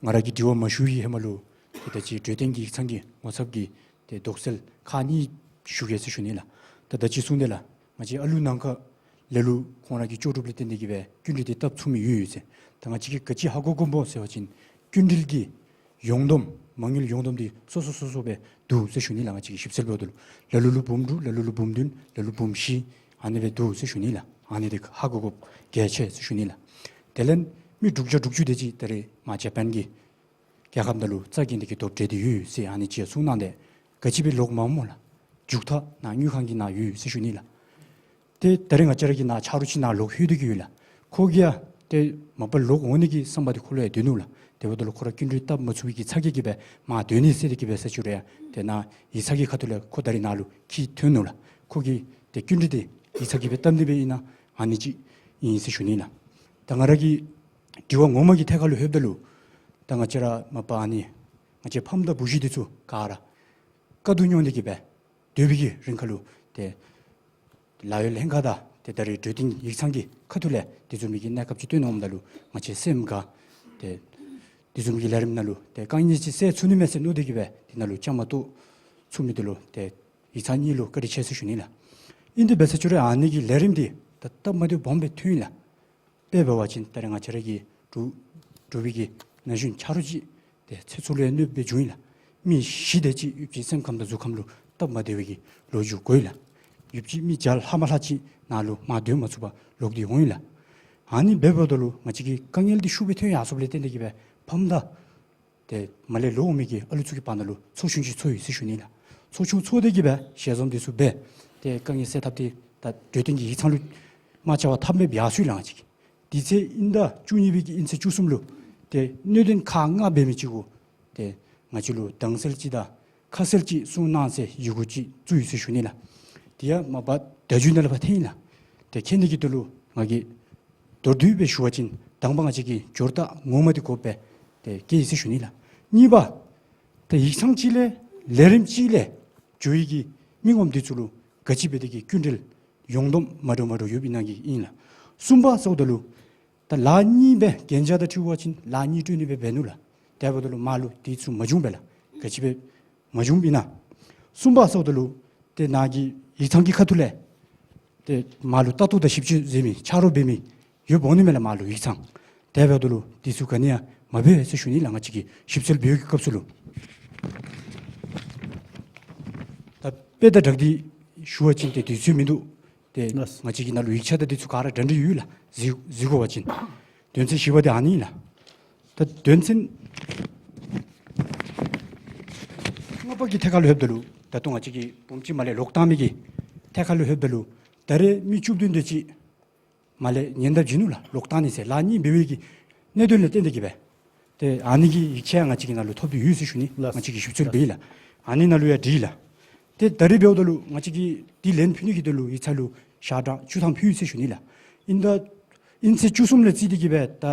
ང་ར་གིས་དྲི་བ་མ་ཞུ་བའི་ཧེ་མ་ལུ་ཏེ་ད་ཅི་འབྲས་ལྡན་གྱི་ཡིག་ཚང་གི་ངོ་ཚབ་ཀྱིས་ཏེ་དོགས་སེལ་ཁག་གཉིས་ཞུ་གེ་ཟེར་ཞུ་ནི་ལགས། ད་ད་ཅི་གསུངས་དེས་ལགས། ང་བཅས་ཨ་ལུ་ནང་ཁ་ལ་ལུ་ཁོང་ར་གི་ལྕོགས་གྲུབ་ལས་བརྟེན་ཏེ་གི་སྦེ་སྐྱིན་འགྲུལ་འདི་བཏབ་ཚུགས་མི་ཡོད་ཡོད་ཟེར། ད་ང་བཅས་ཀྱིས་ག་ཅི་ཧ་གོ་དགོཔ་སྨོ་ཟེར་བ་ཅིན་སྐྱིན་འགྲུལ་གྱི་ཡོངས་བསྡོམས་མ་དངུལ་ཡོངས་བསྡོམས་འདི་སོ་སོ་སོ་སོ་སྦེ་འདུག་ཟེར་ཞུ་ནི་ལགས། ང་བཅས་ཀྱིས་ཞིབ་འཚོལ་འབདཝ་ད་ལུ་ལ་ལུ་ལུ་འབུམ་དྲུག་ལ་ལུ་ལུ་འབུམ་བདུན་ལ་ལུ་འབུམ་བཞི་ཨ་ནི་སྦེ་འདུག་ཟེར་ཞུ་ནི་ལགས། ཨ་ནི་འདི་ཧ་གོ་དགོཔ་གལ་ཆེ་ཟེར་ཞུ་ནི་ལགས། དེ་ལས་མི་དྲུག་བརྒྱ་དྲུག་ཅུ་དེ་ཅིག་ད་རེས་མར་ཇ་པཱན་གྱི་རྒྱལ་ཁབ་ནང་ལུ་རྩ་འགེངས་ཏེ་གི་དོབ་སྟེ་ཡོད་ཟེར་ཨ་ནི་ཅིག་གསུངས་གནང་སྟེ་ག་ཅི་སྦེ་ལོག་མ་འོངམ་སྨོ་ལགས། མཇུག་མཐའ་ནཱ་དངུལ་ཁང་གི་ནང་ཡོད་ཟེར་ཞུ་ནི་ལགས། ཏེ་ད་རེས་ང་བཅས་ར་གི་ནཱ་ཆ་རོགས་ཅིག་ནཱ་ལོག་ལྷོད་དེ་གི་ཡོད་ལགས། ཁོ་གིས་ཡང་ཏེ་མ་པ་ལོག་འོང་ནི་གི་བསམ་པ་འདི་ཁོ་ལུ་ཡང་སྡོད་ནུག་ལགས། དེ་འབདཝ་ད་ལུ་ཁོ་ར་སྐྱིན་འགྲུལ་བཏབ་མ་ཚུགས་པའི་གི་ཚ་གྱང་གིས་སྦེ་མར་སྡོད་ནི་ཟེར་ཏེ་གི་སྦེ་ཟེར་ཞུ་རུང་ཡང་ཏེ་ནཱ་ཡིག་ཚང་གི་ཁ་ཐུག་ལས་ཁོ་ད་རེས་ནཱ་ལུ་འཁྱིད་ཐོན་ནུག་ལགས། ཁོ་གིས་ཏེ་སྐྱིན་འགྲུལ་འདི་ཡིག་ཚང་གིས་སྦེ་བཏབ་ནི་སྦེ་ཨིན་ན་ཨ་ནི་ཅིག་ཨིན་ཟེར་ཞུ་ནི་ལགས། ད་ང་ར་གི་དྲི་བ་ངོ་མ་གི་ཐད་ཁར་ལུ་ལྷོདཔ་ད་ལུ་ད་ང་བཅས་ར་མ་པ་ཨ་ནི་ང་བཅས་ཕམ་དང་བུ་གཞི་འདི་ཚུ་ག་ར་དཀའ་སྡུག་མྱོང་སྟེ་གི་སྦེ་སྡོད་པའི་གི་རིང་ཁར་ལུ་ཏེ་ལཱ་གཡོག་ལྷན་ཁག་དང་ཏེ་ད་རེས་འབྲས་ལྡན་ཡིག་ཚང་གི་ཁ་ཐུག་ལས་དེ་བཟུམ་མའི་གི་གནས་སྐབས་ཅིག་སྟོན་འོངམ་ད་ལུ་ང་བཅས་སེམས་དགའ། ཏེ་དེ་བཟུམ་གྱི་ལས་རིམ་ནང་ལུ་ཏེ་དཀའ་ངལ་ཅིག་སེལ་ཚུགས་ནི་མས་ཟེར་མནོ་སྟེ་གི་སྦེ་དེ་ནང་ལུ་བཅའ་མར་གཏོགས་ཚུགས་མི་འདི་ལུ་ཏེ་ཡིག་ཚང་གཉིས་ལུ་བཀའ་དྲིན་ཆེ་ཟེར་ཞུ་ནི་ལགས། ཨིན་དེ་སྦེ་ཟེར་ཞུ་རུང་ཨ་ནི་གི་ལས་རིམ་འདི་ད་སྟབས་མ་བདེཝ་སྦོམ་སྦེ་ཐོན་ཡི་ལགས། དཔེ་འབད་བ་ཅིན་ད་རེས་ང་བཅས་ར་གི་འབྲུག་འབྲུག་པའི་གི་ན་གཞོན་ཆ་རོགས་ཅིག་ཏེ་ཚེ་སྲོག་ལུ་ཡང་གནོདཔ་སྦེ་བྱུང་ཡི་ལགས། མི་བཞི་དེ་ཅིག་ཡུདཔ་ཅིག་སེམས་ཁམས་དང་གཟུགས་ཁམས་ལུ་སྟབས་མ་བདེ་བའི་གི་ལོ་རྒྱུས་གོ་ཡི་ལགས། ཡུདཔ་ཅིག་མི་བརྒྱ་ལྷག་མ་ལྷག་ཅིག་ནཱ་ལུ་མར་སྡོད་མ་ཚུགས་པར་ལོག་སྟེ་འོང་ཡི་ལགས། ཨ་ནི་འབདཝ་ད་ལུ་ང་བཅས་ཀྱི་དཀའ་ངལ་འདི་ཤུགས་སྦེ་ཐོན་ཡར་སོངམ་ལས་བརྟེན་ཏེ་གི་སྦེ་ཕམ་དང་ཏེ་མར་ལས་ལོག་འོང་མི་གི་ཨ་ལུ་ཚུ་གི་བར་ན་ལུ་ཚོགས་ཆུང་ཅིག་ཚོགས་ཡི་ཟེར་ཞུ་ནི་ལགས། ཚོགས་ཆུང་ཚོགས་ཏེ་གི་སྦེ་ཞལ་འཛོམས་འདི་ཚུ་འབད་ཏེ་དཀའ་ངལ་སེལ་ཐབས་འདི་ད་འབྲས་ལྡན་གྱི་ཡིག་ཚང་ལུ་མ་བཅར་བར་ཐབས་མེདཔ་ཡར་སོང་ཡི་ལགས། ང་བཅས་ཀྱིས་དེ་ཚེ་དབྱིན་ཟླ་བཅུ་གཉིས་པའི་གི་དབྱིན་ཚེས་བཅུ་གསུམ་ལུ་ཏེ་གནད་དོན་ཁག་ལྔ་འབད་མི་ཅིག་གུ་ཏེ་ང་བཅས་ལུ་དྭངས་གསལ་ཅིག་དང་ཁ་གསལ་ཅིག་གསུང་གནང་ཟེར་ཡི་གུ་ཅིག་བཙུགས་ཡི་ཟེར་ཞུ་ནི་ལགས། དེ་ཡང་མ་པ་བརྡ་བརྒྱུད་ནང་ལས་ཕར་ཐོན་ཡི་ལགས། ཏེ་ཁྱེད་ནི་གི་ཐོག་ལུ་ང་གིས་མདོར་བསྡུས་སྦེ་ཞུ་བ་ཅིན་དང་པ་ང་བཅས་ཀྱིས་འབྱོར་རྟགས་ངོ་མ་འདི་དགོཔ་སྦེ་ཏེ་བསྐྱལ་ཡི་ཟེར་ཞུ་ནི་ལགས། གཉིས་པ་ཏེ་ཡིག་ཚང་ཅིག་ལས་ལས་རིམ་ཅིག་ལས་འགྱོ་ཡི་གི་མི་ངོམ་འདི་ཚུ་ལུ་ག་ཅི་འབད་དེ་གི་སྐྱིན་འགྲུལ་ཡོངས་བསྡོམས་མ་འདྲཝ་མ་འདྲཝ་ཡོདཔ་ཨིན་ན་གི་ཨིན་ལགས། གསུམ་པ་ཟེརཝ་ད་ལུ་ད་ལཱ་གཉིས་སྦེ་གན་རྒྱ་དང་འཁྲིལ་བ་ཅིན་ལཱ་གཉིས་སྤྲོད་ནི་སྦེ་འབད་ནུག་ལགས། དེ་འབདཝ་ད་ལུ་མར་ལུ་དེ་ཚུ་མ་བྱུང་པས་ལགས། ག་ཅི་སྦེ་མ་བྱུངམ་ཨིན་ན། གསུམ་པ་ཟེརཝ་ད་ལུ་ཏེ་ནཱ་གི་ཡིག་ཚང་གི་ཁ་ཐུག་ལས་ཏེ་མར་ལུ་ལྟ་རྟོག་དང་ཞིབ་དཔྱོད་མཛད་མི་ཆ་རོགས་འབད་མི་ཡོདཔ་འོང་ནི་མས་ལགས་མར་ལུ་ཡིག་ཚང་། དེ་འབདཝ་ད་ལུ་དེ་ཚུ་ག་ནི་ཡང་མ་འབད་ཟེར་ཞུ་ནི་ལགས། ང་བཅས་ཀྱིས་ཞིབ་འཚོལ་འབད་བའི་གི་སྐབས་སུ་ལུ། ད་དཔེ་དང་སྦྲགས་ཏེ་ཞུ་བ་ཅིན་ཏེ་དུས་ཚོད་མིན་འདུག། ཏེ་ལགས། ང་བཅས་ཀྱི་ནང་ལུ་ཡིག་ཆ་དང་དེ་ཚུ་ག་ར་འདྲ་འདྲ་ཡོད་ལགས། གཟིགས་གཟིགས་དགོ་པ་ཅིན། དོན་ཚན་བཞི་པ་དེ་ཨ་ནི་ལགས། ད་དོན་ཚན་ལྔ་པ་གི་ཐད་ཁར་ལུ་ལྷོདཔ་ད་ལུ་ད་ལྟོ་ང་བཅས་ཀྱིས་བུམ་ཅིག་མར་ལས་ལོག་བཏང་མི་གི་ཐད་ཁར་ལུ་ལྷོདཔ་ད་ལུ་ད་རེས་མི་བཅུ་བདུན་དེ་ཅིག་མར་ལས་ཉེན་བརྡ་བྱིན་ནུག་ལགས། ལོག་བཏང་ནི་ཟེར་ལཱ་གཉིས་འབད་བའི་གི་གནད་དོན་ལས་བརྟེན་ཏེ་གི་སྦེ། ཏེ་ཨ་ནི་གི་ཡིག་ཆ་ང་བཅས་ཀྱི་ནང་ལུ་ཐོབ་སྟེ་ཡོད་ཟེར་ཞུ་ནི། ལགས། ང་བཅས་ཀྱིས་ཞིབ་འཚོལ་འབད་ཡི་ལགས། ཨ་ནི་ནང་ལུ་ཡང་བྲིས་ཡི་ལགས། ཏེ་ད་རེས་འབདཝ་ད་ལུ་ང་བཅས་ཀྱིས་འདི་ལན་ཕུལ་ནི་གི་དོན་ལུ་ཡིག་ཚང་ལུ་ཞག་གྲངས་བཅུ་ཐམ་ཕུལ་ཡི་ཟེར་ཞུ་ནི་ལགས། ཨིན་ད་དབྱིན་ཚེས་བཅུ་གསུམ་ལས་བརྩིས་ཏེ་གི་སྦེ་ད་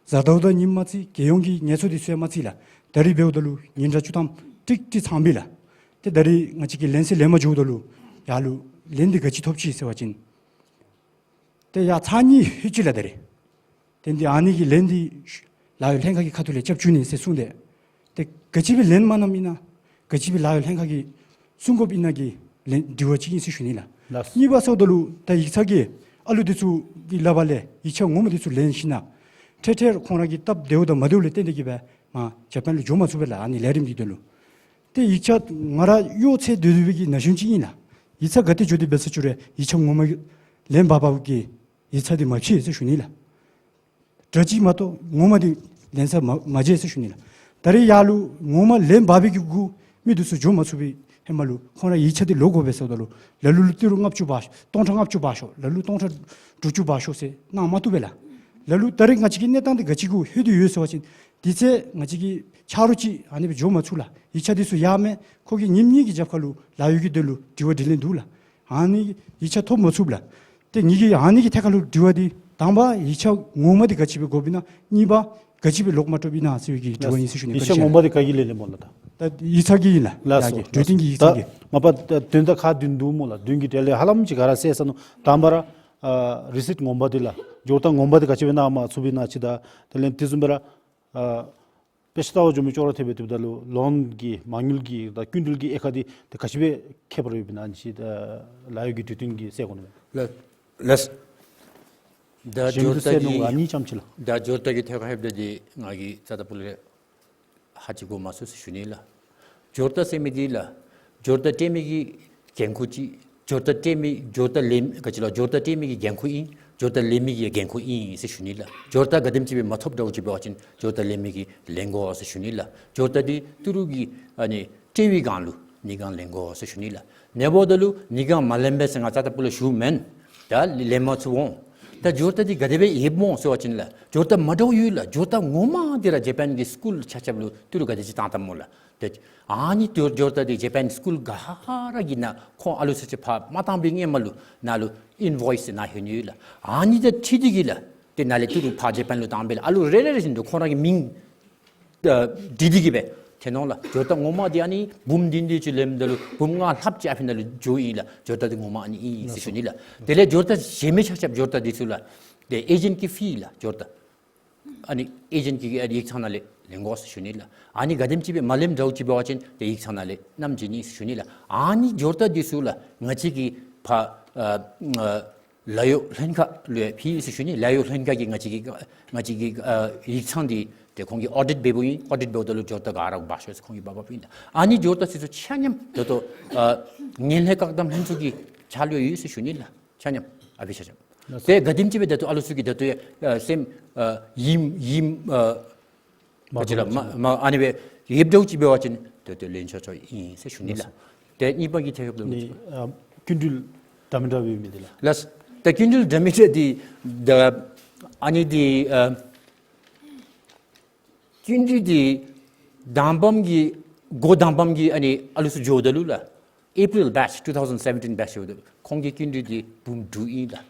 གཟའ་ཟླཝ་ད་ཉིནམ་མ་བརྩི་རྒྱལ་ཡོངས་ཀྱི་ངལ་གསོ་འདི་ཚུ་ཡང་མ་བརྩི་ལགས། ད་རེས་འབདཝ་ད་ལུ་ཉིན་གྲངས་བཅུ་ཐམ་ཀྲིག་ཀྲི་ཚང་པས་ལགས། ཏེ་ད་རེས་ང་བཅས་ཀྱིས་ལན་ཟེར་ལེན་པར་འགྱོཝ་ད་ལུ་ཡར་ལུ་ལན་འདི་ག་ཅི་ཐོབ་ཅི་ཟེར་བ་ཅིན། ཏེ་ཡར་ཚར་གཉིས་ལྷོད་ཅི་ལགས་ད་རེས། ཏེ་འདི་ཨ་ནི་གི་ལན་འདི་ལཱ་གཡོག་ལྷན་ཁག་གི་ཁ་ཐུག་ལས་རྐྱབ་བཅུག་ནི་ཟེར་གསུངས་ཏེ། ཏེ་ག་ཅི་སྦེ་ལན་མ་གནངམ་ཨིན་ན། ག་ཅི་སྦེ་ལཱ་གཡོག་ལྷན་ཁག་གིས་གསུང་དགོཔ་ཨིན་ན་གི་ ལན་དྲི་བ་ཅིག་ཨིན་ཟེར་ཞུ་ནི་ལགས། ལགས། གཉིས་པ་ཟེརཝ་ད་ལུ་ད་ཡིག་ཚང་གི་ཨ་ལུ་འདི་ཚུ་གི་ལགཔ་ལས་ཡིག་ཆ་ངོ་མ་འདི་ཚུ་ལེན་ཞིནམ་ལས་འཕྲལ་འཕྲལ་ཁོང་ར་གི་སྟབས་བདེཝ་དང་མ་བདེཝ་ལས་བརྟེན་ཏེ་གིས་སྦེ་མར་ཇ་པཱན་ལུ་འགྱོ་མ་ཚུགས་པས་ལགས། ཨ་ནི་ལས་རིམ་འདི་དོན་ལུ། ཏེ་ཡིག་ཆ་ང་ར་གཡོག་འཚོལ་སྡོད་སྡོད་པའི་གི་ན་གཞོན་ཅིག་ཨིན་ལགས། ཡིག་ཚང་ག་ཏེ་འགྱོ་སྟེ་འབད་ས་ཅི་རུང་ཡིག་ཆ་ངོ་མ་ལེན་འབག་འབགཔ་གིས་ཡིག་ཚང་འདི་མ་ཕྱེ་ཟེར་ཞུ་ནི་ལགས། འདྲ་ཅིག་མ་གཏོགས་ངོ་མ་འདི་ལེན་ས་མ་མ་མཇལ་ཟེར་ཞུ་ནི་ལགས། ད་རེས་ཡར་ལུ་ངོ་མ་ལེན་འབག་པའི་གི་གུ་མི་འདི་ཚུ་འགྱོ་མ་ཚུགས་པའི་ཧེ་མ་ལུ་ཁོང་ར་ཡིག་ཆ་འདི་ལོག་དགོ་པས་ཟེརཝ་ད་ལུ་ལ་ལུ་ལུ་ཏི་རུ་ལྔ་བཅུ་འབག་ཤོག། སྟོང་ཕྲག་ལྔ་བཅུ་འབག་ཤོག། ལ་ལུ་སྟོང་ཕྲག་དྲུག་ཅུ་འབག་ཤོག་ཟེར་གནང་མ་བཏུབ་པས་ལགས། ལ་ལུ་ད་རེས་ང་བཅས་ཀྱི་གནས་སྟངས་འདི་ག་ཅི་གུ་ལྷོད་དེ་ཡོད་ཟེར་བ་ཅིན་དུས་ཚོད་ང་བཅས་ཀྱི་ཆ་རོགས་ཅིག་ཨ་ནི་སྦེ་འགྱོ་མ་ཚུགས་ལགས། ཡིག་ཆ་འདི་ཚུ་ཡར་མར་ཁོ་གིས་ཉིནམ་གཉིས་ཀྱི་རྒྱབ་ཁ་ལུ་ལཱ་གཡོག་གི་དོན་ལུ་དྲི་བ་དྲིས་ལན་འདུག་ལགས། ཨ་ནི་ཡིག་ཆ་ཐོབ་མ་ཚུགས་ལགས། ཏེ་ངེ་གི་ཨ་ནི་གི་ཐད་ཁར་ལུ་དྲི་བ་འདི་དང་པ་ཡིག་ཆ་ངོ་མ་འདི་ག་ཅི་སྦེ་དགོཔ་ཨིན་ན། གཉིས་པ་ག་ཅི་སྦེ་ལོག་མ་བཏུབ་ཨིན་ན་ཟེར་བའི་གི་དྲི་བ་ཨིན་ཟེར་ཞུ་ནི། ཡིག་ཆ་ངོ་མ་འདི་ག་གིས་ལེན་ལེནམ་སྨོ་ལགས། ད་ད་ཡིག་ཚང་གིས་ཨིན་ལགས། ལགས་ཡ་སོ། གི་འཕྲོད་བསྟེན་གྱི་ཡིག་ཚང་གིས། ད་མ་པ་ད་དོན་དག་ཁག་བདུན་འདུག་སྨོ་ལགས། བདུན་གྱི་གྲས་ལས་ཧ་ལམ་ཅིག་ག་ར་གསལ་སོང་ནུག། དང་པ་ར་ཨ་རི་སིཊ་ངོ་མ་འདི་ལགས། འབྱོར་རྟགས་ངོ་མ་འདི་ག་ཅི་སྦེ་གནང་མ་ཚུགས་པས་ན་ཅིག། ད་དེ་ལས་དེ་བཟུམ་སྦེ་ར་ཨ་དཔེ་ཆ་ལྟ་བར་འགྱོ་མི་ཅོག་ར་འཐདཔ་སྦེ་འཐདཔ་ད་ལུ་ལོན་གྱི་མ་དངུལ་གྱི་དང་སྐྱིན་འགྲུལ་གྱི་དབྱེ་ཁག་འདི་ཏེ་ག་ཅི་སྦེ་ཁྱད་པར་ཡོདཔ་ཨིན་ན་ཅིག། ད་ལཱ་གཡོག་གི་འཕྲོད་བསྟེན་གྱི་སའི་གོ་ནང་ལགས། ལགས། ད་གཞན་མི་འབྱོར་ཚུ་རྟགས་ཟེར་ནུག་ཀྱི་ཨ་ནི་ཙམ་ཅིག་ལགས། ད་འབྱོར་རྟགས་ཀྱི་ཐད་ཁར་ལྷོདཔ་ད་འདི་ང་གིས་རྩ་དང་པོ་ལས་ཧ་ཅིག་གོ་མ་ཚུགས་ཟེར་ཞུ་ནི་ལགས། འབྱོར་རྟགས་ཟེར་མི་འདི་ལགས། འབྱོར་རྟགས་སྤྲོད་མི་གི་འགན་ཁུར་ཅིག། འབྱོར་རྟགས་སྤྲོད་མི་འབྱོར་རྟགས་ལེན་ག་ཅི་ལོ། འབྱོར་རྟགས་སྤྲོད་མི་གི་འགན་ཁུར་ཨིན། འབྱོར་རྟགས་ལེན་མི་གི་འགན་ཁུར་ཨིན་ཟེར་ཞུ་ནི་ལགས། འབྱོར་རྟགས་ག་དེམ་ཅིག་སྦེ་མ་ཐོབ་འདྲཝ་ཅིག་འབད་བ་ཅིན་འབྱོར་རྟགས་ལེན་མི་གིས་ལེན་དགོ་ཟེར་ཞུ་ནི་ལགས། འབྱོར་རྟགས་འདི་ཏི་རུ་གི་ཨ་ནི་སྤྲོད་པའི་སྒང་ལུ་ནི་སྒང་ལེན་དགོ་ཟེར་ཞུ་ནི་ལགས། ཨ་ནི་འབདཝ་ད་ལུ་ནི་སྒང་མ་ལེན་པས་ཟེར་ང་རྩ་དང་པོ་ལས་ཞུཝ་མེན། ད་ལེན་མ་ཚུགས་འོང་། ད་འབྱོར་རྟགས་འདི་ག་དེ་སྦེ་ཡོདཔ་སྨོ་ཟེར་བ་ཅིན་ལགས། འབྱོར་རྟགས་མ་འདྲཝ་ཡོད་ལགས། འབྱོར་རྟགས་ངོ་མ་འདི་ར་ཇ་པཱན་གྱི་སི་ཀུལ་ཆ་ཁྱབ་ལུ་ཏི་རུ་ག་དེ་ཅིག་བཏང་བཏངམ་སྨོ་ལགས། ཏེ་ཨ་ནི་འབྱོར་འབྱོར་རྟགས་འདི་ཇ་པཱན་སི་ཀུལ་ག་ར་གི་ནང་ཁོང་ཨ་ལུ་ཚུ་ཅིག་ཕར་མ་བཏང་པའི་སྔོན་མ་ལུ་ནཱ་ལུ་ཨིན་ཝོའིསི་ནཱ་ལྷོད་ནི་ཡོད་ལགས། ཨ་ནི་དང་འཁྲིལ་ཏེ་གིས་ལགས། ཏེ་ནཱ་ལས་ཏི་རུ་ཕར་ཇ་པཱན་ལུ་བཏང་པས་ལགས། ཨ་ལུ་རེ་རེ་རེ་བཞིན་དུ་ཁོང་ར་གི་མིང་ཨ་བྲིས་ཏེ་གིས་སྦེ་ཐོན་འོང་ལགས། འབྱོར་རྟགས་ངོ་མ་འདི་ཨ་ནི་འབུམ་བདུན་དེ་ཅིག་ལེནམ་ད་ལུ་འབུམ་ལྔ་ལྷགཔ་ཅིག་ཨ་ཕི་ནང་ལུ་འགྱོཝ་ཨིན་ལགས། འབྱོར་རྟགས་འདི་ངོ་མ་ཨ་ནི་ཨིན་ཟེར་ཞུ་ནི་ལགས། དེ་ལས་འབྱོར་རྟགས་གཞན་མི་ཆ་ཁྱབ་འབྱོར་རྟགས་འདི་ཚུ་ལགས། ཏེ་ཨེ་ཇེནཊ་གི་ཕི་ལགས་འབྱོར་རྟགས། ཨ་ནི་ཨེ་ཇེནཊ་གིས་ཨ་ནི་ཡིག་ཚང་ནང་ལས་ལེན་དགོ་ཟེར་ཞུ་ནི་ལགས། ཨ་ནི་ག་དེམ་ཅིག་སྦེ་མ་ལེནམ་འདྲཝ་ཅིག་འབད་བ་ཅིན་ཏེ་ཡིག་ཚང་ནང་ལས་བསྣམ་བྱིན་ནི་ཟེར་ཞུ་ནི་ལགས། ཨ་ནི་འབྱོར་རྟགས་འདི་ཚུ་ལགས་ང་བཅས་ཀྱིས་ཕར་ཨ་ཨ་ལཱ་གཡོག་ལྷན་ཁག་ལུ་ཡང་ཕུལ་ཡི་ཟེར་ཞུ་ནི། ལཱ་གཡོག་ལྷན་ཁག་གིས་ང་བཅས་ཀྱི་ང་བཅས་ཀྱི་ཨ་ཡིག་ཚང་འདི་ཏེ་ཁོང་གིས་ཨོ་ཌིཊ་འབདཝ་ཨིན། ཨོ་ཌིཊ་འབདཝ་ད་ལུ་འབྱོར་རྟགས་ག་ར་འབག་ཤོག་ཟེར་ཁོང་གིས་འབག་འབགཔ་ཨིན་ལགས། ཨ་ནི་འབྱོར་རྟགས་འདི་ཚུ་ཆ་མཉམ་ད་ལྟོ་ཨ་ངན་ལྷད་བཀག་སྡོམ་ལྷན་ཚོགས་ཀྱི་ཕྱག་ལུ་ཡོད་ཟེར་ཞུ་ནི་ལགས། ཆ་མཉམ་ཨ་ཕི་ཆ་མཉམ། ཏེ་ག་དེམ་ཅིག་སྦེ་ད་ལྟོ་ཨ་ལུ་ཚུ་གིས་ད་ལྟོ་ཡང་ཨ་སེམས་ཨ་ཡིད་ཡིད་ཨ་མ་ག་ཅི་ལགས་འདྲཝ་མ་ཅིག་མ་ཨ་ནི་སྦེ་ཡོདཔ་འདྲཝ་ཅིག་འབད་བ་ཅིན་ད་ལྟོ་ལེན་ཆོག་ཆོག་ཨིན་ཟེར་ཞུ་ནི་ལགས། ཏེ་གཉིས་པ་གི་ཐད་ཁར་ལྷོདཔ་ད་ལུ་ནི་ཨ་སྐྱིན་འགྲུལ་འདྲ་མི་འདྲ་འབད་མི་འདི་ལགས། ལགས། ཏེ་སྐྱིན་འགྲུལ་འདྲ་མི་འདྲ་འདི་ད་ཨ་ནི་འདི་ཨ་སྐྱིན་འགྲུལ་འདི་དང་པམ་གི་འགོ་དང་པམ་གི་ཨ་ནི་ཨ་ལུ་ཚུ་འགྱོཝ་ད་ལུ་ལགས། April batch, two thousand seventeen batch འགྱོཝ་ད་ལུ་ཁོང་གི་སྐྱིན་འགྲུལ་འདི་འབུམ་དྲུག་ཨིན་ལགས།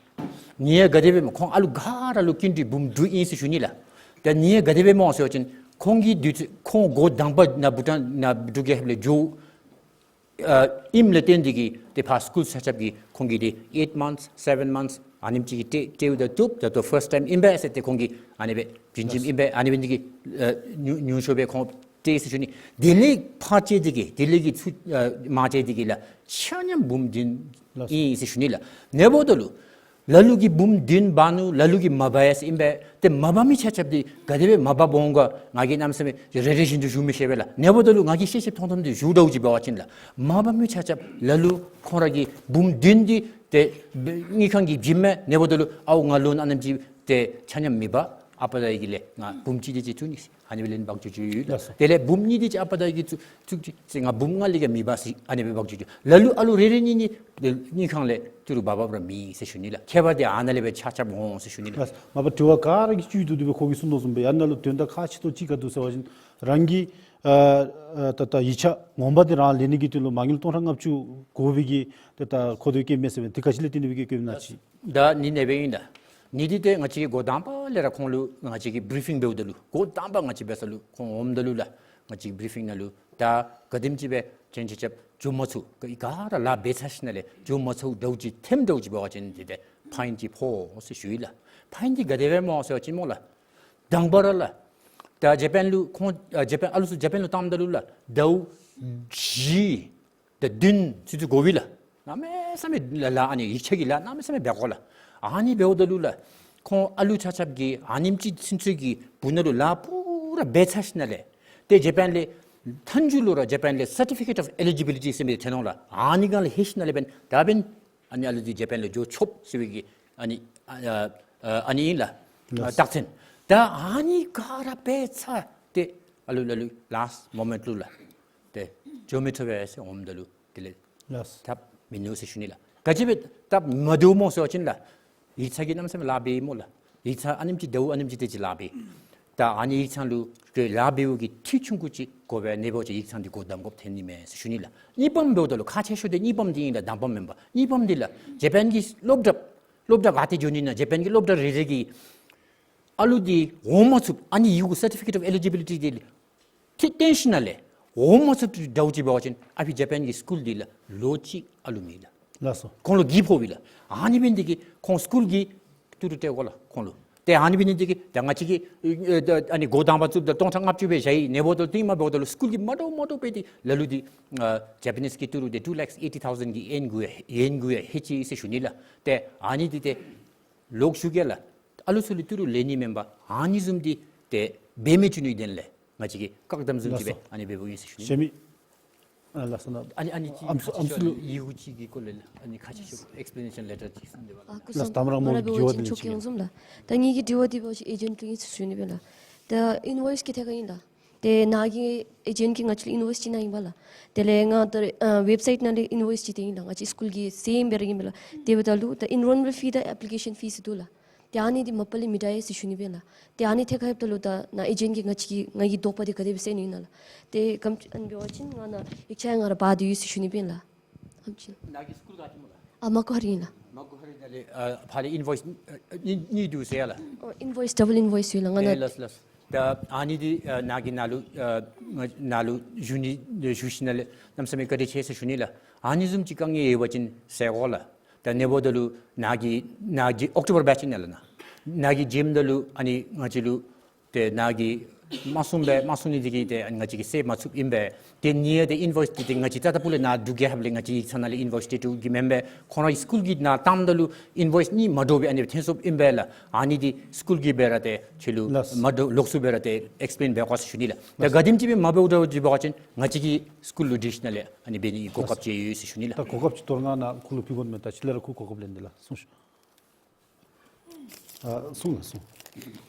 ནི་ཡང་ག་དེ་སྦེ་སྨོ་ཁོང་ཨ་ལུ་ག་ར་ལུ་སྐྱིན་འགྲུལ་འབུམ་དྲུག་ཨིན་ཟེར་ཞུ་ནི་ལགས། ཏེ་ནི་ཡང་ག་དེ་སྦེ་སྨོ་ཟེར་བ་ཅིན་ཁོང་གི་དུས་ཚོད་ཁོང་འགོ་དང་པ་ནཱ་བྷུ་ཊཱན་ནཱ་འབྲུག་རྒྱལ་ཁབ་ལས་འགྱོ་ཨ་ཨིནམ་ལས་བརྟེན་ཏེ་གིས་ཏེ་ཕར་སི་ཀུལ་ཆ་ཁྱབ་ཀྱིས་ཁོང་གིས་ཏེ་eight months, seven months ཨ་ནེམ་ཅིག་གི་སྤྲོད་སྤྲོདཔ་ད་བཏུབ། ད་ལྟོ་ཕརསཊ་ཊའིམ་ཨིན་པས་ཟེར་ཏེ་ཁོང་གིས་ཨ་ནི་སྦེ་བྱིན་བྱིནམ་ཨིན་པས། ཨ་ནི་སྦེ་འདི་གིས་ཨ་ཉུང་ཉུང་ཤོས་སྦེ་ཁོང་སྤྲོད་ཟེར་ཞུ་ནི། དེ་ལས་ཕར་བཅད་དེ་གིས་དེ་ལས་ཀྱི་ཚུར་ཨ་མར་བཅད་དེ་གིས་ལགས་ཆ་མཉམ་འབུམ་བདུན་ཨིན་ཟེར་ཞུ་ནི་ལགས། ཨ་ནི་འབདཝ་ད་ལུ་ལ་ལུ་གིས་འབུམ་བདུན་འབག་ནུག། ལ་ལུ་གིས་མ་འབག་ཡ་ཟེར་ཨིན་པས། ཏེ་མ་འབག་མི་ཆ་ཁྱབ་འདི་ག་དེ་སྦེ་མ་འབགཔ་འོང་ག་ང་གིས་གནམ་མེད་ས་མེད་རེ་རེ་བཞིན་དུ་ཞུ་མི་ཤེས་པས་ལགས། ཨ་ནི་འབདཝ་ད་ལུ་ང་གིས་ཤེས་ཤེསཔ་མཐོང་མཐོངམ་འདི་ཞུ་འདྲཝ་ཅིག་འབད་བ་ཅིན་ལགས། མ་འབག་མི་ཆ་ཁྱབ་ལ་ལུ་ཁོང་ར་གི་འབུམ་བདུན་འདི་ཏེ་དངུལ་ཁང་གིས་བྱིནམ་མས། ཨ་ནི་འབདཝ་ད་ལུ་ཨའོ་ང་ལོན་ཨ་ནེམ་ཅིག་ཏེ་ཆ་མཉམ་མི་འབག། ཨ་པ་དང་གི་ལས་ང་འབུམ་གཅིག་དེ་ཅིག་བཙུགས་ནི། ཨ་ནི་སྦེ་ལེན་འབག་འགྱོ་འགྱོཝ་ཡོད་ལགས། ལགས་སོ། དེ་ལས་འབུམ་གཉིས་དེ་ཅིག་ཨ་པ་དང་གིས་བཙུགས་བཙུགས་ཅི་ཟེར་ང་འབུམ་ལྔ་ལས་ཀྱང་མི་འབག་ཟེར་ཨ་ནི་སྦེ་འབག་འགྱོ་འགྱོཝ། ལ་ལུ་ཨ་ལུ་རེ་རེ་གཉིས་གཉིས་དངུལ་ཁང་ལས་ཏི་རུ་འབག་འབགཔ་ར་མེད་ཟེར་ཞུ་ནི་ལགས། ཁྱད་པར་འདི་ཨ་ནཱ་ལས་སྦེ་ཆ་ཁྱབ་འོང་ཟེར་ཞུ་ནི་ལགས། ལགས་སོ། མ་པ་དྲི་བ་ག་ར་གི་བཅུད་བསྡུ་སྟེ་སྦེ་ཁོ་གིས་གསུངས་དོ་བཟུམ་སྦེ་ཡར་ནང་ལུ་དོན་དག་ཁག་ཆེ་ཏོག་ཅིག་ག་འདུག་ཟེར་བ་ཅིན་རང་གི་ཨ་ཨ་ད་ལྟོ་ཡིག་ཆ་ངོ་མ་འདི་རང་ལེན་ནི་གི་དོན་ལུ་མ་དངུལ་སྟོང་ཕྲག་ལྔ་བཅུ་དགོ་པའི་གི་ད་ལྟོ་ཁོ་ཐག་བཀོད་མས་ཟེར་བས། དེ་ག་ཅི་ལས་བརྟེན་ཏེ་སྦེ་བཀོད་མས་ན་ཅིག། ད་ནི་ཨ་ནི་སྦེ་ཨིན་ལགས། ནི་འདི་ཏེ་ང་བཅས་ཀྱིས་འགོ་དང་པ་ལས་ར་ཁོང་ལུ་ང་བཅས་ཀྱིས་བི་རི་ཕིང་འབདཝ་ད་ལུ་འགོ་དང་པ་ང་བཅས་འབད་ས་ལུ་ཁོང་འོངམ་ད་ལུ་ལགས་ང་བཅས་ཀྱིས་བི་རི་ཕིང་ནང་ལུ་ད་ག་དེམ་ཅིག་སྦེ་ཅན་ཅིག་ཅབ་འགྱོ་མ་ཚུགས་ག་ག་ར་ལཱ་འབད་ཚར་ཞིནམ་ལས་འགྱོ་མ་ཚུགས་འདྲཝ་ཅིག་ཐོནམ་འདྲཝ་ཅིག་འབད་བ་ཅིན་འདི་ཏེ་ཕའིན་ཅིག་ཕོག་ཟེར་ཞུ་ཡི་ལགས། ཕའིན་འདི་ག་དེ་སྦེ་སྨོ་ཟེར་བ་ཅིན་སྨོ་ལགས། དང་པ་ར་ལགས། ད་ཇ་པཱན་ལུ་ཁོང་ཨ་ཇ་པཱན་ཨ་ལུ་ཚུ་ཇ་པཱན་ལུ་བཏངམ་ད་ལུ་ལགས་ཟླཝ་བཞི་དང་བདུན་ཚུན་ཚོད་དགོ་པས་ལགས། གནམ་མེད་ས་མེད་ལཱ་ལཱ་ཨ་ནི་ཡིག་ཆ་གི་ལཱ་གནམ་མེད་ས་མེད་འབད་དགོ་ལགས། ཨ་ནི་འབདཝ་ད་ལུ་ལགས་ཁོང་ཨ་ལུ་ཆ་ཁྱབ་ཀྱིས་ཨ་ནེམ་ཅིག་ཚུན་ཚོད་ཀྱི་བུ་ནང་ལུ་ལཱ་པུ་ར་འབད་ཚར་ཞིནམ་ལས་ཏེ་ཇ་པཱན་ལས་མཐའ་མཇུག་ལུ་ར་ཇ་པཱན་ལས་Certificate of Eligibility ཟེར་མི་འདི་ཐོན་འོང་ལགས། ཨ་ནི་སྒང་ལས་ལྷོད་ཞིནམ་ལས་འབདན་ད་འབདན་ཨ་ནི་ཨ་ལུ་འདི་ཇ་པཱན་ལུ་འགྱོ་ཆོགཔ་ཟེར་བའི་གི་ཨ་ནི་ཨ་ཨ་ཨ་ནི་ཨིན་ལགས། ལགས། རྟགས་མཚན། ད་ཨ་ནི་ག་ར་འབད་ཚར་ཏེ་ཨ་ལུ་ལ་ལུ་last moment ལུ་ལགས་ཏེ་འགྱོ་མི་ཐོབ་པས་ཟེར་འོངམ་ད་ལུ་དེ་ལས་ལགས། སྟབས་མི་བདེཝ་ཟེར་ཞུ་ནི་ལགས། ག་ཅི་འབད་སྟབས་མ་བདེཝ་སྨོ་ཟེར་བ་ཅིན་ལགས་ཡིག་ཚང་གིས་གནམ་མེད་ས་མེད་ལཱ་འབད་ཡི་སྨོ་ལགས། ཡིག་ཚང་ཨ་ནེམ་ཅིག་བདེཝ་ཨ་ནེམ་ཅིག་དེ་ཅིག་ལཱ་འབད་ཡི། ད་ཨ་ནི་ཡིག་ཚང་ལུ་ལཱ་འབདཝ་གི་འཐུས་ཆུང་ཀུ་ཅིག་དགོ་པས། ཨ་ནི་འབདཝ་ཅིག་ཡིག་ཚང་འདི་སྒོ་བསྡམ་དགོཔ་ཐོན་ནི་མས་ཟེར་ཞུ་ནི་ལགས། གཉིས་པམ་འབདཝ་ད་ལུ་ཁག་ཆེ་ཤོས་འདི་གཉིས་པམ་འདི་ཨིན་ལགས། དང་པམ་མེན་པར་གཉིས་པམ་འདི་ལགས་ཇ་པཱན་གྱི་སློབ་གྲྭ་སློབ་གྲྭ་ག་ཏེ་འགྱོ་ནི་ན་ཇ་པཱན་གྱི་སློབ་གྲྭ་རེ་རེ་གིས་ཨ་ལུ་འདི་འོང་མ་ཚུགས་ཨ་ནི་ཡི་གུ་Certificate of Eligibility འདི་ལགས་ཏེ་བཏོན་ཞིནམ་ལས་འོང་མ་ཚུགསཔ་འདྲཝ་ཅིག་འབད་བ་ཅིན་ཨ་ཕི་ཇ་པཱན་གྱི་སི་ཀུལ་འདི་ལགས་ལོ་གཅིག་ཨ་ལུ་མེད་ལགས། ལགས་སོ། ཁོང་ལུ་གི་ཕོགཔ་ཨིན་ལགས། ཨ་ནི་འབད་ནི་འདི་གིས་ཁོང་སི་ཀུལ་གྱིས་ཏི་རུ་སྤྲོད་དགོ་ལགས་ཁོང་ལུ། ཏེ་ཨ་ནི་འབད་ནི་འདི་གིས་ད་ང་བཅས་ཀྱིས་ཨ་ནི་འགོ་དང་པ་བཙུགསཔ་ད་སྟོང་ཕྲག་ལྔ་བཅུ་སྦེ་བཞག་ཡི། ཨ་ནི་འབདཝ་ད་ལུ་ཏེ་མ་འབདཝ་ད་ལུ་སི་ཀུལ་གྱིས་མ་འདྲཝ་མ་འདྲཝ་སྦེ་ཏེ་ལ་ལུ་འདི་ཨ་ཇ་པ་ནིསི་གི་ཏི་རུ་འདི་two lakhs eighty thousand གི་ཡན་གུ་ཡང་ཡན་གུ་ཡང་ལྷོད་ཅི་ཟེར་ཞུ་ནི་ལགས། ཏེ་ཨ་ནི་འདི་ཏེ་ལོག་ཞུ་གེ་ལགས། ཨ་ལུ་ཚུ་ལུ་ཏི་རུ་ལེན་ནི་མེན་པར་ཨ་ནི་བཟུམ་འདི་ཏེ་འབད་མི་བཅུག་ནིའི་དོན་ལས་ང་བཅས་ཀྱིས་བཀག་དམ་བཟུམ་ཅིག་སྦེ། ལགས་སོ། ཨ་ནི་འབདཝ་ཨིན་ཟེར་ཞུ་ནི། གཞན་མི་ཨ་ལགས་སོ་ན། ཨ་ནི་ཨ་ནི་ཅིག་ཨམ་སྲུ་ཨམ་སྲུ་ཡི་གུ་ཅིག་གི་སྐོར་ལས་ཨ་ནི་ཁག་ཆེ་ཤོས་explanation letter ཅིག་གསུངས་ཏེ་འབད་ལགས། ཨ་ཁུ་ལགས་སོ། དམ་ར་མོ་ལགས་འབད་བ་འགྱོ་ཅིན་ཆོག་གི་འོང་གསུངམ་ལགས། ད་ངེ་གི་དྲི་བ་འདི་འབད་བ་ཅིན་ཨེ་ཇེནཊ་ལུ་ཨིན་ཟེར་ཞུ་ནི་སྦེ་ལགས། ད་ཨིན་ཝོའིསི་གི་ཐད་ཁར་ཨིན་ལགས། ཏེ་ནཱ་གི་ཨེ་ཇེནཊ་གིས་ང་བཅས་ལུ་ཨིན་ཝོའིསི་ཅིག་གནང་ཡི་པ་ལགས། དེ་ལས་ང་ད་ཨ་ཝེབ་སའིཊ་ནང་ལས་ཨིན་ཝོའིསི་ཅིག་སྟོན་ཡི་ལགས། ང་བཅས་སི་ཀུལ་གྱི་ཟེར་ཨིན་པས་ར་ཨིན་པས་ལགས། དེ་འབདཝ་ད་ལུ་ད་enrollment fee དང་application fees འདུག་ལགས། ཏེ་ཨ་ནི་འདི་མ་པ་ལས་མི་འདྲ་བའི་ཟེར་ཞུ་ནི་སྦེ་ལགས། ཏེ་ཨ་ནི་འདི་མ་པ་ལས་མི་འདྲ་བའི་ཟེར་ཞུ་ནི་སྦེ་ལགས། ཏེ་ཨ་ནི་ཐད་ཁར་ལྷོདཔ་ད་ལུ་ད་ནཱ་ཨེ་ཇེནཊ་གིས་ང་བཅས་ཀྱི་ང་གི་དོགས་པ་འདི་ག་དེ་སྦེ་སེལ་ནི་ཨིན་ན་ལགས། ཏེ་ག་ཨ་ནི་འབད་བ་ཅིན་ང་ནཱ་ཡིག་ཆ་ཡང་ང་ར་འབག་སྟེ་ཡོད་ཟེར་ཞུ་ནི་སྦེ་ལགས། ཨམ་ཅིག་ནཱ་གི་སི་ཀུལ་ག་ཏེ་སྨོ་ལགས། ཨ་མ་ཀོ་ཧ་རི་ཨིན་ལགས། མ་ཀོ་ཧ་རི་ནང་ལས་ཨ་ཕར་ལས་ཨིན་ཝོའིསི་ཨ་གཉིས་གཉིས་འདུག་ཟེར་ཡ་ལགས། ཨོ་ཨིན་ཝོའིསི་ཌབ་བཱལ་ཨིན་ཝོའིསི་ཡོད་ལགས་ང་ནཱ། ཨེ་ལགས་ལགས། ད་ཨ་ནི་འདི་ཨ་ནཱ་གི་ནང་ལུ་ཨ་ང་ནཱ་ལུ་ཞུ་ནི་ཞུ་ཞིནམ་ལས་གནམ་མེད་ས་མེད་བཀའ་དྲིན་ཆེ་ཟེར་ཞུ་ནི་ལགས། ཨ་ནི་བཟུམ་ཅིག་དཀའ་ངལ་ཡོད་པ་ཅིན་སེལ་དགོ་ལགས། ད་ཨ་ནི་འབདཝ་ད་ལུ་ནཱ་གི་ནཱ་གི་ཨོག་ཊོ་བར་བེཆ་ཨིན་ན་ལགས། ནཱ་ནཱ་གིས་བྱིནམ་ད་ལུ་ཨ་ནི་ང་བཅས་ལུ་ཏེ་ནཱ་གིས་མ་གསུངས་པས། མ་གསུང་ནི་འདི་གིས་ཏེ་ང་བཅས་ཀྱིས་སེལ་མ་ཚུགསཔ་ཨིན་པས། ཏེ་ཨ་ནི་ཡང་ཏེ་ཨིན་ཝོའིསི་འདི་ཏེ་ང་བཅས་རྩ་དང་ཕུ་ལས་ནཱ་འབྲུག་རྒྱལ་ཁབ་ལས་ང་བཅས་ཡིག་ཚང་ནང་ལས་ཨིན་ཝོའིསི་སྤྲོད་བཏུབ་ཀྱི་མེན་པས། ཁོང་ར་གིས་སི་ཀུལ་གྱི་ནང་བཏངམ་ད་ལུ་ཨིན་ཝོའིསི་གཉིས་མ་འདྲཝ་སྦེ་ཨ་ནི་སྦེ་ཐོན་སོཔ་ཨིན་པས་ལགས། ཨ་ནི་འདི་སི་ཀུལ་གྱིས་སྦེ་ར་ཏེ་ཁྱོད་ལུ་ལགས། མ་འདྲཝ་ལོགས་སུ་སྦེ་ར་ཏེ་ཨེགསི་པི་ལེན་འབད་དགོ་ཟེར་ཞུ་ནི་ལགས། ད་ལགས། ག་དེམ་ཅིག་སྦེ་མ་འབདཝ་འདྲཝ་ཅིག་འབད་བ་ཅིན་ང་བཅས་ཀྱིས་སི་ཀུལ་ལུ་དྲི་ཞིནམ་ལས་ཨ་ནི་འབད་ནི་གོ་སྐབས་ཅིག་ཡོད་ཟེར་ཞུ་ནི་ལགས། ད་གོ་སྐབས་ཅིག་དོ་རུང་ནཱ་ཁོ་ལུ་ཕུལ་དགོ་མས། ད་ཅི་ལས་ར་ཁོ་གོ་སྐབས་ལེན་ཏེ་ལགས། གསུངས་ཤིག། ཨ་གསུངས་ལགས་གསུངས།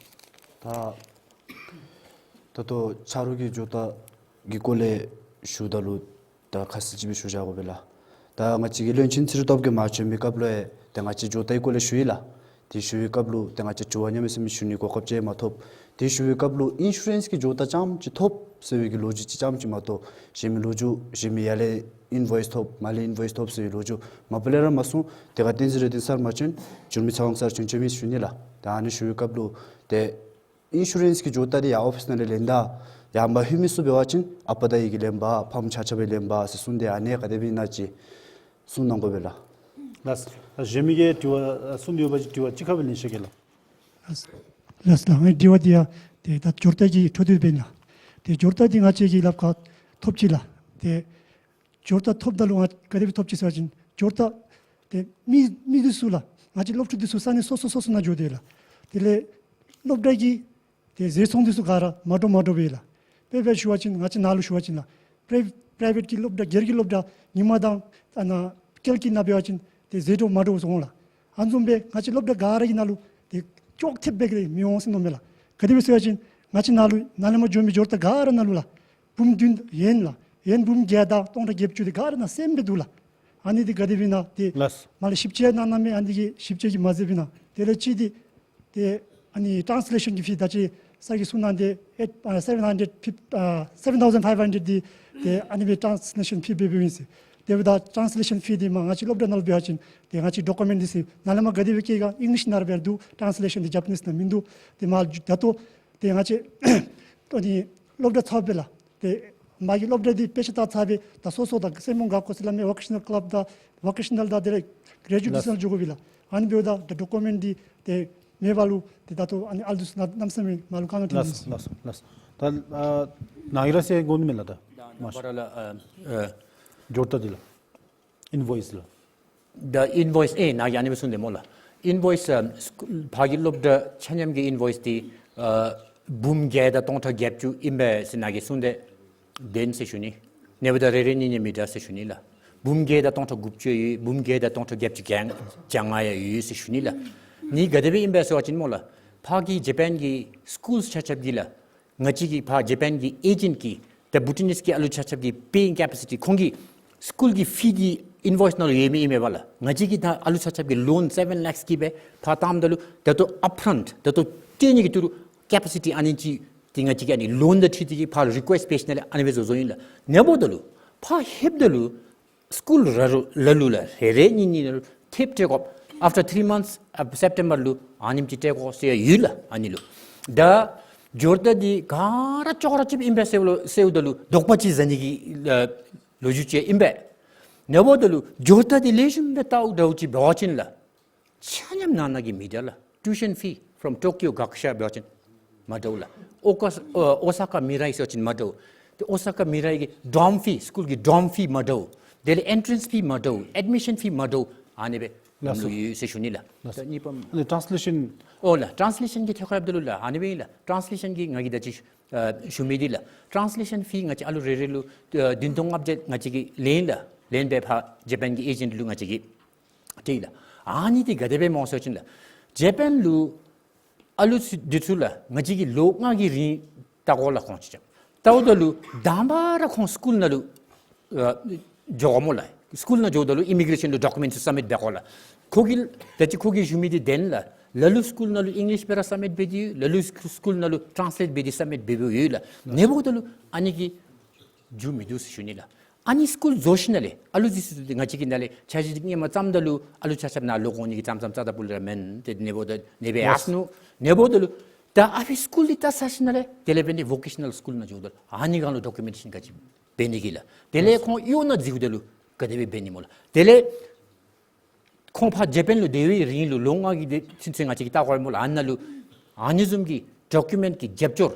ད་ད་ལྟོ་ཆ་རོགས་ཀྱི་འབྱོར་རྟགས་ཀྱི་སྐོར་ལས་ཞུཝ་ད་ལུ་ད་ཁ་གསལ་ཅིག་སྦེ་ཞུ་བཞག་དགོ་པས་ལགས། ད་ང་བཅས་ཀྱི་བློན་ཆེན་ཚུ་ར་སྟབས་ཀྱིས་མ་བྱོན་པའི་སྐབས་ལུ་ཡང་ཏེ་ང་བཅས་འབྱོར་རྟགས་ཀྱི་སྐོར་ལས་ཞུ་ཡི་ལགས། དེ་ཞུ་བའི་སྐབས་ལུ་ཏེ་ང་བཅས་དྲི་བ་གནམ་མེད་ས་མེད་ཞུ་ནི་གོ་སྐབས་ཅིག་མ་ཐོབ། དེ་ཞུ་བའི་སྐབས་ལུ་ཨིན་ཤུ་རེནསི་གི་འབྱོར་རྟགས་རྐྱངམ་ཅིག་ཐོབ་ཟེར་བའི་གི་ལོ་རྒྱུས་ཅིག་རྐྱངམ་ཅིག་མ་གཏོགས་གཞན་མི་ལོ་རྒྱུས་གཞན་མི་ཡར་ལས་ཨིན་ཝོའིསི་ཐོབ་མར་ལས་ཨིན་ཝོའིསི་ཐོབ་ཟེར་བའི་ལོ་རྒྱུས་མ་པ་ལས་ར་མ་གསུངས། དེ་ག་བསྟན་འཛིན་རེ་ལྡན་སར་མ་བྱོན། འགྱུར་མེད་ཚེ་དབང་སར་བྱོན་བྱོནམ་ཨིན་ཟེར་ཞུ་ནི་ལགས། ད་ཨ་ནི་ཞུ་བའི་སྐབས་ལུ་ཏེ་ཨིན་ཤུ་རེནསི་གི་འབྱོར་རྟགས་འདི་ཡར་ཨོ་ཕིསི་ནང་ལས་ལེན་ད་ཡར་མར་ལྷོད་མི་ཚུ་འབད་བ་ཅིན་ཨ་པ་དང་ཡི་གིས་ལེན་པ་ཕམ་ཆ་ཁྱབ་སྦེ་ལེན་པ་ཟེར་གསུངས་ཏེ་ཨ་ནི་ག་དེ་སྦེ་ཨིན་ན་ཅིག་གསུང་གནང་དགོ་པས་ལགས། ལགས། གཞན་མི་གིས་དྲི་བ་གསུང་ནི་ཡོད་པ་ཅིན་དྲི་བ་གཅིག་ཁར་སྦེ་ལེན་ཤིག་གེ་ལགས། ལགས། ལགས་ལགས། ངེའི་དྲི་བ་འདི་ཡང་ཏེ་ད་འབྱོར་རྟགས་ཀྱི་འཕྲོ་མཐུད་འབད་ནི་ལགས། ཏེ་འབྱོར་རྟགས་འདི་ང་བཅས་ཀྱིས་ལགཔ་ཁར་ཐོབ་ཅི་ལགས། ཏེ་འབྱོར་རྟགས་ཐོབ་ད་ལུ་ང་ག་དེ་སྦེ་ཐོབ་ཅི་ཟེར་བ་ཅིན་འབྱོར་རྟགས་ཏེ་མི་མི་འདི་ཚུ་ལགས་ང་བཅས་སློབ་ཕྲུག་འདི་ཚུ་ས་གནས་སོ་སོ་སོ་སོ་ནང་འགྱོ་སྟེ་ལགས། དེ་ལས་སློབ་གྲྭ་གི་ཏེ་ཟས་ཚོང་འདི་ཚུ་ག་ར་མ་འདྲཝ་མ་འདྲཝ་སྦེ་ལགས། དཔེ་སྦེ་ཞུ་བ་ཅིན་ང་བཅས་ནཱ་ལུ་ཞུ་བ་ཅིན་ལགས། པྲའི་པྲའི་བེཊ་ཀྱི་སློབ་གྲྭ་སྒེར་གྱི་སློབ་གྲྭ་ཉིན་མ་དང་ཨ་ནཱ་སྐྱེལ་གྱི་ནང་འབད་བ་ཅིན་ཏེ་ཟས་འདྲཝ་མ་འདྲཝ་ཚུ་འོང་ལགས། ཨ་ནི་བཟུམ་སྦེ་ང་བཅས་སློབ་གྲྭ་ག་ར་གི་ནང་ལུ་ཏེ་ཅོག་འཐདཔ་སྦེ་གི་མི་འོང་ཟེར་མནོཝ་མས་ལགས། ག་དེ་སྦེ་ཟེར་བ་ཅིན་ང་བཅས་ནཱ་ལུ་ནཱ་ལས་མར་འགྱོ་མི་འབྱོར་རྟགས་ག་ར་ནཱ་ལུ་ལགས། འབུམ་བདུན་ཡན་ལགས། ཡན་འབུམ་བརྒྱད་དང་སྟོང་ཕྲག་བརྒྱད་ཅུ་འདི་ག་ར་ནཱ་སེམས་སྦེ་འདུག་ལགས། ཨ་ནི་འདི་ག་དེ་སྦེ་ཨིན་ན་ཏེ་ལགས། མར་ལས་ཞིབ་དཔྱད་གནང་གནང་མི་ཨ་ནི་གིས་ཞིབ་དཔྱད་ཀྱིས་མ་མཛདཔ་ཨིན་ན། དེ་ལས་གཅིག་འདི་ཏེ་ཨ་ནི་ཊཱནསི་ལེ་ཤཱན་གྱི་ཕི་ད་ཅི་སར་གྱིས་གསུངས་གནང་སྟེ་ཨེཊ་ཨ་སེ་བེན་ཧན་ཌེཌ་ཕིབ་ཨ་སེ་བེན་ཐའུ་ཟེན་ཕའིབ་ཧན་ཌེཌ་འདི་ཏེ་ཨ་ནི་སྦེ་ཊཱནསི་ལེ་ཤཱན་ཕི་འབད་འབདཝ་ཨིན་ཟེར། དེ་འབདཝ་ད་ཊཱནསི་ལེ་ཤཱན་ཕི་འདི་མར་ང་བཅས་སློབ་གྲྭ་ནང་ལུ་འབད་བ་ཅིན་ཏེ་ང་བཅས་ཌོ་ཀུ་མེནཊ་འདི་ཚུ་ནཱ་ལས་མར་ག་དེ་སྦེ་བསྐྱལ་ག་ཨིང་ལིཤ་ནང་ར་འབད་རུང་འདུག། ཊཱནསི་ལེ་ཤཱན་འདི་ཇ་པ་ནིསི་ནང་མིན་འདུག། ཏེ་མར་ད་ལྟོ་ཏེ་ང་བཅས་ཨ་ནི་སློབ་གྲྭ་ཚུ་སྦེ་ལགས། ཏེ་མ་གི་སློབ་གྲྭ་འདི་དཔེ་ཆ་ལྟ་ཚར་སྦེ་ད་སོ་སོ་དང་སེམས་ཀྱིས་དགའ་དགོ་ཟེར་སླབ་མི་ཝོ་ཀེ་ཤ་ནཱལ་ཀ་ལབ་དང་ཝོ་ཀེ་ཤ་ནཱལ་དང་དེ་ལས་གྲེ་ཇུ་ཨེཊ་ལགས། ནང་འགྱོ་དགོ་པས་ལགས། ཨ་ནི་འབདཝ་ད་ད་ཌོ་ཀུ་མེནཊ་འདི་ཏེ་མེད་པ་ལུ་ཏེ་ད་ལྟོ་ཨ་ནི་ཨ་ལུ་འདི་ཚུ་ནཱ་གནམ་མེད་ས་མེད་མར་ལུ་དཀའ་ངལ་ཐོན་ནི་ཨིན་ཟེར། ལགས་སོ་ལགས་སོ་ལགས་སོ། ད་ཨ་ནཱ་གིས་ར་ཟེར་དགོ་ནི་མས་ལགས། ད་ད་མ་ཤེས། པ་ར་ལགས་ཨ་ཨ་འབྱོར་རྟགས་འདི་ལགས། ཨིན་ཝོའིསི་ལགས། ད་ཨིན་བོའིས་ཨེ་ནཱ་གིས་ཨ་ནི་སྦེ་གསུངས་དེས་སྨོ་ལགས། ཨིན་བོའིས་ཨ་སྐུལ་ཕར་གྱི་སློབ་གྲྭ་ཆ་མཉམ་གྱི་ཨིན་བོའིས་འདི་ཨ་འབུམ་བརྒྱད་དང་སྟོང་ཕྲག་བརྒྱད་ཅུ་ཨིན་པས་ཟེར་ནཱ་གིས་གསུངས་དེས། བདེན་ཟེར་ཞུ་ནི། ཨ་ནི་འབདཝ་ད་རེ་རེ་གཉིས་གཉིས་མི་འདྲ་ཟེར་ཞུ་ནི་ལགས། འབུམ་བརྒྱད་དང་སྟོང་ཕྲག་དགུ་བཅུ་ཡོད། འབུམ་བརྒྱད་དང་སྟོང་ཕྲག་བརྒྱད་ཅུ་གྱ་ལྔ་ཡང་ཡོད་ཟེར་ཞུ་ནི་ལགས། ཨ་ནི་ག་དེ་སྦེ་ཨིན་པས་ཟེར་བ་ཅིན་སྨོ་ལགས། ཕར་གྱི་ཇ་པཱན་གྱི་སི་ཀུལ་ཆ་ཁྱབ་ཀྱིས་ལགས། ང་བཅས་ཀྱི་ཕར་ཇ་པཱན་གྱི་ཨེ་ཇེནཊ་ཀྱིས་ད་བུ་ཊི་ནིས་ཀྱི་ཨ་ལུ་ཆ་ཁྱབ་ཀྱི་པེ་ཡིང་ཀེ་པ་སི་ཊི་ཁོང་གི་སི་ཀུལ་གྱི་ཕི་འདི་ཨིན་བོའིས་ནང་ལུ་ཡོད་མི་ཨིན་མས་པ་ལགས། ང་བཅས་ཀྱིས་ད་ཨ་ལུ་ཆ་ཁྱབ་ཀྱི་ལོན་སེ་བེན་ལེཀསི་ཀྱི་སྦེ་ཕར་བཏངམ་ད་ལུ་ད་ལྟོ་ཨཔ་ཕྲོནཊ་ད་ལྟོ་སྤྲོད་ནི་གི་ཐུགས་རུང་ཀེ་པ་སི་ཊི་ཨ་ནི་ཅིག་འདི་ང་བཅས་ཀྱིས་ཨ་ནི་ལོན་དང་འཁྲིལ་ཏེ་གིས་ཕར་རི་ཀུ་ཨེསཊ་འབད་ཞིནམ་ལས་ཨ་ནི་སྦེ་བཟོ་བཟོཝ་ཨིན་ལགས། ཨ་ནི་འབདཝ་ད་ལུ་ཕར་ལྷོདཔ་ད་ལུ་སི་ཀུལ་ར་རུ་ལ་ལུ་ལགས་རེ་རེ་གཉིས་གཉིས་ལུ་ཐེབས་སྤྲོད་དགོ། ཨཕ་ཊར་ཐི་རི་མནཐས་ཨ་སེབ་ཊེམ་བར་ལུ་ཨ་ནེམ་ཅིག་སྤྲོད་དགོ་ཟེར་ཡོད་ལགས། ཨ་ནི་ལུ་ད་འབྱོར་རྟགས་འདི་ག་ར་ཅོག་ར་གཅིགཔ་ཨིན་པས་ཟེརཝ་ལུ་ཟེརཝ་ད་ལུ་དོགས་པ་ཅིག་ཟ་ནི་གི་ལོ་རྒྱུས་ཅིག་ཨིན་པས། ཨ་ནི་འབདཝ་ད་ལུ་འབྱོར་རྟགས་འདི་ལེགས་ཤོམ་སྦེ་བལྟཝ་འདྲཝ་ཅིག་འབད་བ་ཅིན་ལགས། ཆ་མཉམ་ནང་ན་གི་མི་འདྲ་ལགས། ཊིའུ་ཤཱན་ཕི་ཕོརམ་ཊོ་ཀིའོ་གཱ་ཀུ་ཤི་འབད་བ་ཅིན་མ་འདྲཝ་ལགས། ཨོ་ཀཱ་ཨ་ཨོ་ས་ཀ་མི་རའི་ཟེར་བ་ཅིན་མ་འདྲཝ། ཏེ་ཨོ་ས་ཀ་མི་རའི་གི་ཌོརམ་ཕི་སི་ཀུལ་གྱི་ཌོརམ་ཕི་མ་འདྲཝ། དེ་ལས་ཨེན་ཊྲེནསི་ཕི་མ་འདྲཝ། ཨེཌ་མི་ཤཱན་ཕི་མ་འདྲཝ། ཨ་ནི་སྦེ་ལགས་སོ། ཡོད་ཟེར་ཞུ་ནི་ལགས། ལགས་སོ། ད་གཉིས་པ་ཨ་ནི་ཊཱནསི་ལེ་ཤཱན། ཨོ་ལགས། ཊཱནསི་ལེ་ཤཱན་གྱི་ཐད་ཁར་འབདཝ་ད་ལུ་ལགས་ཨ་ནི་སྦེ་ཨིན་ལགས། ཊཱནསི་ལེ་ཤཱན་གྱི་ང་གིས་ད་ཅི་ཨ་ཞུ་མི་འདི་ལགས། ཊཱནསི་ལེ་ཤཱན་ཕི་ང་བཅས་ཨ་ལུ་རེ་རེ་ལུ་ཨ་བདུན་སྟོང་ལྔ་བརྒྱ་ང་བཅས་ཀྱིས་ལེན་ལགས། ལེན་སྦེ་ཕར་ཇ་པཱན་གྱི་ཨེ་ཇེནཊ་ལུ་ང་བཅས་ཀྱིས་སྤྲོད་ལགས། ཨ་ནི་འདི་ག་དེ་སྦེ་སྨོ་ཟེར་བ་ཅིན་ལགས། ཇ་པཱན་ལུ་ཨ་ལུ་ཚུ་འདི་ཚུ་ལགས་ང་བཅས་ཀྱིས་ལོ་ལྔ་གི་རིང་བལྟ་དགོ་ལགས་ཁོང་ཅིག་ཅིག། བལྟཝ་ད་ལུ་དང་པ་ར་ཁོང་སི་ཀུལ་ནང་ལུ་ཨ་འགྱོ་དགོ་སྨོ་ལགས། སི་ཀུལ་ནང་འགྱོཝ་ད་ལུ་ཨི་མི་གྲེ་ཤཱན་ལུ་ཌོ་ཀུ་མེནཊ་ཚུ་སབ་མིཊ་འབད་དགོ་ལགས། ཁོ་གིས་ད་ཅི་ཁོ་གིས་ཞུ་མི་འདི་བདེན་ལགས། ལ་ལུ་སི་ཀུལ་ནང་ལུ་ཨིང་ལིཤ་སྦེ་ར་སབ་མིཊ་འབད་དེ་ཡོད། ལ་ལུ་སི་ཀུལ་ནང་ལུ་ཊཱནསི་ལེཊ་འབད་དེ་སབ་མིཊ་འབད་འབདཝ་ཡོད་ལགས། ཨ་ནི་འབདཝ་ད་ལུ་ཨ་ནི་གིས་འགྱོ་མི་བཏུབ་ཟེར་ཞུ་ནི་ལགས། ཨ་ནི་སི་ཀུལ་བཟོ་ཞིནམ་ལས་ཨ་ལུ་འདི་ཚུ་ང་བཅས་ཀྱིས་ནཱ་ལས་འཆར་གཞི་འདི་སྔོན་མ་བརྩམ་ད་ལུ་ཨ་ལུ་ཆ་ཁྱབ་ནཱ་ལོག་འོང་ནི་གི་ཙམ་ཙམ་རྩ་དང་པོ་ལས་ར་མེན། ཏེ་ཨ་ནི་འབདཝ་ད་ཨ་ནི་སྦེ་ཡར་སོ་ནུག། ཨ་ནི་འབདཝ་ད་ལུ་ད་ཨ་ཕི་སི་ཀུལ་འདི་བལྟ་ཚར་ཞིནམ་ལས་དེ་ལས་འབད་ནི་བོ་ཀེ་ཤ་ནཱལ་སི་ཀུལ་ནང་འགྱོཝ་ད་ལུ་ཨ་ནི་སྒང་ལུ་ཌོ་ཀུ་མེནཊེ་ཤཱན་ག་ཅི་འབད་ནི་གི་ལགས། དེ་ལས་ཁོང་གཡོག་ནང་འཛུལཝ་ད་ལུ་ག་དེ་སྦེ་འབད་ནི་སྨོ་ལགས། དེ་ལས་ཁོང་ཕར་ཇ་པཱན་ལུ་སྡོད་པའི་རིང་ལུ་ལོ་ལྔ་གི་དེ་ཚུན་ཚོད་ང་བཅས་ཀྱིས་བལྟ་དགོ་སྨོ་ལགས། ཨ་ནཱ་ལུ་ཨ་ནི་བཟུམ་གྱི་ཌོ་ཀུ་མེནཊ་གི་རྒྱབ་སྐྱོར་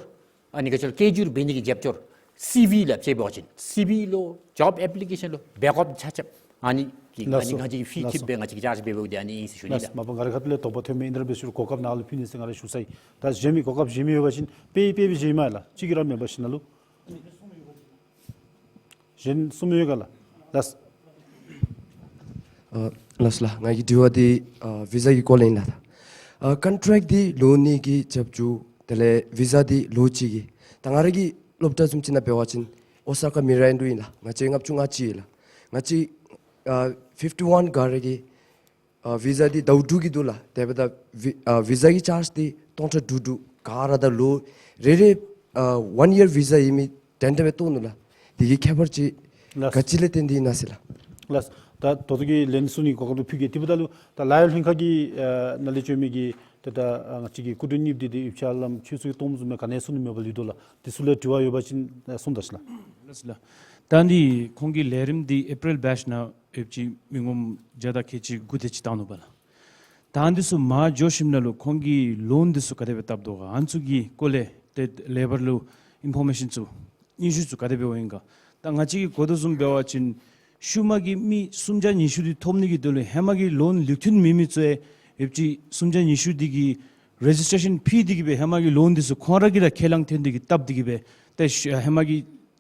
ཨ་ནི་ག་ཅི་ལོ་སྐད་སྒྱུར་འབད་ནི་གི་རྒྱབ་སྐྱོར་སི་ཝི་ལགས་ཅིག་འབད་བ་ཅིན་སི་ཝི་ལོ་ཇོབ་ཨེཔ་ལི་ཀེ་ཤཱན་ལོ་འབད་དགོཔ་ཆ་ཁྱབ་ཨ་ནི་གི་ཨ་ནི་ལགས་སོ། ང་བཅས་ཀྱིས་ཕི་ལགས་སོ། ཅིག་སྦེ་ང་བཅས་ཀྱིས་ཅརཇ་འབད་འབདཝ་འདི་ཨ་ནི་ཨིན་ཟེར་ཞུ་ནི་ལགས། ལགས་སོ། མ་པ་ང་རའི་ཁ་ཐུག་ལས་དོགས་པ་ཐོན་མི་ཨིན་ན་ར་འབད་ཞུ་རུང་གོ་སྐབས་ནཱ་ལུ་ཕུལ་ནི་ཟེར་ང་ར་ཞུ་ས་ཨིན། ད་གཞན་མི་གོ་སྐབས་གཞན་མི་ཡོད་པ་ཅིན་དཔེ་དཔེ་སྦེ་གཞན་མི་ལགས་གཅིག་གིས་ར་མེན་པར་ཞུ་ནཱ་ལུ། གཞན་གསུམ་ཡོད་ག་ལགས། ལགས། ཨ་ལགས་ལགས། ང་གི་དྲི་བ་འདི་ཨ་བི་ཟ་གི་སྐོར་ལས་ཨིན་ལགས། ད་ཨ་ཀོན་ཊེཀཊ་འདི་ལོ་གཉིས་ཀྱི་རྒྱབ་སྐྱོར་དེ་ལས་བི་ཟ་འདི་ལོ་གཅིག་གི། ད་ང་ར་གི་སློབ་གྲྭ་བཟུམ་ཅིག་ནང་འབད་བ་ཅིན་ཨོ་ས་ཀ་མི་རའི་ལུ་ཨིན་ལགས། ང་བཅས་ལྔ་བཅུ་ང་གཅིག་ཨིན་ལགས། ང་བཅས་ཨ་ཕིཕ་ཊི་ཝན་ག་ར་གིས་ཨ་བི་ཟ་འདི་ཟླཝ་དྲུག་གི་འདུག་ལགས། དེ་འབདཝ་ད་བི་ཨ་བི་ཟ་གི་ཅརཇ་འདི་སྟོང་ཕྲག་དྲུག་དྲུག་ག་ར་དང་ལོ་རེ་རེ་ཨ་ཝན་ཡར་བི་ཟ་ཨིན་མི་དྲན་དྲན་སྦེ་བཏོན་ནུག་ལགས། དེ་གི་ཁྱད་པར་ཅིག་ལགས། ག་ཅི་ལས་བརྟེན་ཏེ་ཨིན་ན་ཟེར་ལགས། ལགས། ད་ད་ལྟོ་གི་ལན་གསུང་ནི་གོ་སྐབས་ཕུལ་གེ། དེ་འབདཝ་ད་ལུ་ད་ལཱ་གཡོག་ལྷན་ཁག་གི་ཨ་ནང་ལས་བྱོན་མི་གི་ད་ད་ཨ་ང་བཅས་ཀྱི་སྐུ་མགྲོན་གཉིས་པོ་འདི་ཏེ་ཡོདཔ་ཅིག་ལགས། ཁྱོད་ཚུ་གིས་གཏོགས་བཟུམ་སྦེ་ག་ནི་གསུང་ནི་མེད་པར་ལུས་དོ་ལགས། དེ་ཚུ་ལས་དྲི་བ་ཡོད་པ་ཅིན་ཨ་གསུང་ད་ཤིག་ལགས། ལགས་ལགས། ད་འདི་ཁོང་གི་ལས་རིམ་འདི་ཨེ་པྲིལ་བེཆ་ནང་ཡོདཔ་ཅིག་མི་ངོམ་བརྒྱ་དང་ཁལ་གཅིག་དགུ་དེ་ཅིག་བཏང་ནུག་པ་ལགས། ད་འདི་ཚུ་མར་འགྱོ་ཞིནམ་ལས་ལུ་ཁོང་གིས་ལོན་འདི་ཚུ་ག་དེ་སྦེ་བཏབ་དོ་ག། ཨ་ནི་ཚུ་གི་སྐོར་ལས་ཏེ་ལེགས་པར་ལུ་ཨིན་ཕོར་མེ་ཤཱན་ཚུ་སྙན་ཞུ་ཚུ་ག་དེ་སྦེ་འོང་ཡི་ག། ད་ང་བཅས་ཀྱིས་གོ་དོ་བཟུམ་འབད་བ་ཅིན་ཤུལ་མ་གི་མི་སུམ་བརྒྱ་ཉི་ཤུ་འདི་ཐོབ་ནི་གི་དོན་ལུ་ཧེ་མ་གི་ལོན་ལུགས་མཐུན་མེད་མི་ཚུ་ཡང་ཡོདཔ་ཅིག་སུམ་བརྒྱ་ཉི་ཤུ་འདི་གི་རེ་ཇིསི་ཊེ་ཤཱན་ཕི་འདི་གིས་སྦེ་ཧེ་མ་གི་ལོན་འདི་ཚུ་ཁོང་ར་གིས་ར་ཁས་བླངས་ཐོན་ཏེ་གིས་བཏབ་སྟེ་གིས་སྦེ་ཏེ་ཤུ་ཨ་ཧེ་མ་གི་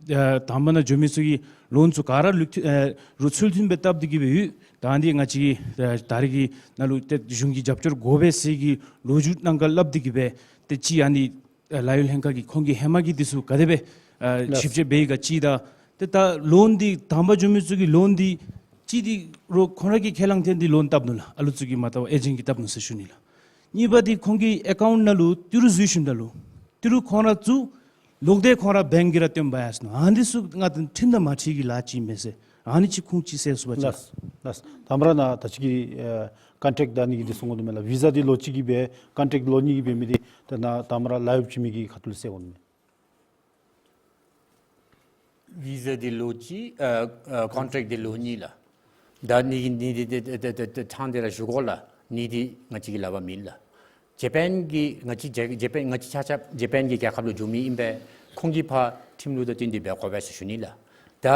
ཨ་དང་པ་ནང་འགྱོ་མི་ཚུ་གི་ལོན་ཚུ་ག་ར་ལུགས་མཐུན་ཨ་རུ་ཚུལ་མཐུན་སྦེ་བཏབ་སྟེ་གིས་སྦེ་ཡོད། ད་འདི་ང་བཅས་ཀྱིས་ཨ་ད་རེས་ཀྱི་ནང་ལུ་ཏེ་གཞུང་གི་རྒྱབ་སྐྱོར་དགོ་པས་ཟེར་གྱི་ལོ་རྒྱུས་རྣམ་དཀར་སླབ་སྟེ་གིས་སྦེ་ཏེ་གཅིག་ཨ་ནི་ཨ་ལཱ་གཡོག་ལྷན་ཁག་གིས་ཁོང་གིས་ཧེ་མ་གི་འདི་ཚུ་ག་དེ་སྦེ་ཨ་ལགས། ཞིབ་དཔྱད་འབད་ཡི་ག་གཅིག་དང་ཏེ་ད་ལོན་འདི་དང་པ་འགྱོ་མི་ཚུ་གི་ལོན་འདི་གཅིག་འདི་རོགས་ཁོང་ར་གིས་ཁས་བླངས་ཐོན་ཏེ་ལོན་བཏབ་ནུག་ལགས། ཨ་ལུ་ཚུ་གིས་མ་བཏབ་པར་ཨེ་ཇེནཊ་གིས་བཏབ་ནུག་ཟེར་ཞུ་ནི་ལགས། གཉིས་པ་འདི་ཁོང་གི་ཨེ་ཀའུནཊ་ནང་ལུ་ཏི་རུ་འཛུལ་ཞིནམ་ད་ལུ་ཏི་རུ་ཁོང་ར་བཙུགས་ལོག་སྟེ་ཁོང་ར་བེངཀ་གིས་ར་བཏོན་འབག་ཡར་སོ་ནུག། ཨ་ནི་ཚུ་ང་དང་ཁྲིམས་དང་མ་འཁྲིལ་གྱི་ལཱ་ཅིག་མས་ཟེར་ཨ་ནི་ཅིག་ཁུངས་ཅིག་གསལ་སོང་པ་ཅིན། ལགས་ལགས། དང་པ་ར་ནཱ་ད་ཅི་གི་ཨ་ཀོན་ཊེཀཊ་ད་ཨ་ནི་གི་འདི་གསུང་དགོ་དོ་མས་ལགས། བི་ཟ་འདི་ལོ་གཅིག་གི་སྦེ་ཀོན་ཊེཀཊ་ལོ་གཉིས་ཀྱི་འབད་མི་འདི་ད་ནཱ་དང་པ་ར་ལཱ་གཡོགཔ་ཅིག་མི་གི་ཁ་ཐུག་ལས་གསལ་དགོ་དོ་མས། བི་ཟ་འདི་ལོ་གཅིག་ཨ་ཨ་ཀོན་ཊེཀཊ་འདི་ལོ་གཉིས་ལགས། ད་ཨ་ནི་གི་ཨ་ནི་འདི་ཏེ་ཏེ་ཏེ་ཏེ་ཏེ་ཐང་འདི་ར་ཞུ་དགོ་ལགས། ཨ་ནི་འདི་ང་བཅས་ཀྱི་ལག་པར་མེད་ལགས། ཇ་པཱན་གྱི་ང་བཅས་ཇ་ཇ་པཱན་ང་བཅས་ཆ་ཁྱབ་ཇ་པཱན་གྱི་རྒྱལ་ཁབ་ལུ་འགྱོ་མི་ཨིན་པས། ཁོང་གིས་ཕར་ཁྲིམས་ལུགས་དང་བསྟུན་ཏེ་འབད་དགོ་པས་ཟེར་ཞུ་ནི་ལགས། ད་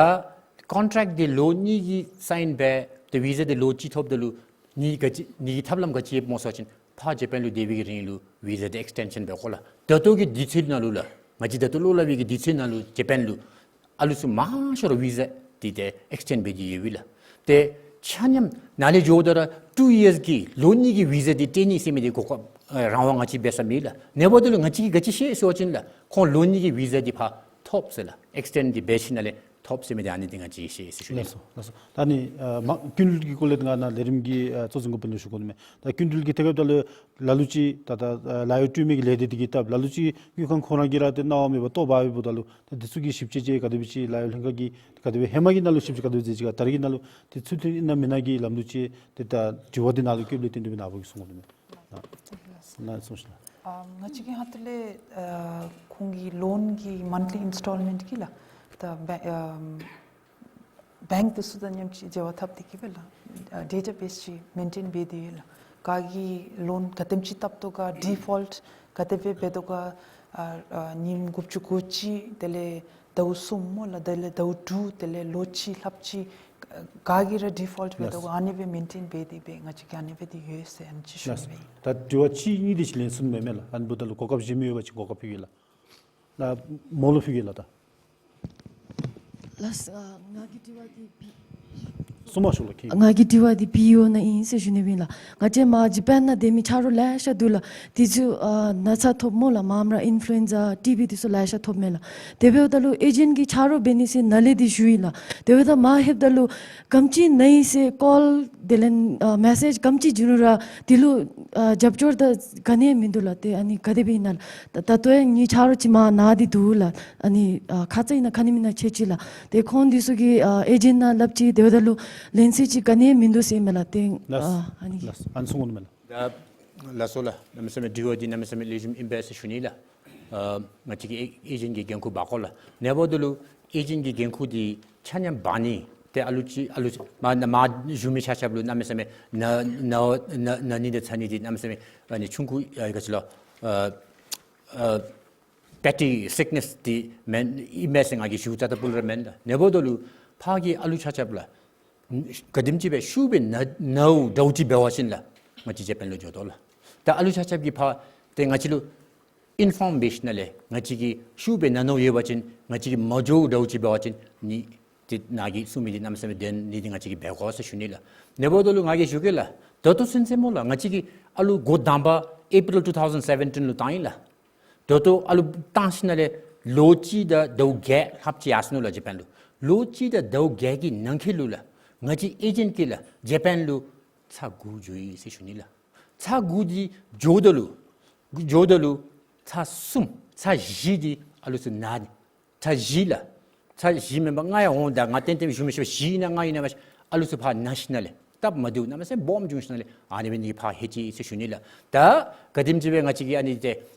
ཀོན་ཊེཀཊ་འདི་ལོ་གཉིས་ཀྱི་སའིན་འབད་ ཏེ་བི་ཟ་འདི་ལོ་གཅིག་ཐོབ་ད་ལུ་ནི་ག་ཅི་ནི་གི་ཐབས་ལམ་ག་ཅི་ཡོདཔ་སྨོ་ཟེར་བ་ཅིན་ཕར་ཇ་པཱན་ལུ་སྡོད་པའི་གི་རིང་ལུ་བི་ཟ་འདི་ཨེགསི་ཊེན་ཤཱན་འབད་དགོ་ལགས། ད་ལྟོ་གི་དུས་ཚོད་ནང་ལུ་ལགས། ང་བཅས་ད་ལྟོ་ལོག་སླབ་པའི་གི་དུས་ཚོད་ནང་ལུ་ཇ་པཱན་ལུ་ཨ་ལུ་ཚུ་མང་ཤོས་ར་བི་ཟ་འདི་ཏེ་ཨེགསི་ཊེན་འབད་དེ་ཡོདཔ་ཨིན་ལགས། ཏེ་ཆ་མཉམ་ནཱ་ལས་འགྱོཝ་ད་ར་ཊུ་ཡིརསི་གི་ལོ་གཉིས་ཀྱི་བི་ཟ་འདི་སྤྲོད་ནི་ཟེར་མི་འདི་གོ་སྐབས་ཨ་རང་དབང་ང་བཅས་འབད་ས་མེད་ལགས། ཨ་ནི་འབདཝ་ད་ལུ་ང་བཅས་ཀྱིས་ག་ཅི་ཤེས་ཟེར་བ་ཅིན་ལགས། ཁོང་ལོ་གཉིས་ཀྱི་བི་ཟ་འདི་ཕར་ཐོབ་ཟེར་ལགས། ཨེགསི་ཊེན་འདི་འབད་ཞིནམ་ལས་ཐོབ་ཟེར་མི་འདི་ཨ་ནི་འདི་ང་བཅས་ཤེས་ཟེར་ཞུ་ནི། ལགས་སོ། ལགས་སོ། ད་ཨ་ནི་ཨ་མ་སྐྱིན་འགྲུལ་གྱི་སྐོར་ལས་ང་ནཱ་ལས་རིམ་གྱི་ཨ་གཙོ་འཛིན་གུང་པ་ལུ་ཞུ་དགོ་ནི་མས། ད་སྐྱིན་འགྲུལ་གྱི་ཐད་ཁར་ད་ལུ་ལ་ལུ་ཅིག་ད་ད་ཨ་ལཱ་གཡོག་སྤྲོད་མི་གི་ལས་སྡེ་འདི་གིས་བཏབ། ལ་ལུ་ཅིག་དངུལ་ཁང་ཁོང་ར་གིས་ར་ཏེ་གནང་བ་མེད་པར་བཏོག་འབག་འབདཝ་ད་ལུ་ད་འདི་ཚུ་གི་ཞིབ་དཔྱད་ཅིག་ག་དེ་སྦེ་ཅིག་ལཱ་གཡོག་ལྷན་ཁག་གིས་ག་དེ་སྦེ་ཧེ་མ་གི་ནང་ལུ་ཞིབ་དཔྱད་ག་དེ་སྦེ་མཛད་ཅི་ག། ད་རེས་ཀྱི་ནང་ལུ་ཏེ་ཚུལ་མཐུན་ཨིན་ན་མེན་ན་གི་ལམ་ལུགས་ཅིག་ཏེ་ད་དྲི་བ་འདི་ནཱ་ལུ་བཀོདཔ་ལས་བརྟེན་ཏེ་སྦེ་ནཱ་འབོ་གི་གསུང་དགོ་ནི་མས། ནཱ་གསུངས་ཤིག་ལགས། ཨ་ང་བཅས་ཀྱི་ཧོངས་ལས་ཨ་ཁོང་གི་ལོན་གྱི་མཱནཐ་ལི་ཨིནསི་ཊོལ་མེནཊ་གི་ལགས། ད་བེ་ཨམ་བེངཀ་འདི་ཚུ་དང་མཉམ་ཅིག་འབྲེལ་བ་འཐབ་སྟེ་གིས་སྦེ་ལགས་ཨ་ཌེ་ཊ་བེསི་ཅིག་མེན་ཊེན་འབད་དེ་ཡོད་ལགས། ག་གིས་ལོན་ག་དེམ་ཅིག་བཏབ་དོ་ག། ཌི་ཕོལཊ་ག་དེ་སྦེ་འབད་དོ་ག། ཨ་ཨ་ཉིནམ་དགུ་བཅུ་གོ་གཅིག་དེ་ལས་ཟླཝ་གསུམ་སྨོ་ལགས། དེ་ལས་ཟླཝ་དྲུག། དེ་ལས་ལོ་གཅིག་ལྷགཔ་ཅིག། ག་གིས་ར་ཌི་ཕོལཊ་འབད་དོ་ག། ལགས། ཨ་ནི་སྦེ་མེན་ཊེན་འབད་དེ་སྦེ་ང་བཅས་ཀྱིས་ཨ་ནི་འབད་དེ་ཡོད་ཟེར་ཨ་ནི་ཅིག་ཞུ་ནི་མས། ལགས། ད་དྲི་བ་གཅིག་གཉིས་དེ་ཅིག་ལན་གསུངམ་མས་མས་ལགས། ཨ་ནི་འབདཝ་ད་ལུ་གོ་སྐབས་གཞན་མི་ཡོད་པ་ཅིན་གོ་སྐབས་ཕུལ་གེ་ལགས། ལགས་མོ་ལུ་ཕུལ་གེ་ལགས། ད་ལགས་ཨ་ང་གི་དྲི་བ་འདི་བི་གསུངམ་ཞུ་ལགས། ཁྱེད་ང་གི་དྲི་བ་འདི་བི་ཨོ་ནང་ཨིན་ཟེར་ཞུ་ནི་ཨིན་ལགས། ང་བཅས་མར་ཇ་པཱན་ནང་སྡོད་མི་ཆ་རོགས་ལེ་ཤ་འདུག་ལགས། དེ་ཚུ་ཨ་ན་ཚ་ཐོབ་སྨོ་ལགས། མར་མར་ཨིན་ཕུ་ལུ་ཨེན་ཛ་ཊི་བི་དེ་ཚུ་ལེ་ཤ་ཐོབ་མས་ལགས། དེ་འབདཝ་ད་ལུ་ཨེ་ཇེནཊ་གི་ཆ་རོགས་འབད་ནི་ཟེར་ནཱ་ལས་འདི་ཞུ་ཡི་ལགས། དེ་འབདཝ་ད་མར་ལྷོདཔ་ད་ལུ་ག་དེམ་ཅིག་ན་ཡི་ཟེར་ཀོལ་དེ་ལས་ཨ་མེ་སེཇ་ག་དེམ་ཅིག་བྱིན་རུང་ར་དེ་ལུ་ཨ་རྒྱབ་སྐྱོར་ད་ག་ནི་ཡང་མིན་འདུག་ལགས། ཏེ་ཨ་ནི་ག་དེ་སྦེ་ཨིན་ན་ལགས། ད་ད་ལྟོ་ཡང་ངེའི་ཆ་རོགས་ཅིག་མར་ན་སྟེ་འདུག་ལགས། ཨ་ནི་ཨ་ཁ་ཙ་ཨིན་ན་ཁ་ཉིནམ་ཨིན་ན་ཆད་ཅི་ལགས། ཏེ་ཁོང་འདི་ཚུ་གིས་ཨ་ཨེ་ཇེནཊ་ནང་སླབ་ཅི། དེ་འབདཝ་ད་ལུ་ལན་གསལ་ཅིག་ག་ནི་ཡང་མིན་འདུག་ཟེར་མས་ལགས། ཏེ་ལགས། ཨ་ཨ་ནི་ལགས། ཨ་ནི་གསུང་དགོ་ནི་མས་ལགས། ད་ལགས་སོ་ལགས། གནམ་མེད་ས་མེད་དྲི་བ་འདི་གནམ་མེད་ས་མེད་ལེགས་ཤོམ་ཨིན་པས་ཟེར་ཞུ་ནི་ལགས། ཨ་ང་བཅས་ཀྱིས་ཨེ་ཨེ་ཇེནཊ་གི་འགན་ཁུར་འབག་དགོ་ལགས། ཨ་ནི་འབདཝ་ད་ལུ་ཨེ་ཇེནཊ་གི་འགན་ཁུར་འདི་ཆ་མཉམ་འབག་ནི་ཏེ་ཨ་ལུ་ཅིག་ཨ་ལུ་ཅིག་མར་མར་བཞུགས་མི་ཆ་ཁྱབ་ལུ་གནམ་མེད་ས་མེད་ན་ན་ན་ན་ནི་དང་ཚ་ནི་འདི་གནམ་མེད་ས་མེད་ཨ་ནི་ཆུང་ཀུ་ཨ་ག་ཅི་ལོ་ཨ་ཨ་པེ་ཊི་སིཀ་ནེསི་འདི་མེན་ཨིན་མས་ཟེར་ང་གིས་ཞུ་རྩ་དང་སྤུ་ལས་ར་མེན་ལགས། ཨ་ནི་འབདཝ་ད་ལུ་ཕར་གྱི་ཨ་ལུ་ཆ་ཁྱབ་ལགས། ག་དེམ་ཅིག་སྦེ་ཤུགས་སྦེ་ན་ནཝ་འདྲཝ་ཅིག་འབད་བ་ཅིན་ལགས་ང་བཅས་ཇ་པཱན་ལུ་འགྱོ་དོ་ལགས། ད་ཨ་ལུ་ཆ་ཁྱབ་ཀྱིས་ཕར་ཏེ་ང་བཅས་ལུ་ཨིན་ཕོརམ་འབད་ཞིནམ་ལས་ང་བཅས་ཀྱིས་ཤུགས་སྦེ་ན་ནཝ་ཡོད་པ་ཅིན་ང་བཅས་ཀྱིས་མ་འགྱོཝ་འདྲཝ་ཅིག་འབད་བ་ཅིན་ནི་ཏེ་ནཱ་གིས་གསུངས་མི་འདི་གནམ་མེད་ས་མེད་དོན་ནི་འདི་ང་བཅས་ཀྱིས་འབད་དགོ་ཟེར་ཞུ་ནི་ལགས། ཨ་ནི་འབདཝ་ད་ལུ་ང་གིས་ཞུ་གེ་ལགས། ད་ལྟོ་ཚུན་ཚོད་སྨོ་ལགས་ང་བཅས་ཀྱིས་ཨ་ལུ་འགོ་དང་པ་ཨེ་པི་རིལ་ཊུ་ཐའུ་ཟེན་སེ་བེན་ཊིན་ལུ་བཏང་ཡི་ལགས། ད་ལྟོ་ཨ་ལུ་བཏང་ཞིནམ་ལས་ལོ་གཅིག་དང་ཟླཝ་བརྒྱད་ལྷགཔ་ཅིག་ཡར་སོ་ནུག་ལགས་ཇ་པཱན་ལུ། ལོ་གཅིག་དང་ཟླཝ་བརྒྱད་ཀྱི་ནང་འཁོད་ལུ་ལགས་ང་བཅས་ཨེ་ཇེནཊ་ཀྱིས་ལགས་ཇ་པཱན་ལུ་ཚར་དགུ་འགྱོ་ཡི་ཟེར་ཞུ་ནི་ལགས། ཚར་དགུ་འདི་འགྱོཝ་ད་ལུ་འགྱོཝ་ད་ལུ་ཚར་གསུམ་ཚར་བཞི་འདི་ཨ་ལུ་ཚུ་ན་ནི། ཚར་བཞི་ལགས། ཚར་བཞི་མེན་པར་ལྔ་ཡང་འོང་། ད་ང་ཏན་ཏན་ཞུ་མི་ཤེས་པས། བཞི་ཨིན་ན་ལྔ་ཨིན་ན་མ་ཤེས། ཨ་ལུ་ཚུ་ཕར་ན་ཞིནམ་ལས་སྟབས་མ་བདེཝ་གནམ་མེད་ས་མེད་སྦོམ་བྱུང་ཞིནམ་ལས་ཨ་ནི་འབད་ནི་ཕར་ལྷོད་ཅི་ཟེར་ཞུ་ནི་ལགས། ད་ག་དེམ་ཅིག་སྦེ་ང་བཅས་ཀྱིས་ཨ་ནི་ཏེ་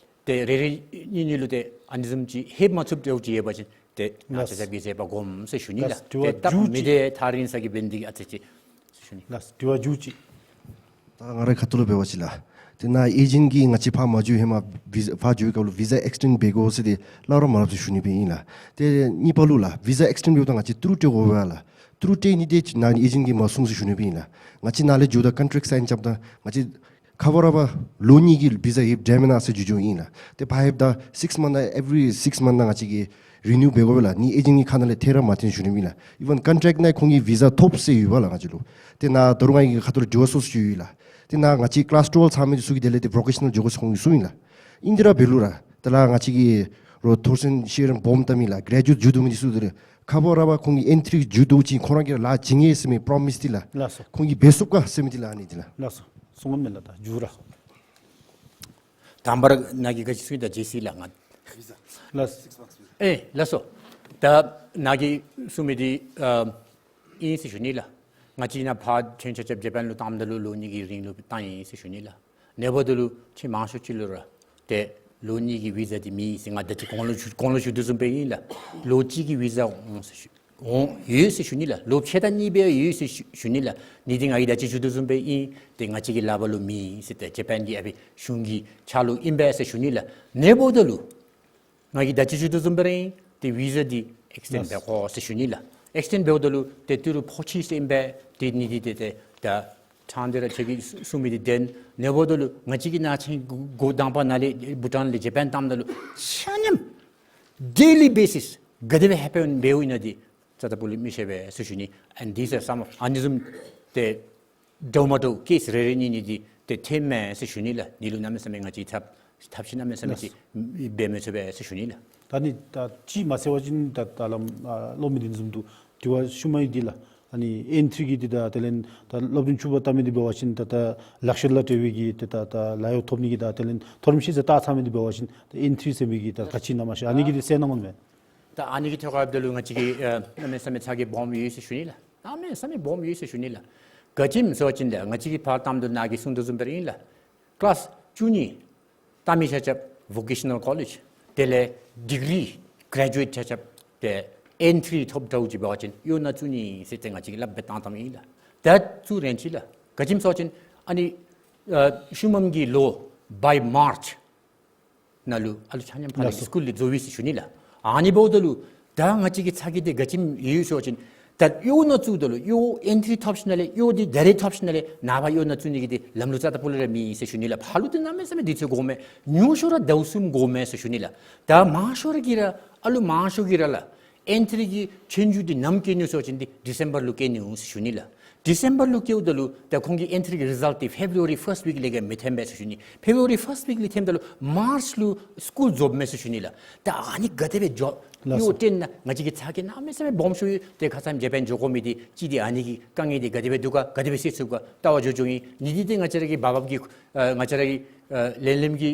ཏེ་རེ་རེ་གཉིས་གཉིས་ལུ་ཏེ་ཨ་ནི་བཟུམ་ཅིག་ལྷོད་མ་ཚུགསཔ་འདྲཝ་ཅིག་ཡོད་པ་ཅིན་ཏེ་ནཱ་ལགས། ཆ་ཁྱབ་ཀྱིས་མཛད་པར་དགོངས་ཟེར་ཞུ་ནི་ལགས། ལགས། དྲི་བ་ཏེ་སྟབས་མི་བདེ་ཐག་རིང་ས་གི་འབད་ནི་འདི་གིས་ཨ་ཙི་ཅིག་ཞུ་ནི། ལགས། དྲི་བ་མཇུག་ཅིག། ད་ང་རའི་ཁ་ཐུག་ལུ་འབད་བ་ཅིན་ལགས། ཏེ་ནཱ་ཨེ་ཇེནཊ་གིས་ང་བཅས་ཕར་མ་འགྱོ་ཧེ་མ་བི་ཕར་འགྱོ་བའི་སྐབས་ལུ་བི་ཟ་ཨེགསི་ཊེནཌ་འབད་དགོ་ཟེར་ཏེ་སླབ་ར་མ་སླབ་ཟེར་ཞུ་ནི་སྦེ་ཨིན་ལགས། ཏེ་གཉིས་པ་ལུ་ལགས་བི་ཟ་ཨེགསི་ཊེནཌ་འབདཝ་ད་ང་བཅས་ཏི་རུ་སྤྲོད་དགོ་པས་ལགས། ཏི་རུ་སྤྲོད་ནི་འདི་ནཱ་ཨེ་ཇེནཊ་གིས་མ་གསུང་ཟེར་ཞུ་ནི་སྦེ་ཨིན་ལགས། ང་བཅས་ནཱ་ལས་འགྱོཝ་ད་ཀོན་ཊེཀཊ་སའིན་རྐྱབ་ད་ང་བཅས་ཁ་བ་ར་བ་ལོ་གཉིས་ཀྱི་བི་ཟ་ཡོདཔ་འདྲ་མེན་ན་ཟེར་འགྱོ་འགྱོཝ་ཨིན་ལགས། ཏེ་ཕར་ལྷོདཔ་ད་སིགསི་མནཐ་ཨེ་བི་རི་སིགསི་མནཐ་ང་བཅས་ཀྱིས་རི་ནིའུ་འབད་དགོ་པས་ལགས། ནི་ཨེ་ཇེནཊ་གི་ཁ་ནང་ལས་ཐོན་ར་མ་ཐོན་ཟེར་ཞུ་ནི་སྦེ་ཨིན་ལགས། ཨི་ཝན་ཀོན་ཊེཀཊ་ནང་ཁོང་གིས་བི་ཟ་ཐོབ་ཟེར་ཡོད་པས་ལགས་ང་བཅས་ལུ། ཏེ་ནཱ་ད་རུང་ང་གི་ཁ་ཐུག་ལུ་དྲི་བ་སོ་སོ་ཅིག་ཡོད་ལགས། ཏེ་ནཱ་ང་བཅས་ཀི་ལཱསི་ཊུ་ཝེལ་ཚར་མི་འདི་ཚུ་གིས་དེ་ལས་ཏེ་བོ་ཀེ་ཤ་ནཱལ་འགྱོ་དགོ་ཟེར་ཁོང་གིས་གསུངམ་ཨིན་ལགས། ཨིན་དེ་ར་འབད་རུང་ར་ད་ལགས་ང་བཅས་ཀྱིས་རོགས་ཐོར་ཚན་ཤེར་རིང་སྦོམ་བཏངམ་ཨིན་ལགས། གྲེ་ཇུ་ཨེཊ་འགྱོ་མི་འདི་ཚུ་དེ་ལས་ཁ་བ་ར་བ་ཁོང་གིས་ཨེན་ཊི་རི་འགྱོ་དོ་ཅིག་ཁོང་ར་གིས་ར་ལཱ་བྱིན་ཡི་ཟེར་མི་པྲོ་མིསི་འདི་ལགས། ལགས་སོ། ཁོང་གིས་འབད་ཚུགས་ག་ཟེར་མི་འདི་ལགས་ཨ་ནི་འདི་ལགས། ལགས་སོ། གསུང་དགོ་མེད་ལགས། ད་མཇུག་ར། དང་པ་ར་ནཱ་གིས་ག་ཅི་གསུངས་ཡི་ད་ཇེ་སི་ལགས་ང་། ལགས། ཨེ་ལགས་སོ། ད་ནཱ་གིས་གསུངས་མི་འདི་ཨ་ཨིན་ཟེར་ཞུ་ནི་ལགས། ང་བཅས་ནཱ་ཕར་ཁྱེད་ཆ་ཁྱབ་ཇ་པཱན་ལུ་བཏངམ་ད་ལུ་ལོ་གཉིས་ཀྱི་རིང་ལུ་བཏང་ཡི་ཟེར་ཞུ་ནི་ལགས། ཨ་ནི་འབདཝ་ད་ལུ་ཁྱེད་མང་ཤོས་ཅིག་ལུ་ར་ཏེ་ལོ་གཉིས་ཀྱི་བི་ཟ་འདི་མེད་ཟེར། ང་ད་ཅི་གོང་ལུ་ཞུ་གོང་ལུ་ཞུ་དོ་བཟུམ་སྦེ་ཨིན་ལགས། ལོ་གཅིག་གི་བི་ཟ་འོང་ཟེར་ཞུ་འོང་ཡོད་ཟེར་ཞུ་ནི་ལགས། ལོ་ཕྱེད་དང་གཉིས་སྦེ་ཡོད་ཟེར་ཞུ་ཞུ་ནི་ལགས། ཨ་ནི་འདི་ང་གིས་ད་ཅི་ཞུ་དོ་བཟུམ་སྦེ་ཨིན། ཏེ་ང་བཅས་ཀྱི་ལག་པར་ལུ་མེད་ཟེར། ཏེ་ཇ་པཱན་གྱི་ཨ་ཕི་གཞུང་གི་ཕྱག་ལུ་ཨིན་པས་ཟེར་ཞུ་ནི་ལགས། ཨ་ནི་འབདཝ་ད་ལུ་ང་གིས་ད་ཅི་ཞུ་དོ་བཟུམ་སྦེ་ར་ཨིན། ཏེ་བི་ཟ་འདི་ཨེགསི་ཊེནཌ་འབད་དགོ་ཟེར་ཞུ་ནི་ལགས། ཨེགསི་ཊེནཌ་འབདཝ་ད་ལུ་ཏེ་ཏི་རུ་ཕོ་ཆི་ཟེར་ཨིན་པས། ཏེ་ཨ་ནི་འདི་ཏེ་ཏེ་ད་ཕྲང་སྟེ་ར་ཁྱོད་ཀྱིས་གསུངས་མི་འདི་བདེན། ཨ་ནི་འབདཝ་ད་ལུ་ང་བཅས་ཀྱི་ནང་ཆེན་འགོ་དང་པ་ནཱ་ལས་བྷུ་ཊཱན་ལས་ཇ་པཱན་བཏངམ་ད་ལུ་ཆ་མཉམ་ཌེ་ལི་བེ་སིསི་ག་དེ་སྦེ་ཧེ་པེན་འབདཝ་ཨིན་ན་འདི་རྩ་ལྟ་བུ་ལས་མི་ཤེས་པས་ཟེར་ཞུ་ནི། And these are some of ཨ་ནི་བཟུམ་ཏེ་འདྲཝ་མ་འདྲཝ་ཀེསི་རེ་རེ་གཉིས་གཉིས་འདི་ཏེ་ཐོནམ་མས་ཟེར་ཞུ་ནི་ལགས། འདི་ལུ་གནམ་མེད་ས་མེད་ང་བཅས་ཐབས་ཐབས་ཤེས་གནམ་མེད་ས་མེད་ཅིག་འབད་མི་ཚུགས་པས་ཟེར་ཞུ་ནི་ལགས། ད་ནི་ད་ཅིག་མ་ཟེར་བ་ཅིན་ད་ད་ལམ་ཨ་སློབ་མ་འདི་བཟུམ་དུ་དྲི་བ་ཤུལ་མའི་འདི་ལགས། ཨ་ནི་ཨེན་ཊི་རི་གི་འདི་ད་དེ་ལས་ད་སློབ་སྦྱོང་ཕྱུག་པོ་བཏང་མི་འདི་འབད་བ་ཅིན་ད་ད་ལག་ཤེས་ལུ་འབྲེལ་བའི་གི་ད་ད་ད་ལཱ་གཡོག་ཐོབ་ནི་གི་ད་དེ་ལས་མཐོ་རིམ་ཤེས་ཚད་ལྟག་ཚང་མི་འདི་འབད་བ་ཅིན་ད་ཨེན་ཊི་རི་ཟེར་མི་གི་ད་ག་ཅི་ཨིན་ན་མ་ཤེས། ཨ་ནི་གི་འདི་གསལ་གནང་དགོ་མས། ད་ཨ་ནི་གི་ཐད་ཁར་འབདཝ་ད་ལུ་ང་བཅས་ཀྱིས་ཨ་གནམ་མེད་ས་མེད་ཚ་གྱང་སྦོམ་ཡོད་ཟེར་ཞུ་ནི་ལགས། གནམ་མེད་ས་མེད་སྦོམ་ཡོད་ཟེར་ཞུ་ནི་ལགས། ག་ཅི་སྨོ་ཟེར་བ་ཅིན་ད་ང་བཅས་ཀྱིས་ཕར་གཏམ་དུ་ནཱ་གིས་གསུངས་དོ་བཟུམ་སྦེ་ར་ཨིན་ལགས། ཀི་ལཱསི་བཅུ་གཉིས་ལྟ་མི་ཆ་ཁྱབ་ཝོ་ཀེ་ཤ་ནཱལ་ཀོ་ལེཇ་དེ་ལས་ཌིག་རི་གྲེ་ཇུ་ཨེཊ་ཆ་ཁྱབ་ཏེ་ཨེན་ཊི་རི་ཐོབ་འདྲཝ་ཅིག་འབད་བ་ཅིན་གཡོག་གནས་བཙུགས་ནི་ཟེར་ཏེ་ང་བཅས་ཀྱིས་སླབ་སྦེ་བཏང་བཏངམ་ཨིན་ལགས། ད་བཙུགས་རན་ཅི་ལགས། ག་ཅི་སྨོ་ཟེར་བ་ཅིན་ཨ་ནི་ཨ་ཤུལ་མམ་གྱི་ལོ་བའི་མཱརཅ་ནང་ལུ་ཨ་ལུ་ཆ་མཉམ་ཕར་ལས་ལགས་སོ། སི་ཀུལ་འདི་རྫོགས་པས་ཟེར་ཞུ་ནི་ལགས། ཨ་ནི་འབདཝ་ད་ལུ་ད་ང་བཅས་ཀྱི་ཚ་གྱང་འདི་ག་ཅི་ཡོད་ཟེར་བ་ཅིན་ད་གཡོག་གནས་བཙུགསཔ་ད་ལུ་གཡོག་ཨེན་ཊི་རི་ཐོབ་ཞིནམ་ལས་གཡོག་འདི་ད་རེས་ཐོབ་ཞིནམ་ལས་ནངས་པ་གཡོག་གནས་བཙུགས་ནི་གི་འདི་ལམ་ལུགས་རྩ་ལྟ་བུ་ལས་ར་མེད་ཟེར་ཞུ་ནི་ལགས། ཕར་ལུ་འདི་གནམ་མེད་ས་མེད་དུས་ཚོད་འགོརཝ་མས། ཉུང་ཤོས་ར་ཟླཝ་གསུམ་འགོརཝ་མས་ཟེར་ཞུ་ནི་ལགས། ད་མང་ཤོས་ར་གིས་ར་ཨ་ལུ་མང་ཤོས་ཀྱིས་ར་ལགས་ཨེན་ཊི་རི་གི་ཆོས་རྒྱུགས་འདི་ནམ་བཀལ་ནི་ཟེར་བ་ཅིན་འདི་ཌི་སེམ་བར་ལུ་བཀལ་ནི་འོང་ཟེར་ཞུ་ནི་ལགས། ཌི་སེམ་བར་ལུ་བཀལཝ་ད་ལུ་ད་ཁོང་གི་ཨེན་ཊི་རི་གི་རི་ཛཱལཊ་འདི་ཕེབ་རུ་ཝ་རི་ཕརསཊ་ཝིཀ་ལས་ག་མི་ཐོན་པས་ཟེར་ཞུ་ནི། ཕེབ་རུ་ཝ་རི་ཕརསཊ་ཝིཀ་ལས་ཐོནམ་ད་ལུ་མཱརཅ་ལུ་སི་ཀུལ་རྫོགསཔ་མས་ཟེར་ཞུ་ནི་ལགས། ད་ཨ་ནི་ག་དེ་སྦེ་འགྱོ་ལགས་སོ། གཡོག་སྤྲོད་ནི་ང་བཅས་ཀྱི་ཚ་གྱང་གནམ་མེད་ས་མེད་སྦོམ་ཤོས་ཡོད། ཏེ་ཁ་ཙ་ཇ་པཱན་འགྱོ་དགོ་མི་འདི་ཅིག་འདི་ཨ་ནི་གི་དཀའ་ངལ་འདི་ག་དེ་སྦེ་འདུག་ག་ག་དེ་སྦེ་སེལ་ཚུགས་ག་ལྟ་བར་འགྱོ་འགྱོཝ་ཨིན། ཨ་ནི་འདི་ཏེ་ང་བཅས་ར་གི་འབག་འབགཔ་གི་ཨ་ང་བཅས་ར་གི་ཨ་ལས་རིམ་གྱི་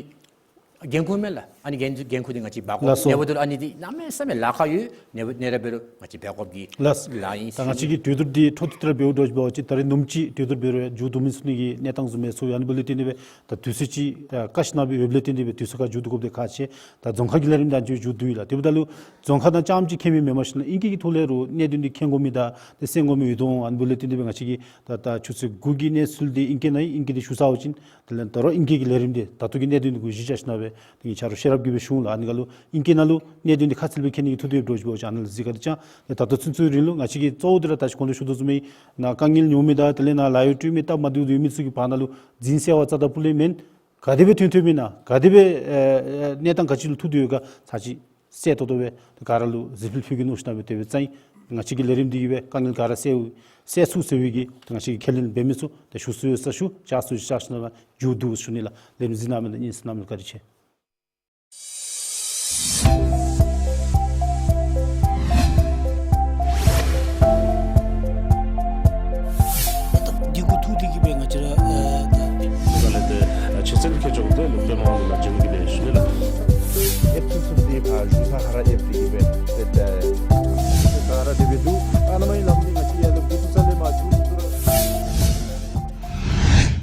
འགན་ཁུར་མས་ལགས། ཨ་ནི་འགན་འགན་ཁུར་འདི་ང་བཅས་འབག་དགོ། ལགས་སོ། ཨ་ནི་འབདཝ་ད་ལུ་ཨ་ནི་འདི་གནམ་མེད་ས་མེད་ལཱ་ཁག་ཡོད། ཨ་ནི་འབདཝ་ད་ལུ་ང་བཅས་འབད་དགོཔ་གི་ལགས་སོ། ལཱ་ཨིན་ད་ང་བཅས་ཀྱི་གྲོས་བསྡུར་འདི་འཕྲོ་མཐུད་དེ་ར་འབདཝ་འདྲཝ་ཅིག་འབད་བ་ཅིན་ད་རེས་ནུབ་ཅིག་གྲོས་བསྡུར་འབད་རུང་མཇུག་བསྡུ་མི་ཚུགས་ནི་གི་གནས་སྟངས་བཟུམ་སྦེ་ཚོར་ཡོད། ཨ་ནི་འབདཝ་ལས་བརྟེན་ཏེ་སྦེ་ད་དུས་ཚོད་ཅིག་ཨ་བཀག་ཞིནམ་ལས་འབདཝ་ལས་བརྟེན་ཏེ་སྦེ་དུས་ཚོད་ཁར་མཇུག་བསྡུ་དགོཔ་འདི་ཁག་ཆེ། ད་རྫོང་ཁ་གི་ལས་རིམ་འདི་ཨ་ནི་ཅིག་མཇུག་བསྡུ་ཡི་ལགས། དེ་འབདཝ་ད་ལུ་རྫོང་ཁ་དང་རྐྱངམ་ཅིག་ཁྱད་མེད་མེན་མ་ཤེས་ལགས། ཨིང་སྐད་ཀྱི་ཐོག་ལས་རུང་གནད་དོན་འདི་མཁྱེན་དགོ་མི་དང་ཏེ་གསན་དགོ་མི་ཡོད་དོ་འོང་། ཨ་ནི་འབདཝ་ལས་བརྟེན་ཏེ་སྦེ་ང་བཅས་ཀྱིས་ད་ད་ཆུ་ཚོད་དགུ་གི་གནས་ཚུལ་འདི་ཨིང་སྐད་ནང་ཨིང་སྐད་འདི་ཞུ་ཚར་བ་ཅིན་དེ་ལས་ད་རུང་ཨིང་སྐད་ཀྱི་ལས་རིམ་འདི་ད་ལྟོ་གི་གནད་དོན་འདི་གུ་གཞི་བཞག་ཞིནམ་ལས་འབད་ཏེ་ང་བཅས་ར་ཤེས་རབ་ཀྱིས་སྦེ་ཞུ་འོང་ལགས། ཨ་ནི་ཁར་ལུ་ཨིང་སྐད་ནང་ལུ་གནད་དོན་འདི་ཁ་གསལ་སྦེ་མཁྱེན་ནི་གི་ཐུགས་འདོད་འདྲཝ་ཅིག་འབད་བ་ཅིན་ཨ་ནཱ་ལུ་གཟིགས་ག་དེ་ཅིག་ཡང་། ད་ལྟོ་ཚུན་ཚོད་རིང་ལུ་ང་བཅས་ཀྱིས་གཙོ་བོ་འདི་ར་ད་ཅི་གོང་ལུ་ཞུ་དོ་བཟུམ་སྦེ་ནཱ་དཀའ་ངལ་མྱོང་མི་དང་དེ་ལས་ནཱ་ལཱ་གཡོག་སྤྲོད་མི་སྟབས་མ་བདེཝ་ཡོད་མི་ཚུ་གི་བར་ན་ལུ་འཛིན་གསལ་བ་རྩ་ལྟ་བུ་ལས་མེན། ག་དེ་སྦེ་ཐོན་ཐོནམ་ཨིན་ན་ག་དེ་སྦེ་ཨ་ཨ་གནས་སྟངས་ག་ཅི་ལུ་ཐུག་སྟེ་ཡོད་ག་ཚར་གཅིག་གསལ་ཏོག་ཏོ་སྦེ་ག་ར་ལུ་གཟིགས་འཕུལ་ཕུལ་གེ་མནོ་ཞིནམ་ལས་འབད་དེ་སྦེ་བརྩམས་ཡི། ང་བཅས་ཀྱི་ལས་རིམ་འདི་གིས་སྦེ་དཀའ་ངལ་ག་ར་སེལ་སེལ་ཚུགས་ཟེར་བའི་གི་ང་བཅས་ཀྱིས་ཁས་ལེན་འབད་མི་ཚུགས། ཏེ་ཞུ་ས་ཡོད་ས་ཞུ། བཅར་ས་ཡོད་ས་བཅར་ཞིནམ་ལས་མཇུག་བསྡུ་ཞུ་ནི་ལགས། ལས་རིམ་གཟིགས་གནང་མི་དང་སྙན་གསན་གནང་མི་བཀའ་དྲིན་ཆེ། འདི་གུ་ཐུག་སྟེ་གིས་སྦེ་ང་བཅས་ར་ཨ་ད་ད་ལས་ཏེ་ཨ་ཆེ་སེམས་ཁྱེད་ཅོག་དེ་ལུ་པདྨ་དབང་འདུས་ལགས་བྱོན་གེ་ཟེར་ཞུ་ནི་ལགས། ཨེབ་ཚུན་ཚོད་འདི་ཕར་བཞུགས་ས་ཁར་ར་ཨེབ་